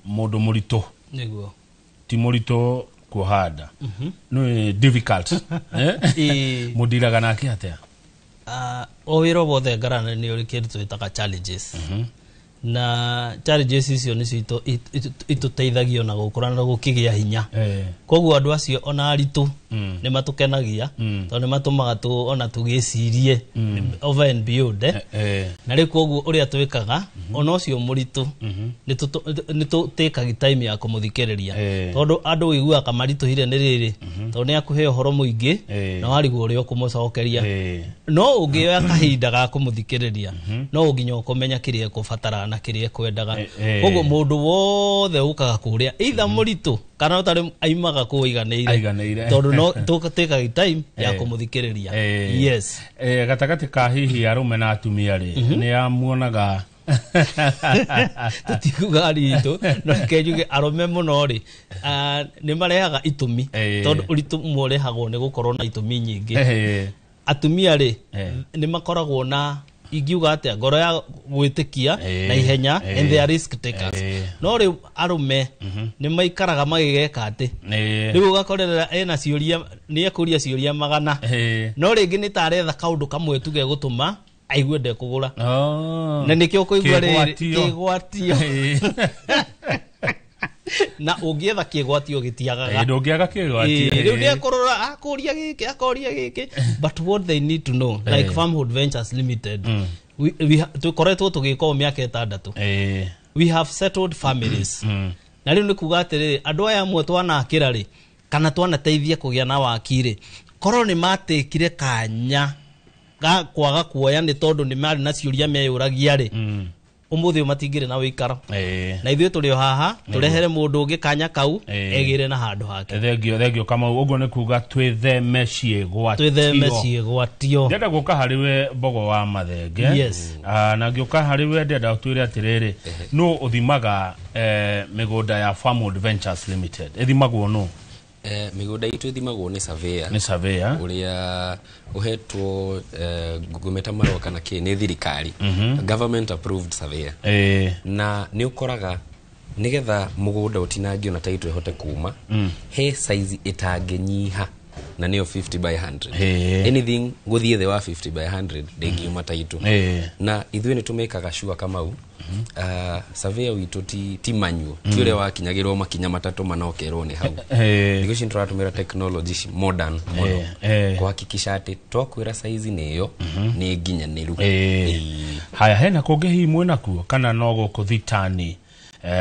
mũndũ mũritũ, Nĩguo. ti mũritũ kuoha nda, nĩ difficult, mũndiraga nake atĩa? O wĩra o wothe ngarana nĩ ũrĩ kĩndũ twĩtaga challenges, na challenges icio nĩcio itũteithagia ona gũkũra na gũkĩgĩa hinya. Koguo andũ acio ona aritũ nĩ matũkenagia, tondũ nĩ matũmaga ona tũgĩcirie over and beyond. Na rĩu koguo ũrĩa twĩkaga, ona ũcio mũritũ nĩ tũtĩkaga time ya kũmũthikĩrĩria, tondũ andũ ũiguaga kamaritũhire nĩ rĩrĩ, tondũ nĩ akũhe ũhoro mũingĩ na warigwo ũrĩa ũkũmũcokeria. No ũngĩoya kahinda ga kũmũthikĩrĩria, no nginya ũkũmenya kĩrĩa ekũbatara na kĩrĩa ekwendaga. Koguo mũndũ wothe ũkaga kũrĩa, either mũritũ kana ũtarĩ, aimaga kũu aiganĩire, Aiganĩire. tondũ no tũtĩkaga time ya kũmũthikĩrĩria. Yes. Gatagatĩ ka hihi arũme na atumia rĩ, nĩ amuonaga? Tũtikuga aritũ, no reke njuge arũme mũno rĩ, nĩ marehaga itũmi, tondũ ũritũ ũmwe ũrehagwo nĩ gũkorwo na itũmi nyingĩ. Atumia rĩ, nĩ makoragwo na, ingiuga atĩa, ngoro ya gwĩtĩkia na ihenya, and they are risk takers. No rĩu arũme nĩ maikaraga magĩgeka atĩ, rĩu ũgakorerera ena ciũria, nĩ ekũria ciũria magana, no rĩngĩ nĩ ta aretha kaũndũ kamwe tu gegũtũma aigue ndekũgũra. Na nĩkĩo ũkũigua rĩrĩ, Kĩgwatio. Kĩgwatio. Na ũngĩetha kĩgwatio gĩtiagaga. Ndũngĩaga kĩgwatio. Rĩu nĩ ekũrora, akũria gĩkĩ, akoria gĩkĩ, but what they need to know, like Farmhold Ventures Limited, tũkoretwo tũgĩka ũũ mĩaka 6. We have settled families. Na rĩu nĩ kuga atĩrĩrĩ, andũ aya amwe twanakĩra rĩ, kana twanateithia kũgĩa na waki rĩ, korwo nĩ matĩkire kanya ga kwaga kuoya nĩ tondũ nĩ marĩ na ciũria meyũragia rĩ, ũmũthĩ ũyũ matingĩrĩ na ũikaro. Na ithuĩ tũrĩ o haha tũrehere mũndũ ũngĩ kanya kau, egĩre na handũ hake. Thengio, thengio Kamau. Ũguo nĩ kuga twĩtheme ciĩgwatio. Twĩtheme ciĩgwatio. Ndĩrenda gũka harĩ we, Mbogo wa Mathenge. Yes. Na ngĩũka harĩ we, ndĩrenda ũtwĩre atĩrĩrĩ, nũ ũthimaga mĩgũnda ya Farmwood Ventures Limited? Ĩthimagwo nũ? Mĩgũnda itũ ĩthimagwo nĩ surveyor. Nĩ surveyor. Ũrĩa ũhetwo, ngũmĩta marũa kana kĩ nĩ thirikari, government approved surveyor. Na nĩ ũkoraga nĩgetha mũgũnda ũtinangio na title ĩhote kuma, he size ĩtangĩnyiha, na nĩyo 50 by 100. Anything gũthiĩ thĩ wa 50 by 100 ndĩngiuma title. Na ithuĩ nĩ tũmĩkaga sure, Kamau, surveyor witũ ti manyuo, ti ũrĩa wakinyagĩrwo makinya matatũ manokerwo nĩ hau. Thikũ ici nĩ tũratũmĩra technology modern mũno kuhakikisha atĩ twakwĩra size nĩ ĩyo, nĩ nginyanĩru. Haya, hena kũngĩ hihi mwĩna kuo kana no gũkũ Thitani?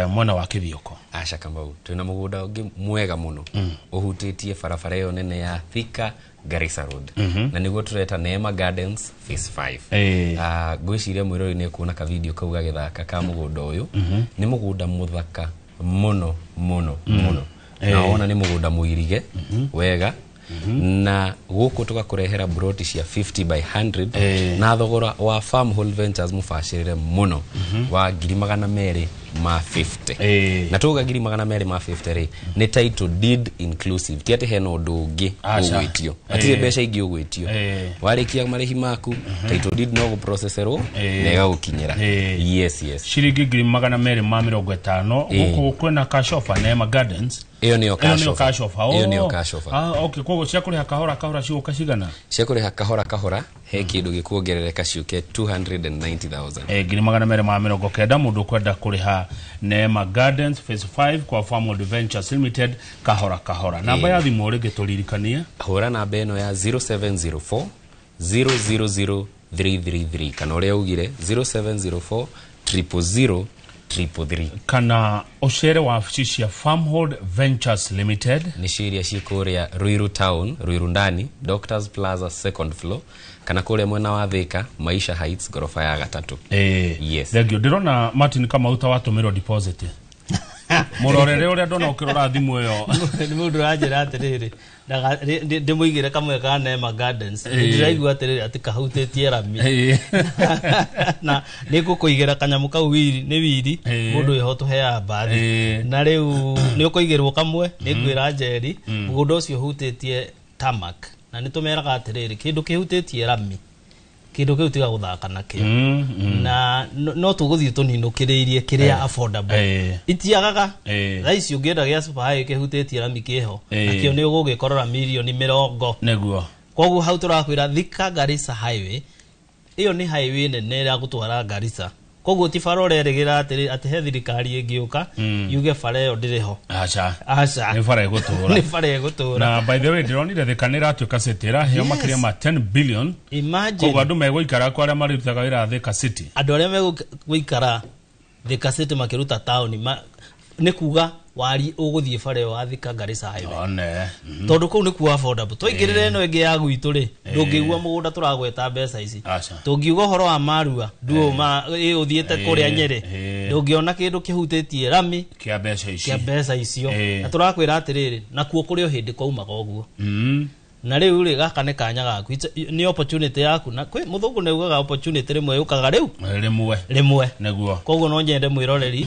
Mwena wa Kithioko. Aca Kamau, twina mugunda ungi mwega muno uhutitie barabara iyo nene ya Thika Garissa Road. Na niguo tureta Neema Gardens Phase 5. Ngwiciria mwirori ni kuona ka video kau gagithaka ka mugunda uyu. Ni mugunda muthaka muno muno muno. Na wona ni mugunda muirige wega. Na guku tugakurehera broti cia 50 by 100 na thogora wa Farmhold Ventures mubacirire muno wa 250. Na tuga 250 ri ni title deed inclusive, ti ati hena undu ungi ugwitio, atire mbeca ingi ugwitio, warikia marihi maku title deed no guprocesserwo na igagukinyira. Yes yes, ciringi 250 guku kwina cash offer Neema Gardens. Iyo niyo cash offer. Iyo niyo cash offer. Okay, koguo cia kuriha kahora kahora ciuka cigana? Cia kuriha kahora kahora he kindu gikuongerereka ciuke 290,000. 290,000 mundu kwenda kuriha Neema Gardens Phase 5 kwa Farmhold Ventures Limited kahora kahora. Namba ya thimu ringi turirikanie. Hura namba ino ya 0704 000 333 kana uria ugire 0704 000 333 kana ucere wabici cia Farmhold Ventures Limited ni ciria ci kuria Ruiru Town, Ruiru ndani, Doctors Plaza second floor, kana kuria mwena wa Thika Maisha Heights gorofa ya gatatu. Yes. Thank you. Ndirona Martin Kamau ta watumirwo deposit. Murorere uria ndona ukirora thimu iyo. Ni mundu uranjira atiriri ndimuigire kamwe ka Neema Gardens, ndiraigua atiriri ati kahutĩtie rami na nĩngũkũigĩra kanyamũ kau wiri nĩ wiri mũndũ wĩho tũheaga mbathi na rĩu nĩ ũkũigĩrwo kamwe nĩ ngwĩra Njeri mũgũnda ũcio ũhutĩtie tarmac na nĩ tũmeraga atĩrĩrĩ kĩndũ kĩhutĩtie rami kindu kiu tiga guthaka nakio na no tuguthiĩ tũninũkĩrĩirie kĩrĩa affordable itiagaga thaa ici ũngĩenda gĩa super high kĩhutĩtie rami kĩho nakĩo nĩ ũgũgĩkorora mirioni 20 nĩguo. Koguo hau tũrakwĩra Thika Garissa Highway ĩyo nĩ highway nene ya gũtwara Garissa, koguo ti bara ũrerĩgĩra atĩ he thirikari ĩngĩũka yuge bara ĩyo ndĩrĩ ho. Aca aca, nĩ bara ĩgũtũra, nĩ bara ĩgũtũra. Na by the way ndĩronire Thika nĩ ĩratuĩka city ĩraheo makĩria ma 10 billion. Imagine. Koguo andũ megũikara kwa arĩa marutaga wĩra Thika City, andũ arĩa megũikara Thika City makĩruta taũni nĩ kuga wari ũgũthiĩ bara ĩyo ya Thika Garissa Highway one tondũ kũu nĩkuo affordable. Twaingĩrĩra ĩno ĩngĩ ya gwitũ rĩ ndũngĩigua mũgũnda tũragweta mbeca ici, tũngiuga ũhoro wa Marua nduo ũthiĩte kũrĩa Nyĩrĩ ndũngĩona kĩndũ kĩhutĩtie rami kĩa mbeca ici, kĩa mbeca icio. Na tũrakwĩra atĩrĩrĩ nakuo kũrĩ o hĩndĩ kwaumaga ũguo na rĩu rĩ gaka nĩ kanya gaku, nĩ opportunity yaku na kwĩ mũthũngũ nĩ augaga opportunity rĩmwe yũkaga rĩu rĩmwe nĩguo. Koguo no nyende mwĩroreri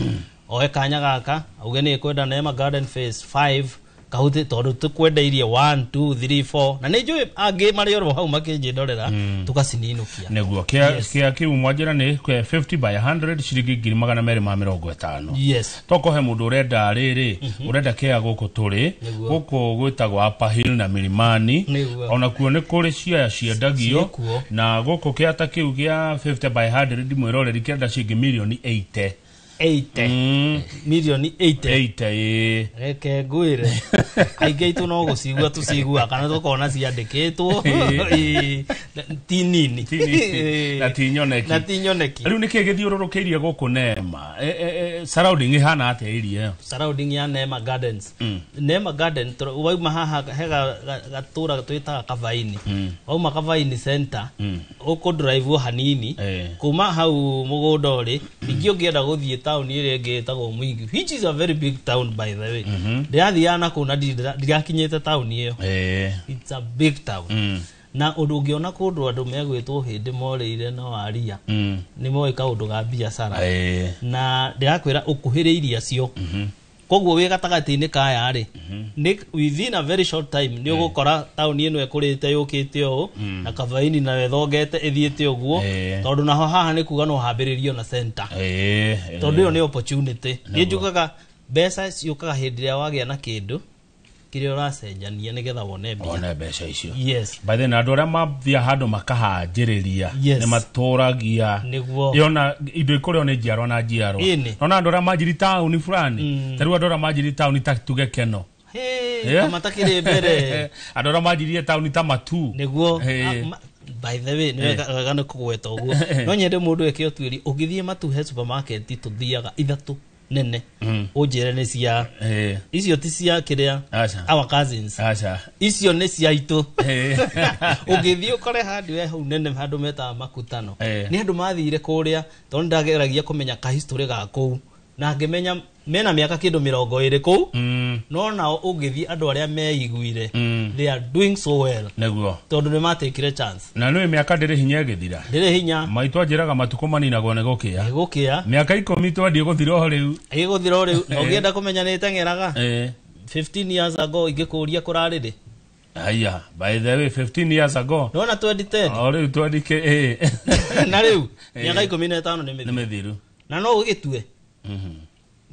oe kanya gaka auge nĩ kwenda Neema Garden Phase 5 kahuti tondu tukwendeirie 1 2 3 4 na nĩ njũĩ angĩ marĩ oro hau makĩnjĩndorera tũgacininukia nĩguo. Kĩa kĩu mwanjĩra nĩ 50 by 100 ciringi 250. Yes. Toko he mũndũ ũrenda rĩrĩ ũrenda kĩa gũkũ tũrĩ gũkũ gwĩtagwo Upper Hill na Milimani, ona kuo nĩ kũrĩ ciaya ciendagio na gũkũ kĩa ta kĩu gĩa 50 by 100 mwĩroreri kĩrenda ciringi mirioni 80. 80 mirioni 80. Reke ngwire aingĩ aitũ no gũcigua tũcigua kana tũkona ciandĩkĩtwo ti nini na ti nyoneki, na ti nyoneki. Rĩu nĩkĩĩ gĩthiũrũrũkĩirie gũkũ Neema? Surrounding ĩhana atĩa area ĩyo? Surrounding ya Neema Gardens, Neema Garden wauma haha he gatũra twĩtaga Kavaini, wauma Kavaini center ũkũ drive hanini kuma hau mũgũnda ũrĩ ningĩ ũngĩenda gũthiĩ town ĩrĩa ĩngĩ ĩtagwo Mwingi, which is a very big town by the way. Ndĩrathiaga na kũu na ndirakinyĩte town ĩyo. It's a big town. Na ũndũ ũngĩona kũndũ andũ megwĩtwo hĩndĩ morĩire na waria nĩ moĩ kaũndũ ga biacara na ndĩrakwĩra ũkuhĩrĩirie acio koguo wĩ gatagatĩ-inĩ kaya rĩ nĩ within a very short time nĩ ũgũkora taũni ĩno ĩkũrĩte yũkĩte ũũ na Kavaini nayo ĩthongete ĩthiĩte ũguo tondũ naho haha nĩ kuga no hambĩrĩrio na center tondũ ĩyo nĩ opportunity. Niĩ njugaga mbeca ciũkaga hĩndĩ ĩrĩa wagĩa na kĩndũ kĩrĩa ũracenjania nĩgetha wone mbia, wone mbeca icio. Yes. By then andũ arĩa mathia handũ makahanjĩrĩria nĩ matũragia yona indo ikũrĩo nĩ njiarwa na njiarwa. Nona andũ arĩa manjiri taũni fulani ta rĩu andũ arĩa manjiri taũni ta tuge Keno matakĩrĩ mbere andũ arĩa manjirie taũni ta Matu nĩguo. By the way nĩ wega nĩ kũgweta ũguo no nyende mũndũ eke ũtuĩria ũngĩthiĩ Matu he supermarket tũthiaga ithatũ nene ũnjĩre nĩ cia icio ti cia kĩrĩa our cousins icio nĩ cia itũ. Ũngĩthiĩ ũkore handũ hau nene handũ metaga makutano nĩ andũ mathire kũrĩa tondũ ndageragia kũmenya ka history ga kũu na ngĩmenya mena mĩaka kĩndũ 20 kũu no nao ũngĩthiĩ andũ arĩa meiguire they are doing so well nĩguo tondũ nĩ matekire chance. Na nĩ mĩaka ndĩrĩ hinya ĩgĩthira ndĩrĩ hinya maitũ anjĩraga matukũ maninagwo nĩ gũkĩa gũkĩa mĩaka 10 twathiĩ gũthira o rĩu ĩgũthira o rĩu na ũngĩenda kũmenya nĩ ĩteng'eraga 15 years ago ingĩkũria kũrarĩrĩ. Aya, by the way 15 years ago nona 2010 o rĩu 20 na rĩu mĩaka 15 nĩ mĩthiru na no ũgĩtue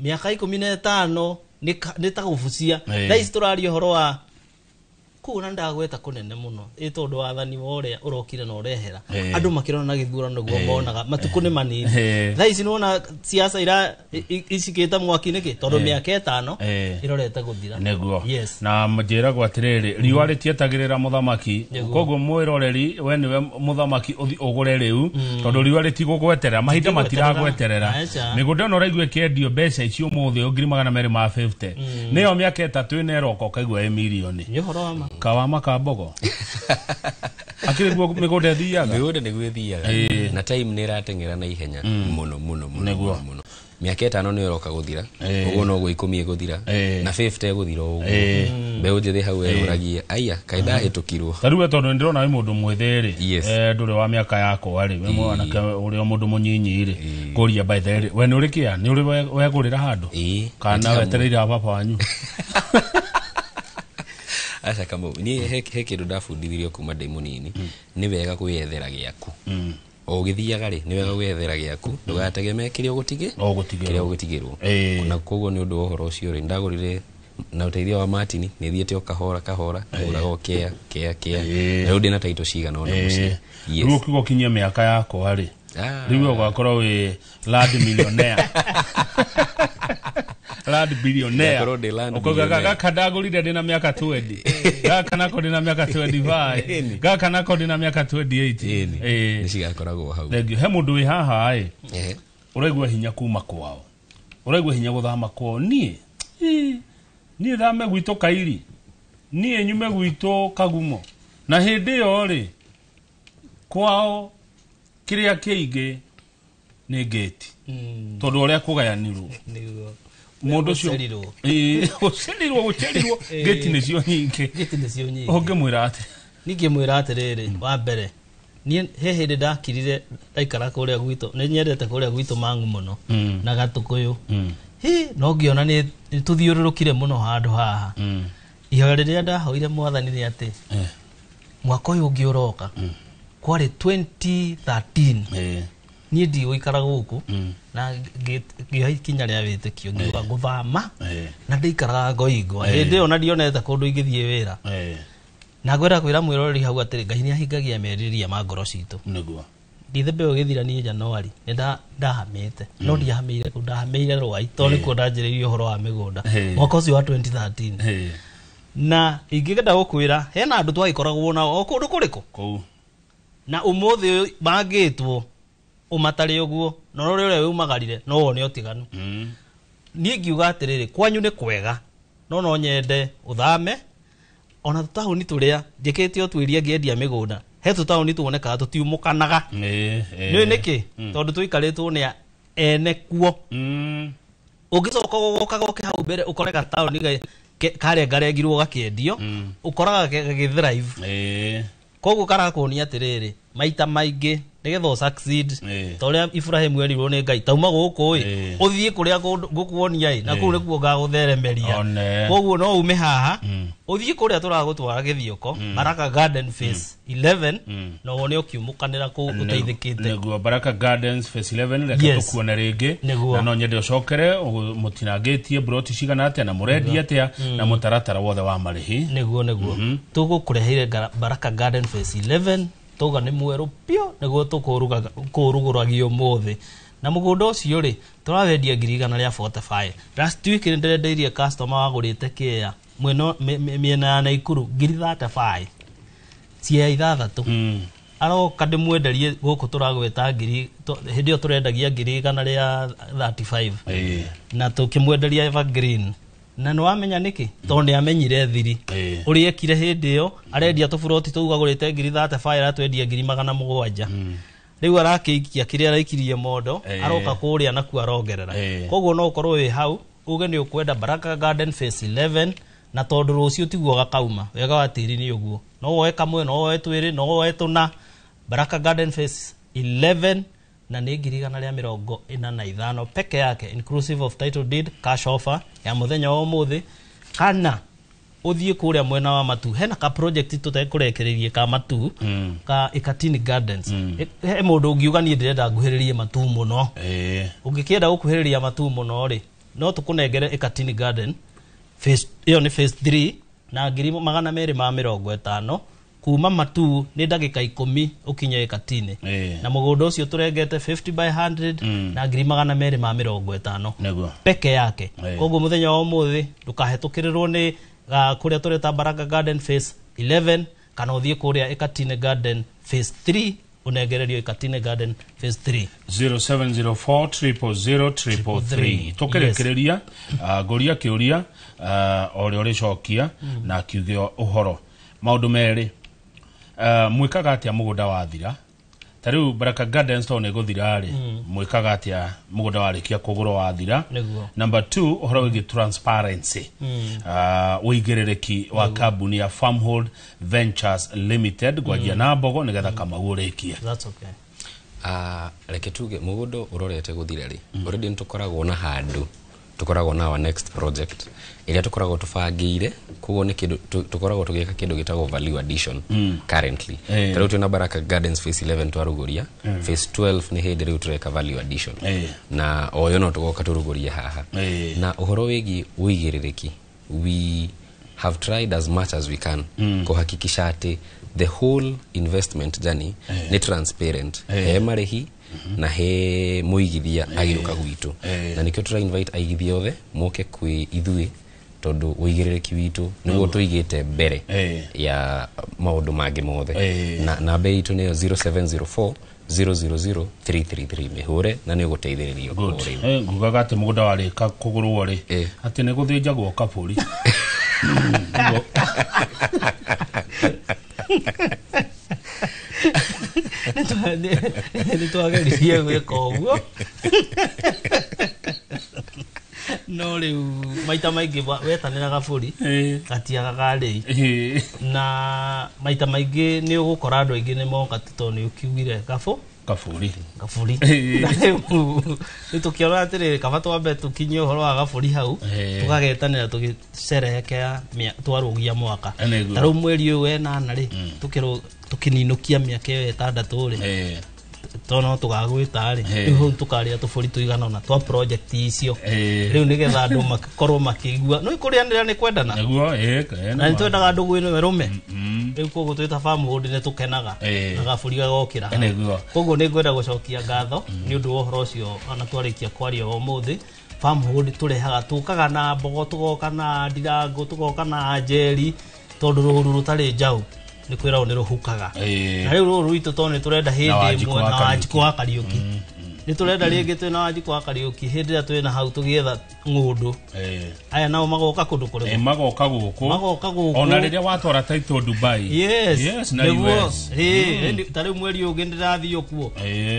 mĩaka 15 nĩ ta gũbucia. Thaa ici tũraria ũhoro wa kũu na ndagweta kũnene mũno ĩ tondũ wathani wa ũrĩa ũrokire na ũrehera andũ makĩrona na gĩthurano nĩguo monaga matukũ nĩ manini. Thaa ici nĩwona siasa ira icikĩte mwaki nĩkĩ tondũ mĩaka 5 ĩrorete gũthira nĩguo. Na njĩragwo atĩrĩrĩ riũa rĩtietagĩrĩra mũthamaki koguo mwĩroreri we nĩwe mũthamaki ũthi ũgũre rĩu tondũ riũa rĩtigũgweterera mahinda matiragweterera. Mĩgũnda ĩno ũraigua ĩkĩendio mbeca ici ũmũthĩ 250,000 nĩyo mĩaka 3 ĩna ĩroka ũkaigua ĩ mirioni. Nĩ ũhoro wa ma kawama ka mbogo akiri guo mĩgũnda ĩthiaga mĩgũnda nĩguo ĩthiaga na time nĩ ĩrateng'era na ihenya mũno mũno mũno mũno. Mĩaka 5 nĩ ĩroka gũthira ũguo noguo 10 ĩgũthira na 50 ĩgũthira ũguo mbeũ njĩthĩ hau ĩrũragie aya kaĩ ndahĩtũkirwo. Ta rĩu we tondũ nĩndĩrona wĩ mũndũ mwĩthĩ rĩ ndũrĩ wa mĩaka yakwa rĩ we mwanake ũrĩ o mũndũ mũnyinyi rĩ ngũria by the way we nĩ ũrĩ kĩa nĩ ũrĩ wegũrĩra handũ kana wetereire a baba wanyu? Aca Kamau niĩ he kĩndũ ndabundithirio kuma ndĩ mũnini nĩ wega kwĩyethera gĩaku o ũgĩthiaga rĩ nĩ wega gwĩyethera gĩaku ndũgategemee kĩrĩa ũgũtigĩrwo na koguo nĩ ũndũ wa ũhoro ũcio rĩ ndagũrire na ũteithio wa Martin nĩ thiĩte o kahora kahora ngũraga o kĩa kĩa kĩa na rĩu ndĩna taito cigana ũna mũciĩ. Rĩu ũkiuga ũkinyie mĩaka yakwa rĩ rĩu ũgakorwo wĩ land millionaire land billionaire ukoga gaka ndagũrire ndĩna mĩaka 20 gaka nako ndĩna mĩaka 25 gaka nako ndĩna mĩaka 28 nĩ cigakoragwo hau. Thank you. He mũndũ wĩ haha ĩ ũraigua hinya kuma kwao ũraigua hinya gũthama kwao niĩ thame gwitũ Kairi niĩ nyume gwitũ Kagumo na hĩndĩ ĩyo rĩ kwao kĩrĩa kĩingĩ nĩ ngĩti tondũ ũrĩa kũgayanirwo mũndũ ũcio gũcerirwo ngĩti nĩcio nyingĩ ũngĩmwĩra atĩ ningĩmwĩra atĩrĩrĩ wa mbere niĩ he hĩndĩ ndakirire ndaikara kũrĩa gwitũ nĩ nyendete kũrĩa gwitũ Mang'u mũno na Gatũkũyũ hi no ngĩona nĩ tũthiũrũrũkire mũno handũ haha ihoya rĩrĩa ndahoire mwathani nĩ atĩ mwaka ũyũ ũngĩ ũroka kwarĩ 2013 niĩ ndigũikara gũkũ na ngĩoya ikinya rĩa wĩtĩkio ngiuga ngũthama na ndĩikaraga ngoingwa hĩndĩ ĩyo na ndionete kũndũ ingĩthiĩ wĩra na ngwenda kwĩra mwĩroreri hau atĩrĩ Ngai nĩahingagia merirĩria ma ngoro citũ nĩguo ndithemba ĩyo ĩgĩthira niĩ Januari nĩ ndahamĩte no ndiahamĩire kũu ndahamĩire Rwai tondũ nĩkuo ndanjĩrĩirie ũhoro wa mĩgũnda mwaka ũcio wa 2013 na ingĩenda gũkwĩra hena andũ twagĩkoragwo nao o kũndũ kũrĩkũ kũu na ũmũthĩ mangĩtwo ũmatarĩ ũguo na ũrĩa ũrĩa wĩumagarire no wone ũtiganu. Niĩ ngiuga atĩrĩrĩ kwanyu nĩ kwega no nyende ũthame ona tũtaũni tũrĩa njĩkĩte ũtuĩria ngĩendia mĩgũnda he tũtaũni tuonekaga tũtiumũkanaga nĩũĩ nĩkĩ tondũ tũikarĩtwo nĩ ene kuo ũngĩcoka gũgoka goke hau mbere ũkore gataũni karengarengirwo gakĩendio ũkoraga gagĩthrive koguo karakuonia atĩrĩrĩ maita maingĩ nĩgetha ũ succeed ta ũrĩa Ibrahim erirwo nĩ Ngai tauma gũkũ ĩ ũthiĩ kũrĩa ngũkuonia ĩ na kũu nĩkuo ngagũtheremeria koguo no ume haha ũthiĩ kũrĩa tũragũtwara Gĩthioko Baraka Garden Phase 11 na wone ũkiumũkanĩra kũu ũteithĩkĩte nĩguo Baraka Gardens Phase 11 reke tũkuone rĩngĩ na no nyende ũcokere mũtinangĩtie broti cigana atĩa na mũrendia atĩa na mũtaratara wothe wa marĩhi nĩguo nĩguo tũgũkũreheire Baraka Garden Phase 11 tuga nĩ mwerũ piũ nĩguo tũkũrugũragia ũmũthĩ na mũgũnda ũcio rĩ tũrawendia 145,000 last week nĩ ndĩrendeirie customer wagũrĩte kĩea mĩena ya Naikuru 35,000 cia 6 Aroka ndĩmwenderie gũkũ tũragwĩta ngiri hĩndĩ ĩyo tũrendagia ngiri 135 na tũkĩmwenderia Evergreen. Na nĩ wamenya nĩkĩ? Tondũ nĩ amenyire thiri ũrĩa ekire hĩndĩ ĩyo arendia tũburoti tũu agũrĩte ngiri 35 aratwendia ngiri 700. Rĩu arakĩikia kĩrĩa araikirie mondo aroka kũrĩa nakuo arongerera. Koguo no ũkorwo wĩ hau uge nĩ ũkwenda Baraka Garden Phase 11 na tondũ rũciũ tiguo gakauma wega wa tĩri nĩ ũguo no woe kamwe no woe twĩrĩ no woe tũna. Baraka Garden Phase 11 na nĩ ngiri 145 peke yake inclusive of title deed cash offer ya mũthenya wa ũmũthĩ. Kana ũthiĩ kũrĩa mwena wa Matu hena ka project tũtekũrekererie ka Matu ka Ikatini Gardens. He mũndũ ũngiuga niĩ ndĩrenda nguhĩrĩrie Matu mũno. Ũngĩkĩenda gũkuhĩrĩria Matu mũno rĩ no tũkũnengere Ikatini Garden phase ĩyo nĩ phase 3 na ngiri 250 kuma Matu nĩ ndagĩka 10 ũkinye Ikatini. Na mũgũnda ũcio tũrengete 50 by 100 na ngiri 250 peke yake. Koguo mũthenya wa ũmũthĩ ndũkahetũkĩrĩrwo nĩ kũrĩa tũreta Baraka Garden Phase 11 kana ũthiĩ kũrĩa Ikatini Garden Phase 3 ũnengererio Ikatini Garden Phase 3. 0704 000 333. Tũkĩrĩkĩrĩria ngũria kĩũria ũrĩa ũrĩcokia na kiuge ũhoro maũndũ merĩ. Mwĩkaga atĩa mũgũnda wathira? Ta rĩu Baraka Gardens tondũ nĩ gũthira rĩ, mwĩkaga atĩa mũgũnda warĩkia kũgũrwo wathira? Number 2 ũhoro wĩgiĩ transparency, ũigĩrĩrĩki wa kambuni ya Farmhold Ventures Limited gwanjia na Mbogo nĩgetha Kamau ũrĩkie. That's okay. Reke tuge mũgũnda ũrorete gũthira rĩ, already nĩ tũkoragwo na handũ tũkoragwo na our next project ĩrĩa tũkoragwo tũbangĩire. Koguo nĩ kĩndũ tũkoragwo tũgĩka kĩndũ gĩtagwo value addition currently. Ta rĩu twĩna Baraka Gardens Phase 11 twarugũria, Phase 12 nĩ hĩndĩ rĩu tũreka value addition na oyo no tũgoka tũrugũrie haha. Na ũhoro wĩgiĩ ũigĩrĩrĩki, we have tried as much as we can kuhakikisha atĩ the whole investment journey nĩ transparent, he marĩhi na he mũigithia agĩũka gwitũ, na nĩkĩo tũra invite aigithia othe moke kwĩ ithuĩ tondũ ũigĩrĩrĩki witũ nĩguo tũigĩte mbere ya maũndũ mangĩ mothe. Na namba itũ nĩyo 0704 000 333 mĩhũre na nĩ ũgũteithĩrĩrio. Ngugaga atĩ mũgũnda warĩka kũgũrwo rĩ atĩ nĩ gũthĩnjagwo kabũri. Nĩ twageririe gwĩka ũguo no rĩu maita maingĩ wetanĩra gabũri gatiagaga rĩi, na maita maingĩ nĩ ũgũkora andũ aingĩ nĩ moka tondũ nĩ ũkiugire kabũri na rĩu nĩ tũkĩona atĩrĩrĩ kaba twambe tũkinyie ũhoro wa gabũri hau tũgagetanĩra tũgĩcerehekea twarũgia mwaka. Ta rĩu mweri ũyũ wenana rĩ tũkĩninũkia mĩaka ĩyo ĩtandatũ rĩ tondũ no tũgagwĩta rĩ rĩu hau tũkarĩa tũbũri tũigana ũna twa project icio rĩu nĩgetha andũ makorwo makĩigua no kũrĩanĩra nĩ kwendana na nĩ twendaga ndũgũ ĩno ĩrũme. Rĩu koguo twĩta Farmhold nĩ tũkenaga na gabũri gagokĩra. Koguo nĩ ngwenda gũcokia ngatho nĩ ũndũ wa ũhoro ũcio ona twarĩkia kwaria ũmũthĩ. Farmhold tũrehaga tũkaga na Mbogo tũgoka na Ndirango tũgoka na Njeri tondũ rũru rũtarĩ njaũ nĩ kwĩragwo nĩ rũhukaga. Na rĩu rũru rwitũ tondũ nĩ tũrenda hĩndĩ ĩmwe na Wanjikũ wa Kariũki nĩ tũrenda rĩngĩ twĩna Wanjikũ wa Kariũki hĩndĩ ĩrĩa twĩna hau tũgĩetha ng'ũndũ aya nao magoka kũndũ kũrĩkũ? Magoka gũkũ ona rĩrĩa watwara title Dubai. Yes, na US. Ta rĩu mweri ũngĩ ndĩrathiĩ kuo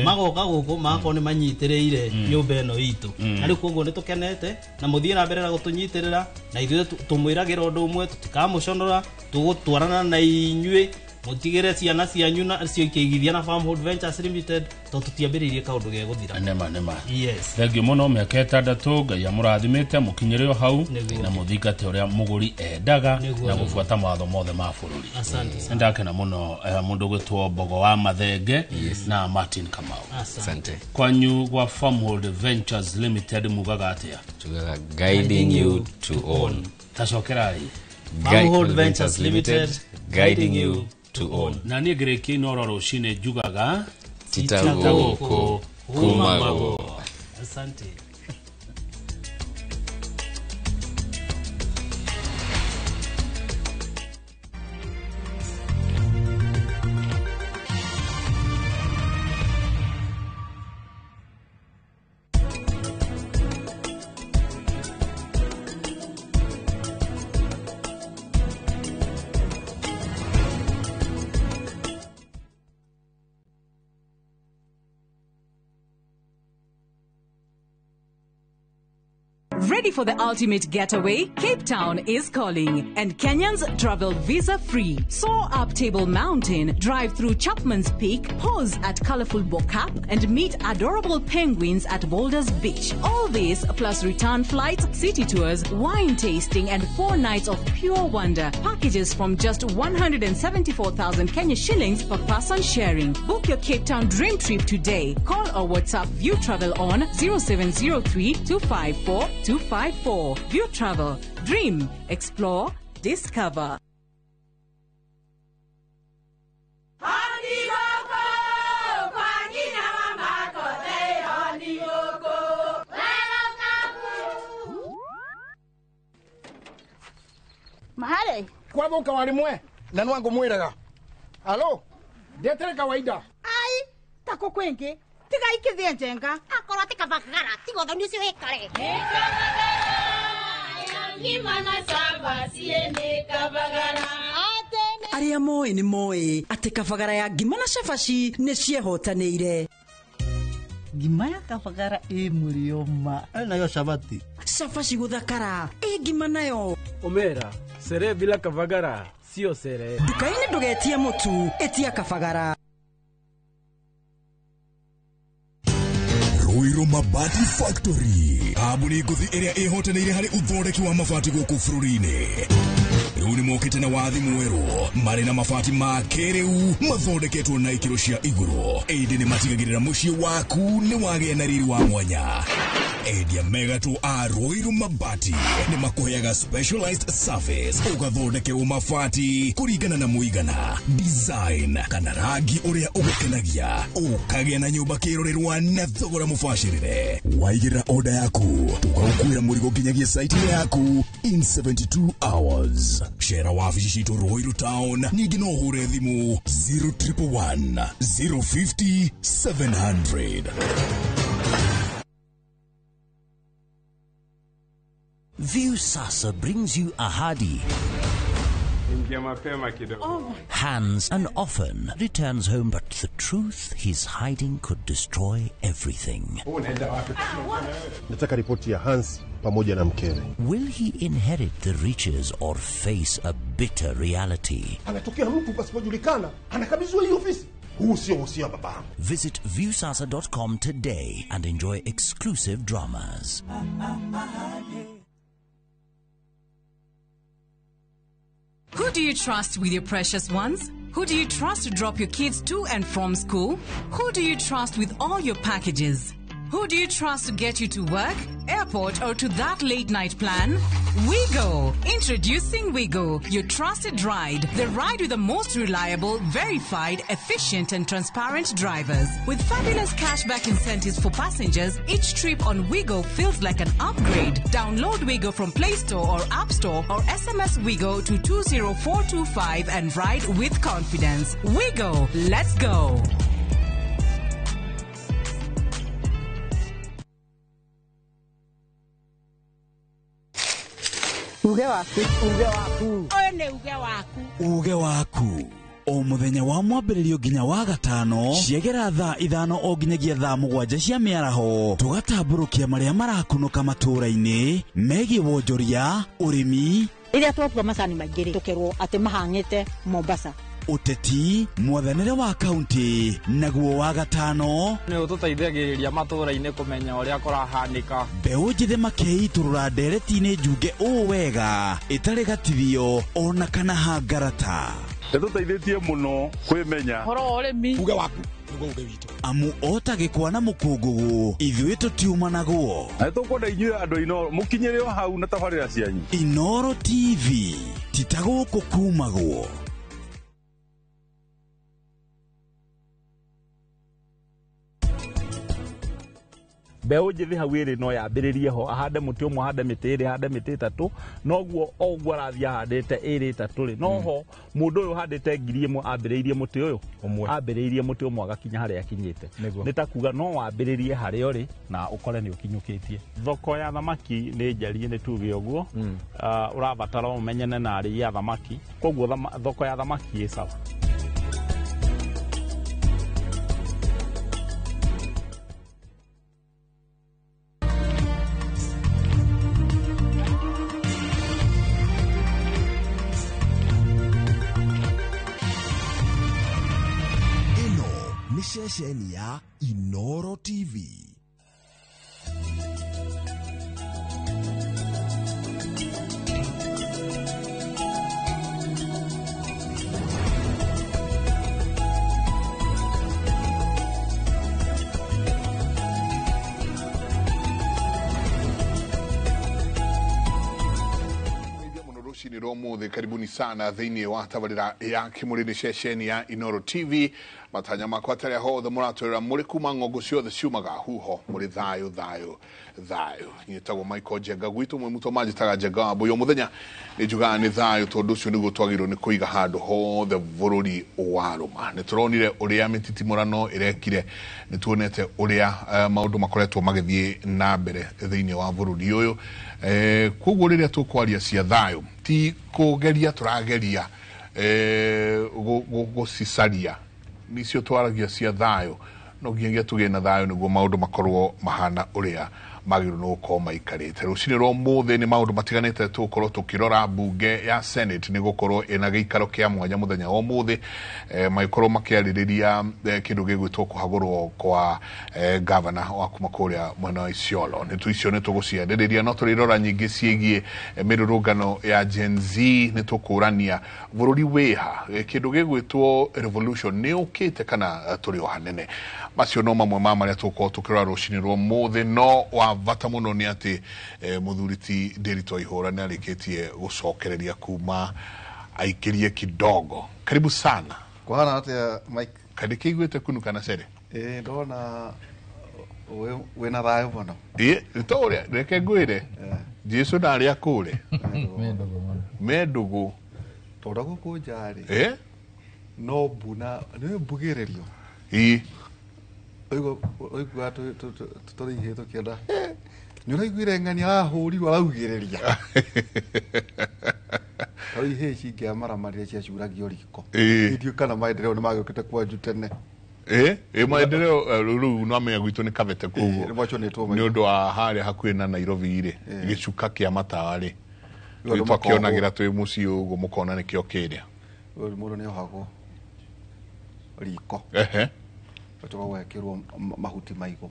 magoka gũkũ magakorwo nĩ manyitĩrĩire nyũmba ĩno itũ. Na rĩu koguo nĩ tũkenete na mũthiĩ na mbere na gũtũnyitĩrĩra na ithuĩ tũmwĩragĩra ũndũ ũmwe tũtikamũconora tũgũtwarana na inyuĩ mutigire ciana cianyu na cio ikĩigithia na Farmhold Ventures Limited tondũ tũtiambĩrĩirie kaũndũ gegũthira. Nema. Yes. Thengiũ mũno mĩaka ĩtandatũ Ngai amũrathimĩte mũkinyĩre o hau na mũthingate ũrĩa mũgũri endaga na gũbuata mawatho mothe ma bũrũri. Asante sana. Nĩndakena mũno mũndũ ũgwĩtwo Mbogo wa Mathenge na Martin Kamau. Asante. Kwanyu gwa Farmhold Ventures Limited mugaga atĩa? Tugaga guiding you to own. Tacokerai. Farmhold Ventures Limited guiding you to own. Na niĩ ngĩrĩkia Inooro rũcinĩ njugaga tita gũkũ kumagwo. Asante. Ready for the ultimate getaway? Cape Town is calling, and Kenyans travel visa free. Soar up Table Mountain, drive through Chapman's Peak, pause at colorful Bo-Kaap, and meet adorable penguins at Boulders Beach. All this plus return flights, city tours, wine tasting, and 4 nights of pure wonder. Packages from just 174,000 Kenya shillings per person sharing. Book your Cape Town dream trip today. Call or WhatsApp View Travel on 0703 254 254. View Travel. Dream, explore, discover. Mahale kwathuka warimwe na nwangu mwiraga alo ndetere kawaida ai tako kwingi tiga ikithie njenga akorwo ti kabagara tiga ũthoni ũcio wĩkare Arĩa moĩ nĩ moĩ atĩ kabagara ya ngima na cabaci nĩ ciehotanĩire. Ngima ya kabagara ĩ mũrĩo ma nayo cabaci cabaci gũthakara ĩ ngima nayo Omera, sere bila kabagara sio sere. Nduka-inĩ ndũgetie mũtu, ĩtia kabagara. Ruiru Mabati Factory, kambuni ngũthi ĩrĩa ĩhotanĩire harĩ ũthondeki wa mabati gũkũ bũrũri-inĩ. Rĩu nĩmokĩte na wathi mwerũ marĩ na mabati ma kĩrĩu mathondeketwo na ikĩro cia igũrũ, ĩndĩ nĩmatigagĩrĩra mũciĩ waku nĩ wagĩa na riri wa mwanya. Endia megatũ a Ruiru Mabati nĩmakũheaga specialized service ũgathondekerwo mabati kũringana na mũigana, design kana rangi ũrĩa ũgũkenagia, ũkagĩa na nyũmba kĩrorerwa na thogora mũbacĩrĩre. Waigĩrĩra order yaku tũgagũkuĩra mũrigo nginyagia site-inĩ yaku in 72 hours. Cera wabici citũ Ruiru Town, ningĩ no ũhũre thimũ 0111 050 700. Viusasa brings you Ahadi. Hans and often returns home, but the truth he's hiding could destroy everything. Nataka ripoti ya Hans pamoja na mkewe. Will he inherit the riches or face a bitter reality? Anatokea mtu pasipojulikana, anakabidhiwa hii ofisi. Huu sio usia babangu. Visit viusasa.com today and enjoy exclusive dramas. Who do you trust with your precious ones? Who do you trust to drop your kids to and from school? Who do you trust with all your packages? Who do you trust to get you to work, airport, or to that late night plan? Wigo! Introducing Wigo, your trusted ride. The ride with the most reliable, verified, efficient, and transparent drivers. With fabulous cashback incentives for passengers, each trip on Wigo feels like an upgrade. Download Wigo from Play Store or App Store or SMS Wigo to 20425 and ride with confidence. Wigo, let's go! Uge waku, uge waku. Ũyũ nĩ uge waku. Uge waku. O mũthenya wa mwambĩrĩrio nginya wa gatano ciegera thaa 5 o nginyagia thaa 7 cia mĩaraho tũgatambũrũkia marĩa marakunũka matũũra-inĩ megiĩ wonjoria, ũrĩmi, rĩrĩa twatua macani maingĩ rĩ tũkerwo atĩ mahang'ĩte Mombasa, ũteti, mwathanĩre wa kaunti, naguo wa gatano nĩ ũtũteithagĩrĩria matũũra-inĩ kũmenya ũrĩa kũrahanĩka. Mbeũ njĩthĩ makeitũrũra ndereti-inĩ njunge ũũ wega ĩtarĩ gatithio ona kana hangarata. Nĩtũteithĩtie mũno kwĩmenya ũhoro wa ũrĩmi. Uge waku nĩguo uge witũ. Amu ota gĩkwa na mũkũngũgũ ithuĩ tũtiumanagwo. Na nĩtũkwenda inyuĩ andũ Inooro mũkinyĩre o hau na tabarĩra cianyu. Inooro TV ti ta gũkũ kumagwo. Mbeũ njĩthĩ hau ĩrĩ no yambĩrĩrie ho, ahande mũtĩ ũmwe, ahande mĩtĩ ĩrĩ, ahande mĩtĩ ĩtatũ, noguo o ũguo arathiĩ ahandĩte ĩrĩ ĩtatũ rĩ, noho mũndũ ũyũ ũhandĩte 1000 ambĩrĩirie mũtĩ ũyũ ũmwe, ambĩrĩirie mũtĩ ũmwe agakinya harĩa akinyĩte. Nĩ ta kuga no wambĩrĩrie harĩa ũrĩ na ũkore nĩ ũkinyũkĩtie. Thoko ya thamaki nĩ njarie, nĩ tuge ũguo, ũrabatara ũmenyane na arĩi a thamaki, koguo thoko ya thamaki ĩ sawa. Nĩ ceceni ya Inoro TV. Rũcinĩ rwa ũmũthĩ, karibuni sana thĩinĩ wa tabarĩra ya Kĩmũrĩ, nĩ ceceni ya Inoro TV. Matanya makwa tarĩa hothe mũratwĩrĩra mũrĩ kuma ng'ongo ciothe ciumaga huho, mũrĩ thayũ thayũ thayũ. Nyĩtagwo Michael Njenga, gwitũ mwĩ mũtũ manjĩtaga Njenga wa Mbũyũ. Mũthenya nĩ njugaga nĩ thayũ, tondũ ũcio nĩguo twagĩrĩirwo nĩ kũiga handũ hothe bũrũri warũma. Nĩ tũronire ũrĩa mĩtitimũrano ĩrekire, nĩ tuonete ũrĩa maũndũ makoretwo magĩthiĩ na mbere thĩinĩ wa bũrũri ũyũ. Koguo rĩrĩa tũkwaria cia thayũ, ti kũgeria tũrageria gũcicaria, nicio twaragia cia thayũ, no nginyagia tũgĩe na thayũ nĩguo maũndũ makorwo mahana ũrĩa magĩrĩirwo nĩ gũkorwo maikarĩte. Rũcinĩ rwa ũmũthĩ nĩ maũndũ matiganĩte tũgũkorwo tũkĩrora. Mbunge ya Senate nĩ gũkorwo ĩna gĩikaro kĩa mwanya mũthenya wa ũmũthĩ, magĩkorwo makĩarĩrĩria kĩndũ gĩgwĩtwo kũhagũrwo kwa gavana wa kuma kũrĩa mwena wa Isiolo. Nĩ icio nĩ tũgũciarĩrĩria, no tũrĩrora nyingĩ ciĩgiĩ mĩrũrũngano ya Gen Z. Nĩ tũkũrania bũrũri wĩha, kĩndũ gĩgwĩtwo revolution nĩ ũkĩte kana tũrĩ o hanene. Macio no mamwe ma marĩa tũgũkorwo tũkĩrora rũcinĩ rwa ũmũthĩ. No wa bata mũno nĩ atĩ mũthuri ti Ndiritu Waihũra nĩ arĩkĩtie gũcokereria kuma aikĩrie kidogo. Karibu sana. Kũhana atĩa, Mike? Kandi kĩiguĩte kunu kana cere? Ĩĩ, ndona wĩna thayũ mũno. Ĩĩ, to ũrĩa reke ngwĩre, Jesu ndarĩ akũre me ndũgũ. Tondũ gũkũ nja rĩ, no mbuna nĩ mbugĩrĩrio. Ĩĩ. Ũigua tũrĩ ihĩ tũkĩenda nĩ ũraiguire ng'ani arahũrirwo araugĩrĩria. Tarĩu ihĩ ici ingĩamaramarire ciacuragio riko. Ithuĩ kana maendeleo nĩ magĩũkĩte kwanju tene. Ĩĩ, maendeleo rĩu no amenya gwitũ nĩ kabete, koguo nĩ ũndũ wa harĩa hakuhĩ na Nairobi rĩ, gĩcuka kĩa matawa rĩ twakĩonagĩra twĩ mũciĩ ũguo, mũkona nĩkĩo kĩrĩa. Mũndũ nĩ ohagwo riko. Ehe. Ũcoka gwekĩrwo mahuti maigũ.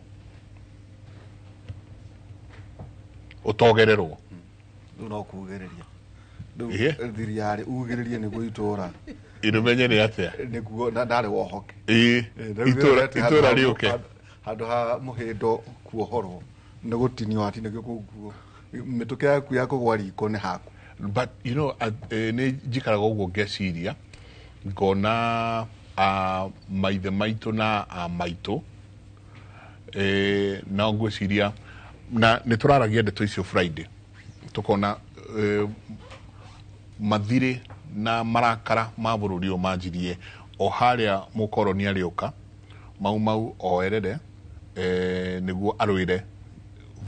Ũtogererwo. Rĩu no kugĩrĩria. Rĩu thiriarĩ ugĩrĩrie nĩguo itũra Irumenye nĩ atĩa? Nĩguo ndarĩ wohoke. Ĩĩ, itũra rĩũke. Handũ ha mũhĩndo kuohorwo nĩ gũtinio watinagio kũu nguo. Mĩtũkĩ yaku ya kũgwa riko nĩ haku. But you know, nĩ njikaraga ũguo ngeciria ngona maithe maitũ na maitũ, na ngwĩciria na nĩ tũraragia ndeto icio Friday, tũkona mathirĩ na marakara ma bũrũri ũyũ manjirie o harĩa mũkoroni arĩũka Mau Mau oerere nĩguo arũĩre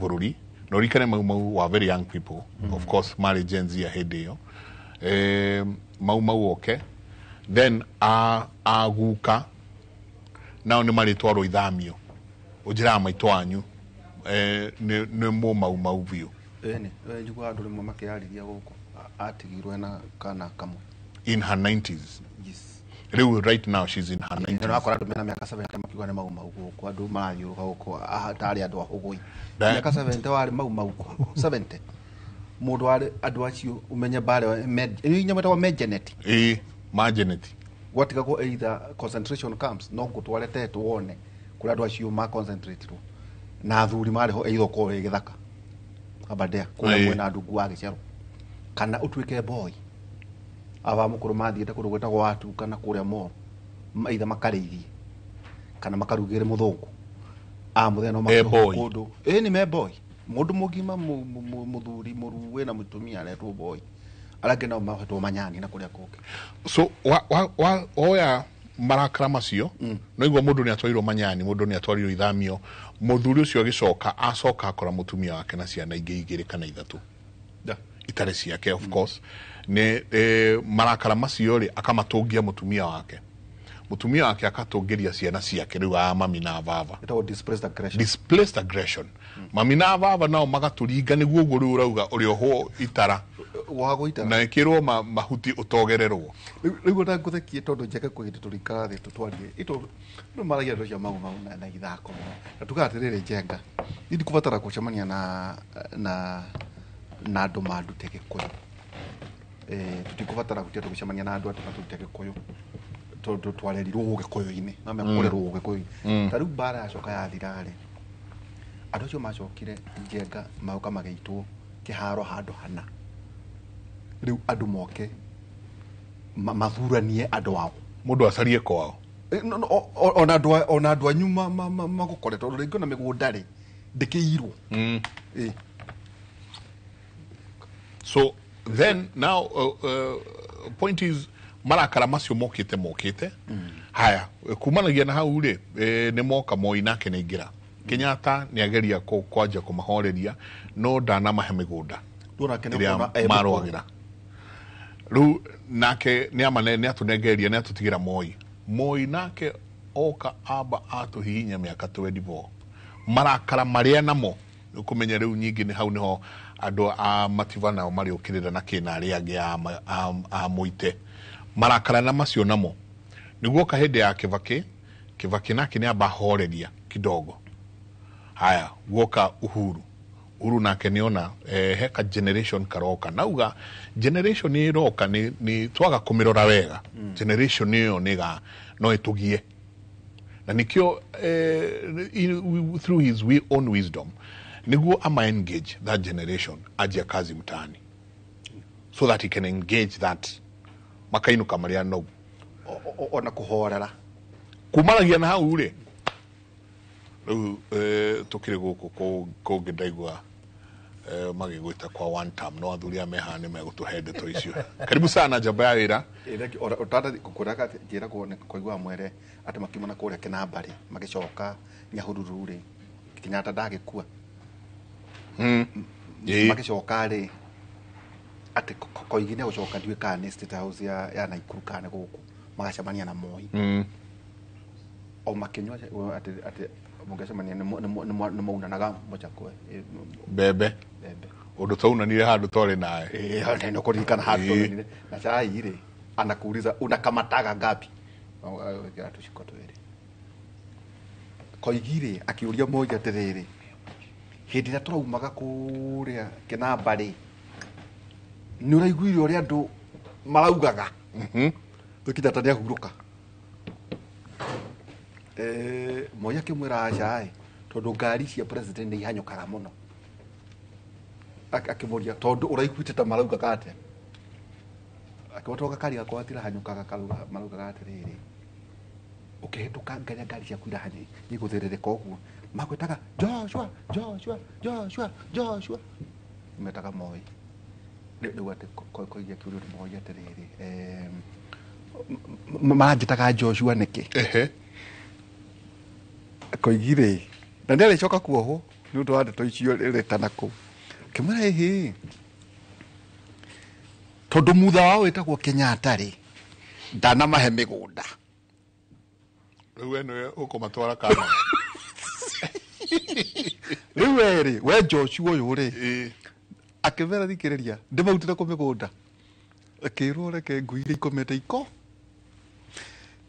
bũrũri. Na ũririkane Mau Mau wa very young people, of course marĩ Gen Z ya hĩndĩ ĩyo. Mau Mau oke, then aguka nao nĩ marĩtwarwo ithamio, ũnjĩraga maitũ wanyu nĩ mũ Mau Mau biũ. Ĩni, njiguaga andũ rĩmwe makĩarĩria gũkũ atigirwo na kana kamwe. In her 90s. Yes. Rĩu right now she's in her 90s. Nĩ ũrakora andũ mena mĩaka 70 makiuga nĩ Mau Mau gũkũ, andũ marathiũrũka gũkũ tarĩ andũ a hũgũi. Mĩaka 70 warĩ Mau Mau 70. Mũndũ warĩ andũ acio ũmenye mbara nyamũ ĩtagwo Mengenet. Ĩĩ, Mangenet. Gwatigagwo either concentration camps no ngũtware Tetu wone kũrĩa andũ acio ma concentratirwo na athuri marĩ ho, either ũkorwo wĩ gĩthaka Aberdare kũrĩa mwena ndungu wa gĩcero kana ũtuĩke boy. Aba mũkũrũ mathiĩte kũndũ gwĩtagwo Watu kana kũrĩa Moro, either makarĩithie kana makarugĩre mũthũngũ. Mũthenya no makorwo kũndũ. Ĩĩ, nĩ me boy. Mũndũ mũgima mũthuri mũruu wĩna mũtumia aretwo boy. Arĩa angĩ nao mahetwo manyani na kũrĩa kũngĩ. So woya marakara macio, no igua mũndũ nĩ atwarirwo manyani, mũndũ nĩ atwarirwo ithamio, mũthuri ũcio agĩcoka acoka akora mũtumia wake na ciana ingĩ igĩrĩ kana ithatũ itarĩ ciake, of course. Nĩ marakara macio rĩ akamatũngia mũtumia wake, mũtumia wake akatũngĩria ciana ciake rĩu a mami na baba. Ĩtagwo displaced aggression. Displaced aggression. Mami na baba nao magatũringa nĩguo ũguo rĩu ũrauga ũrĩohwo itara. Na ĩkĩrwo mahuti ũtogererwo. Rĩu ona ngũthekie tondũ Njenga kwĩ hĩndĩ tũrĩikara thĩ tũtwarie ito no maragia andũ acio mau mau na ithako mũno na tugaga atĩrĩrĩ Njenga niĩ ndikũbatara gũcemania na andũ mandute Gĩkũyũ. Tũtikũbatara gũtinda tũgĩcemania na andũ atĩ matũrute Gĩkũyũ tondũ twarerirwo Gĩkũyũ-inĩ na mekũrerwo Gĩkũyũ-inĩ. Ta rĩu mbara yacoka yathira rĩ, andũ acio macokire Njenga magoka magĩitwo kĩharo handũ hana rĩu andũ moke mathuranie andũ ao mũndũ acarie kwao ona andũ anyu magũkore tondũ rĩngĩ ona mĩgũnda rĩ ndĩkĩirwo. So then now point is marakara macio mokĩte haya kumanagia na hau rĩ nĩ moka Moi nake nĩ Kenyatta nĩ ageria kwanja kũmahoreria no ndanamahe mĩgũnda ĩrĩa marũagĩra. Rĩu nake nĩ atũnengereria nĩ atũtigĩra Moi. Moi nake oka amba atũhihinya mĩaka 24 marakara marĩa namo ũkũmenya rĩu nyingĩ nĩ hau nĩho andũ a Mativa nao marĩũkĩrĩra na kĩna arĩa angĩ a Mũite marakara na macio namo nĩguo ka hĩndĩ ya Kibaki. Kibaki nake nĩ amba horeria kidogo. Haya guoka Uhuru. Uhuru nake nĩona heka generation karoka nauga generation ĩroka ni twaga kũmĩrora wega. Generation ĩyo nĩga no ĩtũgie na nikio through his own wisdom niguo ama engage that generation ajia kazi mtaani so that he can engage that makainuka marĩa no ona kũhorera kumanagia na hau rĩ rĩu tũkĩrĩ gũkũ kũngĩ ndaigua magĩgwĩta kwa one term no athuri a meha nĩ megũtũhe ndeto icio. Karibu sana njamba ya wĩra. Ũtata njĩragwo nĩ kũigua mwere atĩ makiuma kũrĩa Kĩnamba rĩ magĩcoka Nyahururu rĩ Kenyatta ndagĩkua magĩcoka rĩ atĩ Koigi nĩ gũcoka ndiũĩ kana nĩ State House ya Naikuru kana gũkũ magacemania na Moi o makĩnyua atĩ mũngĩcemania nĩ maunanaga mũchakwe mbembe ũndũ twaunanire handũ twarĩ nawe nĩ kũririkana handũ twaunanire na chai rĩ anakuuliza unakamataga ngapi agwĩkĩra tũciko twĩrĩ. Koigi rĩ akĩũria Moi atĩrĩrĩ hĩndĩ ĩrĩa tũraumaga kũrĩa Kĩnamba rĩ nĩ ũraiguire ũrĩa andũ maraugaga Kenyatta nĩ ahurũka. Moi akĩmwĩra aca ĩ tondũ ngari cia president nĩ ihanyũkaga mũno. Akĩmũria tondũ ũraiguĩte ta maraugaga atĩa akĩmwĩra gakari gakwa gatirahanyũkaga maraugaga atĩrĩrĩ ũkĩhĩtũka nginya ngari ciaku igũthĩrĩrĩka ũguo makwĩtaga Joshua Joshua Joshua Joshua metaga Moi. Rĩu atĩ Koigi akĩũrio nĩ Moi atĩrĩrĩ maranjĩtaga Joshua nĩkĩ? Koigi rĩ na nĩ arĩcoka kuohwo nĩ ũndũ wa ndeto icio rĩtana kũu akĩmwĩra ĩhĩ tondũ mutha wao wĩtagwo Kenyatta rĩ ndanamahe mĩgũnda rĩu we nĩwe ũkũmatwara kana rĩu we rĩ we Joshua ũyũ rĩ akĩmera thikĩrĩria ndĩmautĩre kũ mĩgũnda akĩrwo reke ngui iria ikomete iko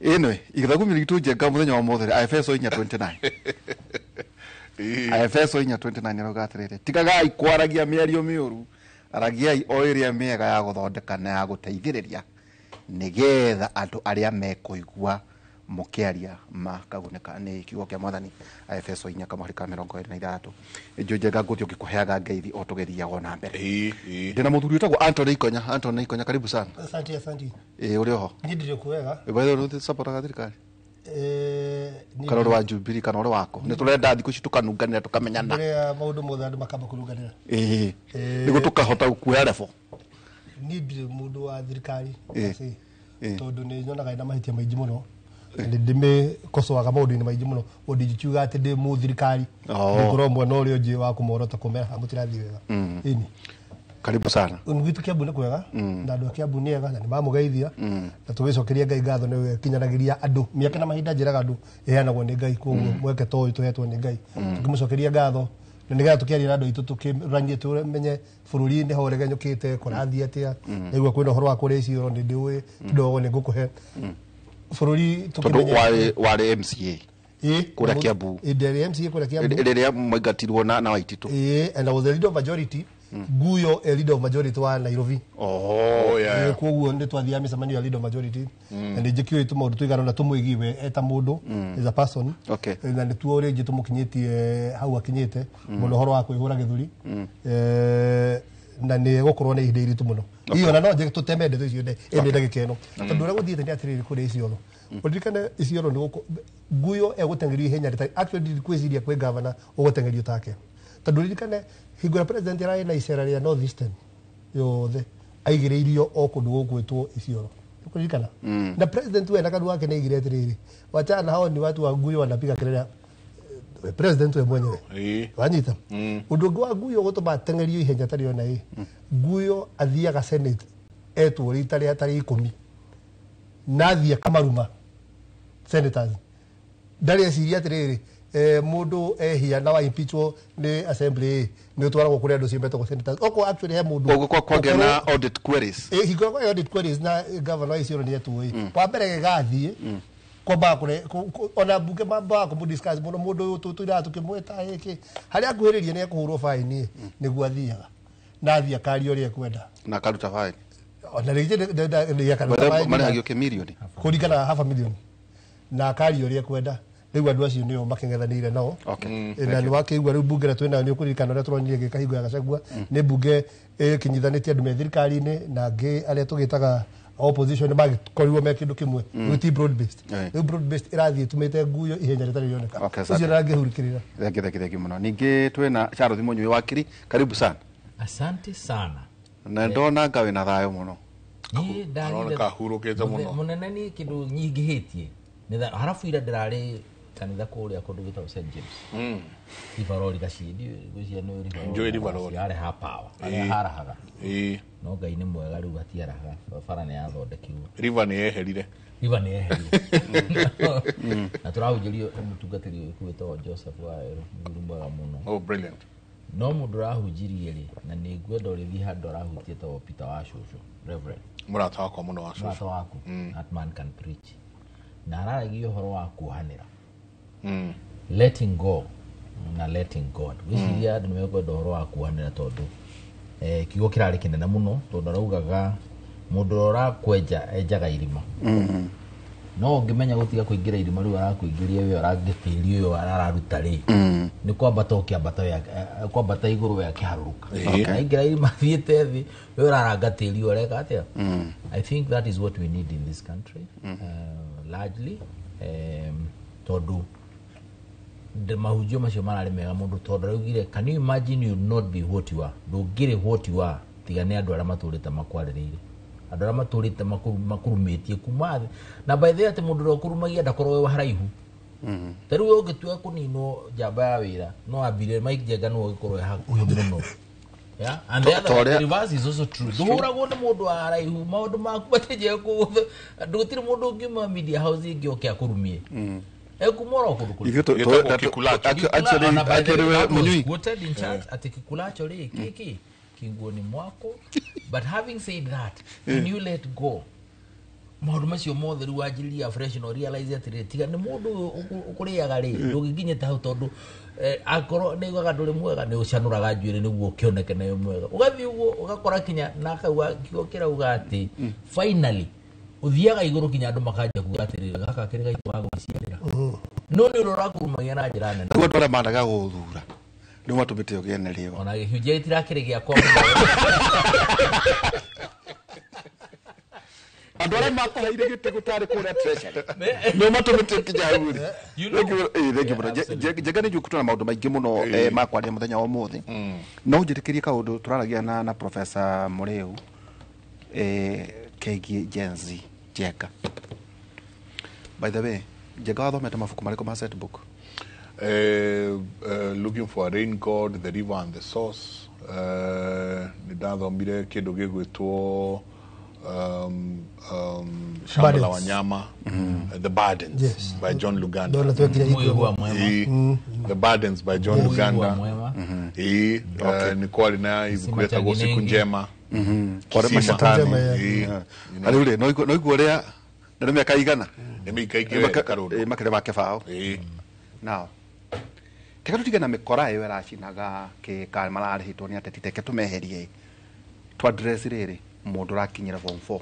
ĩnwe igĩthagumio gitũ Njenga mũthenya wa mothe Aefeso 4:29 Aefeso 4:29 arauga atĩrĩrĩ tigagai kwaragia mĩario mĩũru aragiai o ĩrĩa mĩega ya gũthondeka na ya gũteithĩrĩria nĩgetha andũ arĩa mekũigua mũkĩaria makagunĩka nĩ kiugo kĩa Mwathani. Aefeso 4:26. Njenga ngũthiĩ ũngĩkũheaga ngeithi o tũgĩthiaga na mbere. Ndĩna mũthuri wĩtagwo Anthony Ikonya. Anthony Ikonya karibu sana. Asante asante. Ũrĩ oho? Niĩ ndirĩ kwega. By the way nĩ supportaga thirikari? Kana ũrĩ wa Jubilee kana ũrĩ wako? Nĩ tũrenda thikũ ici tũkanunganĩra tũkamenyana. Mbere ya maũndũ mothe andũ makamba kũnunganĩra. Nĩguo tũkahota kuoya level. Niĩ ndirĩ mũndũ wa thirikari tondũ nĩ nyonaga ĩna mahĩtia maingĩ mũno ndĩmĩkocoaga maũndũ-inĩ maingĩ mũno ũndũ ndingiuga atĩ ndĩ mũthirikari ngorwo mwena ũrĩa ũngĩ wa kũmorota kũmera mũtirathiĩ wega. Ĩni karibu sana. Gwitũ Kiambu nĩ kwega na andũ a Kiambu nĩ ega na nĩ mamũgeithia na tũgĩcokeria Ngai ngatho nĩwe kinyanagĩria andũ mĩaka na mahinda njĩraga andũ ĩheanagwo nĩ Ngai koguo mweke ta ũyũ tũhetwo nĩ Ngai tũkĩmũcokeria ngatho Na nĩgetha tũkĩaria na andũ aitũ tũkĩranie tũmenye bũrũri nĩ ho ũregenyũkĩte kũrathiĩ atĩa. Nĩguo kwĩna ũhoro wa kũrĩa Isiolo nĩ ndĩũĩ kidogo nĩ ngũkũhe bũrũri Tondũ warĩ MCA kũrĩa Kiambu. Ndĩarĩ MCA kũrĩa Kiambu rĩrĩa mwaingatirwo na Waititũ. And I was the leader of majority. Guyo a leader of majority wa Nairobi. Oh, yeah. Koguo nĩ twathiaga mĩcemanio ya leader of majority. Na nĩ njĩkĩũĩ tũmaũndũ tũigana ũna tũmwĩgiĩ eta mũndũ as a person. Na nĩ tuo rĩngĩ tũmũkinyĩtie hau akinyĩte mũno ũhoro wa kwĩhũra gĩthũri. Na nĩ gũkorwo na ihinda iritũ mũno. Iyo na no njĩke tũteme ndeto icio ĩndĩ ndagĩka ĩno. Tondũ ũrĩa gũthiĩte nĩ atĩrĩrĩ kũrĩa Isiolo. Ũririkane Isiolo nĩ gũkũ Guyo egũteng'erio ihenya rĩtarĩ actually ndikwĩciria kwĩ gavana ũgũteng'erio take. Tondũ ririkane hingo ĩrĩa president ararĩ na icera rĩa North Eastern yothe aigĩrĩirio o kũndũ gũgwĩtwo Isiolo. Ũkũririkana? Na president we na kanua wake nĩaigire atĩrĩrĩ, wachana hao ni watu wa Guyo wanapiga kelele. President we mwenyewe. Wanyita. Ũndũ ũngĩ wa Guyo gũtũma ateng'erio ihenya tarĩ ona ĩ. Guyo athiaga Senate etwo rita rĩa tarĩ 10 na athiĩ akamaruma senators. Ndarĩ eciria atĩrĩrĩ, mũndũ ehia na wa impeachwo nĩ assembly nĩ ũtwaragwo kũrĩ andũ acio metagwo senators. Okorwo actually he mũndũ Koguo kwagĩa na audit queries. Hingo ĩrĩa audit queries na governor wa Isiolo nĩ etwo ĩ. Wa mbere gĩgathiĩ kwambaga kũre ona mbunge mambaga kũmũ discuss mũno mũndũ ũyũ tũiraga tũkĩmwĩta ĩkĩ harĩa akuhĩrĩria nĩ ekũhũrwo fine nĩguo athiaga na athiĩ akaria ũrĩa ekwenda na akaruta fine. Ona rĩngĩ akaruta fine marĩhagio kĩmirioni kũringana half a million na akaria ũrĩa ekwenda. Rĩu andũ acio nĩo makĩng'ethanĩire nao. Na nĩ wakĩigua rĩu mbunge ĩrĩa twĩnayo nĩ ũkũririkana ũrĩa tũronire ĩgĩka hingo ya Gachagua nĩ mbunge ĩkinyithanĩtie andũ me thirikari-inĩ na angĩ arĩa tũgĩtaga opposition magĩkorirwo me kĩndũ kĩmwe. Rĩu ti broad based. Rĩu broad based ĩrathiĩ ĩtũmĩte Guyo ihenya rĩtarĩ rĩoneka. Ũcio ndangĩhurũkĩrĩra. Thank you mũno. Ningĩ twĩna Charles Mũnyui wakiri, karibu sana. Asante sana. Na ndona nga wĩna thayũ mũno. Aroneka ahurũkĩte mũno. Mũnene nĩ kĩndũ nyingĩhĩtie. Harabu ira ndĩrarĩ kanitha kũrĩa kũndũ gwĩtagwo St James. Rivarori gacindi gwĩciria nĩ Njũĩ Rivarori. Yarĩ ha power. Harĩa harahaga. No Ngai nĩ mwega rĩu hatiarahaga. Bara nĩ yathondekirwo. River nĩ yeherire. River nĩ yeherire. Na tũrahunjĩrio nĩ mũtungatĩri wĩtagwo Joseph Wawerũ, mũthuri mwega mũno. Oh, brilliant. No mũndũ ũrahunjirie rĩ, na nĩ ngwenda ũrĩthiĩ handũ arahutie etagwo Peter wa Cũcũ, Reverend. Mũrata wakwa mũno wa Cũcũ. Mũrata waku. That man can preach. Na araragia ũhoro wa kuohanĩra. Letting go na letting God. Gwĩciria andũ nĩmekwenda ũhoro wa kuohanĩra tondũ kiugo kĩrarĩ kĩnene mũno tondũ araugaga mũndũ ũrĩa ũrakwenja enjaga irima. No ũngĩmenya gũtiga kũingĩra irima rĩu arakũingĩria we ũrangĩtĩri ũyũ araruta rĩ nĩ kwambata ũkĩambata kwambata igũrũ we akĩharũrũka. Aingĩra irima thiĩte thĩ we ũraranga tĩri ũyũ areka atĩa. I think that is what we need in this country largely tondũ mahunjio macio mararĩ mega mũndũ tondũ araugire can you imagine you not be what you are, ndũngĩrĩ what you are tiga nĩ andũ arĩa matũrĩte makwarĩrĩire, andũ arĩa matũrĩte makurumĩtie kuma thĩ. Na by the way atĩ mũndũ ũrĩa ũkũrumagia ndakorwo wĩ haraihu. Ta rĩu ũngĩtua kũninwo njamba ya wĩra no ambire Mike Njenga nĩwe ũgĩkorwo e hakuhĩ mũno. Yeah, and the other the reverse is also true. Ndũhũragwo nĩ mũndũ wa haraihu maũndũ maku matinjia kũgũtha ndũgũtirĩ mũndũ ũngiuma media house ĩngĩ oke akũrumie. Ekumoro kũndũ kũrĩ. Actually quoted in church ati kikulacho rĩ kiki kinguoni mwako. But having said that, when you let go maũndũ macio mothe rĩu wanjĩrĩria fresh no realize atĩrĩrĩ tiga nĩ mũndũ ũkũrĩaga rĩ ndũgĩkinyĩte hau tondũ akorwo nĩ ugaga ndũrĩ mwega nĩ ũcanũraga njuĩrĩ nĩguo ũkĩoneke nayo mwega ũgathiĩ ũguo ũgakora kinya na kau kiugo kĩrauga atĩ finally ũthiaga igũrũ kinya andũ makanjia kuga atĩrĩrĩ gaka kĩrĩ gaitũ wa gwĩciarĩra no nĩ ũrĩa ũrakurumagia na njĩra nene. Rĩu andũ arĩa managa gũthura nĩo matũmĩte ũgĩe na rĩo ona gĩcunjĩ gĩtirakĩrĩ gĩakwa andũ arĩa makũheire gĩtĩ gũtarĩ kũrĩa treasury nĩo matũmĩte nginya hau rĩ. Thank you mũno. Njenga nĩ njũĩ na maũndũ maingĩ mũno ma kwaria mũthenya wa ũmũthĩ no njĩtĩkĩrie kaũndũ tũraragia na Professor Mũrĩu kegiĩ Gen Z. Njenga, by the way, Njenga wathomete mabuku marĩkũ ma set book? Looking for a Rain God, The River and the Source. Nĩ ndathomire kĩndũ gĩgwĩtwo Shamba la Wanyama, The Burdens, yes, by John Luganda. The Burdens by John Luganda. Ĩĩ, nĩ kwarĩ na ibuku rĩtagwo Siku Njema. Kwarĩ Kisima. macetani. Ĩĩ. Na rĩu rĩ, no igua ũrĩa na nĩ mĩaka igana Nĩ mĩaka igana Karũndũ. Ĩĩ, makĩria ma kĩbaũ. Ĩĩ. Now, teka tũtige na mĩkora ĩyo ĩracinaga kĩka mararĩhĩtwo nĩ ateti, teke tũmeherie tũ address rĩrĩ mũndũ ũrakinyĩra form 4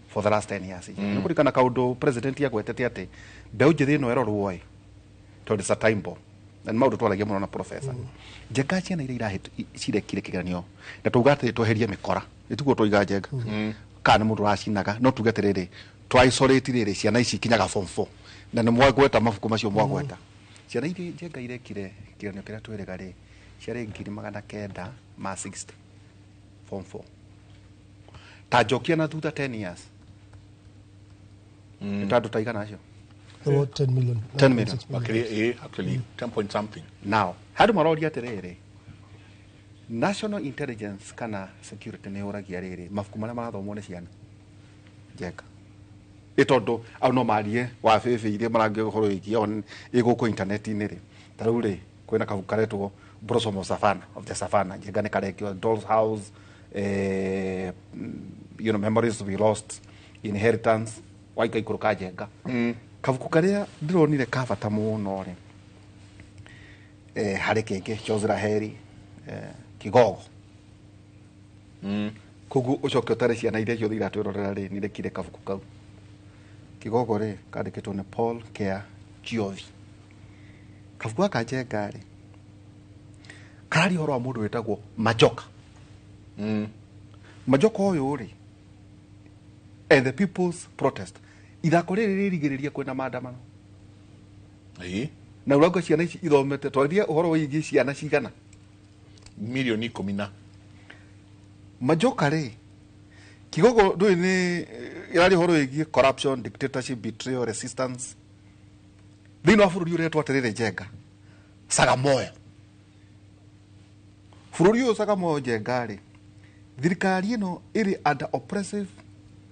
for the last 10 years. Nĩ kũririkana kaũndũ president agwetete atĩ mbeũ njĩthĩ ĩno ĩrorwo ĩ tondũ it's a time bomb, na nĩ maũndũ twaragia mũno na professor. Njenga ciana iria cirekire kĩgeranio na tauga atĩrĩ tweherie mĩkora, ĩtiguo twaiga njenga kana nĩ mũndũ ũracinaga, no tuge atĩrĩrĩ twa isolate rĩrĩ ciana ici ikinyaga form 4 na nĩ mwagweta mabuku macio mwagweta. Ciana iria njenga irekire kĩgeranio kĩrĩa twĩrĩga rĩ ciarĩ 960 form 4, ta njokia na thutha 10 years nĩ ta andũ ta igana acio. About 10 million. 10 million. Makĩria, ĩĩ, actually 10 point something. Now handũ maroria atĩrĩrĩ, national intelligence kana security nĩ yũragia rĩrĩ mabuku marĩa marathomwo nĩ ciana njenga, ĩ tondũ au no marie wa bĩbĩ iria marangĩ ũhoro wĩgiĩ ĩ gũkũ intaneti-inĩ rĩ, ta rĩu rĩ kwĩna kabuku karetwo Blossom of Savannah, of the Savannah, njenga nĩ karekio Doll's House, you know, Memories We Lost, Inheritance, waika ikũrũka njenga. Kabuku karĩa ndĩronire ka bata mũno rĩ, harĩ kĩngĩ Chozi la Heri, Kigogo. Koguo ũcoke ũtare ciana iria ciothe iratwĩrorera rĩ nĩrekire kabuku kau Kigogo rĩ kandĩkĩtwo nĩ Paul Kea Chiovi. Kabuku gaka njenga rĩ kararia ũhoro wa mũndũ wĩtagwo Majoka. Majoka ũyũ rĩ and the people's protest, ithako rĩrĩ rĩrigĩrĩria kwĩna maandamano. Ĩĩ. Na ũrauga ciana ici ithomete, twarĩrie ũhoro wĩgiĩ ciana cigana milioni 10 na Majoka rĩ Kigogo ndũĩ nĩ ĩraria ũhoro wĩgiĩ corruption, dictatorship, betrayal, resistance thĩinĩ wa bũrũri ũretwo atĩrĩrĩ njenga Sagamoyo. Bũrũri ũyũ Sagamoyo njenga rĩ, thirikari ĩno ĩrĩ under oppressive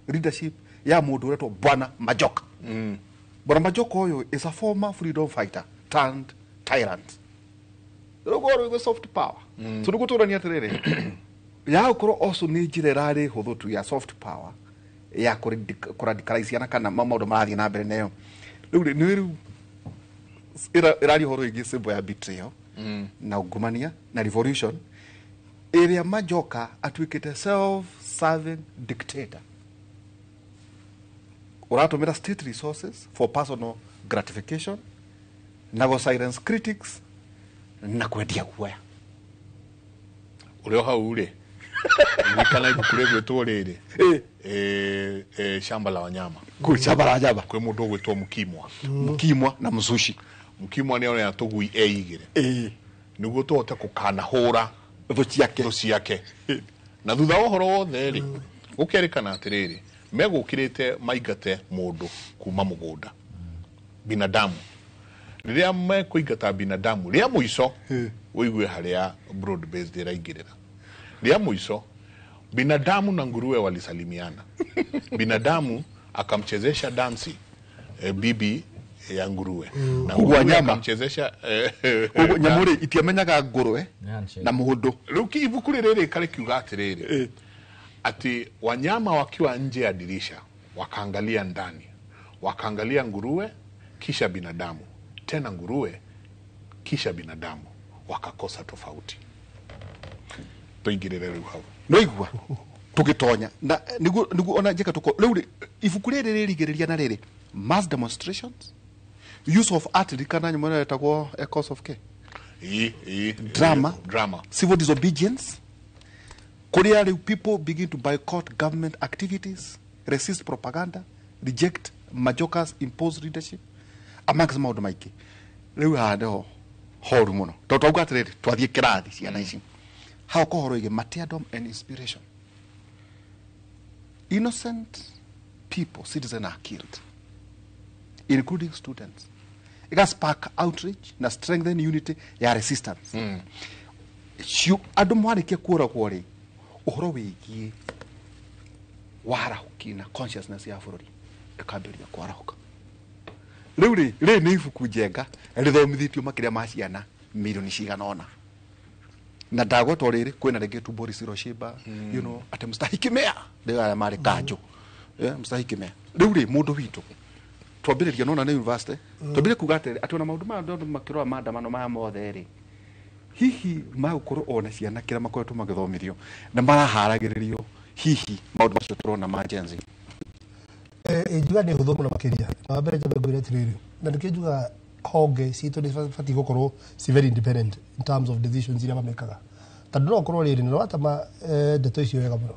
leadership ya mũndũ ũretwo Bwana Majoka. Bwana Majoka ũyũ is a former freedom fighter turned tyrant. Rĩu rwĩgwo soft power. So nĩguo tũrania atĩrĩrĩ ya gũkorwo also nĩ njĩra ĩrarĩ hũthũ tu ya soft power ya kũradicalize ciana kana maũndũ marathiĩ na mbere nayo. Rĩu rĩ, nĩ rĩu ĩraria ũhoro wĩgiĩ symbol ya betrayal na ungumania na revolution ĩrĩa Majoka atuĩkĩte self-serving dictator ũratũmĩra state resources for personal gratification na go silence critics na kwendia guoya. Ũrĩa hau rĩ ririkana ibuku rĩgwĩtwo rĩrĩ Shamba la Wanyama. Kwĩ Shamba la Wanyama. Kwĩ mũndũ ũgwĩtwo Mkimwa. Mkimwa na Mzushi. Mkimwa nĩ ona tũgui eigĩre nĩguo tũhote kũkanahũra thũ ciake, thũ ciake. Na thutha wa ũhoro wothe rĩ gũkerĩkana atĩrĩrĩ megũkĩrĩte maingate mũndũ kuma mũgũnda binadamu. Rĩrĩa mekũingata binadamu rĩa mũico ũigue harĩa broad based ĩraingĩrĩra. Rĩa mũico binadamu na nguruwe walisalimiana. Binadamu akamchezesha dansi bibi ya nguruwe na nguruwe akamchezesha nyamũ rĩ itiamenyaga nguruwe na mũndũ. Rĩu ibuku rĩrĩ karĩ kiuga atĩrĩrĩ ati wanyama wakiwa nje ya dirisha wakaangalia ndani, wakaangalia nguruwe kisha binadamu, tena nguruwe kisha binadamu, wakakosa tofauti. Tuingirire rĩu hau no igua tugitonya na niguo ona njeka tuko rĩu ibuku rĩrĩ rĩrigĩrĩria na rĩrĩ mass demonstrations, use of art, ririkana nyamũ ĩno ĩtagwo Echoes of K, drama, civil disobedience kũrĩa rĩu people begin to boycott government activities, resist propaganda, reject Majoka's imposed leadership amongst maũndũ maingĩ. Rĩu haha nĩho horu mũno tondũ twauga atĩrĩrĩ twathiĩ kĩrathi ciana ici hau kohoro ĩgĩ martyrdom and inspiration. Innocent people, citizens are killed, including students. Ika spark outrage na strengthen unity ya resistance. Andũ mwarĩkia kũũragwo rĩ ũhoro wĩgiĩ warahũki na consciousness ya bũrũri ĩkambĩrĩria kwarahũka. Rĩu rĩ rĩrĩ nĩ ibuku njenga rĩthomithĩtio makĩria ma ciana milioni cigana ũna. Na ndagwetwo rĩrĩ kwĩna rĩngĩ tu Boris Roshiba, you know, atĩ mstahiki mea rĩu arĩa marĩ kanjũ. Mstahiki mea rĩu rĩ mũndũ witũ twambĩrĩria nona nĩ university twambĩrĩrie kuga atĩrĩ atĩ ona maũndũ maya andũ makĩrora maandamano maya mothe rĩ hihi magũkorwo ona ciana kĩrĩa makoretwo magĩthomithio na maraharagĩrĩrio hihi maũndũ macio tũrona ma Gen Z. Injuga nĩ hũthũ mũno makĩria na wa mbere njambe ngwĩre atĩrĩrĩ na nĩkĩo njugaga honge citũ nĩ batiĩ gũkorwo ci very independent in terms of decisions iria mamekaga tondũ no ũkorwo rĩrĩ na watama ndeto icio wega mũno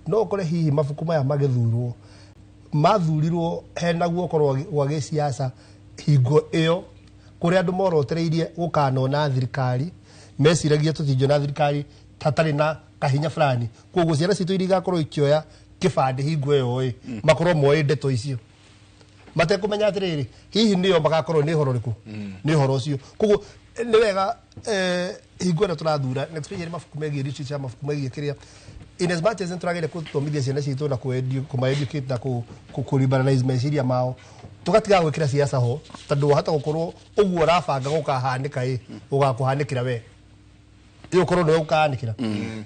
no ũkore hihi mabuku maya magĩthurwo mathurirwo hena guoko rwa gĩciaca hingo ĩyo kũrĩa andũ morotereirie gũkanona thirikari meciragia tũtingĩona thirikari hatarĩ na kahinya fulani koguo ciana citũ iria igakorwo ikĩoya kĩbandĩ hingo ĩyo ĩ makorwo moĩ ndeto icio matekũmenya atĩrĩrĩ hihi nĩo magakorwo nĩ ũhoro ũrĩkũ nĩ ũhoro ũcio koguo nĩ wega hingo ĩno tũrathura na especially mabuku megiĩ literature mabuku megiĩ kĩrĩa in as much as nĩtũrageria gũthomithia ciana citũ na kũma-educate na kũ-liberalize meciria mao tũgatiga gwĩkĩra siasa ho tondũ wahota gũkorwo ũguo ũrabanga gũkahanĩka ĩ ũgakũhanĩkĩra we ĩ ũkorwo nĩwe ũkahanĩkĩra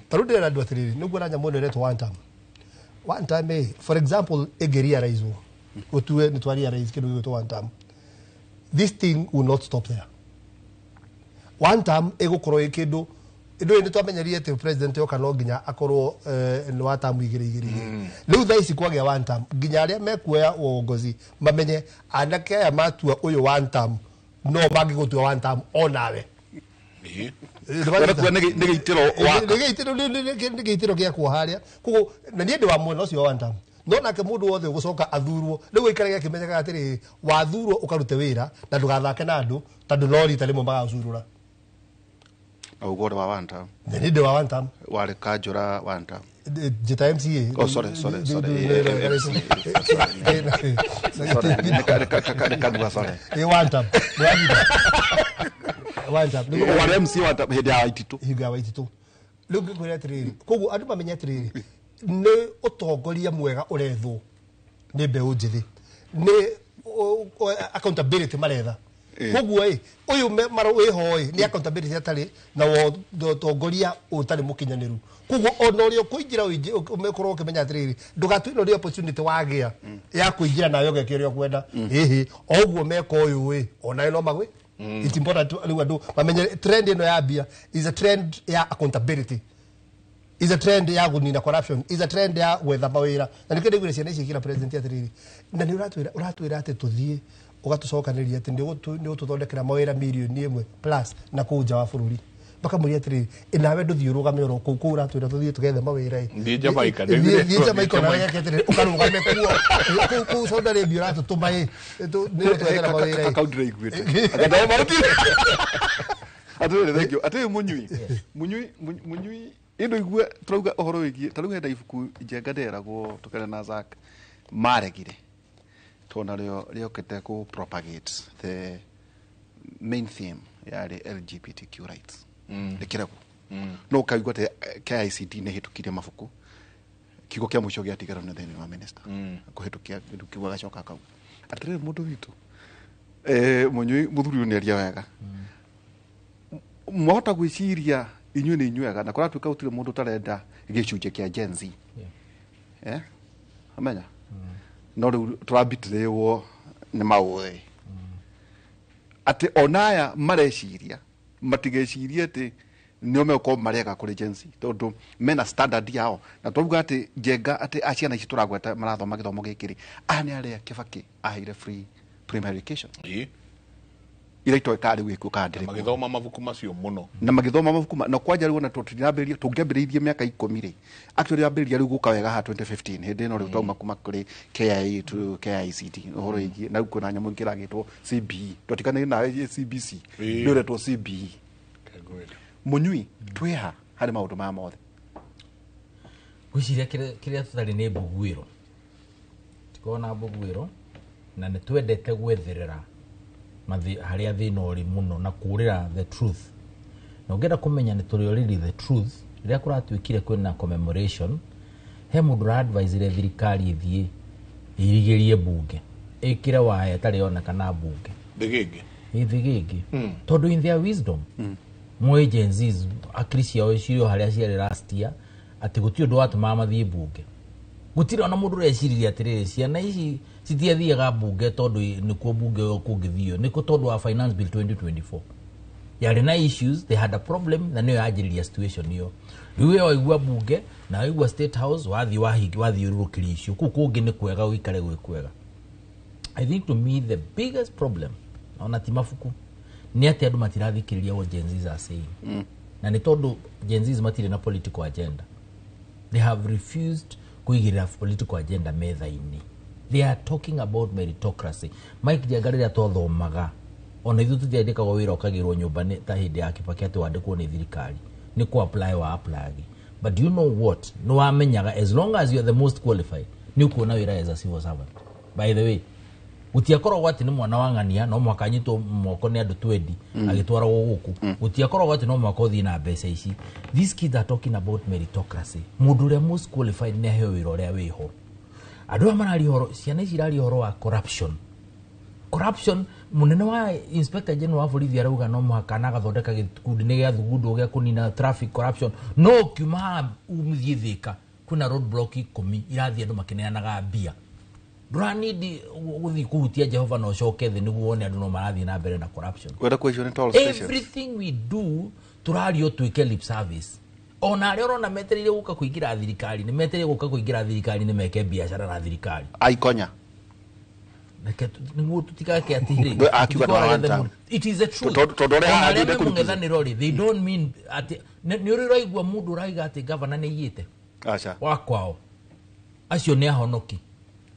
ta rĩu ndĩrera andũ atĩrĩrĩ nĩguo na nyamũ ĩno ĩretwo one term one time ĩ for example ĩngĩ-realize ũtue nĩ twa realize kĩndũ gĩgwĩtwo one term this thing will not stop there one term ĩgũkorwo ĩ kĩndũ ndũĩ nĩ twamenyerie atĩ president oka no nginya akorwo nĩ wa tamu igĩrĩ igĩrĩ igĩrĩ rĩu thaa ici kwagĩa one term nginya arĩa mekuoya uongozi mamenye anake aya matua ũyũ one term no mangĩgũtua one term onawe Ũrakuwa nĩ gĩitĩro waka. Nĩ gĩitĩro gĩa kuoha harĩa koguo na niĩ ndĩ wa mwena ũcio wa one term no nake mũndũ wothe ũgũcoka athurwo rĩu aikarage akĩmenyaga atĩrĩrĩ wathurwo ũkarute wĩra na ndũgathake na andũ tondũ no rita rĩmwe magacurũra. Na ugo wa one term. Na niĩ ndĩ wa one term. Warĩ kanjũra one term. Njĩta MCA. Oh, sorry, sorry, sorry. Sorry, nĩ sorry. Ĩ one term. One term. Warĩ MCA one term hĩndĩ ya Waititũ. Hĩndĩ ya Waititũ. Rĩu ngĩkwĩra atĩrĩrĩ koguo andũ mamenye atĩrĩrĩ nĩ ũtongoria mwega ũrethwo nĩ mbeũ njĩthĩ nĩ accountability maretha koguo ĩ ũyũ wĩho ĩ nĩ accountability atarĩ na ũtongoria ũtarĩ mũkinyanĩru koguo ona ũrĩa ũkũingĩra ũkorwo ũkĩmenya atĩrĩrĩ ndũgatue ĩno nĩ opportunity wagĩa ya kũingĩra nawe ũgeke ũrĩa ũkwenda ĩhĩ o ũguo meka ũyũ ĩ onawe no magwe. It's important rĩu andũ mamenye trend ĩno yambia is a trend ya accountability is a trend ya kũnina corruption is a trend ya gwetha mawĩra na nĩkĩo ndĩguire ciana ici ikĩra president atĩrĩrĩ na nĩ ũratwĩra atĩ tũthiĩ ũgatũcokanĩria atĩ nĩ ũgũtũthondekera mawĩra mirioni ĩmwe plus na kũu nja wa bũrũri makamũria atĩrĩrĩ ĩ nawe ndũthiĩ ũrũgame oro kũu kũu ũratwĩra tũthiĩ tũgethe mawĩra ĩ Thiĩ Jamaica, thiĩ Jamaica na weke atĩrĩrĩ ũkarũgame kuo kũu kũu Saudi Arabia ũratũtũma ĩ nĩ ũgũtwethera mawĩra ĩ Kau ndĩraiguĩte. Akandaya maruti. Atĩrĩrĩ thank you. Atĩrĩrĩ mũnyui. Mũnyui mũnyui ĩndo igue turauga ũhoro wĩgiĩ ta rĩu hena ibuku Njenga nderagwo tũkare na Zack maregire tondũ narĩo rĩokĩte kũ propagate the main theme yarĩ LGBTQ rights rĩkĩregwo no ũkaigua atĩ KICD nĩ ĩhĩtũkirie mabuku kiugo kĩa mũico gĩatigara nĩ thĩinĩ wa minister kũhĩtũkia kĩndũ kĩu agacoka akauga atĩrĩrĩ mũndũ witũ mũnyui mũthuri ũyũ nĩaria wega mwahota gwĩciria inyuĩ nĩ inyuĩ ega na kũratuĩka gũtirĩ mũndũ ũtarenda gĩcunjĩ kĩa Gen Z amenya no rĩu tũrambitĩrĩrwo nĩ maũthĩ atĩ ona aya mareciria matigecirie atĩ nĩo megũkorwo marega kũrĩ Gen Z tondũ mena standard yao na twauga atĩ Njenga atĩ a ciana ici tũragweta marathoma gĩthomo gĩkĩ rĩ aya nĩ arĩa Kĩbakĩ aheire free primary education ira itoĩ kana rĩu ĩkuo kana ndĩrĩ kuo. Magĩthoma mabuku macio mũno na magĩthoma mabuku na kwanja rĩu ona tũtirambĩrĩria tũngĩambĩrĩirie mĩaka 10 rĩ actually yambĩrĩria rĩu gũka wega ha 2015 hĩndĩ ĩno rĩu twauma kuma kũrĩ KIA to KICD ũhoro wĩgiĩ na rĩu kwĩna nyamũ ĩngĩ ĩragĩtwo CBE twatiganĩire na CBC nĩ ũretwo CBE mũnyui twĩha harĩ maũndũ maya mothe ngwĩciria kĩrĩa tũtarĩ nĩ mbuguĩro tikorwo na mbuguĩro na nĩ twendete gwetherera harĩa thĩna ũrĩ mũno na kũũrĩra the truth na ũngĩenda kũmenya nĩ tũrĩ the truth rĩrĩa kũratuĩkire kwĩna commemoration he mũndũ ũraadvisire thirikari ĩthiĩ ĩrigĩrie mbunge ĩkĩre waya ĩtarĩ yonekana mbunge thĩgĩngĩ ĩ thĩgĩngĩ tondũ in their wisdom Moĩ Gen Zs akiri ciao cirĩ o harĩa ciarĩ last year, atĩ gũtirĩ ũndũ watũmaga mathiĩ mbunge. Gũtirĩ ona mũndũ ũreciririe atĩrĩrĩ, ciana ici citiathiaga mbunge tondũ nĩkuo mbunge kũngĩthio, nĩkuo tondũ wa Finance Bill 2024 yarĩ na issues, they had a problem, na nĩyo yanjĩrĩria situation ĩyo. Rĩu we waigua mbunge na waigua State House, wathiĩ wathiũrũrũkĩria icio kũu kũngĩ nĩ kwega ũikare gwĩ kwega. I think to me the biggest problem ona ti mabuku nĩ atĩ andũ matirathikĩrĩria what Gen Zs are saying. Na nĩ tondũ Gen Zs matirĩ na political agenda. They have refused kũigĩrĩra political agenda metha-inĩ. They are talking about meritocracy. Mike Njenga rĩrĩa twathomaga ona ithuĩ tũtiandĩkagwo wĩra ũkagĩrwo nyũmba nĩ ta hĩndĩ ya Kibaki atĩ wandĩkwo nĩ thirikari, nĩ kũ apply wa apply. But you know what, nĩ wamenyaga as long as you are the most qualified nĩ ũkuona wĩra as a civil servant. By the way, gũtiakoragwo atĩ nĩ mwana wa ng'ania no mũhaka anyitwo moko nĩ andũ 20 agĩtwaragwo gũkũ. Gũtiakoragwo atĩ no mũhaka ũthiĩ na mbeca ici. These kids are talking about meritocracy. Mũndũ ũrĩa most qualified nĩ aheo wĩra ũrĩa wĩho. Andũ aya mararia ũhoro, ciana ici iraria ũhoro wa corruption. Corruption, munene wa Inspector General wa borithi arauga no mũhaka na agathondeka gĩkundi nĩ gĩa thugundo gĩa kũnina traffic corruption. No ũkiuma haha ũthiĩ Thĩka kwĩna road block 10 irathiĩ andũ makĩneanaga mbia. Ndũranindi gũthiĩ kũhutia Jehova na ũcoke thĩ nĩguo wone andũ no marathiĩ na mbere na corruption. Wenda kũicio nĩ toll stations. Everything we do tũrario twĩke lip service. Ona arĩa ũrona metereire gũka kũingĩra thirikari, nĩ metereire gũka kũingĩra thirikari nĩ meke biacara na thirikari. Aikonya. Nĩguo tũtigake atĩrĩ. Akiuga no one time. It is the truth. Tondũ ũrĩa Ona arĩa haha me mũng'ethanĩro rĩ, they don't mean atĩ nĩ ũrĩ ũraigua mũndũ ũraiga atĩ gavana nĩ aiyĩte. Aca. Wa kwao. Acio nĩ ahonoki.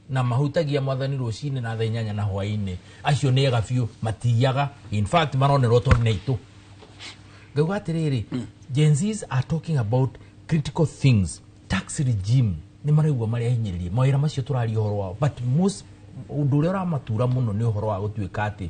Na mahutagia mwathani rũcinĩ na thaa 8 na hwaĩ-inĩ. Acio nĩ ega biũ, matiiyaga. In fact maronerwo tondũ nĩ aitũ. Ngauga atĩrĩrĩ, Gen Zs are talking about critical things. Tax regime nĩ maraigua marĩa hinyĩrĩrie. Mawĩra macio tũraria ũhoro wao. But most ũndũ ũrĩa ũramatura mũno nĩ ũhoro wa gũtuĩka atĩ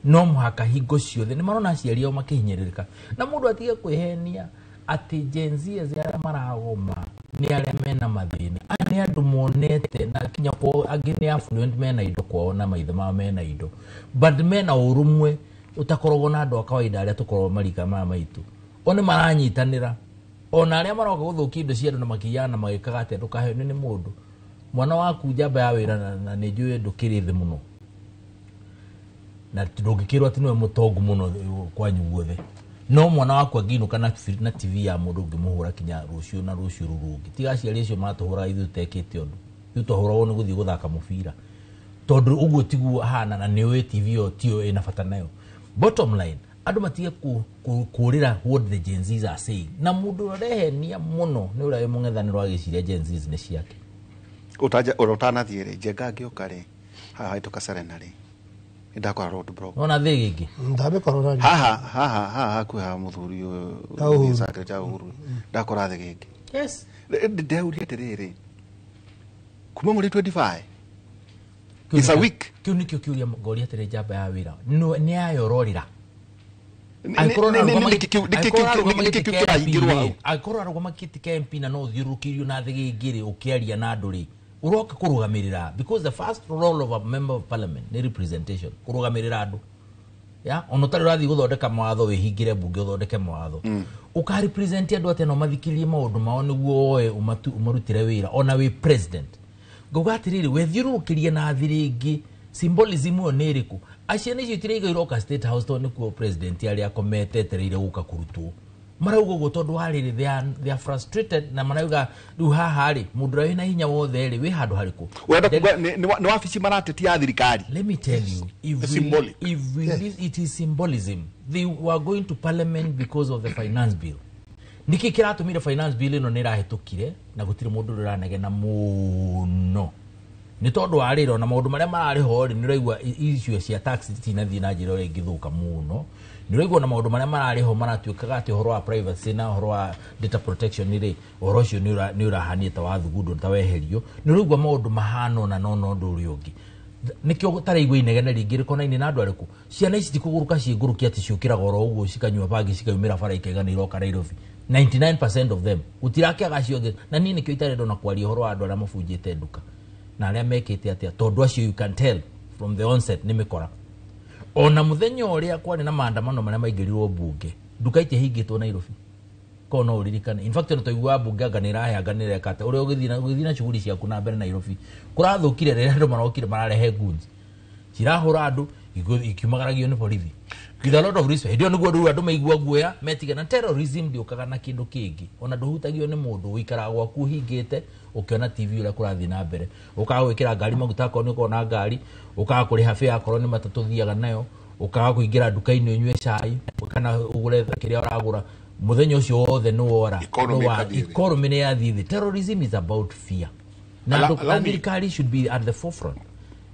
no mũhaka hingo ciothe nĩ marona aciari ao makĩhinyĩrĩrĩka. Na mũndũ atige kwĩhenia atĩ Gen Z arĩa maragoma nĩ arĩa mena mathĩna. Aya nĩ andũ monete na kinya kwao angĩ nĩ affluent mena indo kwao na maithe mao mena indo. But mena ũrũmwe ũtakoragwo na andũ a kawaida arĩa tũkoragwo marika maya maitũ. O nĩ maranyitanĩra. Ona arĩa maroka gũthũkia indo cia andũ na makĩiyana na magĩkaga atĩ ndũkaheo nĩ mũndũ. Mwana waku njamba ya wĩra na nĩ njũĩ ndũkĩrĩ thĩ mũno. Na ndũngĩkĩrwo atĩ nĩwe mũtongu mũno kwanyu guothe. No mwana waku angĩinũka na TV ya mũndũ ũngĩmũhũra kinya rũciũ na rũciũ rũu rũngĩ. Tiga aciari acio matũhũraga ithuĩ tũtekĩte ũndũ. Ithuĩ twahũragwo nĩ gũthiĩ gũthaka mũbira. Tondũ ũguo tiguo hana na nĩũĩ TV ĩyo tiyo ĩna bata nayo. Bottom line, andũ matige kũrĩra what the Gen Zs are saying. Na mũndũ ũrehenia mũno nĩ ũrĩa wĩ mũng'ethanĩro agĩciria Gen Zs nĩ ciake. Utaja ũtanathiĩ rĩ, Njenga ngĩũka rĩ, haha hĩtũka Serena rĩ, nĩndakora road block. Wona thĩ gĩkĩ? Ndamĩkorora rĩ. Haha haha haha hakuhĩ ha mũthuri ũyũ ta Uhuru. Ndakora thĩ gĩkĩ. Yes. Ndeuria atĩrĩrĩ, kuma mweri 25 It's a week. Kĩu nĩkĩo kĩũria ngoria atĩrĩ njamba ya wĩra. Nĩ ayororĩra. Angĩkorwo arũgama kĩtĩ kĩa MP na no ũthiũrũrũkĩirio na thĩ gĩngĩ rĩ, ũkĩaria na andũ rĩ, ũroka kũrũgamĩrĩra. Because the first role of a member of parliament nĩ representation, kũrũgamĩrĩra andũ. Ya, ona ũtarĩ ũrathiĩ gũthondeka mawatho wĩhingĩre mbunge ũthondeke mawatho. Ũka represent andũ atĩa na ũmathikĩrĩrie maũndũ mao nĩguo woe ũmarutĩre wĩra ona wĩ president. Ngauga atĩrĩrĩ, wethiũrũrũkĩrie na thĩ rĩngĩ, symbolism ĩyo nĩ ĩrĩkũ? Aciana icio itiraiga iroka State House tondũ nĩkuo president arĩa akomete etereire gũka kũrutwo. Marauga ũguo tondũ wa rĩrĩ, they are frustrated na marauga rĩu haha rĩ, mũndũ ũrĩa wĩna hinya wothe rĩ, wĩ handũ harĩkũ? Ũrenda kuga nĩ wabici maratetia ya thirikari. Let me tell you, if we yes. It is symbolism. They were going to parliament because of the finance bill. Nĩkĩ kĩratũmire finance bill ĩno nĩ ĩrahĩtũkire na gũtirĩ mũndũ ũranegena mũno? Nĩ tondũ wa rĩrĩ, ona maũndũ marĩa mararĩ ho rĩ, nĩ ũraigua issue cia tax itinathiĩ na njĩra ũrĩa ingĩthũka mũno. Nĩ ũraigua ona maũndũ marĩa mararĩ ho maratuĩkaga atĩ ũhoro wa privacy na ũhoro wa data protection rĩ, ũhoro ũcio nĩ ũrahania ta wathugundo ta weherio. Nĩ ũraigua maũndũ mahana ona no ũndũ ũrĩa ũngĩ. Nĩkĩo taraigua inegene rĩngĩ rĩkonaine na andũ arĩkũ. Ciana ici tikũgũrũka ciĩngũrũkia atĩ ciũkĩraga oro ũguo cikanyua bangi cikaumĩra bara ikaiga nĩ iroka Nairobi. 99% of them gũtirakĩaga acio angĩ. Na niĩ nĩkĩo itarenda ona kwaria ũhoro wa andũ arĩa mabunjĩte nduka na arĩa mekĩte atĩa, tondũ acio you can tell from the onset nĩ mĩkora. Ona mũthenya ũrĩa kwarĩ na maandamano marĩa maingĩrirwo mbunge, Nduka itihingĩtwo Nairobi. Ko no uririkane. In fact no twaigua mbunge anga nĩ ĩrahe anga nĩ ĩreka atĩa. Ũrĩa ũgĩthiĩ na shughuli ciaku na mbere Nairobi. Kũrathũkire rĩrĩa andũ marokire mararehe goods. Cirahũra andũ ikiumagaragio nĩ borithi. With a lot of respect. Hĩndĩ ĩyo nĩguo rĩu andũ maigua guoya metigana. Terrorism ndĩũkaga na kĩndũ kĩngĩ. Ona ndũhutagio nĩ mũndũ, ũikaraga gwaku ũhingĩte ũkĩona TV ũrĩa kũrathiĩ na mbere. Ũkaga gwĩkĩra ngari maguta akorwo nĩ ũkoragwo na ngari, ũkaga kũrĩha fare akorwo nĩ matatũ ũthiaga nayo, ũkaga kũingĩra nduka-inĩ ũnyue cai kana ũgũre kĩrĩa ũragũra. Mũthenya ũcio wothe nĩ wora. Economy nĩ yathiĩ thĩ. Terrorism is about fear. Na thirikari should be at the forefront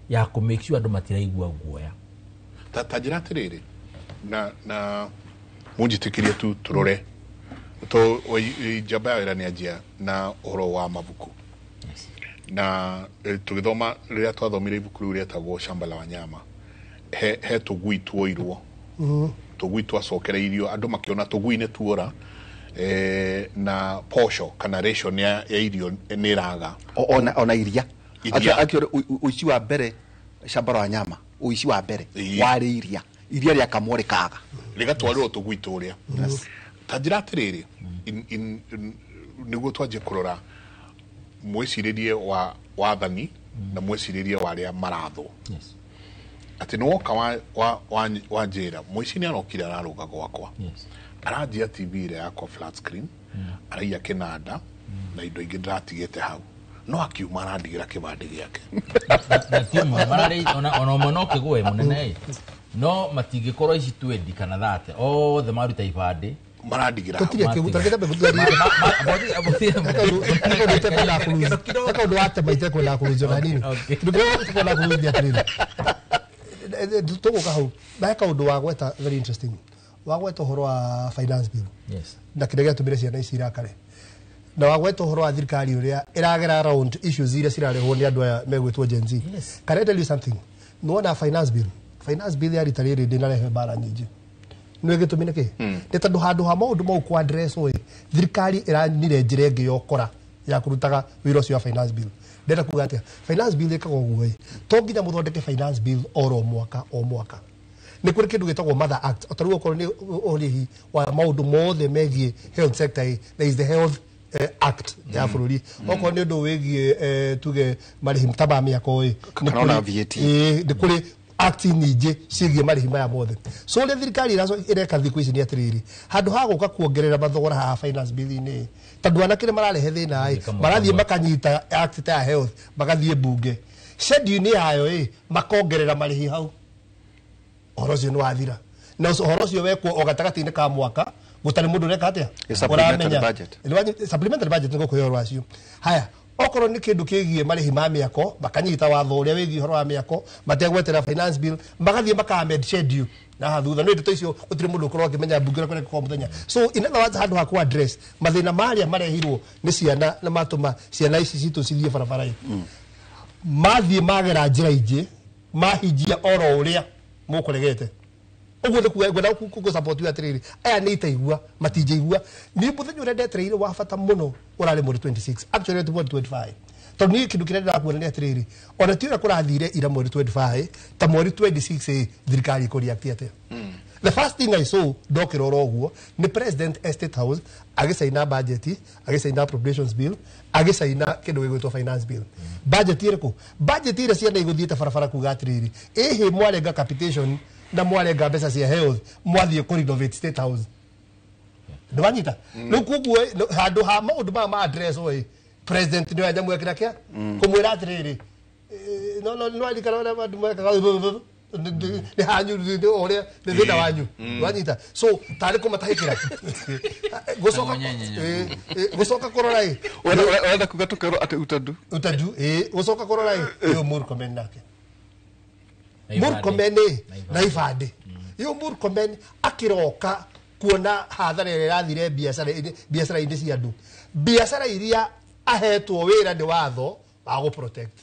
ya kũ make sure andũ matiraigua guoya. Ta njĩra atĩrĩrĩ, na mũnjĩtĩkĩrie tu tũrore to njamba ya wĩra nĩ anjia na ũhoro wa mabuku. Na tũgĩthoma rĩrĩa twathomire ibuku rĩu rĩetagwo Shamba la Wanyama, he tũgui tuoirwo, tũgui twacokereirio andũ makĩona tũgui nĩ tuora, na posho kana ration ya irio nĩ ĩraga ona iria. Actually ũici wa mbere Shamba la Wanyama, ũici wa mbere warĩ iria, iria rĩakamwo rĩkaga rĩgatwarĩrwo tũgui tũrĩa. Ta njĩra atĩrĩrĩ, nĩguo twanjie kũrora mwĩcirĩrie wa wathani na mwĩcirĩrie wa arĩa marathwo. Atĩ nĩ woka wa njĩra mũici nĩ arokire ararũga gwakwa, aranjia TV ĩrĩa yakwa flat screen, araiya kĩnanda na indo ingĩ ndĩratigĩte hau, no akiuma arandigĩra kĩbandĩ gĩake. Na ti ũmwe mararĩ ona ũmwe no kĩgũe mũnene, no matingĩkorwo ici 20 kana 30 othe maruta ibandĩ marandigĩra. Kaũndũ watema itekwenda kũrunjwo na nini ndũkwenda kũrunjia atĩrĩrĩ, tũgũka hau na he kaũndũ wagweta very interesting, wagweta ũhoro wa finance bill na kĩrĩa gĩatũmire ciana ici irakare, na wagweta ũhoro wa thirikari ũrĩa ĩragera round issues iria cirarehwo nĩ andũ aya megwĩtwo Gen Z. Can I tell you something? Nĩwona finance bill ya rita rĩrĩ ndĩnarehe mbara nyingĩ. Nĩ gĩtũmi nĩ kĩ? Nĩ tondũ handũ ha maũndũ mau kũ address ĩ, thirikari ĩranyire njĩra ĩngĩ ya ũkora ya kũrutaga wĩra ũcio wa finance bill. Ndĩrenda kuga atĩa? Finance bill ĩkaga ũguo ĩ, to nginya mũthondeke finance bill oro mwaka o mwaka. Nĩ kũrĩ kĩndũ gĩtagwo Mother Act. O ta rĩu okorwo nĩ ũrĩhi wa maũndũ mothe megiĩ health sector ĩ, there is the Health Act ya bũrũri. Okorwo nĩ ũndũ wĩgiĩ tuge marĩhi ta ma mĩako ĩ, nĩ kũrĩ act nyingĩ ciĩgiĩ marĩhi maya mothe. So ũrĩa thirikari ĩreka thikũ ici nĩ atĩrĩrĩ, handũ ha gũka kuongerera mathogora haha finance bill-inĩ, tondũ anake nĩ mararehe thĩna ĩ, marathiĩ makanyita act ta ya health, magathiĩ mbunge schedule-inĩ yayo ĩ, makongerera marĩhi hau. Ũhoro ũcio nĩ wathira. Na ũhoro ũcio wekwo o gatagatĩ-inĩ ka mwaka, gũtarĩ mũndũ ũreka atĩa? Ũramenya. Supplementary budget nĩ gũkũhe ũhoro wacio. Haya, okorwo nĩ kĩndũ kĩgiĩ marĩhi ma mĩako, makanyita watho ũrĩa wĩgiĩ ũhoro wa mĩako, mategwetera finance bill, magathiĩ maka amend schedule na haha thutha. Nĩ ndeto icio gũtirĩ mũndũ ũkorwo akĩmenya mbunge ũrĩa kũrekwo mũthenya. So in other words, handũ ha kũ address mathĩna marĩa marehirwo nĩ ciana na matũma ciana ici citũ cithiĩ barabara-inĩ, mathiĩ magera njĩra ingĩ, mahinjia oro ũrĩa mũkũregete. Ũguo nĩ kuga ngwenda gũ support you atĩrĩrĩ, aya nĩ itaigua matinjĩigua. Niĩ mũthenya ũrĩa ndetereire wa bata mũno ũrarĩ mweri 26, actually mweri 25, tondũ niĩ kĩndũ kĩrĩa ndĩrakuona nĩ atĩrĩrĩ, ona ti ũrĩa kũrathire ira mweri 25, ta mweri 26 ĩ, thirikari ĩkũ react atĩa? The first thing I saw ndokĩra oro ũguo nĩ President Estate House agĩcaina budget, agĩcaina appropriations bill, agĩcaina kĩndũ gĩgwĩtwo finance bill. Budget ĩrĩkũ? Budget ĩrĩa ciana igũthiĩte barabara kuga atĩrĩrĩ, ĩhĩ mwarenga capitation na mwarenga mbeca cia health, mwathiĩ kũ renovate State House. Ndwanyita? Rĩu koguo handũ ha maũndũ maya ma address ĩ, President nĩ oya nyamũ ekĩra kĩa kũmwĩra atĩrĩrĩ, no no no arikana ũrĩa andũ mekaga nĩ hanyu ũrĩa nĩ thĩna wanyu. Ndwanyita? So tarĩ kũmatahĩkĩra gũcoka kũrora ĩ, ũrenda kuga tũkerwo atĩ utadu ĩ, gũcoka kũrora ĩ, ũyũ Murkomen nake Murkomen na ibandĩ ĩyo Murkomen akĩroka kuona hathara ĩrĩa ĩrathire biacara-inĩ cia andũ, biacara iria ahetwo wĩra nĩ watho wa gũ protect,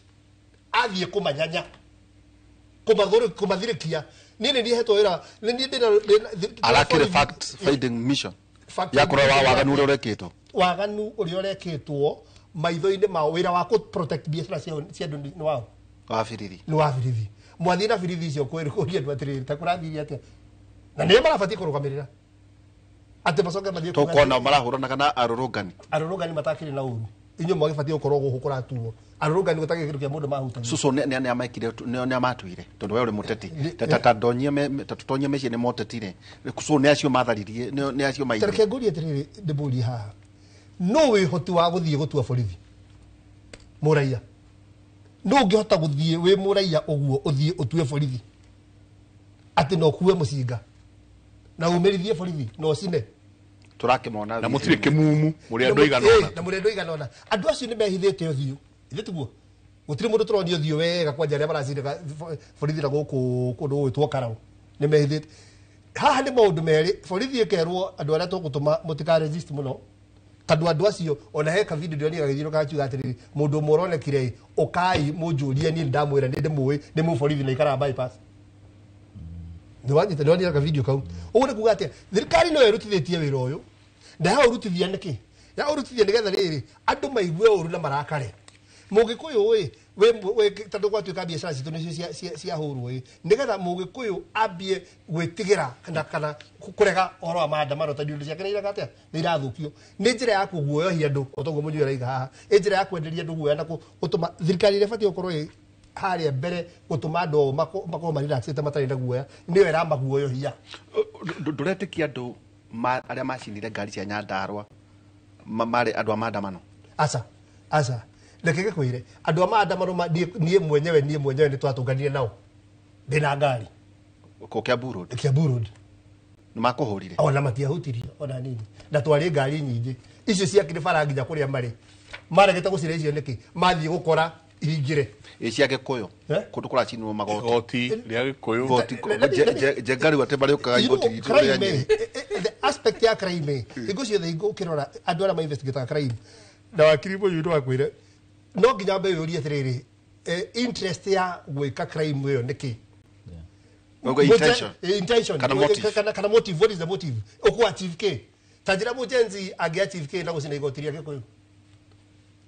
athiĩ kũmanyanya kũmathirĩkia. Niĩ nĩ niĩ hetwo wĩra, nĩ niĩ ndĩna arakĩrĩ fact finding mission ya kũrora waganu ũrĩa ũrekĩtwo, waganu ũrĩa ũrekĩtwo maitho-inĩ mao. Wĩra wa kũ protect biacara cia andũ nĩ wao, wa birithi, nĩ wa birithi. Mwathiĩ na birithi icio kũria andũ atĩrĩrĩ, ta kũrathiire atĩa? Na nĩo marabatiĩ kũrũgamĩrĩra. Atĩ macoke mathiĩ kuga Tũkona marahũranaga na arũrũngani. Arũrũngani matakĩrĩ na ũru. Inyuĩ mwagĩbatiĩ gũkorwo gũkũ kũratuo. Arũrũngani gũtakĩrĩ kĩndũ kĩa mũndũ mahutagia. Susu nĩ amaikire nĩ amatuire tondũ we ũrĩ mũteti. Ta ndonyie ta tũtonyie mĩciĩ nĩ motetire. So nĩ acio matharirie nĩ acio maire. Tareke ngũrie atĩrĩrĩ, ndĩmũrie haha. No wĩhoti wa gũthiĩ gũtua borithi? Mũraiya. No ũngĩhota gũthiĩ wĩ mũraiya ũguo ũthiĩ ũtue borithi? Atĩ no ũkue mũcinga na umĩrithie borithi na ũcine. Tũrakĩmona na mũtirĩ kĩmumu mũrĩ andũ aigana ũna. Na mũrĩ andũ aigana ũna. Andũ acio nĩ mehithĩte ũthiũ. Ithuĩ tiguo? Gũtirĩ mũndũ tũronio ũthiũ wega kwanja arĩa maracinaga borithi na gũkũ kũndũ gũgwĩtwo Karau. Nĩ mehithĩte. Haha nĩ maũndũ merĩ, borithi ĩkerwo andũ arĩa tũgũtũma mũtika resist mũno. Tondũ andũ acio ona he ka video ndĩronire gagĩthiũrũrũka gakiuga atĩrĩrĩ, mũndũ ũmwe ũronekire ĩ, ũkai mũnjũrie niĩ nĩndamwĩra nĩ ndĩmũĩ, nĩ mũborithi na aikaraga bypass. Nĩwanyita, nĩwonire ka video kau. Ũguo nĩ kuga atĩa? Thirikari no ĩrutithĩtie wĩra ũyũ. Na yaũrutithia nĩkĩ? Yaũrutithia nĩgetha rĩrĩ, andũ maigue ũru na marakare. Mũgĩkũyũ ĩ, tondũ gwatuĩka biacara citũ nĩcio ciahũrwo ĩ, nĩgetha mũgĩkũyũ ambie gwĩtigĩra kana kũrega ũhoro wa maandamano tondũ indo ciake nĩ ireka atĩa? Nĩ irathũkio. Nĩ njĩra ya kũguoyohia andũ, o ta ũguo Mũnyuĩ araiga haha. Nĩ njĩra ya kwenderia andũ guoya na gũtũma thirikari ĩrĩa ĩbatiĩ gũkorwo ĩ harĩa mbere gũtũma andũ makorwo marelaxĩte matarĩ na guoya, nĩyo ĩramaguoyohia. Ndũretĩkia andũ arĩa macinire ngari cia Nyandarua marĩ andũ a maandamano? Aca, aca. Reke ngĩkwĩre, andũ a maandamano niĩ mwenyewe nĩ twatũnganire nao. Ndĩna ngari. Kũ Kiambu Road? Kiambu Road. Nĩ makũhũrire? Ona matiahutirie, ona nini. Na twarĩ ngari nyingĩ. Icio ciakĩrĩ bara nginya kũrĩa marĩ. Maregete gũcira icio nĩkĩ? Mathiĩ gũkora ihingĩre. Ĩ cia Gĩkũyũ. Kũndũ kũracinwo magoti. Igoti rĩa Gĩkũyũ. Igoti, Njenga rĩu atĩ marĩũkaga igoti ritũ rĩa Nyĩrĩ. The aspect ya crime, hingo ciothe hingo ũkĩrora andũ arĩa ma-investigataga crime, na wakiri Mũnyuĩ no akwĩre, no nginya wambe wĩyũrie atĩrĩrĩ, interest ya gwĩka crime ĩyo nĩkĩ? Intention. Intention. Kana motive. Kana motive. What is the motive? Ũkũ achieve kĩ? Ta njĩra Mũjenzi angĩ achieve kĩ na gũcina igoti rĩa Gĩkũyũ?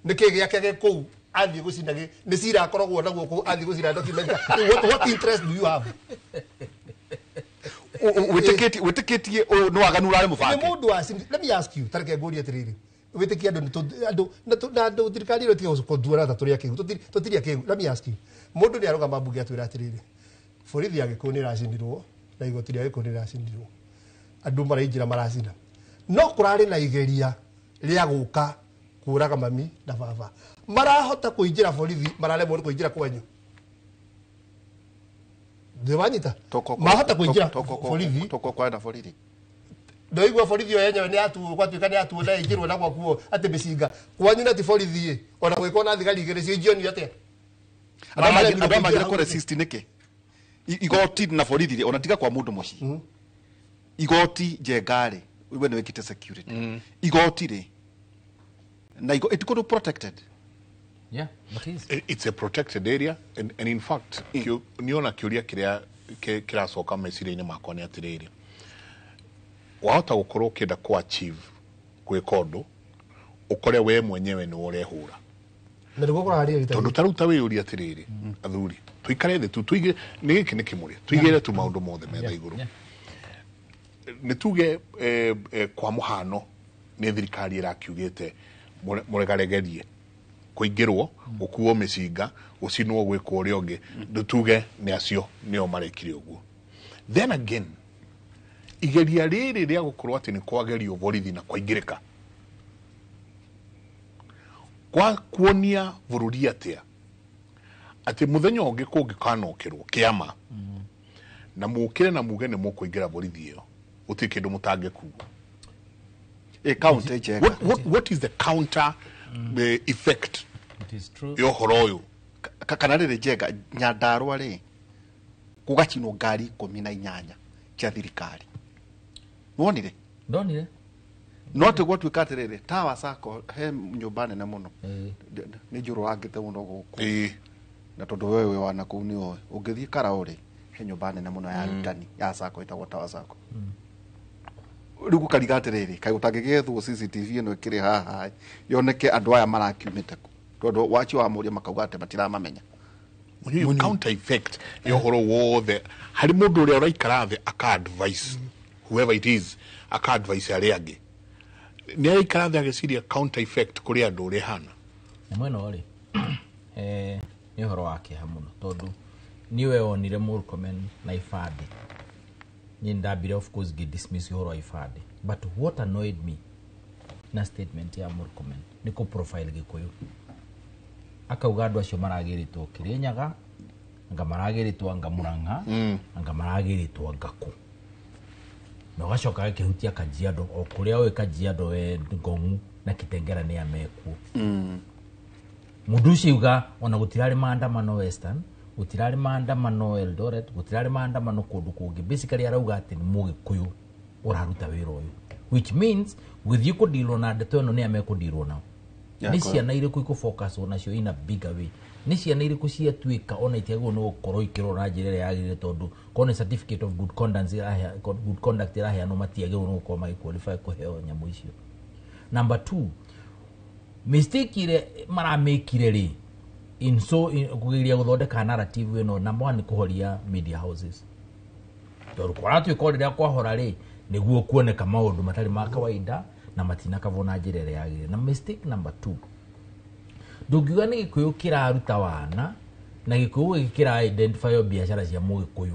Nĩkĩ gĩake gĩ kũu athiĩ gũcina gĩ? Nĩ cira akoragwo naguo kũu athiĩ gũcina document. What interest do you have? Wĩtĩkĩtie ũyũ nĩ waganu ũrarĩ mũbange? Nĩ mũndũ wa let me ask you, ta reke ngũrie atĩrĩrĩ. Wĩtĩkie andũ na andũ thirikari ĩno ĩtige gũtuona ta tũrĩ akĩgu. Tũtirĩ akĩgu. Let me ask you. Mũndũ nĩ arũgama mbunge atwĩra atĩrĩrĩ, borithi ya Gĩkũyũ nĩ ĩracinirwo na igoti rĩa Gĩkũyũ nĩ rĩracinirwo. Andũ maraingĩra maracina. No kũrarĩ na igeria rĩa gũka kũraga mami na baba. Marahota kũingĩra borithi, mararemwo nĩ kũingĩra kwanyu. Ndĩwanyita? Mahota kũingĩra borithi. Toko kwa na borithi. Ndoigua borithi yo yenyewe nĩ yatuo, gwatuĩka nĩ yatuo na ĩingĩrwo na gwakuo atĩ mĩcinga. Kwanyu na ti borithi ĩ, ona gwĩkwo na thigari igĩrĩ ciingĩonio atĩa? Andũ amagĩre kũ resist nĩkĩ? Igoti na borithi rĩ, ona tiga kwa mũndũ mũciĩ. Igoti Njenga rĩ, we nĩ wĩkĩte security. Igoti rĩ, na it could be protected. Yeah, it is. It's a protected area and in fact niona kĩũria kĩrĩa kĩracoka meciria-inĩ makwa nĩ atĩrĩrĩ, wahota gũkorwo ũkĩenda kũ achieve gwĩka ũndũ ũkore we mwenyewe nĩwe ũrehũra. Na nĩguo kũrarĩ rita. Tondũ ta rĩu ta wĩyũrie atĩrĩrĩ, athuri, tũikare thĩ tu tuige nĩ gĩkĩ nĩ kĩmũrĩa, tũigĩre tu maũndũ mothe metha igũrũ. Nĩ tuge kwa mũhano nĩ thirikari ĩrakiugĩte mũregaregerie kũingĩrwo, gũkuo mĩcinga, gũcinwo gwĩkwo ũrĩa ũngĩ, tuge nĩ acio nĩo marekire ũguo. Then again, igeria rĩrĩ rĩa gũkorwo atĩ nĩ kwagerio borithi na kwaingĩrĩka kwa kuonia bũrũri atĩa atĩ mũthenya ũngĩ kũngĩkanokĩrwo kĩama na mũkĩre na muge nĩ mũkũingĩra borithi ĩyo, gũtirĩ kĩndũ mũtangĩkua. Counter Njenga. What is the counter effect? It is true. Ya ũhoro ũyũ? Kana rĩrĩ Njenga, Nyandarua rĩ, gũgacinwo ngari 18 cia thirikari. Nĩwonire? Ndonire. No atĩ gwatuĩka atĩrĩrĩ, Tower Sacco he nyũmba nene mũno. Nĩ njũrũrangĩte mũno gũkũ. Na tondũ wewe wĩ wa nakũu nĩ ũĩ. Ũngĩthiĩ Karau rĩ, he nyũmba nene mũno ya arutani ya Sacco ĩtagwo Tower Sacco. Rĩu gũkariga atĩrĩrĩ, kaĩ gũtangĩgĩethwo CCTV ĩno ĩkĩrĩ haha yoneke andũ aya marakiumĩte kũ? Tondũ wacio wa mũria makauga atĩ matiramamenya. Counter effect ya ũhoro wothe harĩ mũndũ ũrĩa ũraikara thĩ aka advice whoever it is aka advise arĩa angĩ nĩ araikara thĩ agĩciria counter effect kũrĩ andũ ũrĩa ĩhana. Na mwena ũrĩ nĩ ũhoro wa kĩeha mũno tondũ niwe wonire Murkomen na ibandĩ. Niĩ ndambire of course ngĩ dismiss ũhoro wa ibandĩ, but what annoyed me na statement ya Murkomen nĩ kũ profile Gĩkũyũ, akauga andũ acio maragĩrĩtwo Kĩrĩnyaga, anga maragĩrĩtwo anga Murang'a, anga maragĩrĩtwo anga kũ, na ũgacoka agĩkĩhutia Kajiado o kũrĩa ũĩ Kajiado we Ngong'u na Kitengela nĩ amekuo. Mũndũ ũcio auga ona gũtirarĩ maandamano Western, gũtirarĩ maandamano Eldoret, gũtirarĩ maandamano kũndũ kũngĩ. Basically arauga atĩ nĩ Mũgĩkũyũ ũraruta wĩra ũyũ, which means gũthiĩ kũndirwo na ndeto ĩno nĩ amekũndirwo nao. Nĩ ciana irĩkũ ikũ-focus nacio in a bigger way? Nĩ ciana irĩkũ ciatuĩka ona itiagĩrĩirwo nĩ gũkorwo ikĩrorwo na njĩra ĩrĩa yagĩrĩire, tondũ korwo nĩ certificate of good conduct good conduct ĩraheanwo matiagĩrĩirwo nĩ gũkorwo magĩ-qualify kũheo nyamũ icio. Number 2, mistake ĩrĩa maramĩkire rĩ in so kũgeria gũthondeka narrative ĩno, number 1 nĩ kũhoria media houses, tondũ kwaratuĩka o rĩrĩa kwahora rĩ nĩguo kuoneka maũndũ matarĩ ma kawaida na matinakavwo na njĩra ĩrĩa yagĩrĩire. Na mistake number 2, ndũngiuga nĩ Gĩkũyũ kĩraruta wana na Gĩkũyũ gĩkĩ kĩra identify biacara cia Mũgĩkũyũ.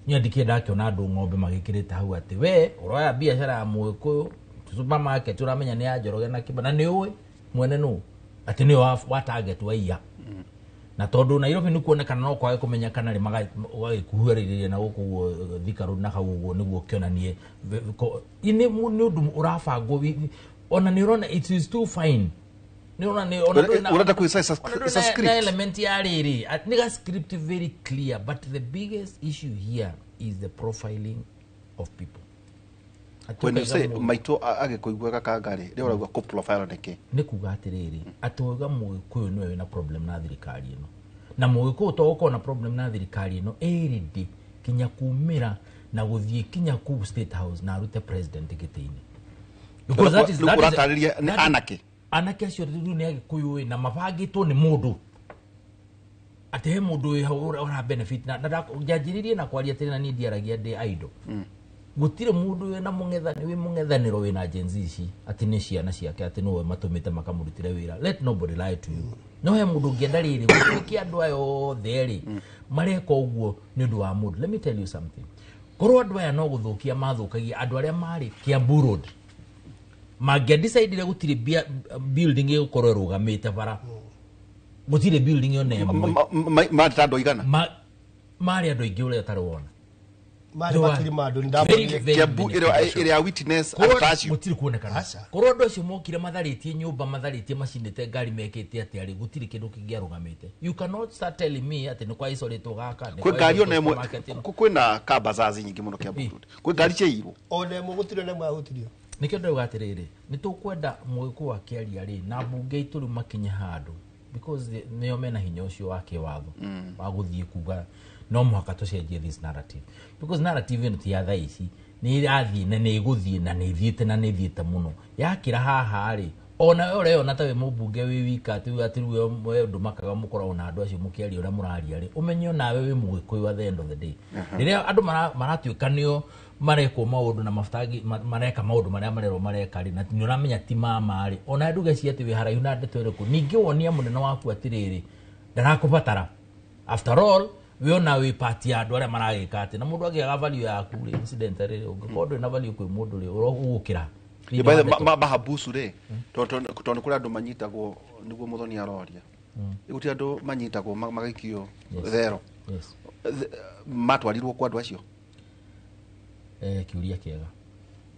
Niĩ ndikĩrĩ ndakĩona andũ ng'ombe magĩkĩrĩte hau atĩ we ũroya biacara ya Mũgĩkũyũ supermarket ũramenya nĩ ya Njoroge na Kĩba, na nĩ ũĩ mwene nũ atĩ nĩwe wa target wa iya. Na tondũ Nairobi nĩ kuonekana no kwage kũmenyekana rĩ, magagĩkuhĩrĩria na gũkũ ũguo Thika Road na hau ũguo nĩguo kĩonanie nĩ ũndũ ũrabangwo. Ona nĩ ũrona it is too fine. Nĩ ũrona nĩ ona ũrenda kwĩ script na element ya rĩrĩ nĩ ga script very clear, but the biggest issue here is the profiling of people. When you say maitũ agĩkũigua gakanga rĩ, rĩu ũrauga kũ profile nĩkĩ? Nĩ kuga atĩrĩrĩ, atĩ wauga Mũgĩkũyũ nĩwe wĩna problem na thirikari ĩno, na Mũgĩkũyũ to gũkorwo na problem na thirikari ĩno ĩrĩndĩ kinya kumĩra na gũthiĩ kinya kũu State House na arute president gĩtĩ-inĩ. Because that is ũratarĩria nĩ anake anake acio rĩu nĩ Agĩkũyũ na mabangĩtwo nĩ mũndũ atĩ he mũndũ wĩ hau ũra benefit na njanjĩrĩrie na kwaria atĩrĩ, na niĩ ndiaragia ndĩ idle. Gũtirĩ mũndũ wĩna mũng'ethanĩro wĩ mũng'ethanĩro wĩna Gen Z ici atĩ nĩ ciana ciake atĩ nĩwe matũmĩte makamũrutĩre wĩra. Let nobody lie to you. No he mũndũ ũngĩenda rĩrĩ gũtuĩke andũ aya othe rĩ mareka ũguo nĩ ũndũ wa mũndũ. Let me tell you something. Korwo andũ aya no gũthũkia mathũkagia andũ arĩa marĩ Kiambu Road, mangĩadecidire gũtirĩ building ĩgũkorwo ĩrũgamĩte bara, gũtirĩ building yona ĩmwe. Marĩ ta andũ aigana? Marĩ andũ aingĩ ũrĩa ũtarĩ wona. Kiambu ĩrĩa witness atacio gũtirĩ kuonekana. Korwo andũ acio mokire matharĩtie nyũmba, matharĩtie macinĩte ngari, mekĩte atĩa rĩ, gũtirĩ kĩndũ kĩngĩarũgamĩte. You cannot start telling me atĩ nĩ kwa icoretwo gaka, kwĩ ngari ona ĩmwe, kwĩna kambazazi nyingĩ mũno Kiambu Road, kwĩ ngari ciairwo ona ĩmwe gũtirĩ ona ĩmwe yahutirio. Nĩkĩo ndauga atĩrĩrĩ, nĩ tũkwenda Mũgĩkũyũ akĩaria rĩ na mbunge itũ rĩu makinye handũ, because nĩo mena hinya ũcio wa kĩwatho wa gũthiĩ kuga no mũhaka tũcenjie this narrative, because narrative ĩno ti ya thaa ici, nĩ ĩrathiĩ na nĩ ĩgũthiĩ na nĩ ĩthiĩte na nĩ ĩthiĩte mũno. Yakĩra haha rĩ, ona we ũreyona ta wĩ mũmbunge wĩ wika atĩ rĩu we ndũmakaga mũkoragwo na andũ acio mũkĩaria ũrĩa mũraria rĩ, ũmenye onawe wĩ Mũgĩkũyũ at the end of the day. Rĩrĩa andũ maratuĩka nĩo marekwo maũndũ na mabutangi mareka maũndũ marĩa marerwo mareka rĩ, na nĩ ũramenya ti mama rĩ, ona nduge ci atĩ wĩ haraihu na ndeto ĩrĩkũ, ningĩ wonia mũnene waku atĩrĩrĩ ndarakũbatara. After all we ona wĩ part ya andũ arĩa maragĩka atĩ na mũndũ angĩaga value yaku rĩ, incidentally ũngĩkorwo ndũrĩ na value kwĩ mũndũ rĩ, ũgũkĩra. Mahabusu rĩ, tondũ kũrĩ andũ manyitagwo nĩguo Mũthoni aroria, gũtirĩ andũ manyitagwo magaikio thero, matwarirwo kwa andũ acio? Kĩũria kĩega.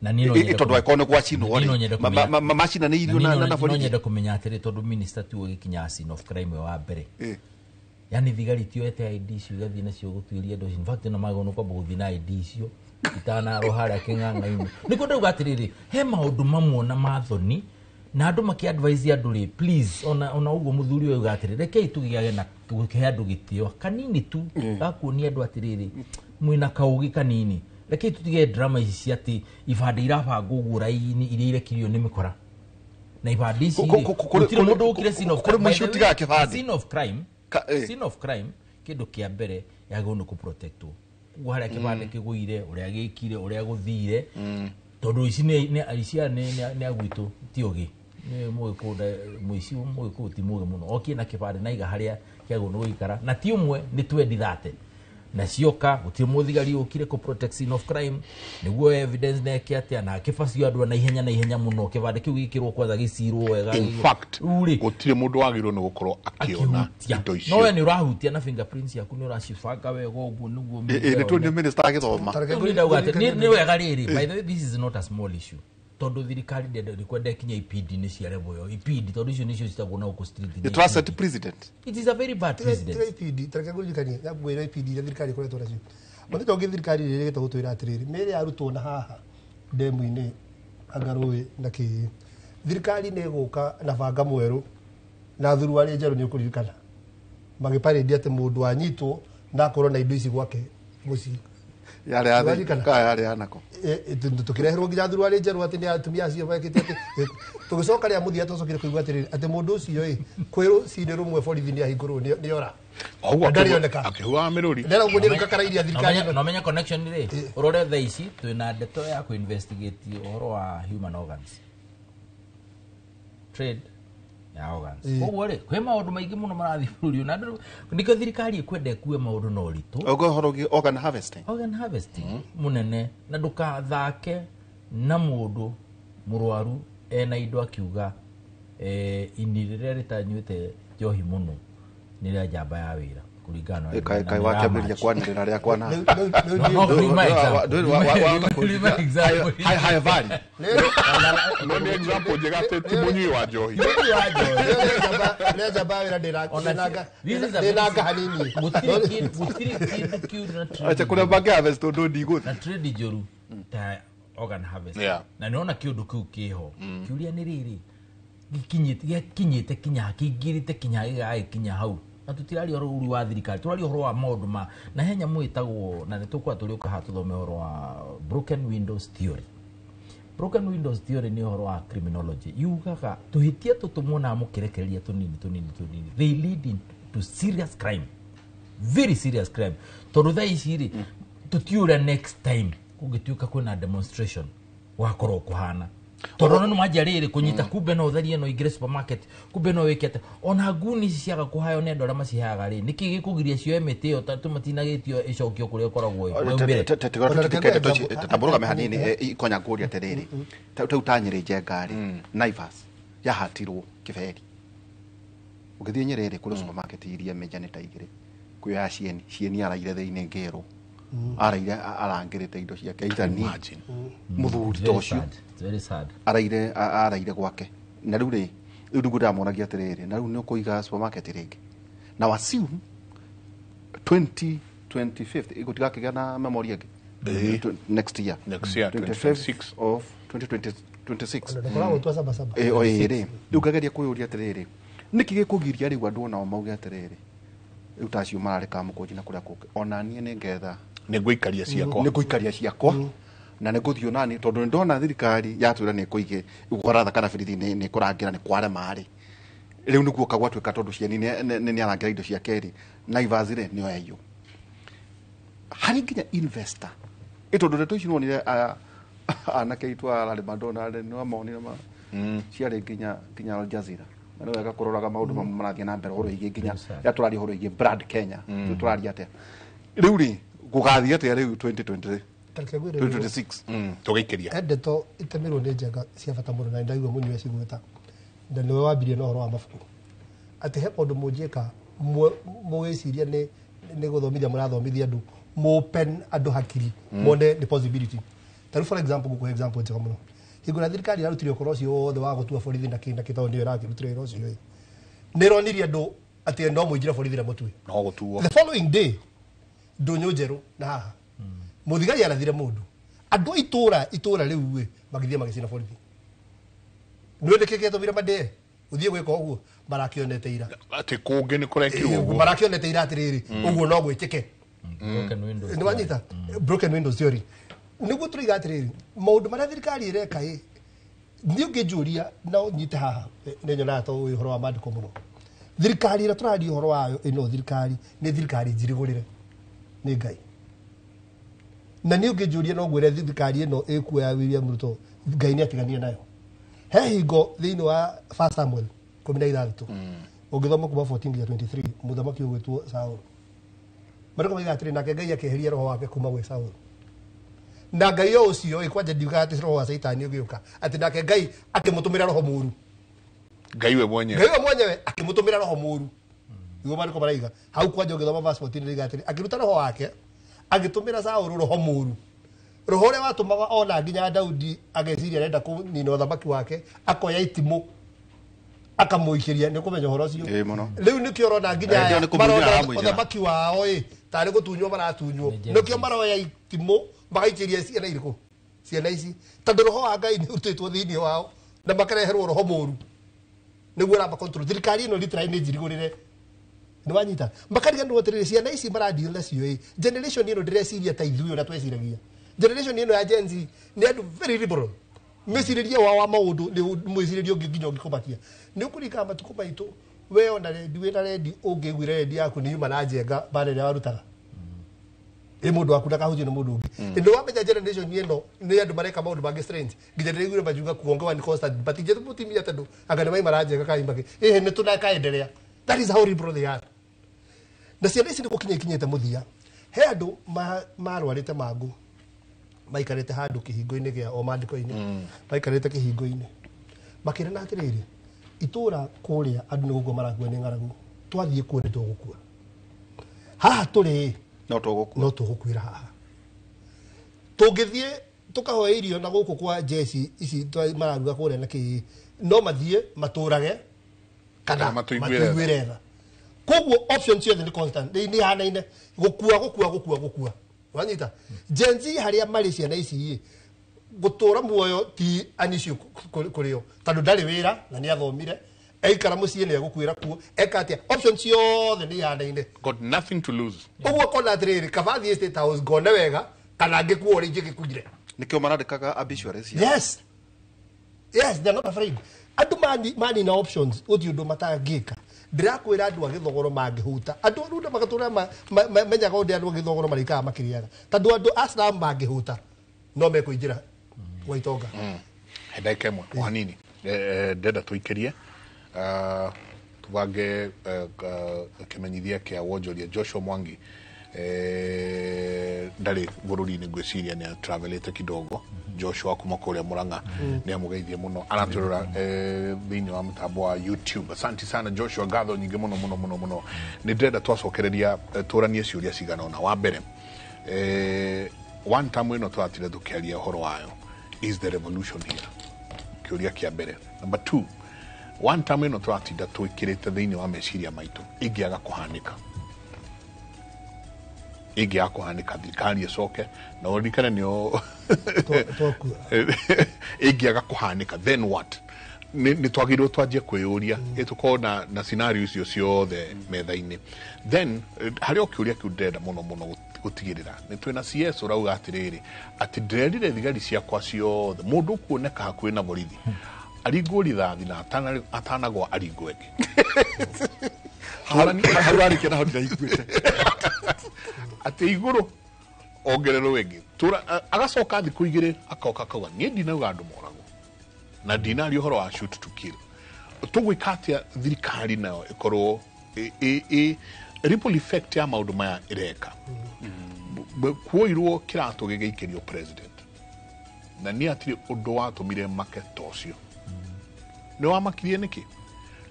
Na niĩ no nyende tondũ angĩkorwo nĩ gwacinwo rĩ, macinanĩirio na borithi. No nyende kũmenya atĩrĩ, tondũ minister tiwe ũgĩkinya scene of crime wa mbere, yani thigari tioete ID icio igathiĩ nacio gũtuĩria andũ acio. In fact no magĩrĩirwo nĩ kwamba gũthiĩ na ID icio itanarwo harĩa kĩng'ang'a-inĩ. Nĩkĩo ndauga atĩrĩrĩ, he maũndũ mamwe na mathoni na andũ makĩ-advise andũ rĩ, please, ona ũguo mũthuri ũyũ auga atĩrĩ, rekei tũgĩage na kũhe andũ gĩtĩo kanini tu gakuonia andũ atĩrĩrĩ mwĩna kaũgĩ kanini. Rekei tũtige drama ici cia atĩ ibandĩ irabangwo ũguo raini iria irekirio nĩ mĩkora, na ibandĩ ici rĩ gũtirĩ mũndũ ũkire scene of crime. Scene of crime, scene of crime kĩndũ kĩa mbere yagĩrĩirwo nĩ kũprotectwo. Harĩa kĩbandĩ kĩgũire, ũrĩa gĩkire, ũrĩa gũthire. Tondũ ici nĩ aici aya nĩ agwitũ ti ũgĩ. Nĩ mũgĩkũyũ mũici mũgĩkũyũ ti mũgĩ mũno. Okie na kĩbandĩ na iga harĩa kĩagĩrĩirwo nĩ gũikara. Na ti ũmwe nĩ 2030. Na cioka gũtirĩ mũthigari ũkire kũ protect scene of crime nĩguo evidence neke atĩa na akĩbacio andũ na ihenya mũno kĩbandĩ kĩu gĩkĩrwo kwanza gĩcirwo wega. In fact gũtirĩ mũndũ wagĩrĩirwo nĩ gũkorwo akĩona indo icio. No we nĩ ũrahutia na fingerprints yaku nĩ ũracibanga wega ũguo nĩguo. Nĩ tũ nĩ minister agĩthoma. Nĩ wega rĩrĩ, by the way, this is not a small issue. Tondũ thirikari ndĩkwenda kinya IPD nĩ ciarebwo yo IPD tondũ icio nĩcio citagwo na gũkũ street. It was a president. It is a very bad president. IPD tareke ngũririkanie ngwĩra IPD iria thirikari ĩkoretwo nacio. Mũthenya ũngĩ thirikari ĩrĩgĩte gũtwĩra atĩrĩrĩ mĩĩrĩ yarutwo na haha ndemu-inĩ anga rũĩ na kĩĩ, thirikari nĩ ĩgũka na banga mwerũ na thuruarĩ njerũ nĩ ũkũririkana magĩparĩndia atĩ mũndũ anyitwo na akorwo na indo ici gwake mũciĩ. Yarĩ anako tukireherwo nginya thuruarĩ njerũ atĩ nĩ atumia acio mekĩte atĩ tũgĩcoka rĩa mũthia twacokire kũigua atĩrĩrĩ atĩ mũndũ ũcio ĩ kwĩ rũcinĩ rũmwe borithi nĩ ahingũrwo nĩ ora. Ũguo Ndarĩoneka. akĩhuaga mĩrũri. Ndera ũguo nĩ rũkakarairia thirikari ĩno. No menya connection rĩ ũrore thaa ici twĩna ndeto ya kũ investigate ũhoro wa human organs trade ya organs. Koguo rĩ kwĩ maũndũ maingĩ mũno marathiĩ bũrũri ũyũ na andũ nĩkĩo thirikari ĩkwenda ĩkue maũndũ na ũritũ. Ũguo ũhoro ũngĩ organ harvesting. Organ harvesting mũnene na ndũkathake na mũndũ mũrwaru ena indo akiuga ini rĩrĩa rĩtanyuĩte njohi mũno nĩ rĩa njamba ya wĩra kũringana na Kaĩ wakĩambĩrĩria kwanĩrĩra rĩa kwana. High value. No nĩ example njega atĩ ti mũnyui wa njohi. Rĩa njamba ya wĩra ndĩnanga hanini. Gũtirĩ kĩndũ kĩũru na trade. Acha kũrĩa bangĩ harvest ũndũ ndigũthiĩ. Na trade njũru ta organ harvest. Na nĩona kĩũndũ kĩu kĩho. Kĩũria nĩ rĩrĩ gĩkinyĩte kinya kĩingĩrĩte kinya gĩgagĩkinya hau. Na tũtiraria ũhoro ũru wa thirikari, tũraria ũhoro wa maũndũ ma na he nyamũ ĩtagwo na nĩ tũkwa tũrĩũka haha tũthome ũhoro wa broken windows theory. Broken windows theory nĩ ũhoro wa criminology. Yugaga tũhĩtia tũtũ muonaga mũkĩrekereria tũnini tũnini tũnini, they lead into serious crime, very serious crime. Tondũ thaa ici rĩ tũtiũria next time kũngĩtuĩka kwĩna demonstration gũgakorwo kũhana. Tondũ ona nĩ manjia rĩrĩ kũnyita kumbe no ũtharie no ingĩre supermarket kumbe no wĩke atĩa ona nguni ici ciaga kũhayo nĩ andũ arĩa maciheaga rĩ nĩkĩ gĩkũgiria cioe mĩtĩ ĩyo tũmatinagĩtio ĩcokio kũrĩa ĩkoragwo ĩ. Tambũrũgame hanini ikonya ngũria atĩrĩrĩ tau ta Nyĩrĩ Njenga rĩ Naivas yahatirwo kĩberi ũgĩthiĩ Nyĩrĩ rĩ kũrĩ supermarket iria major nĩ ta igĩrĩ kwĩ ya Cieni araire thĩinĩ ngĩrwo araire arangĩrĩte indo ciake itani mũthuri ta ũcio very sad araire gwake na rĩu rĩ rĩu nĩguo ndamonagia atĩrĩrĩ na rĩu nĩ ũkũiga supermarket rĩngĩ now assume 2025 ĩgũtigakĩgĩa na memory ĩngĩ next year 25th of 2026 ĩrĩ rĩu ngageria kwĩyũria atĩrĩrĩ nĩkĩ gĩkũgiria rĩu andũ onao mauge atĩrĩrĩ rĩu ta acio mararĩ Kamũkũnji na kũrĩa kũngĩ ona niĩ nĩngetha nĩngũikaria ciakwa nĩngũikaria ciakwa na nĩngũthiĩ onani tondũ nĩndona thirikari yatwĩra nĩkũige gũratha kana birithi nĩkũrangĩra nĩ kwarema rĩ rĩu nĩguo gwatuĩka tondũ Cieni nĩarangĩra indo ciake rĩ Naivas rĩ nĩyo yaiywo harĩ nginya investor ĩ tondũ ndeto ici nĩwonire anake aitũ a Larry Madonna nĩwamonire ciarĩ nginya Al Jazeera na nĩ wega kũroraga maũndũ mamwe marathiĩ na mbere ũhoro wĩgiĩ nginya rĩrĩa tũraria ũhoro wĩgiĩ brand Kenya tũraria atĩa rĩu rĩ gũgathiĩ atĩa rĩu 2026 tũgĩikĩria ndeto itemirwo nĩ Njenga cia bata mũno na nĩndaigua mũnyue cigweta na nĩwe wambirie na ũhoro wa mabuku atĩ he maũndũ mũnjĩka mũgĩciria nĩ gũthomithia mũrathomithia andũ mũopen andũ hakiri mone the possibility. Ta rĩu for example ngũkũhe example njega mũno hingo ĩrĩa thirikari ĩrarutire ũhoro ũcio wothe wa gũtua borithi na kĩ na kĩ tondũ nĩyo ĩrakĩrutire wĩra ũcio ĩ nĩ ĩronirie andũ atĩ no mũingĩre borithi na mũtue no gũtuo the following day ndũnyũ njerũ na haha mũthigari arathire mũndũ andũ a itũra rĩu ĩ magĩthiĩ magĩcina borithi nĩ nĩkĩ gĩatũmire mandĩe ũthiĩ gwĩka ũguo marakĩonete ira atĩ kũngĩ nĩ kũrekirwo ũguo marakĩonete ira atĩrĩrĩ ũguo no gwĩtĩke nĩ wanyita broken windows theory nĩguo tũraiga atĩrĩrĩ maũndũ marĩa thirikari ĩreka ĩ niĩ ũngĩnjũria na ũnyite haha nĩ nyonaga to ũĩ ũhoro wa maandĩko mũno thirikari ĩrĩa tũraria ũhoro wayo ĩno thirikari nĩ thirikari njirigũrĩre nĩ Ngai Na niĩ ũngĩnjũria no ngwĩre thirikari ĩno ĩkuo ya William Ruto Ngai nĩ atiganire nayo. He hingo thĩinĩ wa 1 Samuel 16 ũngĩthoma kuma 14 nginya 23 mũthamaki ũgwĩtwo Saul. Marĩko maiga atĩrĩ nake Ngai akĩeheria roho wake kuma gwĩ Saul. Na Ngai o ũcio ĩ kwanja ndiugaga atĩ roho wa Caitani ũgĩũka atĩ nake Ngai akĩmũtũmĩra roho mũru. Ngai we mwenyewe. Ngai we mwenyewe akĩmũtũmĩra roho mũru. Niguo maandĩko maraiga hau kwanja ũngĩthoma verse 14 rĩiga atĩrĩ akĩruta roho wake agĩtũmĩra Saũlũ roho mũru. Roho ũrĩa watũmaga ona nginya Daudi ageciria arenda kũnina ũthamaki wake akoya itimũ akamũikĩria nĩ ũkũmenya ũhoro ũcio. Ĩĩ mũno. Rĩu nĩkĩo ũrona nginya Ĩĩ, aya nĩ kũmũinĩra marona aramũinĩra. ũthamaki wao ĩ tarĩ gũtunywo maratunywo nĩkĩo maroya itimũ magaikĩria ciana irĩkũ ciana ici tondũ roho wa Ngai nĩ ũrutĩtwo thĩinĩ wao na makareherwo roho mũru nĩguo ũrama control thirikari ĩno literally nĩ njirigũrĩre nĩ wanyita makariganĩrwo atĩrĩrĩ ciana ici maradeal nacio ĩ generation ĩno ndĩreciria ta ithuĩ ũrĩa tweciragia generation ĩno ya Gen Z nĩ andũ very liberal mĩcirĩrie wao wa maũndũ nĩ mwĩcirĩrie ũngĩ nginya ũngĩkũmakia nĩ ũkũririkana matukũ maitũ we ona rendi wĩna rendi ũngĩiguire rendi yaku nĩ yuma na njenga mbara ĩrĩa warutaga ĩ mũndũ waku ndakahutio nĩ mũndũ ũngĩ ĩndĩ wamenya generation ĩno nĩ andũ mareka maũndũ mangĩ strange nginya ndĩraiguire makiuga kuongewa nĩ constant but inje mũtimia tondũ anga nĩ maima na njenga kaima kĩ ĩhĩ nĩ tũnakaenderea. That is how liberal they are. Na ciana ici nĩ gũkinya ikinyĩte mũthia he andũ marwarĩte mangũ maikarĩte handũ kĩhingo-inĩ gĩa o maandĩko-inĩ maikarĩte kĩhingo-inĩ makĩrana atĩrĩrĩ itũra kũrĩa andũ nĩ gũkua marakua nĩ ng'aragu twathiĩ kuo nĩ tũgũkua haha tũrĩ no tũgũkua no tũgũkuĩra haha tũngĩthiĩ tũkahoe irio na gũkũ kwa jeci ici mararuga kũrĩa na kĩĩ no mathiĩ matũrage kana matuiguĩre tha koguo option ciothe nĩ constant nĩ ihanaine gũkua gũkua gũkua gũkua wanyita Gen Z harĩa marĩ ciana ici ĩ gũtũra muoyo ti an issue kũrĩ o tondũ ndarĩ wĩra na nĩ athomire aikara mũciĩ nĩ egũkuĩra kuo eka atĩa option ciothe nĩ ihanaine. Got nothing to lose. Ũguo kona atĩrĩrĩ kaba thiĩ State House ngone wega kana ngĩkua ũrĩa ingĩgĩkuire nĩkĩo marandĩkaga obituaries ciao. Yes yes, they're not afraid. Andũ manina options gũtirĩ ũndũ matangĩka. Ndĩrakwĩra andũ a gĩthogoro mangĩhuta andũ rĩu magatũra menyaga ũndũ andũ a gĩthogoro marĩikaga makĩrĩaga tondũ andũ a slum mangĩhuta no mekũingĩra gwa itonga. Ndagĩka ĩmwe o hanini ndenda tũikĩrie tũbange kĩmenyithia kĩa wonjoria Joshua Mwangi ndarĩ bũrũri-inĩ ngwĩciria nĩ atravelete kidogo. Joshua kuma kũrĩa Murang'a nĩ amũgeithie mũno aratũrora thĩinĩ wa mũtambo wa YouTube. Asante sana Joshua, ngatho nyingĩ mũno mũno mũno mũno. Nĩ ndĩrenda twacokereria tũranie ciũria cigana ũna. Wa mbere one term ĩno tũratire tũkĩaria ũhoro wayo, is the revolution here? Kĩũria kĩa mbere. Number 2, one term ĩno tũratinda twĩkĩrĩte thĩinĩ wa meciria maitũ ĩngĩaga kũhanĩka ĩngĩaga kũhanĩka thirikari ĩcoke na ũririkane nĩo ĩngĩaga kũhanĩka then what? Nĩ twagĩrĩirwo twanjie kwĩyũria ĩtũkorwo na scenario icio ciothe metha-inĩ. Then harĩ o kĩũria kĩu ndĩrenda mũno mũno gũtigĩrĩra nĩ twĩna CS ũrauga atĩrĩrĩ atĩ ndĩrerire thigari ciakwa ciothe mũndũ ũkuoneka hakuhĩ na borithi aringwo rithathi na atanagwa aringwo ĩngĩ. Hau arĩkia naho ndiraiguĩte atĩ igũrũ ongererwo ĩngĩ agacoka thikũ igĩrĩ akoka akauga niĩ ndinauga andũ moragwo na ndinaria ũhoro wa shoot to kill. Tũgwĩka atĩa thirikari nayo ĩkorwo ripple effect ya maũndũ maya ĩreka kuoirwo kĩratũ gĩgĩikĩrio president na niĩ hatirĩ ũndũ watũmire make ta ũcio. Nĩ wamakirie nĩkĩ?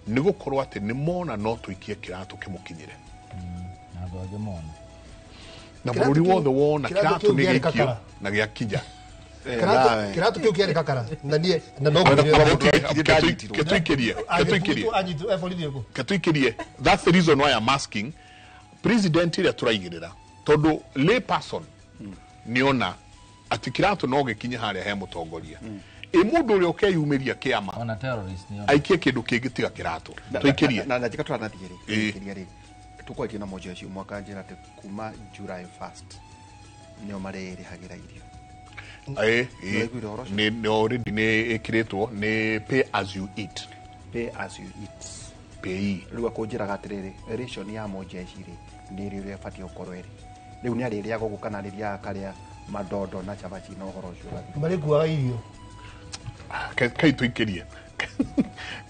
Nĩ gũkorwo atĩ nĩ mona no tũikie kĩratũ kĩmũkinyĩre na andũ angĩ mona na bũrũri wothe wona kĩratũ nĩ gĩikio na gĩakinya. Kĩratũ kĩu kĩarĩ kakara na niĩ na no kĩtũikĩrie kĩtũikĩrie. That's the reason why I'm asking president ĩrĩa tũraigĩrĩra tondũ lay person nĩona atĩ kĩratũ no gĩkinye harĩa he mũtongoria ĩ mũndũ ũrĩa ũkeyumĩria kĩama ona terrorist nĩona aikie kĩndũ kĩngĩ tiga kĩratũ tũikĩrie na njĩka tũranathiĩ rĩ tũikĩrie rĩ tũkwaria na mũjeshi ũmwe akanjĩra atĩ kuma July 1st nĩo marĩrĩhagĩra irio. Nĩ already nĩ ĩkĩrĩtwo nĩ pay as you eat. Pay as you eat. Pay. Rĩu akũnjĩraga atĩrĩrĩ ration ya mũjeshi rĩ nĩ ĩrĩ ũrĩa ĩbatiĩ gũkorwo ĩrĩ. Rĩu nĩ arĩrĩaga ũguo kana arĩrĩaga karĩa Madodo na cabaci na ũhoro ũcio ũgathiĩ. Marĩkuaga irio. Kai tuikirie.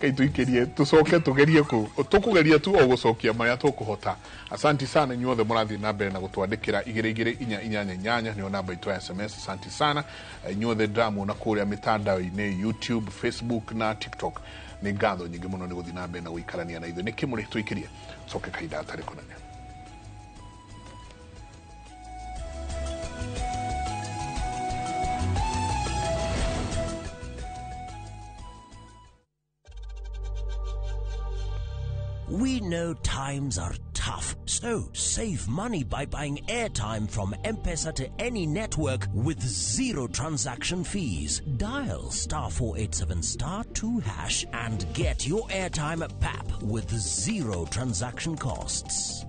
Kai tuikirie tucoke tugerie ku tukugeria tu o gucokia maria tukuhota. Asanti sana inyuothe mũrathiĩ na mbere na gũtwandĩkĩra 2 2 4 8 8 nĩyo namba itũ ya SMS. Asanti sana inyuothe ndĩramuona kũrĩa mĩtandao-inĩ YouTube, Facebook na TikTok. Nĩ ngatho nyingĩ mũno nĩ gũthiĩ na mbere na gũikarania na ithuĩ. Nĩ kĩmũrĩ tũikirie coke kahinda gatarĩ kũnene. We know times are tough, so save money by buying airtime from M-Pesa to any network with zero transaction fees. Dial *487 *2# and get your airtime at PAP with zero transaction costs.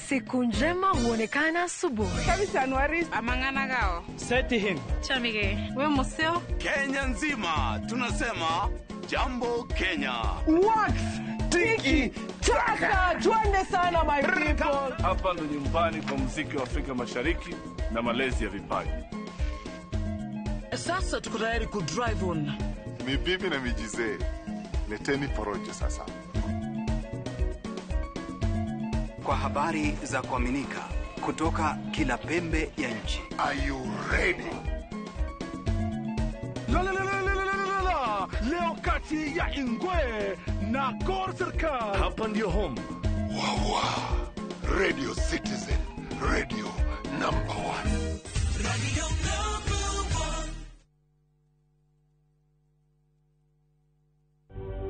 Siku njema huonekana asubuhi. Kabisa Anuari. Amangana gao. Seti him. Chamige. We museo. Kenya nzima tunasema jambo Kenya. Wax tiki taka twende sana my people. Hapa ndo nyumbani kwa muziki wa Afrika Mashariki na malezi ya vipaji. Sasa tuko tayari ku drive on. Mibibi na mijizee, leteni porojo sasa. Kwa habari za kuaminika kutoka kila pembe ya nchi. Are you ready? La la la la la la la. Leo kati ya Ingwe na Gor Serikal. Hapa ndio home. Wawa. Radio Citizen, radio number 1. Radio number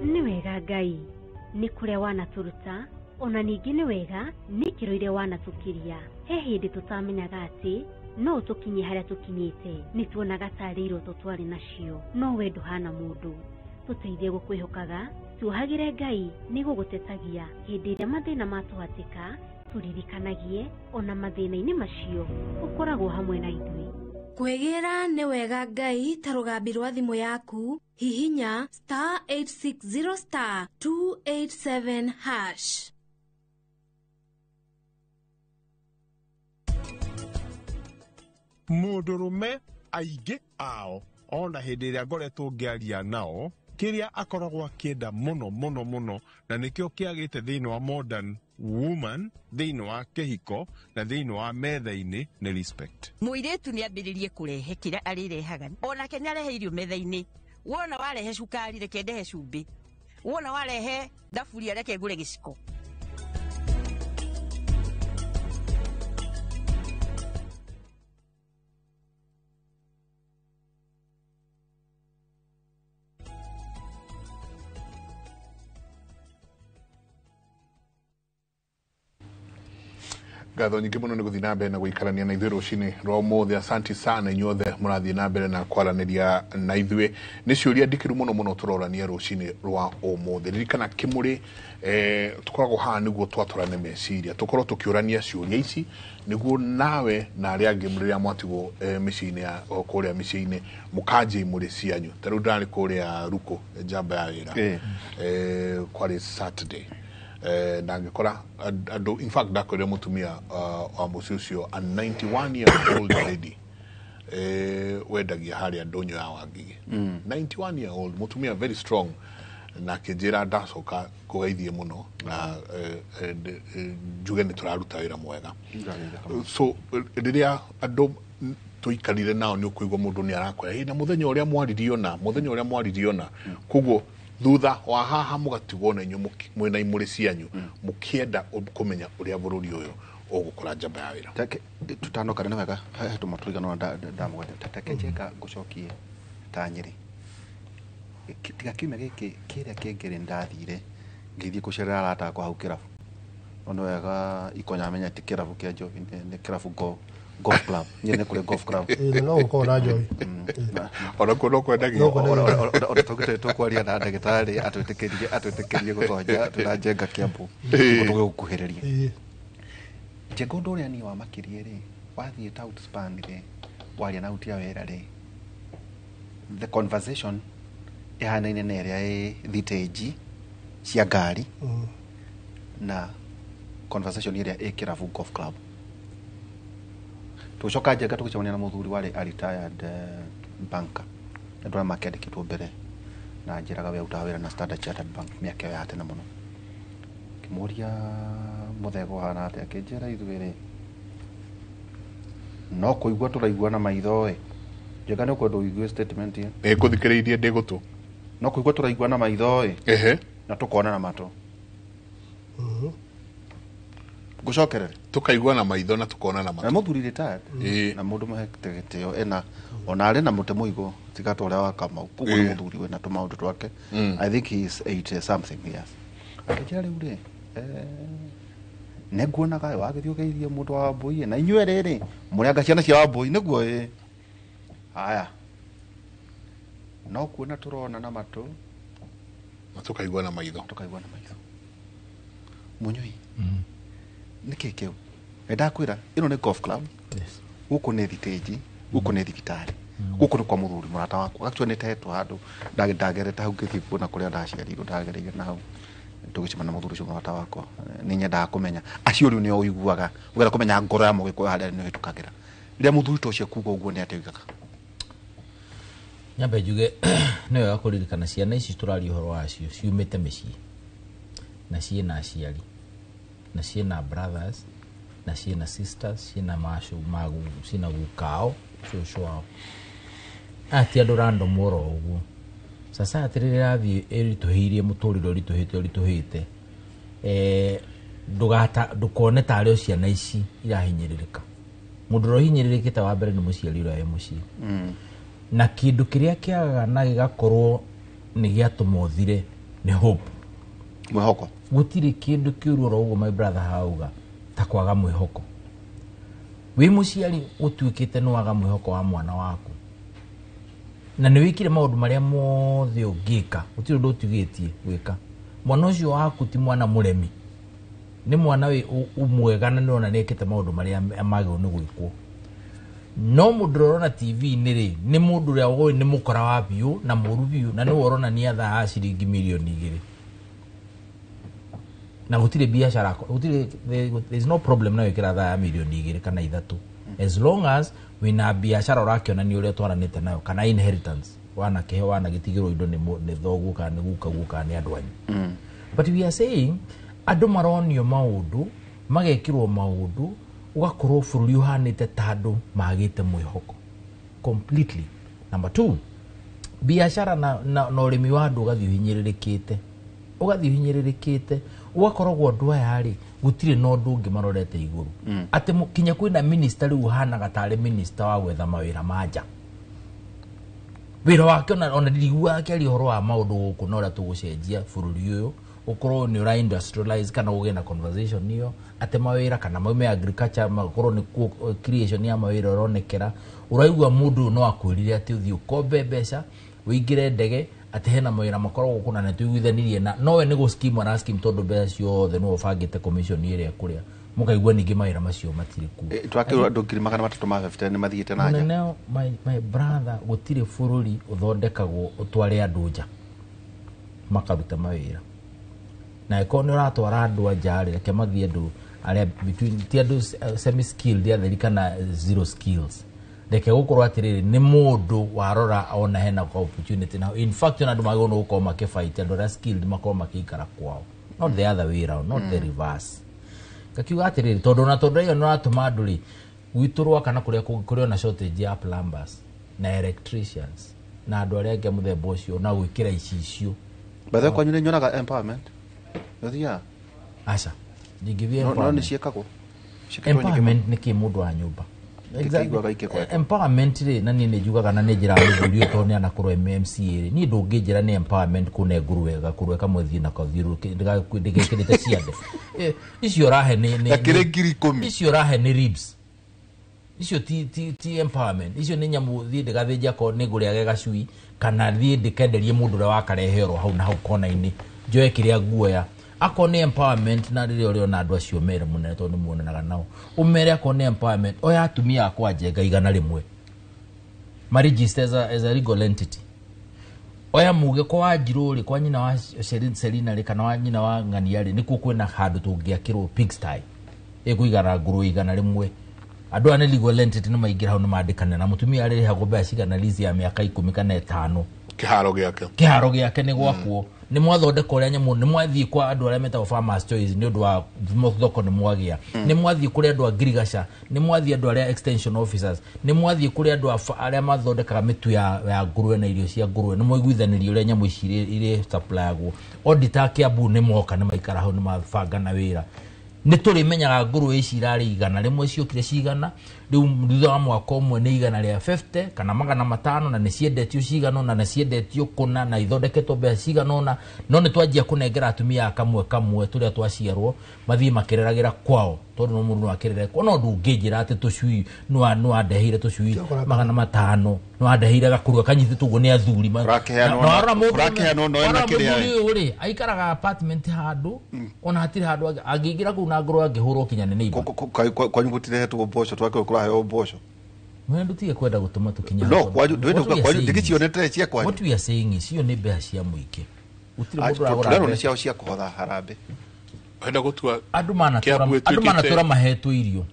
1. Nĩ wega Ngai, nĩ kũrĩa wanatũruta ona ningĩ nĩ wega nĩ ikĩro iria wanatũkiria. He hĩndĩ tũtamenyaga atĩ no tũkinye harĩa tũkinyĩte, nĩ tuonaga tarĩ iroto twarĩ nacio, no we ndũhana mũndũ. Tũteithie gũkwĩhokaga, tuohagĩre Ngai nĩ gũgũtetagia hĩndĩ ĩrĩa mathĩna matũhatĩka, tũririkanagie ona mathĩna-inĩ macio ũkoragwo hamwe na ithuĩ. Kwĩgĩra nĩ wega Ngai ta rũgambi rwa thimũ yaku, hihinya *860 *287#. Mũndũrũme aingĩ ao ona hĩndĩ ĩrĩa ngoretwo ngĩaria nao kĩrĩa akoragwo akĩenda mũno mũno mũno na nĩkĩo kĩagĩte thĩinĩ wa modern woman thĩinĩ wa kĩhiko na thĩinĩ wa metha-inĩ nĩ respect. Mũirĩtu nĩ ambĩrĩrie kũrehe kĩrĩa arĩrehaga, onake nĩ arehe irio metha-inĩ. Wona warehe cukari reke ndehe cumbĩ, wona warehe thaburia reke ngũre gĩciko. Ngatho nyingĩ mũno nĩ gũthiĩ na mbere na gũikarania na ithuĩ rũcinĩ rwa ũmũthĩ. Asanti sana inyuothe mũrathiĩ na mbere na kwaranĩria na ithuĩ. Nĩ ciũria ndikĩru mũno mũno tũrorania rũcinĩ rwa ũmũthĩ. Ririkana kĩmũrĩ tũkoragwo haha nĩguo twatũrane meciria, tũkorwo tũkĩũrania ciũria ici nĩguo nawe na arĩa angĩ rĩrĩa mwatigwo mĩciĩ-inĩ ya kũrĩa mĩciĩ-inĩ mũkanjia imũrĩ cianyu. Ta rĩu ndarĩ kũrĩa Ruko njamba ya wĩra kwarĩ Saturday na ngĩkora andũ, in fact ndakorire mũtumia wa mũciĩ ũcio, a 91 year old lady wendagia harĩa ndũnyũ ya Wangigĩ. 91 year old mũtumia very strong, na akĩnjĩra ndacoka kũgeithie mũno na njuge nĩ tũraruta wĩra mwega. So rĩrĩa andũ tũikarire nao nĩ ũkũigua mũndũ nĩ arakwĩra na mũthenya ũrĩa mwaririo na mũthenya ũrĩa mwaririo na koguo thutha wa haha mũgatigwo na inyuĩ mwĩna imũrĩ cianyu mũkĩenda kũmenya ũrĩa bũrũri ũyũ ũgũkora njamba ya wĩra. Tutanoka nĩ wega tũma tũriganwo ndamũgweta take Njenga ngũcokie ta Nyĩrĩ tiga kiumia gĩkĩ kĩrĩa kĩngĩ rĩ ndathire ngĩthiĩ gũcerera arata akwa hau kĩrabu no nĩ wega ikonya menya ti kĩrabu kĩa njohi nĩ kĩrabu golf club. Nyĩrĩ nĩ kũrĩ golf club. No gũkorwo na njohi ona kuo no kwendagio. Ona tũngĩtũĩ tũkwaria na ndagĩtarĩ atwĩtĩkĩrie gũtonja twĩna Njenga Kĩambu tũgĩgũkuhĩrĩria. Njenga ũndũ ũrĩa niĩ wamakirie rĩ wathiĩ ta Outspan rĩ waria na aruti a wĩra rĩ the conversation ĩhanaine na ĩrĩa ĩ thitĩnji cia ngari na Conversation ĩrĩa ĩ kĩrabu golf club. Tũgĩcoka Njenga tũgĩcemania na mũthuri warĩ a retired banker, andũ arĩa makĩandĩkĩtwo mbere na njĩraga we arutaga wĩra na Standard Chartered Bank mĩaka ĩyo ya tene mũno. Ngĩmũria mũthego hana atĩa, akĩnjĩra ithuĩ rĩ no kũigua tũraigua na maitho ĩ. Njenga nĩ ũkwenda ũigue statement ĩyo? Ĩ ngũthikĩrĩirie ndĩ gũtũ. No kũigua tũraigua na maitho ĩ ehe na tũkona na matũ. Ngũcokerere. Tũkaigua na maitho na tũkona na matũ. Na mũthuri retired Ĩĩ. na mũndũ mũhete gĩtĩo ena ona arĩ na mũtĩ mũigũ tiga ta ũrĩa wa Kamau, koguo nĩ Ĩĩ. mũthuri wĩna tũmaũndũ twake. Mm. I think he is 80 something years. Akĩnjĩra rĩu rĩ nĩnguonaga wagĩthiĩ ũgeithie mũndũ wa Wambũi na inyuĩ rĩrĩ mũrĩ anga ciana cia Wambũi nĩguo ĩ haya no kuona tũrona na matũ na tũkaigua na maitho. Tũkaigua na maitho. Mũnyui nĩkĩ kĩu nĩndakwĩra ĩno nĩ golf club. Yes. Gũkũ nĩ thitĩnji, gũkũ nĩ thibitarĩ, gũkũ nĩ kwa mũthuri mũrata wakwa. Actually nĩ tetwo handũ ndagerete hau ngĩthiĩ kuona kũrĩa ndaciarirwo, ndagereire na hau tũgĩcemania na mũthuri ũcio mũrata wakwa. Nĩ nyendaga kũmenya acio rĩu nĩo ũiguaga ũgera kũmenya ngoro ya mũgĩkũyũ harĩa nĩ ũhĩtũkagĩra rĩrĩa mũthuri ta ũcio kuga ũguo nĩ atĩa oigaga. Nyambe njuge nĩ wega kũririkana ciana ici tũraria ũhoro wacio ciumĩte mĩciĩ na ciĩna aciari na ciĩna brothers na ciĩna sisters, ciĩna macu magu, ciĩna gukao cũcũ wao. Aya ti andũ random oro ũguo. Society rĩrĩa ĩrathiĩ ĩritũhĩirie mũtũrĩre ũritũhĩte ũritũhĩte, ndũkone tarĩ o ciana ici irahinyĩrĩrĩka. Mũndũ ũrĩa ũhinyĩrĩrĩkĩte wa mbere nĩ mũciari ũrĩa wĩ mũciĩ. Na kĩndũ kĩrĩa kĩagaga na gĩgakorwo nĩ gĩatũma ũthire nĩ hope. Mwĩhoko. Gũtirĩ kĩndũ kĩũru oro ũguo my brother hauga ta kwaga mwĩhoko. Wĩ mũciari ũtuĩkĩte nĩ waga mwĩhoko wa mwana waku na nĩ wĩkire maũndũ marĩa mothe ũngĩka, gũtirĩ ũndũ ũtigĩtie gwĩka. Mwana ũcio waku ti mwana mũremi, nĩ mwana wĩ mwega na nĩũrona nĩ ekĩte maũndũ marĩa magĩrĩirwo nĩ gwĩkwo. No mũndũ ũrĩa ũrona TV-inĩ rĩ nĩ mũndũ ũrĩa ũĩ nĩ mũkora wa biũ na mũru biũ na nĩwe ũrona nĩ athaga ciringi mirioni 2 na gũtirĩ biacara, gũtirĩ, there is no problem na wĩkĩra thaa ya mirioni 2 kana 3 as long as wĩna biacara ũrakĩonania ũrĩa ũtwaranĩte nayo kana inheritance wanakĩheo wanagĩtigĩrwo indo nĩ thoguo kana nĩ gukaguo kana nĩ andũ anyu. But we are saying andũ maronio maũndũ magekĩrwo maũndũ ũgakorwo bũrũri ũhanĩte ta andũ magĩte mwĩhoko completely. Number 2, biacara na ũrĩmi wa andũ ũgathiĩ ũhinyĩrĩrĩkĩte, ũgathiĩ ũhinyĩrĩrĩkĩte, ũgakoragwo andũ aya rĩ gũtirĩ na ũndũ ũngĩ marorete igũrũ. Atĩ kinya kwĩna minister rĩu ũhanaga tarĩ minister wa gwetha mawĩra ma nja. Wĩra wake ona ndiriguaga akĩaria ũhoro wa maũndũ gũkũ na ũrĩa tũgũcenjia bũrũri ũyũ ũkorwo nĩ ũra industrialize kana ũgĩe na conversation ĩyo atĩ mawĩra kana maume agriculture makorwo nĩ creation ya mawĩra ũronekera. Ũraigua mũndũ ũyũ no akwĩrire atĩ ũthiĩ ũkombe mbeca ũingĩre ndege atĩ hena mawĩra makoragwo gũkũ na nĩtũiguithanirie na nowe nĩ gũ scheme ara scheme tondũ mbeca ciothe nĩwe ũbangĩte commission ĩrĩa ekũrĩa mũkaigua ningĩ mawĩra macio matirĩ kuo. Twakĩrwo andũ 350,000 nĩ mathiĩte na nja. Mũnene, my brother, gũtirĩ bũrũri ũthondekagwo ũtware andũ nja makaruta mawĩra. Na ĩkorwo nĩ ũratwara andũ a nja rĩ, reke mathiĩ andũ arĩa between ti andũ semi skilled atheri kana zero skills. Reke gũkorwo atĩrĩrĩ nĩ mũndũ warora ona hena opportunity na in fact ona andũ magĩrĩirwo nĩ gũkorwo makĩfight andũ arĩa skilled makorwo makĩikara kwao, not the other way round, not the reverse. Ngakiuga atĩrĩrĩ tondũ ona tondũ ĩyo nĩ ũratũma andũ rĩ gwitũ rwa kana kũrĩa kũngĩ kũrĩ ona shortage ya plumbers na electricians na andũ arĩa angĩ a mũthemba ũcio na gwĩkĩra icicio. By the way, kwanyu nĩ nyonaga empowerment? Nĩũthiaga? Aca, ndingĩthiĩ No nĩ empowerment. ciĩkagwo? Ciĩkĩtwo nyingĩ mũno. Empowerment nĩ kĩ mũndũ wa nyũmba? Ngĩkĩiguaga ikĩgwetwo. Empowerment rĩ na niĩ nĩ njugaga na nĩ njĩraga mũthuri ũyũ tondũ nĩ anakorwo MCA rĩ, niĩ ndũngĩnjĩra nĩ empowerment kũne ngũrwe gakũrwe kamwe thiĩ nako thiũrũrũke ndĩgekĩrĩte ciande. Icio ũrahe nĩ Gakĩrĩ 10,000. Icio ũrahe nĩ ribs. Icio ti empowerment. Icio nĩ nyamũ thiĩ ndĩgathĩnje akorwo nĩ ngũrĩage gacui kana thiĩ ndĩkenderie mũndũ ũrĩa wakarehe oro hau na hau kona-inĩ njoe kĩrĩa nguoya. Akorwo nĩ empowerment na rĩrĩa ũrĩona andũ acio mere mũnene tondũ nĩ muonanaga nao ũmere akorwo nĩ empowerment oya atumia akwa njenga 100 ma register as a legal entity. Oya muge kwa Wanjirũ rĩ, kwa nyina wa Selina rĩ, kana wa nyina wa Ng'ania rĩ, nĩkuo kwĩna handũ tũngĩakĩrwo pigsty ĩkũigana ngũrũwe 100. Andũ aya nĩ legal entity nĩ maingĩra hau nĩ mandĩkane na mũtumia arĩrĩhagwo mbeca cigana lease ya mĩaka 10 kana 5. Kĩharo gĩake. Kĩharo gĩake nĩ gwakwo. Nĩ mwathondeka ũrĩa nyamũ, nĩ mwathiĩ kwa andũ arĩa metagwo Farmers Choice nĩ ũndũ wa thoko nĩ mwagĩa. Nĩ mwathiĩ kũrĩ andũ a ngirigaca, nĩ mwathiĩ andũ arĩa extension officers, nĩ mwathiĩ kũrĩ andũ arĩa mathondekaga mĩtu ya ngũrũwe na irio cia ngũrũwe, nĩ mwaiguithanĩrio ũrĩa nyamũ ici irĩ supplyagwo. Auditor Kiambu nĩ moka, nĩ maikara hau, nĩ mabanga na wĩra. Nĩ tũrĩmenyaga ngũrũwe ici irarĩ 100 ciokire cigana, rĩu thutha wa mwaka ũmwe nĩ 150 kana 500, na nĩ ciendetio cigana ũna, na ciendetio kũna, na ithondeketwo mbeca cigana ũna. No nĩ twanjia kũnengera atumia kamwe kamwe tũrĩa twaciarwo mathiĩ makĩreragĩra kwao, tondũ no mũndũ no akĩrere kwao. No ndũngĩnjĩra atĩ tũcui nĩ wandeheire tũcui 500, nĩ wandeheire gakũrũwe kanyitĩtwo ũguo nĩ athuri. Ũrakĩheanwo no ena kĩrĩa Mũthuri ũyũ rĩ, aikaraga apartment handũ ona hatirĩ handũ angĩingĩra kũu na ngũrũwe angĩhũrwo kinya nĩ neighbor. Kwanyu gũtirehetwo mboco, twakĩrwo kũraheo mboco. Mwene ndutige kwenda gũtũma tũkinye No, kwanyu ndwenda kwanyu ndĩgĩcionete cia kwanyu. What we are saying is icio nĩ mbeca cia mũingĩ. Gũtirĩ mũndũ ũragũra mbeca. Nĩ ciao cia kũhotha harambee. Wenda gũtua andũ manatũra mahetwo irio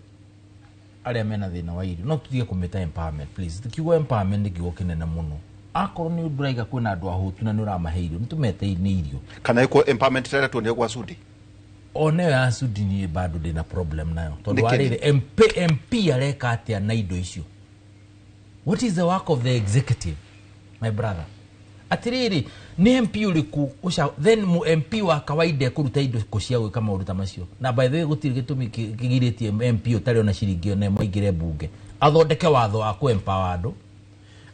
arĩa mena thĩna wa irio. No tũtige kũmĩta empowerment please. Kiugo empowerment nĩ kiugo kĩnene mũno. Akorwo nĩ ũraiga kwĩna andũ ahũtu na nĩ ũramahe irio, nĩ tũmete nĩ irio. Kana ĩkwo empowerment ĩreretwo nĩ gwa Sudi. Oneyo ya Sudi niĩ bado ndĩna problem nayo. Tondũ wa rĩrĩ, MP areka atĩa na indo icio? What is the work of the executive, my brother? Atĩrĩrĩ, nĩ MP ũrĩkũ then mu MP wa kawaida ekũruta indo kũ cia gwĩka maũndũ ta macio? Na by the way gũtirĩ gĩtũmi kĩgirĩtie MP ũtarĩ ona ciringi ona ĩmwe aingĩre mbunge athondeke watho wa kũ empower andũ,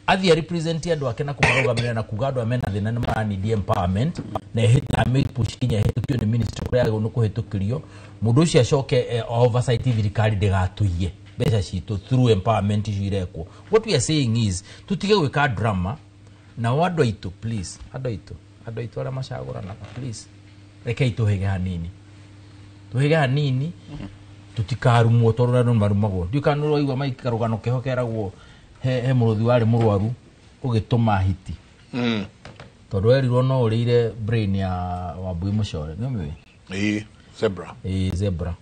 athiĩ represent andũ ake na kũmarũgamĩrĩra na kuga andũ aya mena thĩna nĩ maranindi empowerment, na amĩpush kinya ĩhĩtũkio nĩ ministry kũrĩa yagĩrĩirwo nĩ kũhĩtũkĩrio. Mũndũ ũcio acoke oversight thirikari ndĩgatũiye mbeca citũ through empowerment icio irekwo. What we are saying is tũtige gwĩka drama na andũ aitũ please, andũ aitũ arĩa macagũranaga please, rekei tũhĩge hanini, tũhĩge hanini, tũtikarumwo tondũ andũ nĩmarumagwo. Ndiũĩ kana nĩũraigua Mike karũgano keho keragwo he mũrũthi warĩ mũrwaru ũgĩtũma hiti, tondũ erirwo no ũrĩire brain ya Wambui Mũcore, nĩ ũmĩũĩ? Ĩĩ, zebra. Ĩĩ, zebra.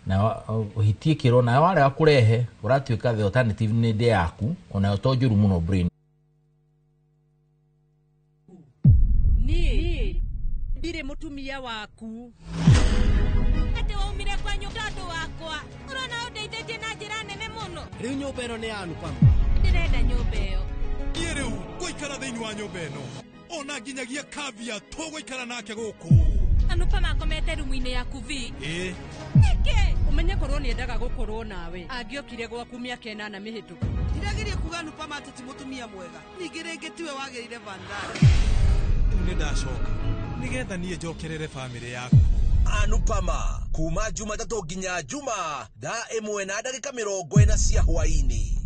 Na hiti ĩkĩrwo nayo warega kũrehe ũratuĩka the alternative nĩ ndĩ yaku, onayo to njũru mũno brain. Niĩ ndirĩ mũtumia waku. Atĩ waumire kwanyu tondũ wakwa. Ũrona ũndeithĩtie na njĩra nene mũno. Rĩu nyũmba ĩno nĩ ya Anupama. Ndĩrenda nyũmba ĩyo. Niĩ rĩu ngũikara thĩinĩ wa nyũmba ĩno. Ona nginyagia Kavya tũgũikara nake gũkũ. Anupama akomete rumu-inĩ yaku vi. Ĩĩ. Nĩkĩ? Ũmenye korwo nĩendaga gũkorwo nawe. Angĩokire gwaku mĩaka 8 mĩhĩtũku. Ndirageria kuga Anupama atĩ ti mũtumia mwega. Ningĩ rĩngĩ tiwe wagĩrĩire Vandana. Rĩu nĩndacoka nĩgetha niĩ njokerere bamĩrĩ yaku. Anupama kuma Jumatatũ nginya Juma thaa 1:40 cia hwaĩ-inĩ.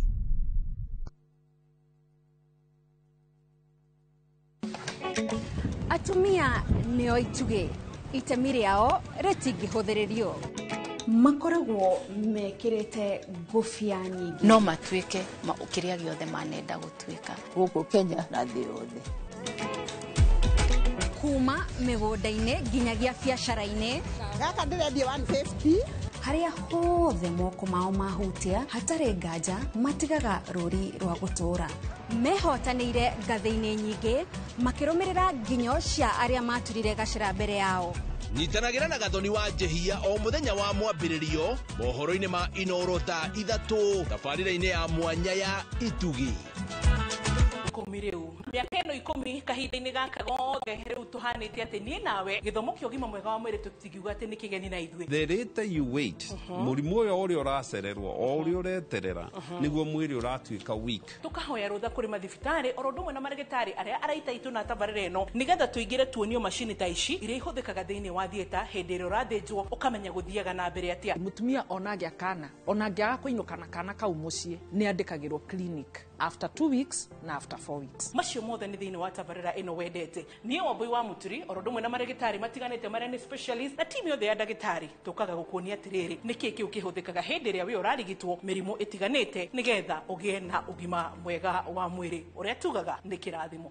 Atumia nĩo itugĩ, itemi rĩao rĩtingĩhũthĩrĩrio. Makoragwo mekĩrĩte ngũbia nyingĩ. No matuĩke kĩrĩa gĩothe manenda gũtuĩka gũkũ Kenya na thĩ yothe. Kuma mĩgũnda-inĩ nginyagia biacara-inĩ. Gaka ndĩrendia 150. Harĩa hothe moko mao mahutia hatarĩ nganja matigaga rũri rwa gũtũũra. Mehotanĩire ngathĩ-inĩ nyingĩ makĩrũmĩrĩra nginyo cia arĩa maturire gacĩra mbere yao. Nyitanagĩra na Gathoni wa Njehia o mũthenya wa mwambĩrĩrio mohoro-inĩ ma Inoro thaa 3 tabarĩra-inĩ ya mwanya ya Itugi. 10 rĩu mĩaka ĩno 10 kahinda-inĩ gaka gothe rĩu tũhanĩte atĩ niĩ nawe gĩthomo kĩa ũgima mwega wa mwĩrĩ tũtingiuga atĩ nĩ kĩgeni na ithuĩ. The later you wait, mũrimũ ũyũ ũrĩa ũracererwo o ũrĩa ũreterera nĩguo mwĩrĩ ũratuĩka weak. Tũkahoya rũtha kũrĩ mathibitarĩ oro ũndũ ũmwe na marĩgĩtarĩ arĩa araita itũ na tabarĩra ĩno nĩgetha tũingĩre tuonio macini ta ici iria ihũthĩkaga thĩinĩ wa theatre hĩndĩ ĩrĩa ũrathĩnjwo ũkamenya gũthiaga na mbere atĩa. Mũtumia ona angĩa kana ona angĩaga kũinũka na kana kau mũciĩ nĩ andĩkagĩrwo clinic after 2 weeks na after 4 weeks. Macio mothe nĩ thĩinĩ wa tabarĩra ĩno wendete. Niĩ Wambui wa Mũturi oro ũndũ ũmwe na marĩgĩtarĩ matiganĩte marĩa nĩ specialist na timu yothe ya ndagĩtarĩ tũkaga gũkuonia atĩrĩrĩ nĩkĩĩ kĩu kĩhũthĩkaga hĩndĩ ĩrĩa wĩ ũrarigitwo mĩrimũ ĩtiganĩte nĩgetha ũgĩe na ũgima mwega wa mwĩrĩ ũrĩa tugaga nĩ kĩrathimo.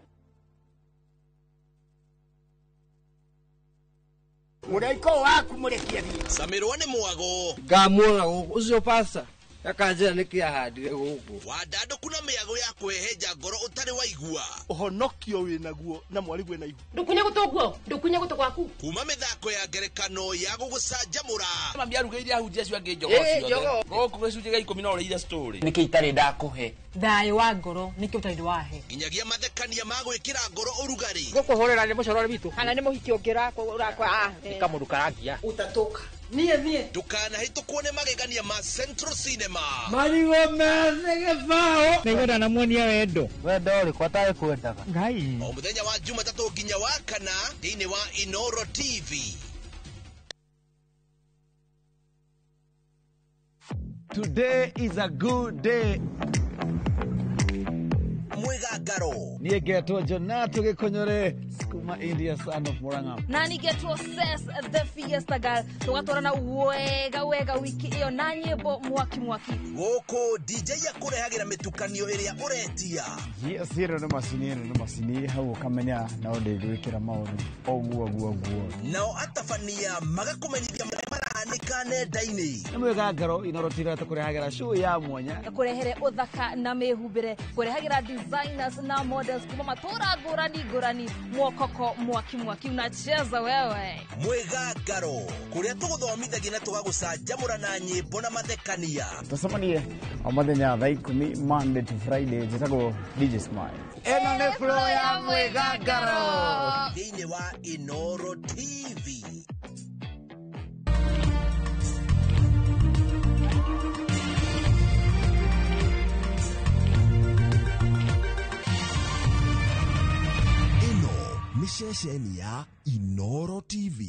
Mũraika waku mũrekie thiĩ. Camirwo nĩ mwago. Ngamuona gũkũ ũcio pasta akanjĩra nĩkĩ ahandire gũkũ. Wandandũku na mĩago ya kwĩhenja ngoro ũtarĩ waigua. Ũhonokio wĩnaguo na mwarigwe na ihu. Ndũkunye gũtũ guo, ndũkunye gũtũ gwaku. Kuma mĩthako ya ngerekano ya gũgũcanjamũra. Mami arugĩire ahunjia acio angĩ njogoo ciothe. Gũkũ gĩcunjĩ gĩa 10 no ũrĩire story. Nĩkĩ itarĩ ndakũhe? Thayũ wa ngoro nĩkĩ ũtarĩ wahe. Nginyagia mathekania ma gwĩkĩra ngoro ũrugarĩ. Gũkũhũrĩra nĩ mũcorore witũ. Kana nĩ mũhiki ũngĩ ũrakwa. Nĩ kamũndũ karangia. Utatoka. Niĩ niĩ. Ndũkanahĩtũkwo nĩ magegania ma Central Cinema. Marigũ methĩ gĩbaũ. Nĩngwenda namuonia wendo. Wendo ũrĩkũ atarĩ kwendaga. Ngai. O mũthenya wa Jumatatũ nginya wa kana thĩinĩ wa Inoro TV. Today is a good day. Mwigangaro. Niĩ ngetwo Jonato Gĩkũnyũre kuma India, son of Murang'a. Na nĩngetwo Ses the Fiesta Girl. Tũgatwarana wega wega wiki ĩyo na nyĩmbo mwaki mwaki. Gũkũ DJ akũrehagĩra mĩtukanio ĩrĩa ũretia. Yes, ĩno nĩ macini, ĩno nĩ macini hau ũkamenya no ndĩgwĩkĩra maũndũ ũguo ũguo ũguo. Nao atabania magakũmenyithia marĩa marahanĩka nenda-inĩ. Nĩ mwĩgangaro Inoro TV tũkũrehagĩra show ya mwanya. Kũrehere ũthaka na mĩhumbĩre, kũrehagĩra designers na models kuma matũra ngũrani ngũrani, mwokoko mwaki mwaki unacheza wewe. Mwĩgangaro kũrĩa tũgũthomithagia na tũgagũcanjamũra na nyĩmbo na mathekania. Tũcemanie o mũthenya thaa 10 Monday to Friday. Njĩtagwo DJ Smile. Ĩno nĩ flow ya mwĩgangaro thĩinĩ wa Inoro TV. Nĩ ceceni ya Inoro TV.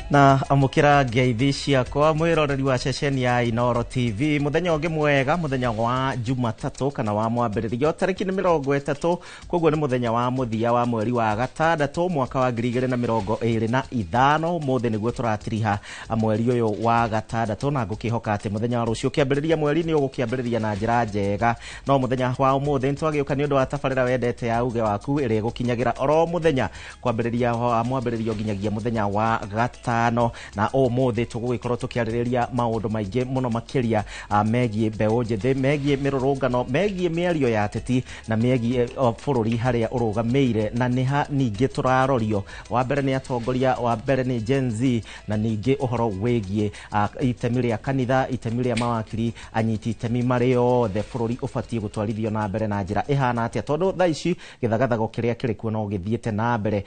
Na amukira ngeithi ciakwa mwiroreri wa ceceni ya Inoro TV muthenya ungi mwega muthenya wa Jumatatu kana wa mwambĩrĩrio tarĩki nĩ 30 koguo nĩ muthenya wa muthia wa mweri wa gatandatũ mwaka wa 2025 mũthĩ nĩguo tũratiriha mweri ũyũ wa gatandatũ na ngũkĩhoka atĩ muthenya wa rũciũ kĩambĩrĩria mweri nĩ ũgũkĩambĩrĩria na njĩra njega no muthenya wa ũmũthĩ nĩtwagĩũka nĩ ũndũ wa tabarĩra wendete ya uge waku ĩrĩa ĩgũkinyagĩra oro muthenya kwambĩrĩria wa mwambĩrĩrio nginyagia muthenya wa gatano na ũmũthĩ tũgũgĩkorwo tũkĩarĩrĩria maũndũ maingĩ mũno makĩria megiĩ mbeũ njĩthĩ megiĩ mĩrũrũngano megiĩ mĩario ya ateti na megiĩ bũrũri harĩa ũrũgamĩire na nĩha ningĩ tũrarorio wa mbere nĩ atongoria wa mbere nĩ Gen Z na ningĩ ũhoro wĩgiĩ itemi rĩa kanitha itemi rĩa mawakiri anyiti itemi marĩ othe bũrũri ũbatiĩ gũtwarithio na mbere na njĩra ĩhana atĩa tondũ thaa ici gĩthagathago kĩrĩa kĩrĩ kuo no gĩthiĩte na mbere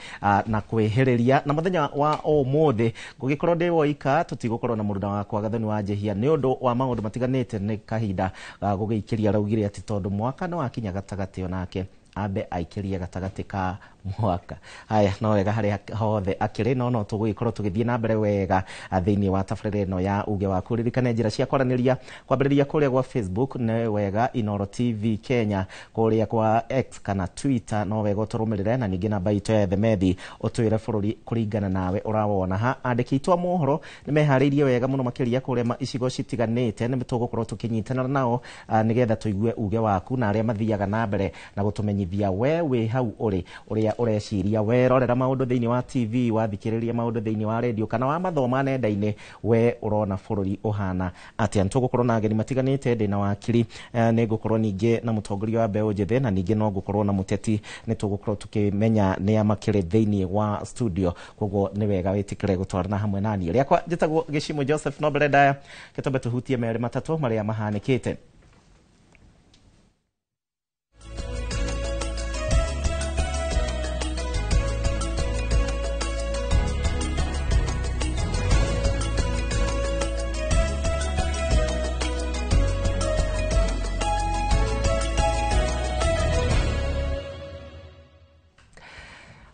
na kwĩhĩrĩria na mũthenya wa ũmũthĩ ngũgĩkorwo ndĩ woika tũtigũkorwo na mũruna wakwa Gathoni wa Njehia nĩ ũndũ wa maũndũ matiganĩte nĩ kahinda gũgĩikĩria araugire atĩ tondũ mwaka nĩ wakinya gatagatĩ onake ambe aikĩrie gatagatĩ ka mwaka. Haya no wega harĩa hothe akĩrĩ no tũgũgĩkorwo tũgĩthiĩ na mbere wega thĩinĩ wa tabarĩra ĩno ya uge waku. Ririkane njĩra cia kwaranĩria kwambĩrĩria kũrĩa gwa Facebook nĩ wega Inoro TV Kenya, kũrĩa kwa X kana Twitter no wega ũtũrũmĩrĩre, na ningĩ namba itũ ya themethi ũtwĩre bũrũri kũringana nawe ũrawona ha. Andĩki aitũ a mohoro nĩ meharĩirie wega mũno makĩria kũrĩa icigo citiganĩte, nĩ tũgũkorwo tũkĩnyitanĩra nao nĩgetha tũigue uge waku na arĩa mathiaga na mbere na gũtũmenyithia we wĩ hau ũrĩ ũrĩa ũreciria werorera maũndũ thĩinĩ wa TV, wathikĩrĩria maũndũ thĩinĩ wa radio kana wa mathoma nenda-inĩ, we ũrona bũrũri ũhana atĩa. Nĩ tũgũkorwo na ageni matiganĩte, ndĩ na wakiri, nĩ ngũkorwo ningĩ na mũtongoria wa mbeũ njĩthĩ, na ningĩ no ngũkorwo na mũteti. Nĩ tũgũkorwo tũkĩmenya nĩa makĩrĩ thĩinĩ wa studio, koguo nĩ wega wĩtĩkĩre gũtwarana hamwe naniĩ. Rĩakwa njĩtagwo Gĩcimo Joseph, no mbere ndaya gĩtũmbe tũhutie merĩ matatũ marĩa mahanĩkĩte.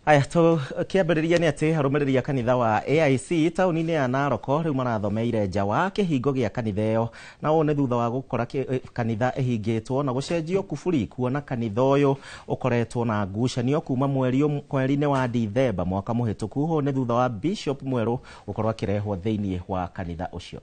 Aya, tũkĩambĩrĩria nĩ atĩ arũmĩrĩri a kanitha wa AIC taũni-inĩ ya Narok rĩu marathomeire nja wa kĩhingo gĩa kanitha ĩyo, na ũũ nĩ thutha wa gũkora kanitha ĩhingĩtwo na gũcenjio kuburi, kuona kanitha ũyũ ũkoretwo na ngucanio kuma mweri-inĩ wa Dithemba mwaka mũhĩtũku. Ũũ nĩ thutha wa Bishop mwerũ gũkorwo akĩrehwo thĩinĩ wa kanitha ũcio.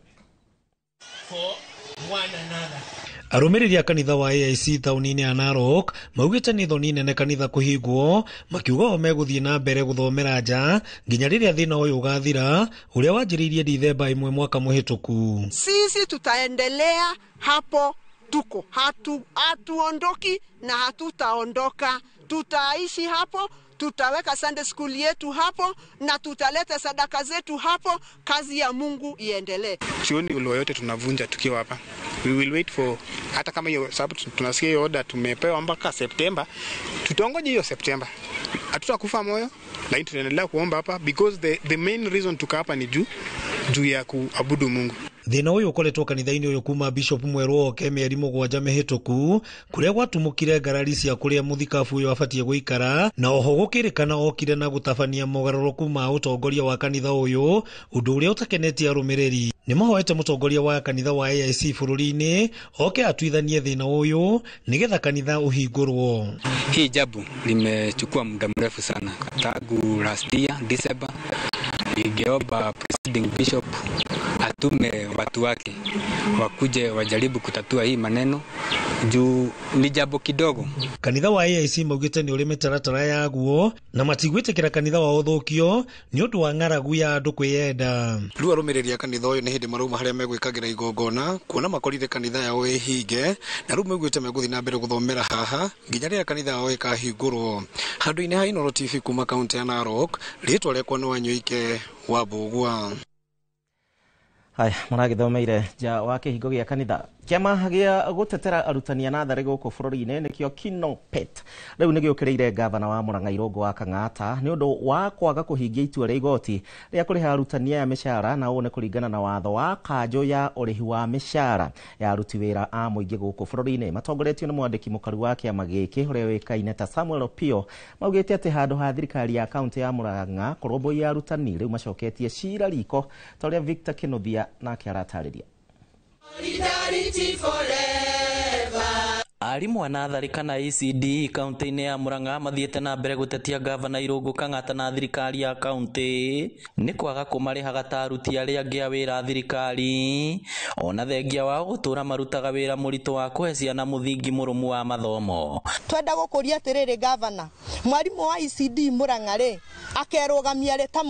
Arũmĩrĩri a kanitha wa AIC taũni-inĩ ya Narok maugĩte nĩ thoni nene kanitha kũhingwo, makiuga o megũthiĩ na mbere gũthomera nja nginya rĩrĩa thĩna ũyũ ũgathira, ũrĩa wanjĩrĩirie Dithemba 1 mwaka mũhĩtũku. Sisi tutaendelea hapo tuko, hatuondoki na hatutaondoka, tutaishi hapo, tutaweka Sunday school yetu hapo na tutaleta sadaka zetu hapo, kazi ya Mungu iendelee. Sioni law yote tunavunja tukiwa hapa. We will wait for, hata kama hiyo sababu tunasikia hiyo order tumepewa mpaka September, tutangoja hiyo September. Hatutakufa moyo, lakini tunaendelea kuomba hapa because the main reason tuka hapa ni juu ya kuabudu Mungu. Thĩna ũyũ ũkoretwo kanitha-inĩ ũyũ kuma Bishop mwerũ oke mĩeri 7 mĩhĩtũku, kũrĩa gwatumũkire ngarari cia kũrĩa mũthikabu ũyũ abatiĩ gũikara, na oho gũkĩrĩkana okire na gũtabania mogarũrũku ma ũtongoria wa kanitha ũyũ, ũndũ ũrĩa ũtakenetie arũmĩrĩri. Nĩ mahoete mũtongoria wa kanitha wa AIC bũrũri-inĩ oke atuithanie thĩna ũyũ nĩgetha kanitha ũhingũrwo. Hii jabu limechukua muda mrefu sana tangu last year December. Ningeomba presiding bishop atume watu wake wakuje wajaribu kutatua hii maneno juu ni jambo kidogo. Kanitha wa AIC maugĩte nĩ ũrĩ mĩtaratara yaguo na matigwĩtĩkĩra kanitha wao ũthũkio nĩ ũndũ wa ng'aragu ya andũ kwĩyenda. Rĩu arũmĩrĩri a kanitha ũyũ nĩ hĩndĩ marauma harĩa megwĩkagĩra igongona, kuona makorire kanitha yao ĩhinge, na rĩu maugĩte megũthiĩ na mbere gũthomera haha nginya rĩrĩa kanitha yao ĩkahingũrwo. Handũ-inĩ ha Inooro TV kuma kaunti ya Narok, rĩtwa rĩakwa nĩ Wanyuike wa Mbũgua. Haya, maragĩthomeire nja wa kĩhingo gĩa kanitha. Kĩama gĩa gũtetera arutani a natharĩ gũkũ bũrũri-inĩ nĩkĩo Kinopet rĩu nĩgĩũkĩrĩire gavana wa Murang'a Irũngũ wa Kang'ata nĩ ũndũ wa kwaga kũhingia itua rĩa igoti rĩa kũrĩha arutani aya mĩcara, na ũũ nĩ kũringana na watho wa kanjũ ya ũrĩhi wa mĩcara ya aruti wĩra a mũingĩ gũkũ bũrũri-inĩ. Matongoretio nĩ mwandĩki mũkaru wa kĩama gĩkĩ ũrĩa ũĩkaine ta Samuel Opio, maugĩte atĩ handũ ha thirikari ya kaunti ya Murang'a kũrũmbũiya arutani rĩu macoketie cira riko, ta ũrĩa Victor Kĩnuthia nake aratarĩria. Arimũ a natharĩ kana ECD kaunti-inĩ ya Murang'a mathiĩte na mbere gũtetia gavana Irũngũ Kang'ata na thirikari ya kaunti nĩ kwaga kũmarĩhaga ta aruti arĩa angĩ a wĩra thirikari, ona thengia wao gũtũra marutaga wĩra mũritũ wa kũhe ciana mũthingi mũrũmu wa mathomo. Twenda gũkũria atĩrĩrĩ gavana, mwarimũ wa ECD Murang'a rĩ akerũgamia rĩ ta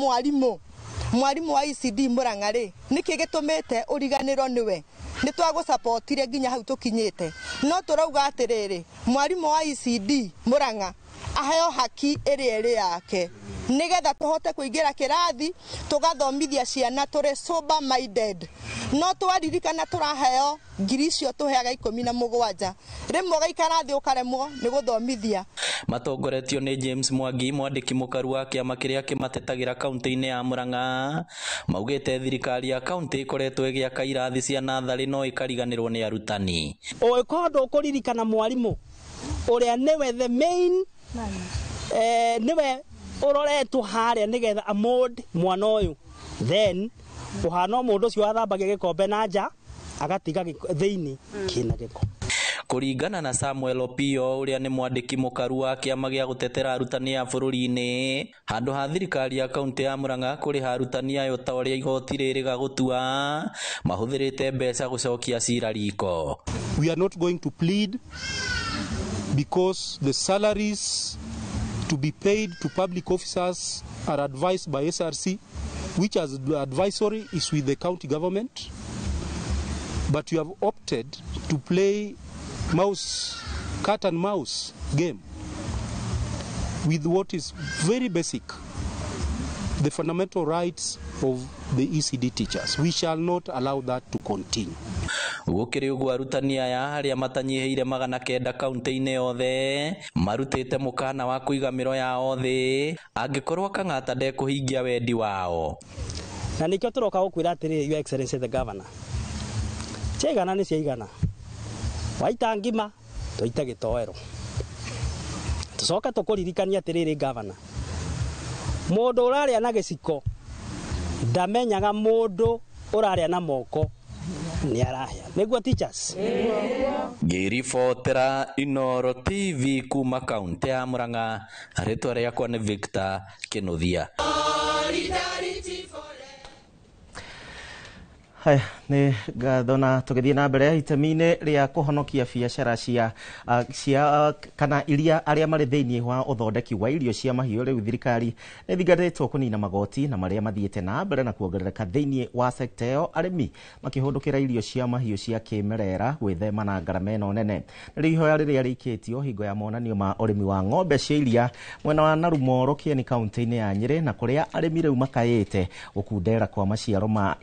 mwarimũ wa ECD Murang'a rĩ, nĩkĩ gĩtũmĩte ũriganĩrwo nĩwe? Nĩ twagũcapotire nginya hau tũkinyĩte, no tũrauga atĩrĩrĩ, mwarimũ wa ECD Murang'a aheo haki ĩrĩa ĩrĩ yake nĩgetha tũhote kũingĩra kĩrathi tũgathomithia ciana tũrĩ sober minded. No twaririkana tũraheo ngiri icio tũheaga 17, rĩmwe ũgaikara thĩ ũkaremwo nĩ gũthomithia. Matongoretio nĩ James Mwangi, mwandĩki mũkaru wa kĩama kĩrĩa kĩmatetagĩra kaunti-inĩ ya Murang'a, maugĩte thirikari ya kaunti ĩkoretwo ĩgĩaka irathi cia natharĩ no ĩkariganĩrwo nĩ arutani. Ũngĩkorwo ndũkũririkana mwarimũ ũrĩa nĩwe the main, nĩwe ũroretwo harĩa nĩgetha amold mwana ũyũ, then ũhana mũndũ ũcio wathambagia gĩkombe na nja agatiga thĩinĩ kĩna gĩko. Kũringana na Samuel Opio ũrĩa nĩ mwandĩki mũkaru wa kĩama gĩa gũtetera arutani a bũrũri-inĩ, handũ ha thirikari ya kaunti ya Murang'a kũrĩha arutani ayo ta ũrĩa igoti rĩrĩga gũtua, mahũthĩrĩte mbeca gũcokia cira riko. We are not going to plead because the salaries to be paid to public officers are advised by SRC, which as advisory is with the county government. But you have opted to play mouse, cat and mouse game with what is very basic, the fundamental rights of the ECD teachers. We shall not allow that to continue. Gũkĩrĩ ũguo arutani aya arĩa matanyihĩire 900 kaunti-inĩ yothe marutĩte mũkana wa kũiga mĩro yao thĩ angĩkorwo Kang'ata ndekũhingia wendi wao. Na nĩkĩo tũroka gũkwĩra atĩrĩrĩ, Your Excellency the Governor, ciaigana nĩ ciaigana, waita ngima twaita gĩtoero. Tũcoke tũkũririkania atĩrĩrĩ Governor, Mũndũ ũrarĩa na gĩciko ndamenyaga mũndũ ũrarĩa na moko nĩ arahĩa. Nĩguo teachers? Ngĩribotera Inooro TV kuma kaunti ya Murang'a, rĩtwa rĩakwa nĩ Victor Kinuthia. Haya, nĩ ngatho na tũgĩthiĩ na mbere itemi-inĩ rĩa kũhonokia biacara cia kana iria arĩa marĩ thĩinĩ wa ũthondeki wa irio cia mahiũ. Rĩu thirikari nĩ ĩthingatĩtwo kũnina magoti na marĩa mathiĩte na mbere na kuongerereka thĩinĩ wa sekta ĩyo, arĩmi makĩhũndũkĩra irio cia mahiũ cia kĩmerera gwĩthema na ngarama ĩno nene. Nĩrĩo ihoya rĩrĩa rĩikĩtio hingo ya monanio ma ũrĩmi wa ng'ombe cia iria mwena wa Narumoro Kieni kaunti-inĩ ya Nyĩrĩ, na kũrĩa arĩmi rĩu makaĩte gũkundera kwa maciaro ma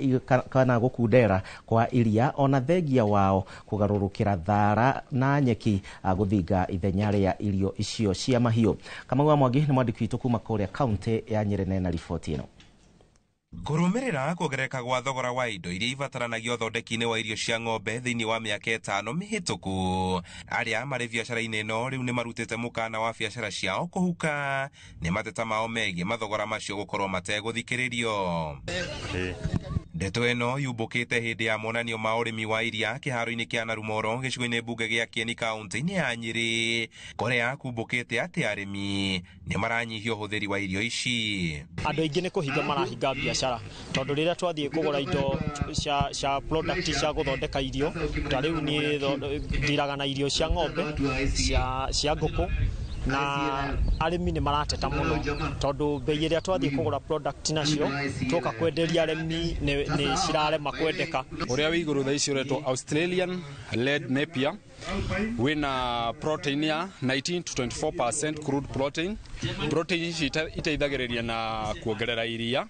kana gũkundera kwa iria ona thengia wao kũgarũrũkĩra thara na nyeki gũthinga ithenya rĩa irio icio cia mahiũ. Kamau wa Mwangi nĩ mwandĩki witũ kuma kũrĩa kaunti ya Nyĩrĩ na riboti ĩno. Kũrũmĩrĩra kuongerereka gwa thogora wa indo iria ibataranagia ũthondeki-inĩ wa irio cia ng'ombe thĩinĩ wa mĩaka 5 mĩhĩtũku, arĩa marĩ biacara-inĩ ĩno rĩu nĩ marutĩte mũkana wa biacara ciao kũhuka nĩ mateta mao megiĩ mathogora macio gũkorwo mategũthikĩrĩrio. Ndeto ĩno yumbũkĩte hĩndĩ ya monanio ma ũrĩmi wa iria kĩharo-inĩ kĩa Narumoro gĩcigo-inĩ mbunge gĩa Kieni kaunti-inĩ ya Nyĩrĩ, kũrĩa kumbũkĩte atĩ arĩmi nĩ maranyihia ũhũthĩri wa irio ici. Andũ aingĩ nĩ kũhinga marahinga biacara tondũ rĩrĩa twathiĩ kũgũra indo cia product cia gũthondeka irio ta rĩu niĩ ndiraga na irio cia ng'ombe cia ngũkũ, na arĩmi nĩ marateta mũno tondũ bei ĩrĩa twathiĩ kũgũra product nacio twoka kwenderia arĩmi nĩ cirarema kwendeka. Ũrĩa wĩ igũrũ thaa ici ũretwo Australian Red Napier, wĩna protein ya 19 to 24% crude protein. Protein ici iteithagĩrĩria na kuongerera iria,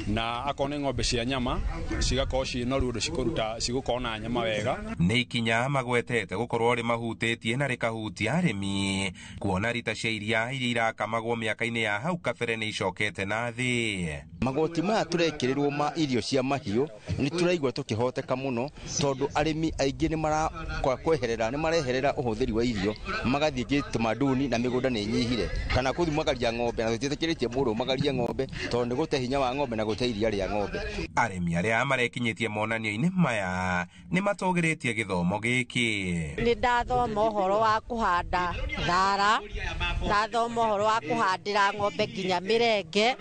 na akorwo nĩ ng'ombe cia nyama cigakorwo ciĩ noru ũndũ cikũruta cigũkorwo na nyama wega. Nĩ ikinya magwetete gũkorwo rĩmahutĩtie na rĩkahutia arĩmi kuona rita cia iria iria irakamagwo mĩaka-inĩ ya hau kabere nĩ icokete na thĩ. Magoti maya tũrekĩrĩrwo ma irio cia mahiũ nĩ tũraigua tũkĩhoteka mũno tondũ arĩmi aingĩ nĩ marakweherera nĩ mareherera ũhũthĩri wa irio magathiĩ gĩtamaduni na mĩgũnda nĩ ĩnyihire, kana kũthumagaria ng'ombe na tũtiĩtĩkĩrĩtie mũndũ ũmagarie ng'ombe tondũ nĩ gũte hinya wa ng'ombe na gũte iria rĩa ng'ombe. Arĩmi arĩa marekinyĩtie monanio-inĩ maya nĩ matũgĩrĩtie gĩthomo gĩkĩ. Nĩ ndathoma ũhoro wa kũhanda thara, ndathoma ũhoro wa kũhandĩra ng'ombe nginya mĩrenge,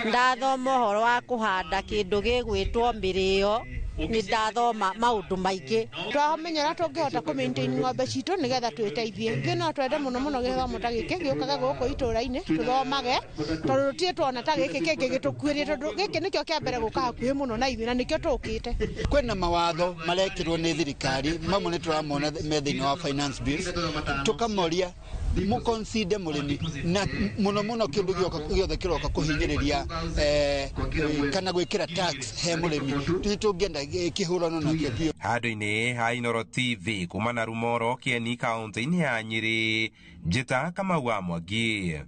ndathoma ũhoro wa kũhanda kĩndũ gĩgwĩtwo mĩrĩo, nĩ ndathoma maũndũ maingĩ. Twamenya ũrĩa tũngĩhota kũ maintain ng'ombe citũ nĩgetha twĩteithie. Ithuĩ no twende mũno mũno gĩthomo ta gĩkĩ gĩũkage gũkũ itũũra-inĩ tũthomage, tondũ tũtirĩ tuona ta gĩkĩ kĩngĩ gĩtũkuĩrie, tondũ gĩkĩ nĩkĩo kĩa mbere gũka hakuhĩ mũno na ithuĩ na nĩkĩo tũkĩte. Kwĩna mawatho marekĩrwo nĩ thirikari, mamwe nĩ tũramona me thĩinĩ wa finance bills, tũkamoria mũkonside mũrĩmi na mũno mũno kĩndũ gĩothe kĩroka kũhinyĩrĩria kana gwĩkĩra tax he mũrĩmi nĩ tũngĩenda kĩhũrano nakĩo biũ. Handũ-inĩ ha Inooro TV kuma Narumoro Kieni kaunti-inĩ ya Nyĩrĩ, Njĩta Kamau wa Mwangi.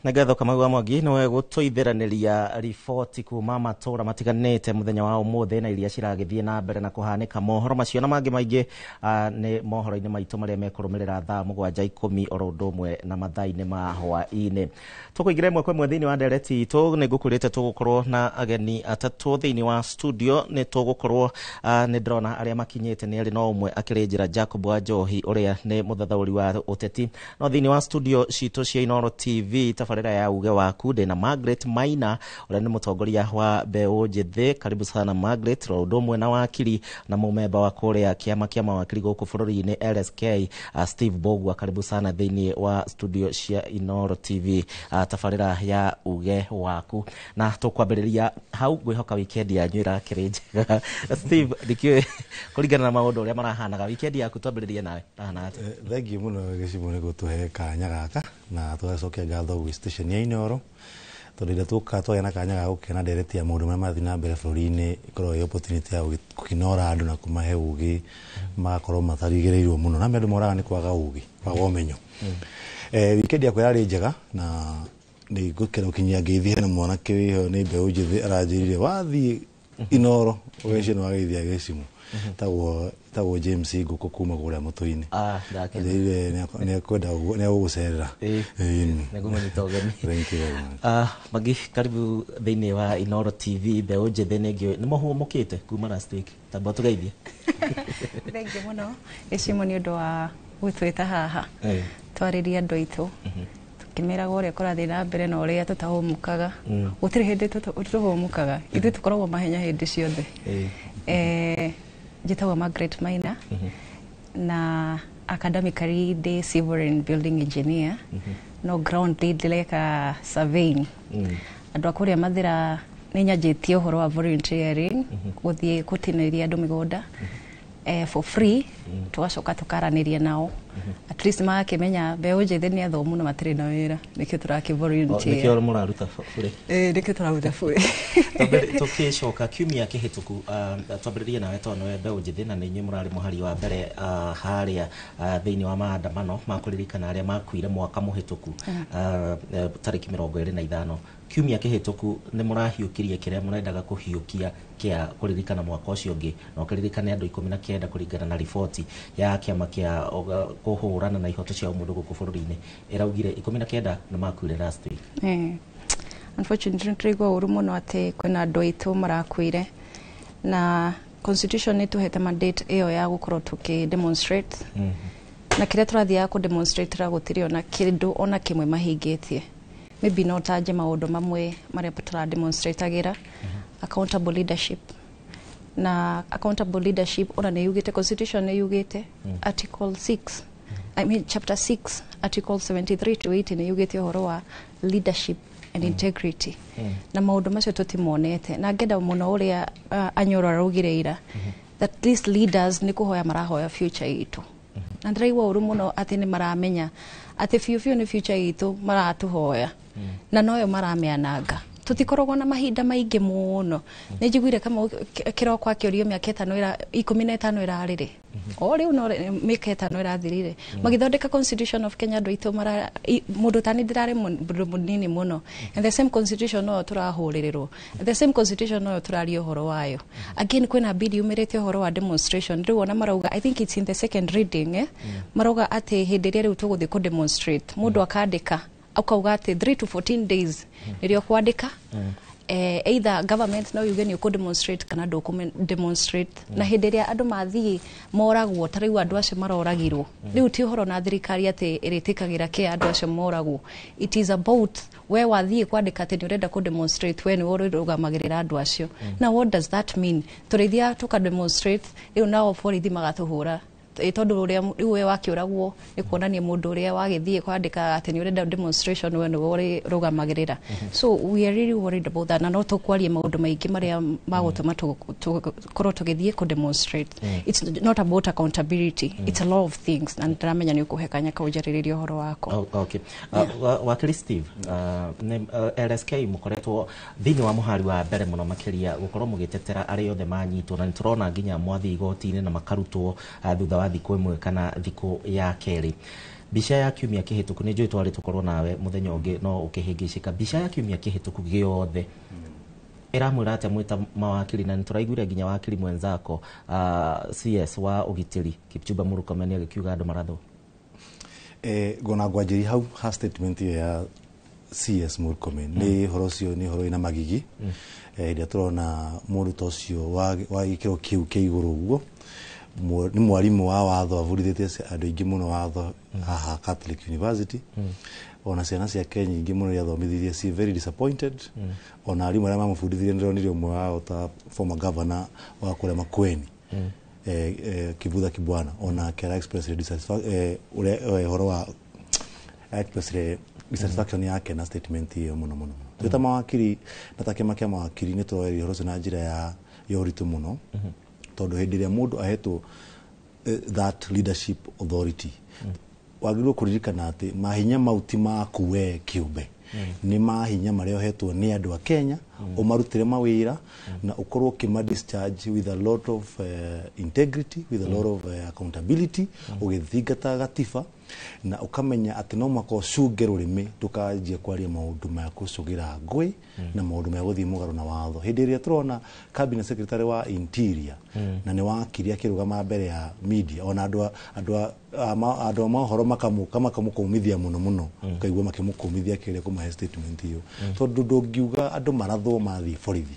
Na ngatho Kamau wa Mwangi nĩwe gũtũithĩranĩria riboti kuma matũra matiganĩte mũthenya wa ũmũthĩ na iria ciragĩthiĩ na mbere na kũhanĩka. Mohoro macio na mangĩ maingĩ nĩ mohoro-inĩ maitũ marĩa mekũrũmĩrĩra thaa 7:10 oro ũndũ ũmwe na mathaa-inĩ ma hwaĩ-inĩ. Tũkũingĩra ĩmwe kwa ĩmwe thĩinĩ wa ndereti itũ. Nĩ ngũkwĩrĩte tũgũkorwo na ageni atatũ thĩinĩ wa studio. Nĩ tũgũkorwo nĩ ndĩrona arĩa makinyĩte nĩ erĩ, no ũmwe akĩrĩ njĩra Jacob wa Njohi ũrĩa nĩ mũthathaũri wa ũteti. No thĩinĩ wa studio citũ cia Inooro TV tabarĩra ya uge waku ndĩna Margaret Maina ũrĩa nĩ mũtongoria wa mbeũ njĩthĩ. Karibu sana Margaret. Ro ũndũ ũmwe na wakiri na mũmemba wa kũrĩa kĩama kĩa mawakiri gũkũ bũrũri-inĩ LSK Steve Bogwa, karibu sana thĩinĩ wa studio cia Inooro TV tabarĩra ya uge waku. Na tũkwambĩrĩria hau, ngwĩhoka weekend yanyu ĩrakĩrĩ njega. Steve, ndikĩũĩ kũringana na maũndũ ũrĩa marahanaga weekend yaku, twambĩrĩrie nawe ĩrahana atĩa? Thengiũ mũno Gĩcimũ nĩ gũtũhe kanya gaka na tũgacokia ngatho gwĩ station ya Inooro tondũ rĩrĩa tũka twagĩa na kanya ga gũkena ndereti ya maũndũ marĩa marathiĩ na mbere bũrũri-inĩ, ĩkoragwo ĩ opportunity ya gũkĩnora andũ na kũmahe ũgĩ magakorwo matarigĩrĩirwo mũno na andũ moraga nĩ kwaga ũgĩ, kwaga ũmenyo. Weekend yakwa yarĩ njega na nĩ ngũkena gũkinyia ngeithi hena mwanake wĩho nĩ mbeũ njĩthĩ aranjĩrire wathiĩ Inooro ũgeci nĩ wageithia Gĩcimũ tagwo Tagwo James Ngũkũ kuma kũrĩa mũtũ-inĩ. Ah, ndakena. Njĩrire nĩ egũgũcerera. Nĩngũmũnyita ũgeni. Thank you very much. Magi, karibu thĩinĩ wa Inooro TV. Mbeũ njĩthĩ nĩ ngĩũĩ nĩ mũhũmũkĩte kuma last week, tamba tũgeithie. Thengiũ mũno gĩcimo nĩ ũndũ wa gũtwĩta haha twarĩrie andũ aitũ, tũkĩmeraga ũrĩa kũrathiĩ na mbere na ũrĩa tũtahũmũkaga. Gũtirĩ hĩndĩ tũhũmũkaga, ithuĩ tũkoragwo mahenya hĩndĩ ciothe. Njĩtagwo Margaret Maina na academically ndĩ civil and building engineer, no ground ndĩ ndĩreka surveying. Andũ a kũrĩa Mathĩra, nĩ nyanjĩtie ũhoro wa volunteering, gũthiĩ gũtinĩria andũ mĩgũnda for free, tũgacoka tũkaranĩria nao, at least magakĩmenya mbeũ njĩthĩ nĩ athomu na matirĩ na wĩra, nĩkĩo tũrakĩ volunteer. Nĩkĩo mũraruta bũrĩ. Ĩĩ, nĩkĩo tũraruta bũrĩ. Tũkĩcoka kiumia kĩhĩtũku, twambĩrĩrie nawe tondũ nĩwe mbeũ njĩthĩ na nĩ inyuĩ mũrarĩ mũhari wa mbere harĩa thĩinĩ wa maandamano ma kũririkana arĩa makuire mwaka mũhĩtũku, tarĩki 25. Kiumia kĩhĩtũku nĩ mũrahiũkirie kĩrĩa mũrendaga kũhiũkia kĩa kũririkana mwaka ũcio ũngĩ, na ũkĩririkane andũ 19 kũringana na riboti ya kĩama kĩa kũhũrana na ihoto cia ũmũndũ gũkũ bũrũri-inĩ, ĩraugire 19 nĩ makuire last week. Unfortunately nĩtũraigua ũru mũno atĩ kwĩna andũ aitũ marakuire, na constitution nĩ tũhete mandate ĩyo ya gũkorwo tũkĩ demonstrate, na kĩrĩa tũrathiaga kũ demonstrate ra gũtirĩ ona kĩndũ ona kĩmwe mahingĩtie. Maybe no tanje maũndũ mamwe marĩa tũra demonstrateagĩra: accountable leadership. Na accountable leadership ona nĩ yugĩte, constitution nĩ yugĩte, article 6, I mean chapter 6, article 73 to 80 nĩ yugĩte ũhoro wa leadership and integrity, na maũndũ macio tũtimonete. Na ngenda mũno ũrĩa Anyoro araugire ira, that these leaders nĩ kũhoya marahoya future itũ, na ndĩraigua ũru mũno atĩ nĩ maramenya atĩ biũ biũ nĩ future itũ maratũhoya na noyo maramĩananga. Tũtikoragwo na mahinda maingĩ mũno. Nĩ njiguire kama kĩroko akĩũrio mĩaka 5 ĩra 15 ĩrarĩrĩ o rĩu, no mĩaka 5 ĩrathirire magĩthondeka constitution of Kenya. Andũ aitũ mara mũndũ tani ndĩrarĩ mũndũ mũnini mũno, and the same constitution noyo tũrahũrĩrĩrwo, and the same constitution noyo tũraria ũhoro wayo. Again, kwĩna bill yumĩrĩte ũhoro wa demonstration rĩu, ona marauga, I think it's in the second reading, marauga atĩ hĩndĩ ĩrĩa rĩu tũgũthiĩ kũ demonstrate, mũndũ akandĩka akauga atĩ 3 to 14 days nĩrĩo kwandĩka, either government no yuge nĩ ũkũ demonstrate kana ndũkũ demonstrate. Na hĩndĩ ĩrĩa andũ mathiĩ moragwo, ta rĩu andũ acio maroragirwo, rĩu ti ũhoro na thirikari atĩ ĩrĩtĩkagĩra kĩ andũ acio moragwo. It is about we wathiĩ kwandĩka atĩ nĩ ũrenda kũ demonstrate, we nĩwe ũrũgamagĩrĩra andũ acio. Now what does that mean? Tũrĩthiaga tũka demonstrate, rĩu nao borithi magatũhũra, tondũ ũrĩa rĩu we wakĩũragwo nĩ kuonania mũndũ ũrĩa wagĩthiĩ kwandĩka atĩ nĩ ũrenda demonstration, we nĩwe ũrĩrũgamagĩrĩra. So we are really worried about that, na no tũkwaria maũndũ maingĩ marĩa magũtũma tũkorwo tũgĩthiĩ kũ demonstrate. It's not about accountability, it's a lot of things, na ndĩramenya nĩ ũkũhe kanya kau njarĩrĩrie ũhoro wakwa. Oh, okay. Wakiri Steve, nĩ LSK mũkoretwo thĩinĩ wa mũhari wa mbere mũno makĩria gũkorwo mũgĩtetera arĩa othe manyitwo, na nĩ tũrona nginya mwathiĩ igoti-inĩ na makarutwo thutha wa thikũ 1 kana thikũ ya kerĩ. Mbica ya kiumia kĩhĩtũku, nĩ njũĩ twarĩ tũkorwo nawe mũthenya ũngĩ no ũkĩhĩngĩcĩka, mbica ya kiumia kĩhĩtũku gĩothe ĩramwĩra atĩa mwĩta mawakiri? Na nĩ tũraiguire nginya wakiri mwenzako, CS wa ũgitĩri Kipchumba Murkomen agĩkiuga andũ marathwo. Ngona ngwanjĩria hau ha statement ĩyo ya CS Murkomen, nĩ ũhoro ũcio nĩ ũhoro wĩna magigi. Hĩndĩ ĩrĩa tũrona mũndũ ta ũcio wa gĩkĩro kĩu kĩa igũrũ ũguo, nĩ mwarimũ wa watho, abundithĩtie andũ aingĩ mũno watho haha Catholic University, ona ciana ciake nyingĩ mũno iria athomithirie ci very disappointed. Ona arimũ arĩa mamũbundithirie, nĩndĩronire ũmwe wao ta former governor wa kũrĩa Makueni, Kivutha Kibwana, onake ara express ũrĩa ũhoro wa express dissatisfaction yake na statement ĩyo mũno mũno. Twĩ ta mawakiri na ta kĩama kĩa mawakiri, nĩ tũroeria ũhoro ũcio na njĩra ya ũritũ mũno, tondũ hĩndĩ ĩrĩa mũndũ ahetwo that leadership authority, wagĩrĩirwo kũririkana atĩ mahinya mau ti maku we kĩũmbe, nĩ mahinya marĩa ũhetwo nĩ andũ a Kenya. Ũmarutĩre mawĩra na ũkorwo ũkĩma discharge with a lot of integrity, with a lot of accountability, ũgĩthingata gatiba na ũkamenya atĩ no mũhaka ũcunge rũrĩmĩ ndũkanjie kwaria maũndũ ma gũcũgĩra ngũĩ na maũndũ ma gũthiĩ mũgarũ na watho. Hĩndĩ ĩrĩa tũrona cabinet secretary wa interior na nĩ wakiri akĩrũgama mbere ya media, ona andũ a mohoro makamũka makamũkũmithia mũno mũno, ũkaigua makĩmũkũmithia akĩgeria kũmahe statement ĩyo, tondũ ndũngiuga andũ marathwo mathiĩ borithi.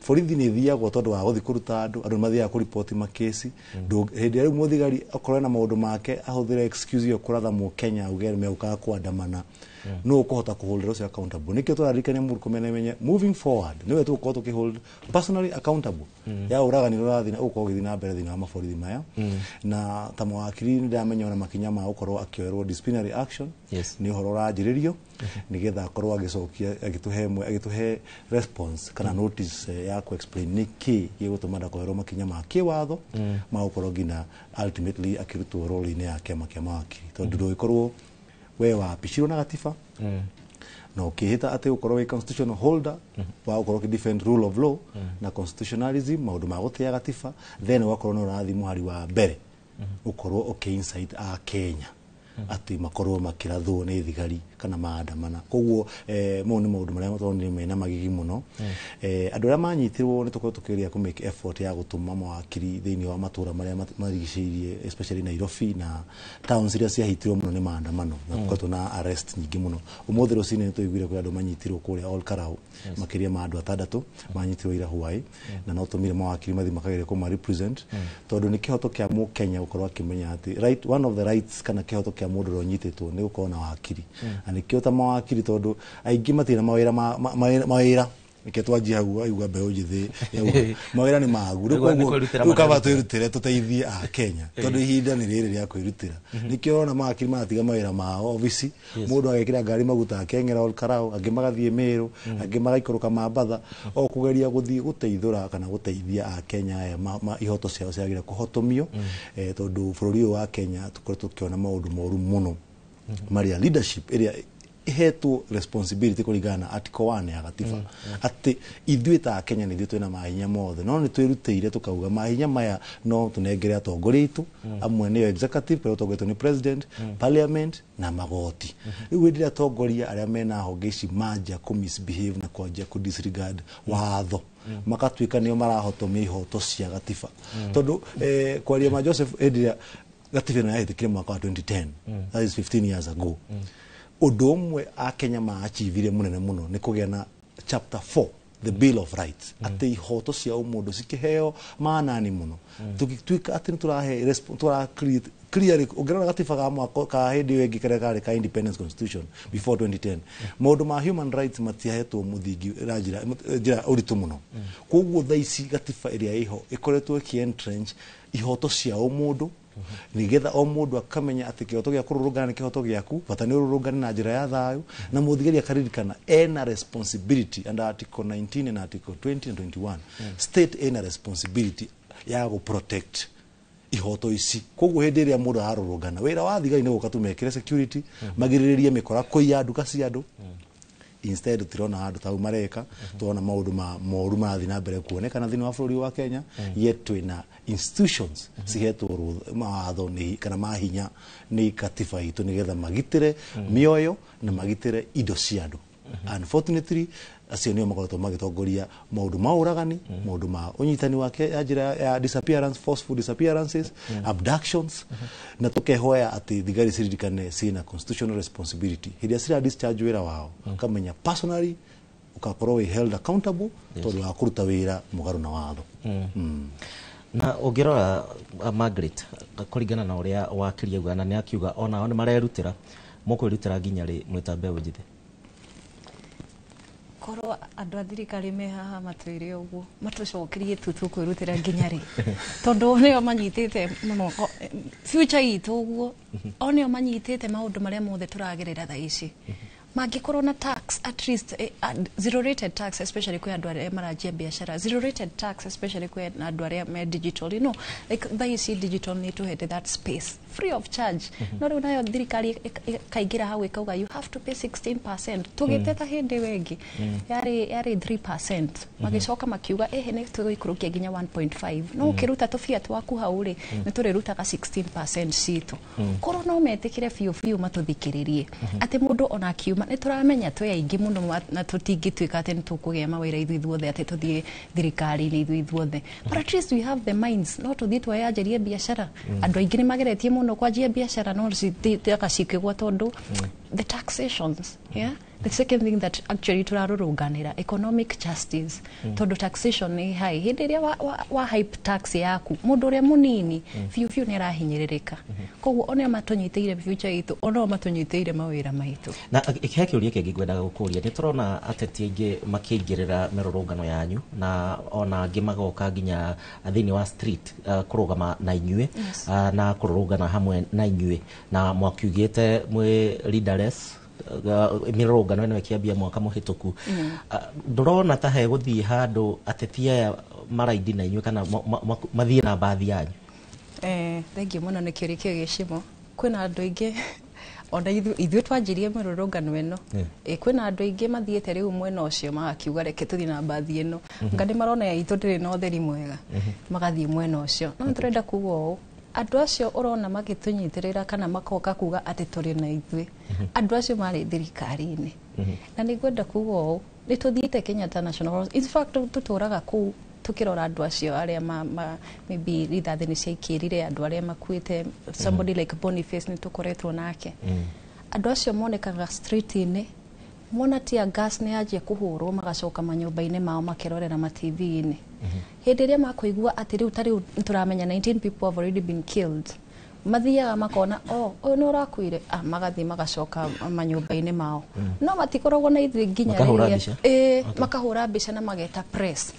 Borithi nĩ ithiagwo tondũ wa gũthiĩ kũruta andũ, andũ nĩ mathiaga kũriboti makesi. Hĩndĩ ĩrĩa rĩu mũthigari okorwo ena maũndũ make ahũthĩre excuse ĩyo kũratha mũkenya auge megũkaga kũandamana, nũ ũkũhota kũholdera ũcio accountable? Nĩkĩo tũraririkania Murkomen amenye moving forward nĩwe tũgũkorwo tũkĩhold personally accountable ya ũragani ũrĩa ũrathiĩ ũgũkorwo ũgĩthiĩ na mbere thĩinĩ wa maborithi maya. Na ta mawakiri nĩ ndamenya ona makinya ma gũkorwo akĩoerwo disciplinary action nĩ ũhoro ũranjĩrĩrio nĩgetha akorwo agĩcokia agĩtũhe response kana notice ya ku explain nĩkĩ gĩgũtũma ndakoerwo makinya ma kĩwatho ma gũkorwo nginya ultimately akĩrutwo role-inĩ ya kĩama kĩa mawakiri, tondũ ndũgĩkorwo we wapicirwo na gatiba na ũkĩhĩta atĩ ũkorwo wĩ constitutional holder wa gũkorwo ũkĩ defend rule of law na constitutionalism, maũndũ ma gũtĩa gatiba, then ũgakorwo nĩ ũrathiĩ mũhari wa mbere ũkorwo ũkĩ incite a Kenya atĩ makorwo makĩrathwo nĩ thigari kana maandamana. Koguo mau nĩ maũndũ marĩa tondũ mena magigi mũno. Andũ arĩa manyitirwo nĩ tũkorwo tũkĩgeria kũ make effort ya gũtũma mawakiri thĩinĩ wa matũra marĩa marigicĩirie, especially Nairobi na towns iria ciahitirwo mũno nĩ maandamano, na gũkoretwo na arrest nyingĩ mũno. Ũmũthĩ rũcinĩ nĩ tũiguire kwĩ andũ manyitirwo kũrĩa Ol Kalou, makĩria ma andũ atandatũ manyitirwo ira hwaĩ, na no tũmire mawakiri mathiĩ makageria kũma represent, tondũ nĩ kĩhoto kĩa mũkenya gũkorwo akĩmenya atĩ right, one of the rights kana kĩhoto kĩa mũndũ ũrĩa ũnyitĩtwo nĩ gũkorwo na wakiri. Na nĩkĩo ta mawakiri, tondũ aingĩ matirĩ na mawĩra mawĩra, reke twanjie hau, aigua mbeũ njĩthĩ yauga mawĩra nĩ magu rĩu. Rĩu nĩ Koguo kwĩrutĩra rĩu kaba marerutĩra. twĩrutĩre tũteithie a Kenya, tondũ ihinda nĩ rĩrĩ rĩa kwĩrutĩra. Nĩkĩo ũrona mawakiri maratiga mawĩra mao obici, mũndũ agekĩra ngari maguta akeng'era Ol Kalou, angĩ magathiĩ Meru, angĩ magaikũrũka Mambatha, o kũgeria gũthiĩ gũteithũra kana gũteithia a Kenya aya ihoto ciao ciagĩrĩire kũhotomio, tondũ bũrũri ũyũ wa Kenya tũkoretwo tũkĩona maũndũ moru mũno marĩa leadership ĩrĩa ihetwo responsibility kũringana na article 1 ya gatiba, atĩ ithuĩ ta Kenya nĩ ithuĩ twĩna mahinya mothe, no nĩ twĩrutĩire tũkauga mahinya maya no tũnengere atongoria aitũ amwe, nĩyo executive kũrĩa ũtongoretio nĩ president, parliament na magoti. Rĩu hĩndĩ ĩrĩa atongoria arĩa mena honge ici manjia kũ misbehave na kwanjia kũ disregard watho, makatuĩka nĩo marahotomia ihoto cia gatiba, tondũ kwaria ma Joseph, hĩndĩ ĩrĩa gatiba ĩno yahĩtũkire mwaka wa 2010, that is 15 years ago, ũndũ ũmwe akenya maachivire mũnene mũno nĩ kũgĩa na chapter 4, the Bill of Rights, atĩ ihoto cia ũmũndũ cikĩheo maanani mũno, tũgĩtuĩka atĩ nĩ tũrahe tũra create clearly. Ũngĩrora gatiba ga mwaka ka hĩndĩ ĩyo ĩngĩ karĩa karĩ ka independence constitution before 2010, maũndũ ma human rights matiahetwo mũthingi na njĩra ũritũ mũno. Koguo thaa ici gatiba ĩrĩa ĩho ĩkoretwo ĩkĩ entrench ihoto cia ũmũndũ, nigetha o mũndũ akamenya atĩ kĩhoto gĩa kũrũrũngana nĩ kĩhoto gĩaku, bata nĩ ũrũrũngane na njĩra ya thayũ, na mũthigari akaririkana ena responsibility under article 19 and article 20 and 21, state ena responsibility ya gũ protect ihoto ici. Koguo hĩndĩ ĩrĩa mũndũ ararũrũngana, wĩra wa thigari nĩ gũka tu mekĩre security, magirĩrĩrie mĩkora kũiya nduka cia andũ. Instead tirona handũ tau mareka, tuona maũndũ ma moru marathiĩ na mbere kuonekana thĩinĩ wa bũrũri wa Kenya, yet twĩna institutions cihetwo mawatho nĩ kana mahinya nĩ katiba itũ nĩgetha magitĩre mĩoyo na magitĩre indo cia andũ. Unfortunately acio nĩo makoretwo magĩtongoria maũndũ ma ũragani, maũndũ ma ũnyitani wake ya njĩra ya disappearance, forceful disappearances, abductions, na tũkehoya atĩ thigari ciririkane ciĩna constitutional responsibility hĩndĩ ĩrĩa cira discharge wĩra wao, ũkamenya personally ũgakorwo wĩ held accountable tondũ wa kũruta wĩra mũgarũ na watho. Na ũngĩrora Margaret, kũringana na ũrĩa wakiri auga, na nĩ akiuga onao nĩ marerutĩra, mũkwĩrutĩra nginya rĩ mwĩ ta mbeũ njĩthĩ? Korwo andũ a thirikari me haha matwĩre ũguo matũcokerie tu tũkwĩrutĩra nginya rĩ, tondũ nĩo manyitĩte mũno future itũ ũguo, o nĩo manyitĩte maũndũ marĩa mothe tũragerera thaa ici. Mangĩkorwo na tax at least zero rated tax, especially kwĩ andũ arĩa maranjia biacara, zero rated tax especially kwĩ andũ arĩa me digital, like thaa ici digital nĩ tũhete that space free of charge. No rĩu nayo thirikari ĩkaingĩra hau ĩkauga you have to pay 16%. Tũgĩteta hĩndĩ ĩyo ĩngĩ yarĩ 3%, magĩcoka makiuga ĩhĩ nĩ tũgũikũrũkia nginya 1.5, no ũkĩruta tũbia twaku hau rĩ, nĩ tũrĩrutaga 16% citũ. Korwo no metĩkĩre biũ biũ matũthikĩrĩrie atĩ mũndũ ona akiuma, nĩ tũramenya twĩ aingĩ mũno na tũtingĩtuĩka atĩ nĩ tũkũgĩa mawĩra ithuĩ ithuothe, atĩ tũthiĩ thirikari-inĩ ithuĩ ithuothe, but at least we have the minds, no tũthiĩ twayanjĩrie biacara. Andũ aingĩ nĩ mageretie mũno kwanjia biacara no citiaga cikĩgwa tondũ the taxations. Yeah, the second thing that actually turarũrũnganĩra, economic justice, tondũ taxation nĩ high. Hĩndĩ ĩrĩa wa hype tax yaku, mũndũ ũrĩa mũnini biũ biũ nĩ arahinyĩrĩrĩka. Koguo ona matũnyitĩire future itũ, ona matũnyitĩire mawĩra maitũ. Na he kĩũria kĩngĩ ngwendaga gũkũria. Nĩ tũrona ateti aingĩ makĩingĩrĩra mĩrũrũngano yanyu na ona angĩ magoka nginya thĩinĩ wa street kũrũgama na inyuĩ, na kũrũrũngana hamwe na inyuĩ, na mwakiugĩte mwĩ leaderless mĩrũrũngano ĩno ĩkĩambia mwaka mũhĩtũku. Ndũrona ta hegũthiĩ handũ ateti aya maraindi na inyuĩ kana mathiĩ na mbathi yanyu? Thengiũ mũno nĩ kĩũria kĩu gĩcimo. Kwĩna andũ aingĩ ona ithuĩ twanjirie mĩrũrũngano ĩno. Kwĩna andũ aingĩ mathiĩte rĩu mwena ũcio magakiuga reke tũthiĩ na mbathi ĩno, nga nĩ marona ya itũ ndĩrĩ na ũtheri mwega, magathiĩ mwena ũcio. No nĩtũrenda kuga ũũ, andũ acio ũrona magĩtũnyitĩrĩra kana makoka kuga atĩ tũrĩ na ithuĩ, andũ acio marĩ thirikari-inĩ. Na nĩ ngwenda kuga ũũ, nĩ tũthiĩte Kenyatta National, in fact tũtũraga kũu tukirora andũ acio arĩa maybe rithathi nĩ ciaikĩrire, andũ arĩa makuĩte, somebody like Boniface nĩ tũkoretwo nake. Andũ acio monekaga street-inĩ, mona tear gas nĩ yanjia kũhũrwo, magacoka manyũmba-inĩ mao makerorera ma TV-inĩ. Hĩndĩ ĩrĩa makũigua atĩ rĩu ta rĩu nĩtũramenya 19 people have already been killed, mathiaga makona, oh, ũyũ nĩ ũrakuire, magathiĩ magacoka manyũmba-inĩ mao. No matikoragwo na ithuĩ nginya Makahũra rĩrĩa mbica? Ĩĩ, makahũra mbica na mageta press.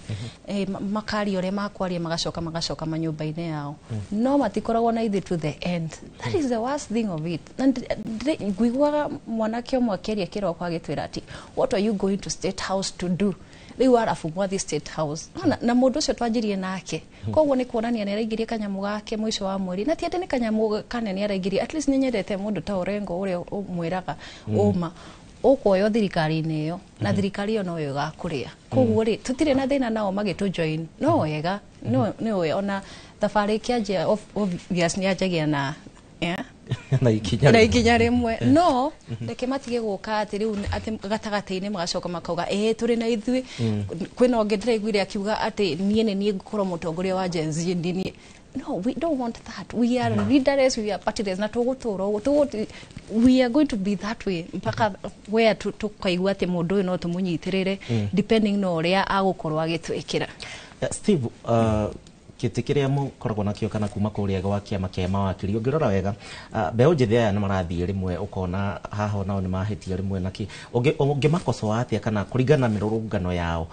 Makaria ũrĩa makwaria, magacoka manyũmba-inĩ yao. No matikoragwo na ithuĩ to the end. That is the worst thing of it. Na ngũiguaga mwanake ũmwe akĩaria kĩroko agĩtwĩra atĩ what are you going to State House to do? Rĩu arabu mwathi State House na mũndũ ũcio twanjirie nake, koguo nĩ kuonania nĩ araingĩria kanyamũ gake mũico wa mweri, na ti atĩ nĩ kanyamũ kanene araingĩria. At least nĩ nyendete mũndũ ta Orengo ũrĩa ũmwĩraga ũma ũkuoywo thirikari-inĩ ĩyo na thirikari ĩyo noyo ĩgakũrĩa. Koguo rĩ, tũtirĩ na thĩna nao magĩtũ join, no wega no nĩ ũĩ ona thabarĩ ĩkĩanjia, obvious nĩ yanjagia na, yeah? Na ikinya na rĩmwe. Ikinya rĩmwe, no reke matige gũka atĩ rĩu atĩ gatagatĩ-inĩ magacoka makauga ĩĩ tũrĩ na ithuĩ. Kwĩna ũngĩ ndĩraiguire akiuga atĩ niĩ nĩ niĩ ngũkorwo mũtongoria wa Gen Z niĩ. No, we don't want that. We are leaderless, we are partyless, na tũgũtũra ũguo. We are going to be that way mpaka where tũkaigua atĩ mũndũ ũyũ no tũmũnyitĩrĩre, depending na ũrĩa agũkorwo agĩtwĩkĩra. Steve, kĩtĩ kĩrĩa mũkoragwo nakĩo kana kuma kũrĩa gwa kĩama kĩa mawakiri, ũngĩrora wega, mbeũ njĩthĩ aya nĩ marathiĩ rĩmwe ũkona haha onao nĩ mahĩtia rĩmwe nakĩ. Ũngĩmakocoa atĩa kana kũringana na mĩrũrũngano yao,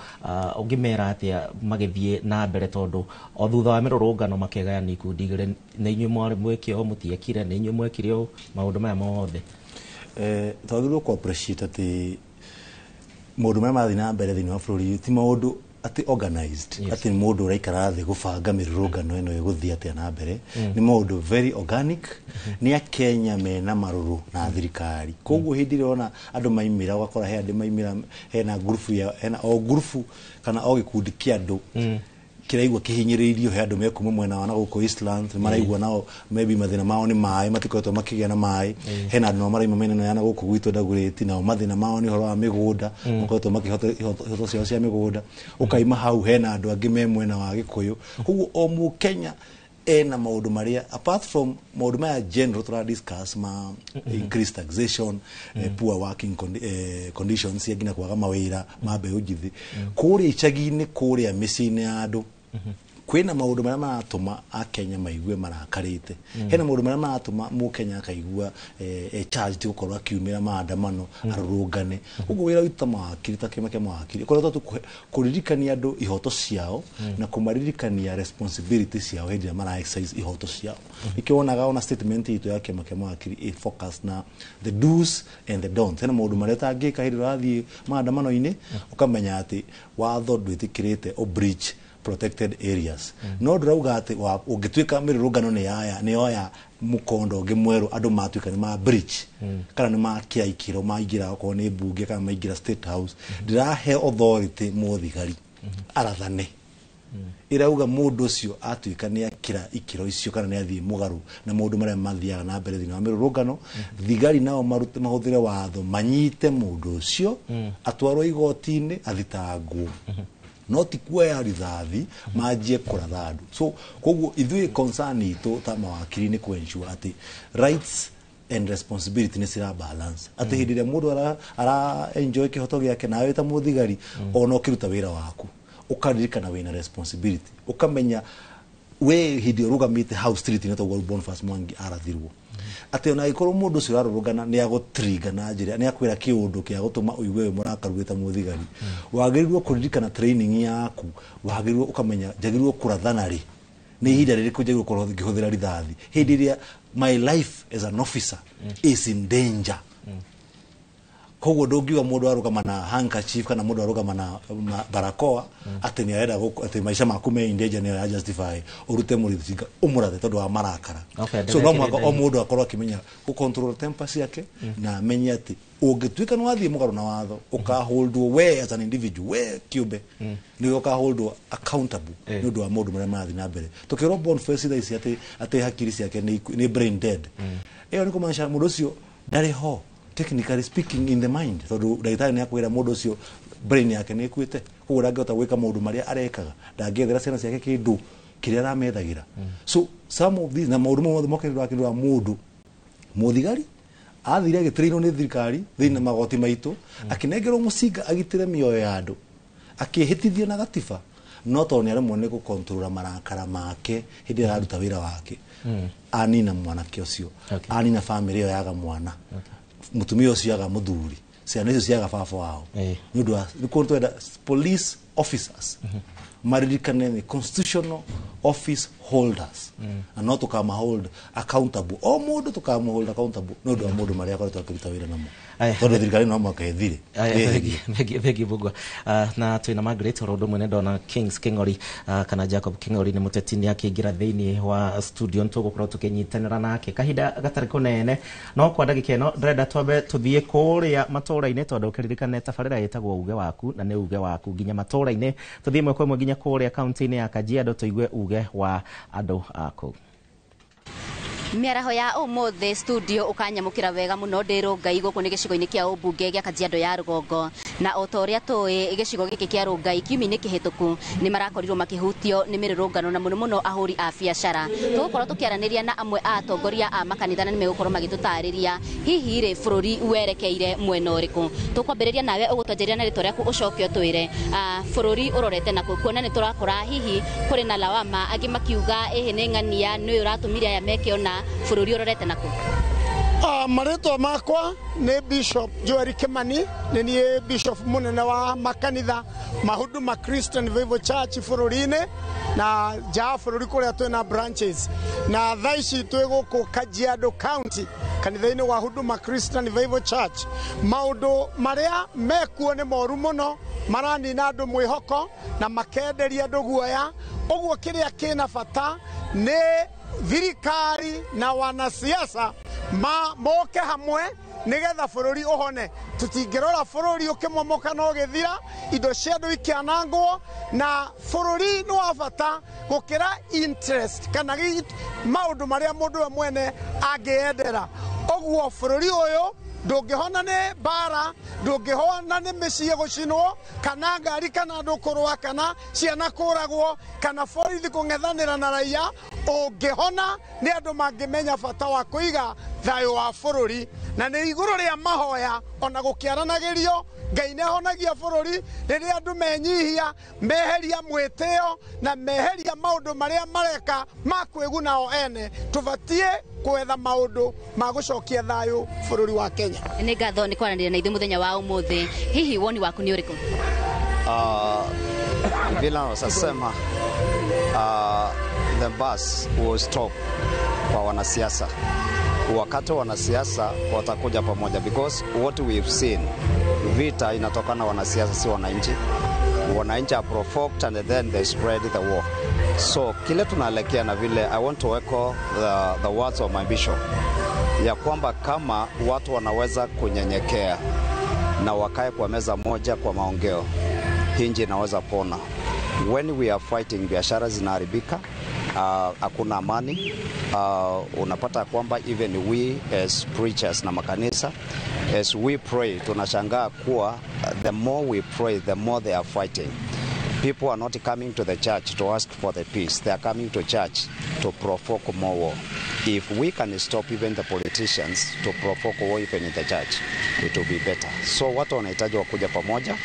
ũngĩmera atĩa magĩthiĩ na mbere, tondũ o thutha wa mĩrũrũngano makegayania ikundi igĩrĩ, nĩ inyuĩ mwarĩ mwĩke ũũ, mũtiekire, nĩ inyuĩ mwekire ũũ, maũndũ maya mothe? Twagĩrĩirwo kũ appreciate atĩ maũndũ marĩa marathiĩ na mbere thĩinĩ wa bũrũri ti maũndũ atĩ organized, atĩ nĩ mũndũ ũraikara thĩ gũbanga mĩrũrũngano ĩno ĩgũthiĩ atĩa na mbere. Nĩ maũndũ very organic, nĩ akenya mena marũrũ na thirikari. Koguo hĩndĩ ĩrĩa ũrona andũ maimĩra, ũgakora he andũ maimĩra, hena ngurubu ya hena o ngurubu kana o gĩkundi kĩa andũ kĩraigua kĩhinyĩrĩirio. He andũ mekuma mwena wa na gũkũ Eastlands maraigua nao maybe mathĩna mao nĩ maĩ, matikoretwo makĩgĩa na maĩ. Hena andũ nao maraima mĩena ĩno ya na gũkũ gwitũ Dagoretti, nao mathĩna mao nĩ ũhoro wa mĩgũnda, makoretwo makĩhota ihoto ciao cia mĩgũnda. Ũkaima hau hena andũ angĩ me mwena wa Gĩkũyũ. Koguo o mũkenya ena maũndũ marĩa, apart from maũndũ maya general tũra discuss ma increased taxation, poor working conditions cia nginya kwaga mawĩra ma mbeũ njĩthĩ kũrĩa icagi-inĩ, kũrĩa mĩciĩ-inĩ ya andũ. Kwĩna maũndũ marĩa maratũma akenya maigue marakarĩte. Hena maũndũ marĩa maratũma mũkenya akaigua charged gũkorwo akiumĩra maandamano, arũrũngane. Ũguo wĩra witũ ta mawakiri, ta kĩama kĩa mawakiri, ũkoretwo tu kũririkania andũ ihoto ciao na kũmaririkania responsibility ciao hĩndĩ ĩrĩa mara exercise ihoto ciao. Nĩkĩo wonaga ona statement itũ ya kĩama kĩa mawakiri ĩ focus na the do's and the don'ts. Hena maũndũ marĩa ũtangĩka hĩndĩ ĩrĩa ũrathiĩ maandamano-inĩ, ũkamenya atĩ watho ndwĩtĩkĩrĩte ũ breach protected areas. No ndĩrauga atĩ ũngĩtuĩka mĩrũrũngano nĩ yaya nĩ yoya mũkondo ũngĩ mwerũ, andũ matuĩka nĩ ma breach kana nĩ makĩra ikĩro, maingĩra okorwo nĩ mbunge kana maingĩra State House, ndĩrahe authority mũthigari arathane. Ĩrauga mũndũ ũcio atuĩka nĩ akĩra ikĩro icio kana nĩ athiĩ mũgarũ na maũndũ marĩa mathiaga na mbere thĩinĩ wa mĩrũrũngano, thigari nao marute mahũthĩre watho manyite mũndũ ũcio, atwarwo igoti-inĩ, athitangwo, no ti kuoya rithathi manjie kũratha andũ. So koguo ithuĩ concern itũ ta mawakiri nĩ kũ-ensure atĩ rights and responsibility nĩ cira balance, atĩ hĩndĩ ĩrĩa mũndũ ara enjoy kĩhoto gĩake, nawe ta mũthigari ona ũkĩruta wĩra waku ũkaririkana wĩna responsibility, ũkamenya we hĩndĩ ĩyo ũrũgamĩte hau street-inĩ toguo Boniface Mwangi arathirwo, atĩ ona angĩkorwo mũndũ ũcio ũrarũrũngana nĩ agũtrigger na njĩra nĩ akwĩra kĩũndũ kĩa gũtũma ũigue wĩ mũrakaru wĩ ta mũthigari, wagĩrĩirwo kũririkana training yaku, wagĩrĩirwo ũkamenya njagĩrĩirwo kũrathana rĩ, nĩ ihinda rĩrĩkũ njagĩrĩirwo gũkorwo ngĩhũthĩra rithathi hĩndĩ ĩrĩa my life as an officer is in danger. Koguo ndũngiuga mũndũ arũgama na handkerchief kana mũndũ arũgama na barakoa atĩ nĩ arenda atĩ maica maku me in danger nĩ ya justify ũrute mũrĩthinga ũmũrathe tondũ wa marakara. So no mũhaka o mũndũ akorwo akĩmenya gũ control temper ciake na amenye atĩ ũngĩtuĩka nĩ wathiĩ mũgarũ na watho, ũkaholdwo we as an individual, we kĩũmbe nĩwe ũkaholdwo accountable nĩ ũndũ wa maũndũ marĩa marathiĩ na mbere. Tũkĩrwo Boniface thaa ici atĩ hakiri ciake nĩ brain dead, ĩyo nĩ kũmaanisha mũndũ ũcio ndarĩ ho technically speaking in the mind, tondũ ndagĩtarĩ nĩ akwĩra mũndũ ũcio brain yake nĩ ĩkuĩte, koguo ndangĩhota gwĩka maũndũ marĩa arekaga, ndangĩethera ciana ciake kĩndũ kĩrĩa aramethagĩra. So some of these na maũndũ mau mothe moke nĩ wa mũndũ mũthigari athire agĩtĩrĩirwo nĩ thirikari thĩinĩ na magoti maitũ, akĩnengerwo mũcinga agitĩre mĩoyo ya andũ, akĩhĩtithio na gatiba, no tondũ nĩ aremwo nĩ gũkontrora marakara make hĩndĩ ĩrĩa araruta wĩra wake, anina mwanake ũcio, anina bamĩrĩ ĩyo yaga mwana, mũtumia ũcio yaga mũthuri, ciana icio ciaga baba wao. Nĩ ũndũ wa nĩkuo twenda police officers maririkane nĩ constitutional office holders na no tũkama hold accountable, o mũndũ tũkamũ hold accountable nĩ ũndũ wa maũndũ marĩa akoretwo akĩruta wĩra namo, tondũ thirikari no mũhaka ĩthire. Thengi Mbugua. Na twĩna Margaret oro ũndũ ũmwe ndona Kings King'ori, kana Jacob King'ori nĩ mũteti, nĩ akĩingĩra thĩinĩ wa studio, nĩ tũgũkorwo tũkĩnyitanĩra nake kahinda gatarĩ kũnene. No kwa ndagĩka ĩno ndĩrenda twambe tũthiĩ kũrĩa matũũra-inĩ, tondũ ũkĩririkane tabarĩra ĩtagwo uge waku na nĩ uge waku nginya matũũra-inĩ. Tũthiĩ ĩmwe kwa ĩmwe nginya kũrĩa kaunti-inĩ ya Kajiado tũigue uge wa andũ a kũu. Mĩaraho ya ũmũthĩ studio ũkanyamũkĩra wega mũno ndĩ Rũngai, gũkũ nĩ gĩcigo-inĩ kĩa ũmbunge gĩa Kajiado ya rũgongo, na o ta ũrĩa tũĩ gĩcigo gĩkĩ kĩa Rũngai kiumia-inĩ kĩhĩtũku nĩ marakorirwo makĩhutio nĩ mĩrũrũngano na mũno mũno ahũri a biacara. Tũgũkorwo tũkĩaranĩria na amwe a atongoria a makanitha na nĩ megũkorwo magĩtũtarĩria hihi rĩ bũrũri werekeire mwena ũrĩkũ. Tũkwambĩrĩria nawe ũgũtwanjĩrĩria na rĩtwa rĩaku ũcoke ũtwĩre bũrũri ũrorete nakũ, kuona nĩ tũrakora hihi kũrĩ na lawama, angĩ makiuga ĩhĩ nĩ ng'ania nĩ ũyũ ũratũmire aya meke ona, bũrũri ũrorete nakũ? Marĩtwa makwa nĩ Bishop Joel Kimani, nĩ niĩ Bishop mũnene wa makanitha ma Huduma Christian Revival Church bũrũri-inĩ na nja wa bũrũri kũrĩa twĩna branches, na thaa ici twĩ gũkũ Kajiado County kanitha-inĩ wa Huduma Christian Revival Church. Maũndũ marĩa mekuo nĩ moru mũno, maranina andũ mwĩhoko na makenderia andũ guoya. Ũguo kĩrĩa kĩna bata nĩ thirikari na wanasiasa moke hamwe nigetha bũrũri ũhone. Tũtingĩrora bũrũri ũkĩmomoka na ũgĩthira, indo cia andũ ikĩanangwo, na bũrũri nĩ wa bata gũkĩra interest kana maũndũ marĩa mũndũ we mwene angĩyendera. Ũguo bũrũri ũyũ ndũngĩhona nĩ mbara, ndũngĩhona nĩ mĩciĩ gũcinwo, kana ngari, kana andũ kũrũa, kana ciana kũragwo, kana borithi kũng'ethanĩra na raia. Ũngĩhona nĩ andũ mangĩmenya bata wa kũiga thayũ wa bũrũri, na nĩ igũrũ rĩa mahoya ona gũkĩaranagĩrio. Ngai nĩ ahonagia bũrũri rĩrĩa andũ menyihia, meheria mwĩtĩo na meheria maũndũ marĩa mareka ma kwĩguna o ene. Tũbatiĩ gwetha maũndũ ma gũcokia thayũ bũrũri wa Kenya. Nĩ ngatho nĩ kwaranĩria na ithuĩ mũthenya wa ũmũthĩ. Hihi woni waku nĩ ũrĩkũ? Vile wanasema the bus will stop kwa wanasiasa wakati wanasiasa watakuja pamoja, because what we've seen, vita inatokana wanasiasa, si wananchi. Wananchi are provoked and then they spread the war. So kile tunaelekea, na vile I want to echo the words of my bishop ya kwamba kama watu wanaweza kunyenyekea na wakae kwa meza moja kwa maongeo, hii nchi inaweza pona. When we are fighting, biashara zinaharibika, hakuna amani. Unapata kwamba even we as preachers na makanisa, as we pray, tunashangaa kuwa the more we pray, the more they are fighting. People are not coming to the church to ask for the peace. They are coming to church to provoke more war. If we can stop even the politicians to provoke war even in the church, it will be better. So watu wanahitaji wakuja pamoja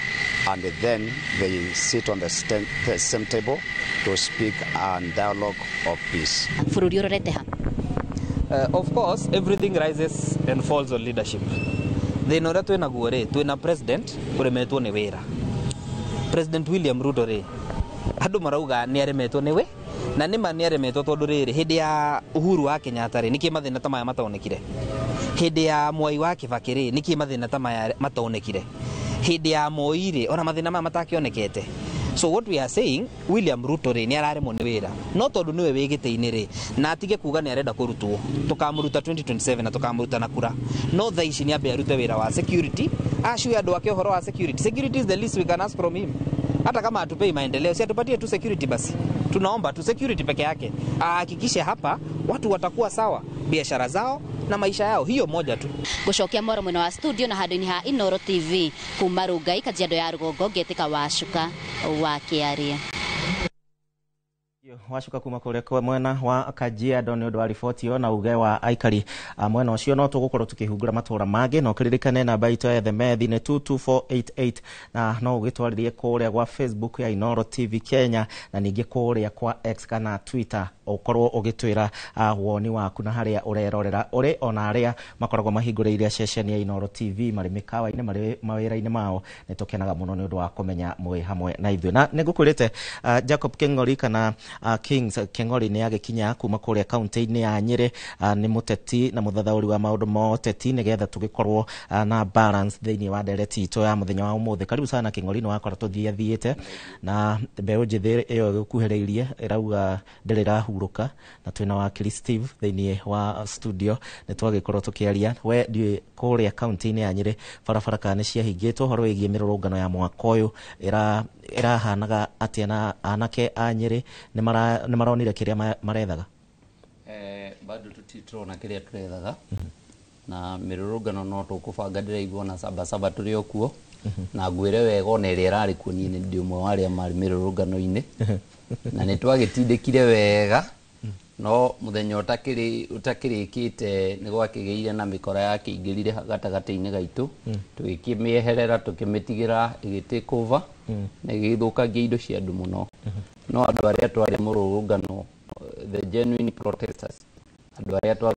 and then they sit on the same table to speak and dialogue of peace. Bũrũri ũrorete ha? Of course, everything rises and falls on leadership. Thĩna ũrĩa twĩ naguo rĩ, twĩna president ũremetwo nĩ wĩra. President William Ruto rĩ, andũ marauga nĩ aremetwo nĩ we, na nĩma nĩ aremetwo, tondũ rĩrĩ, hĩndĩ ya Uhuru wa Kenyatta rĩ, nĩkĩ mathĩna ta maya matonekire? Hĩndĩ ya Mwai wa Kibaki rĩ, nĩkĩ mathĩna ta maya matonekire? Hĩndĩ ya Moi rĩ, ona mathĩna maya matakĩonekete. So what we are saying, William Ruto rĩ, nĩ araremwo nĩ wĩra, no tondũ nĩwe wĩ gĩtĩ-inĩ rĩ, na atige kuga nĩ arenda kũrutwo, tũkamũruta 2027 na tũkamũruta na kura. No thaa ici nĩ ambe arute wĩra wa security, acue andũ ake ũhoro wa security. Security is the least we can ask from him. Hata kama atupei maendeleo, si atupatie tu security basi. Tunaomba tu security peke yake, ahakikishe hapa watu watakuwa sawa, biashara zao na maisha yao, hiyo moja tu. Gũcokia moro mwena wa studio na handũ-inĩ ha Inooro TV kuma Rongai, Kajiado ya Rũgongo, ngetĩka Wacuka wa Kĩaria. Wacuka kuma kuria kwa mwena wa Kajiado nĩ ũndũ wa riboti ĩyo na uge wa aikari a mwena ũcio. No tũgũkorwo tũkĩhungura matũra mangĩ, no kĩririkane namba itũ ya themethi nĩ 22488, na no ũgĩtwarĩrie kũrĩa gwa Facebook ya Inooro TV Kenya, na ningĩ kũrĩa kwa X kana Twitter, ũkorwo ũgĩtwĩra woni waku na harĩa ũrerorera ũrĩ, ona arĩa makoragwo mahingũrĩire ceceni ya Inooro TV marĩ mĩkawa-inĩ, marĩ mawĩra-inĩ mao. Nĩ tũkenaga mũno nĩ ũndũ wa kũmenya mwĩ hamwe na ithuĩ. Na nĩ ngũkwĩrĩte Jacob King'ori kana Kings Keng'ori nĩ agĩkinya kuma kũrĩa kaunti-inĩ ya Nyĩrĩ, nĩ mũteti na mũthathaũri wa maũndũ ma ũteti, nĩgetha tũgĩkorwo na balance thĩinĩ wa ndereti itũ ya mũthenya wa ũmũthĩ. Karibu sana King'ori, nĩ wakora tũthiathiĩte na mbeũ njĩthĩ ĩyo ĩgũkuhĩrĩirie ĩrauga ndĩrĩ ĩrahurũka, na twĩna wakiri Steve thĩinĩ wa studio. Nĩ twagĩkorwo tũkĩaria, we ndiũĩ kũrĩa kaunti-inĩ ya Nyĩrĩ barabara kana nĩ ciahingĩtwo, ũhoro wĩgiĩ mĩrũrũngano ya mwaka ũyũ ĩrahanaga atĩa, na anake a Nyĩrĩ nĩ maronire kĩrĩa marethaga? Bado tũtirona kĩrĩa tũrethaga na mĩrũrũngano no tũkũbanga. Ndĩraigua na sabasaba tũrĩ o kuo, na ngwĩre wega, ona ĩrĩa ĩrarĩ kuo, niĩ nĩ ndĩ ũmwe wa arĩa marĩ mĩrũrũngano-inĩ, na nĩ twagĩtindĩkire wega, no mũthenya ũtakĩrĩkĩte nĩ gwakĩgĩire na mĩkora yakĩingĩrire gatagatĩ-inĩ gaitũ. Tũgĩkĩmĩeherera, tũkĩmĩtigĩra ĩgĩ over na ĩgĩthũkangia indo cia andũ mũno. No andũ arĩa twarĩ mũrũrũngano, the genuine protesters, andũ arĩa twa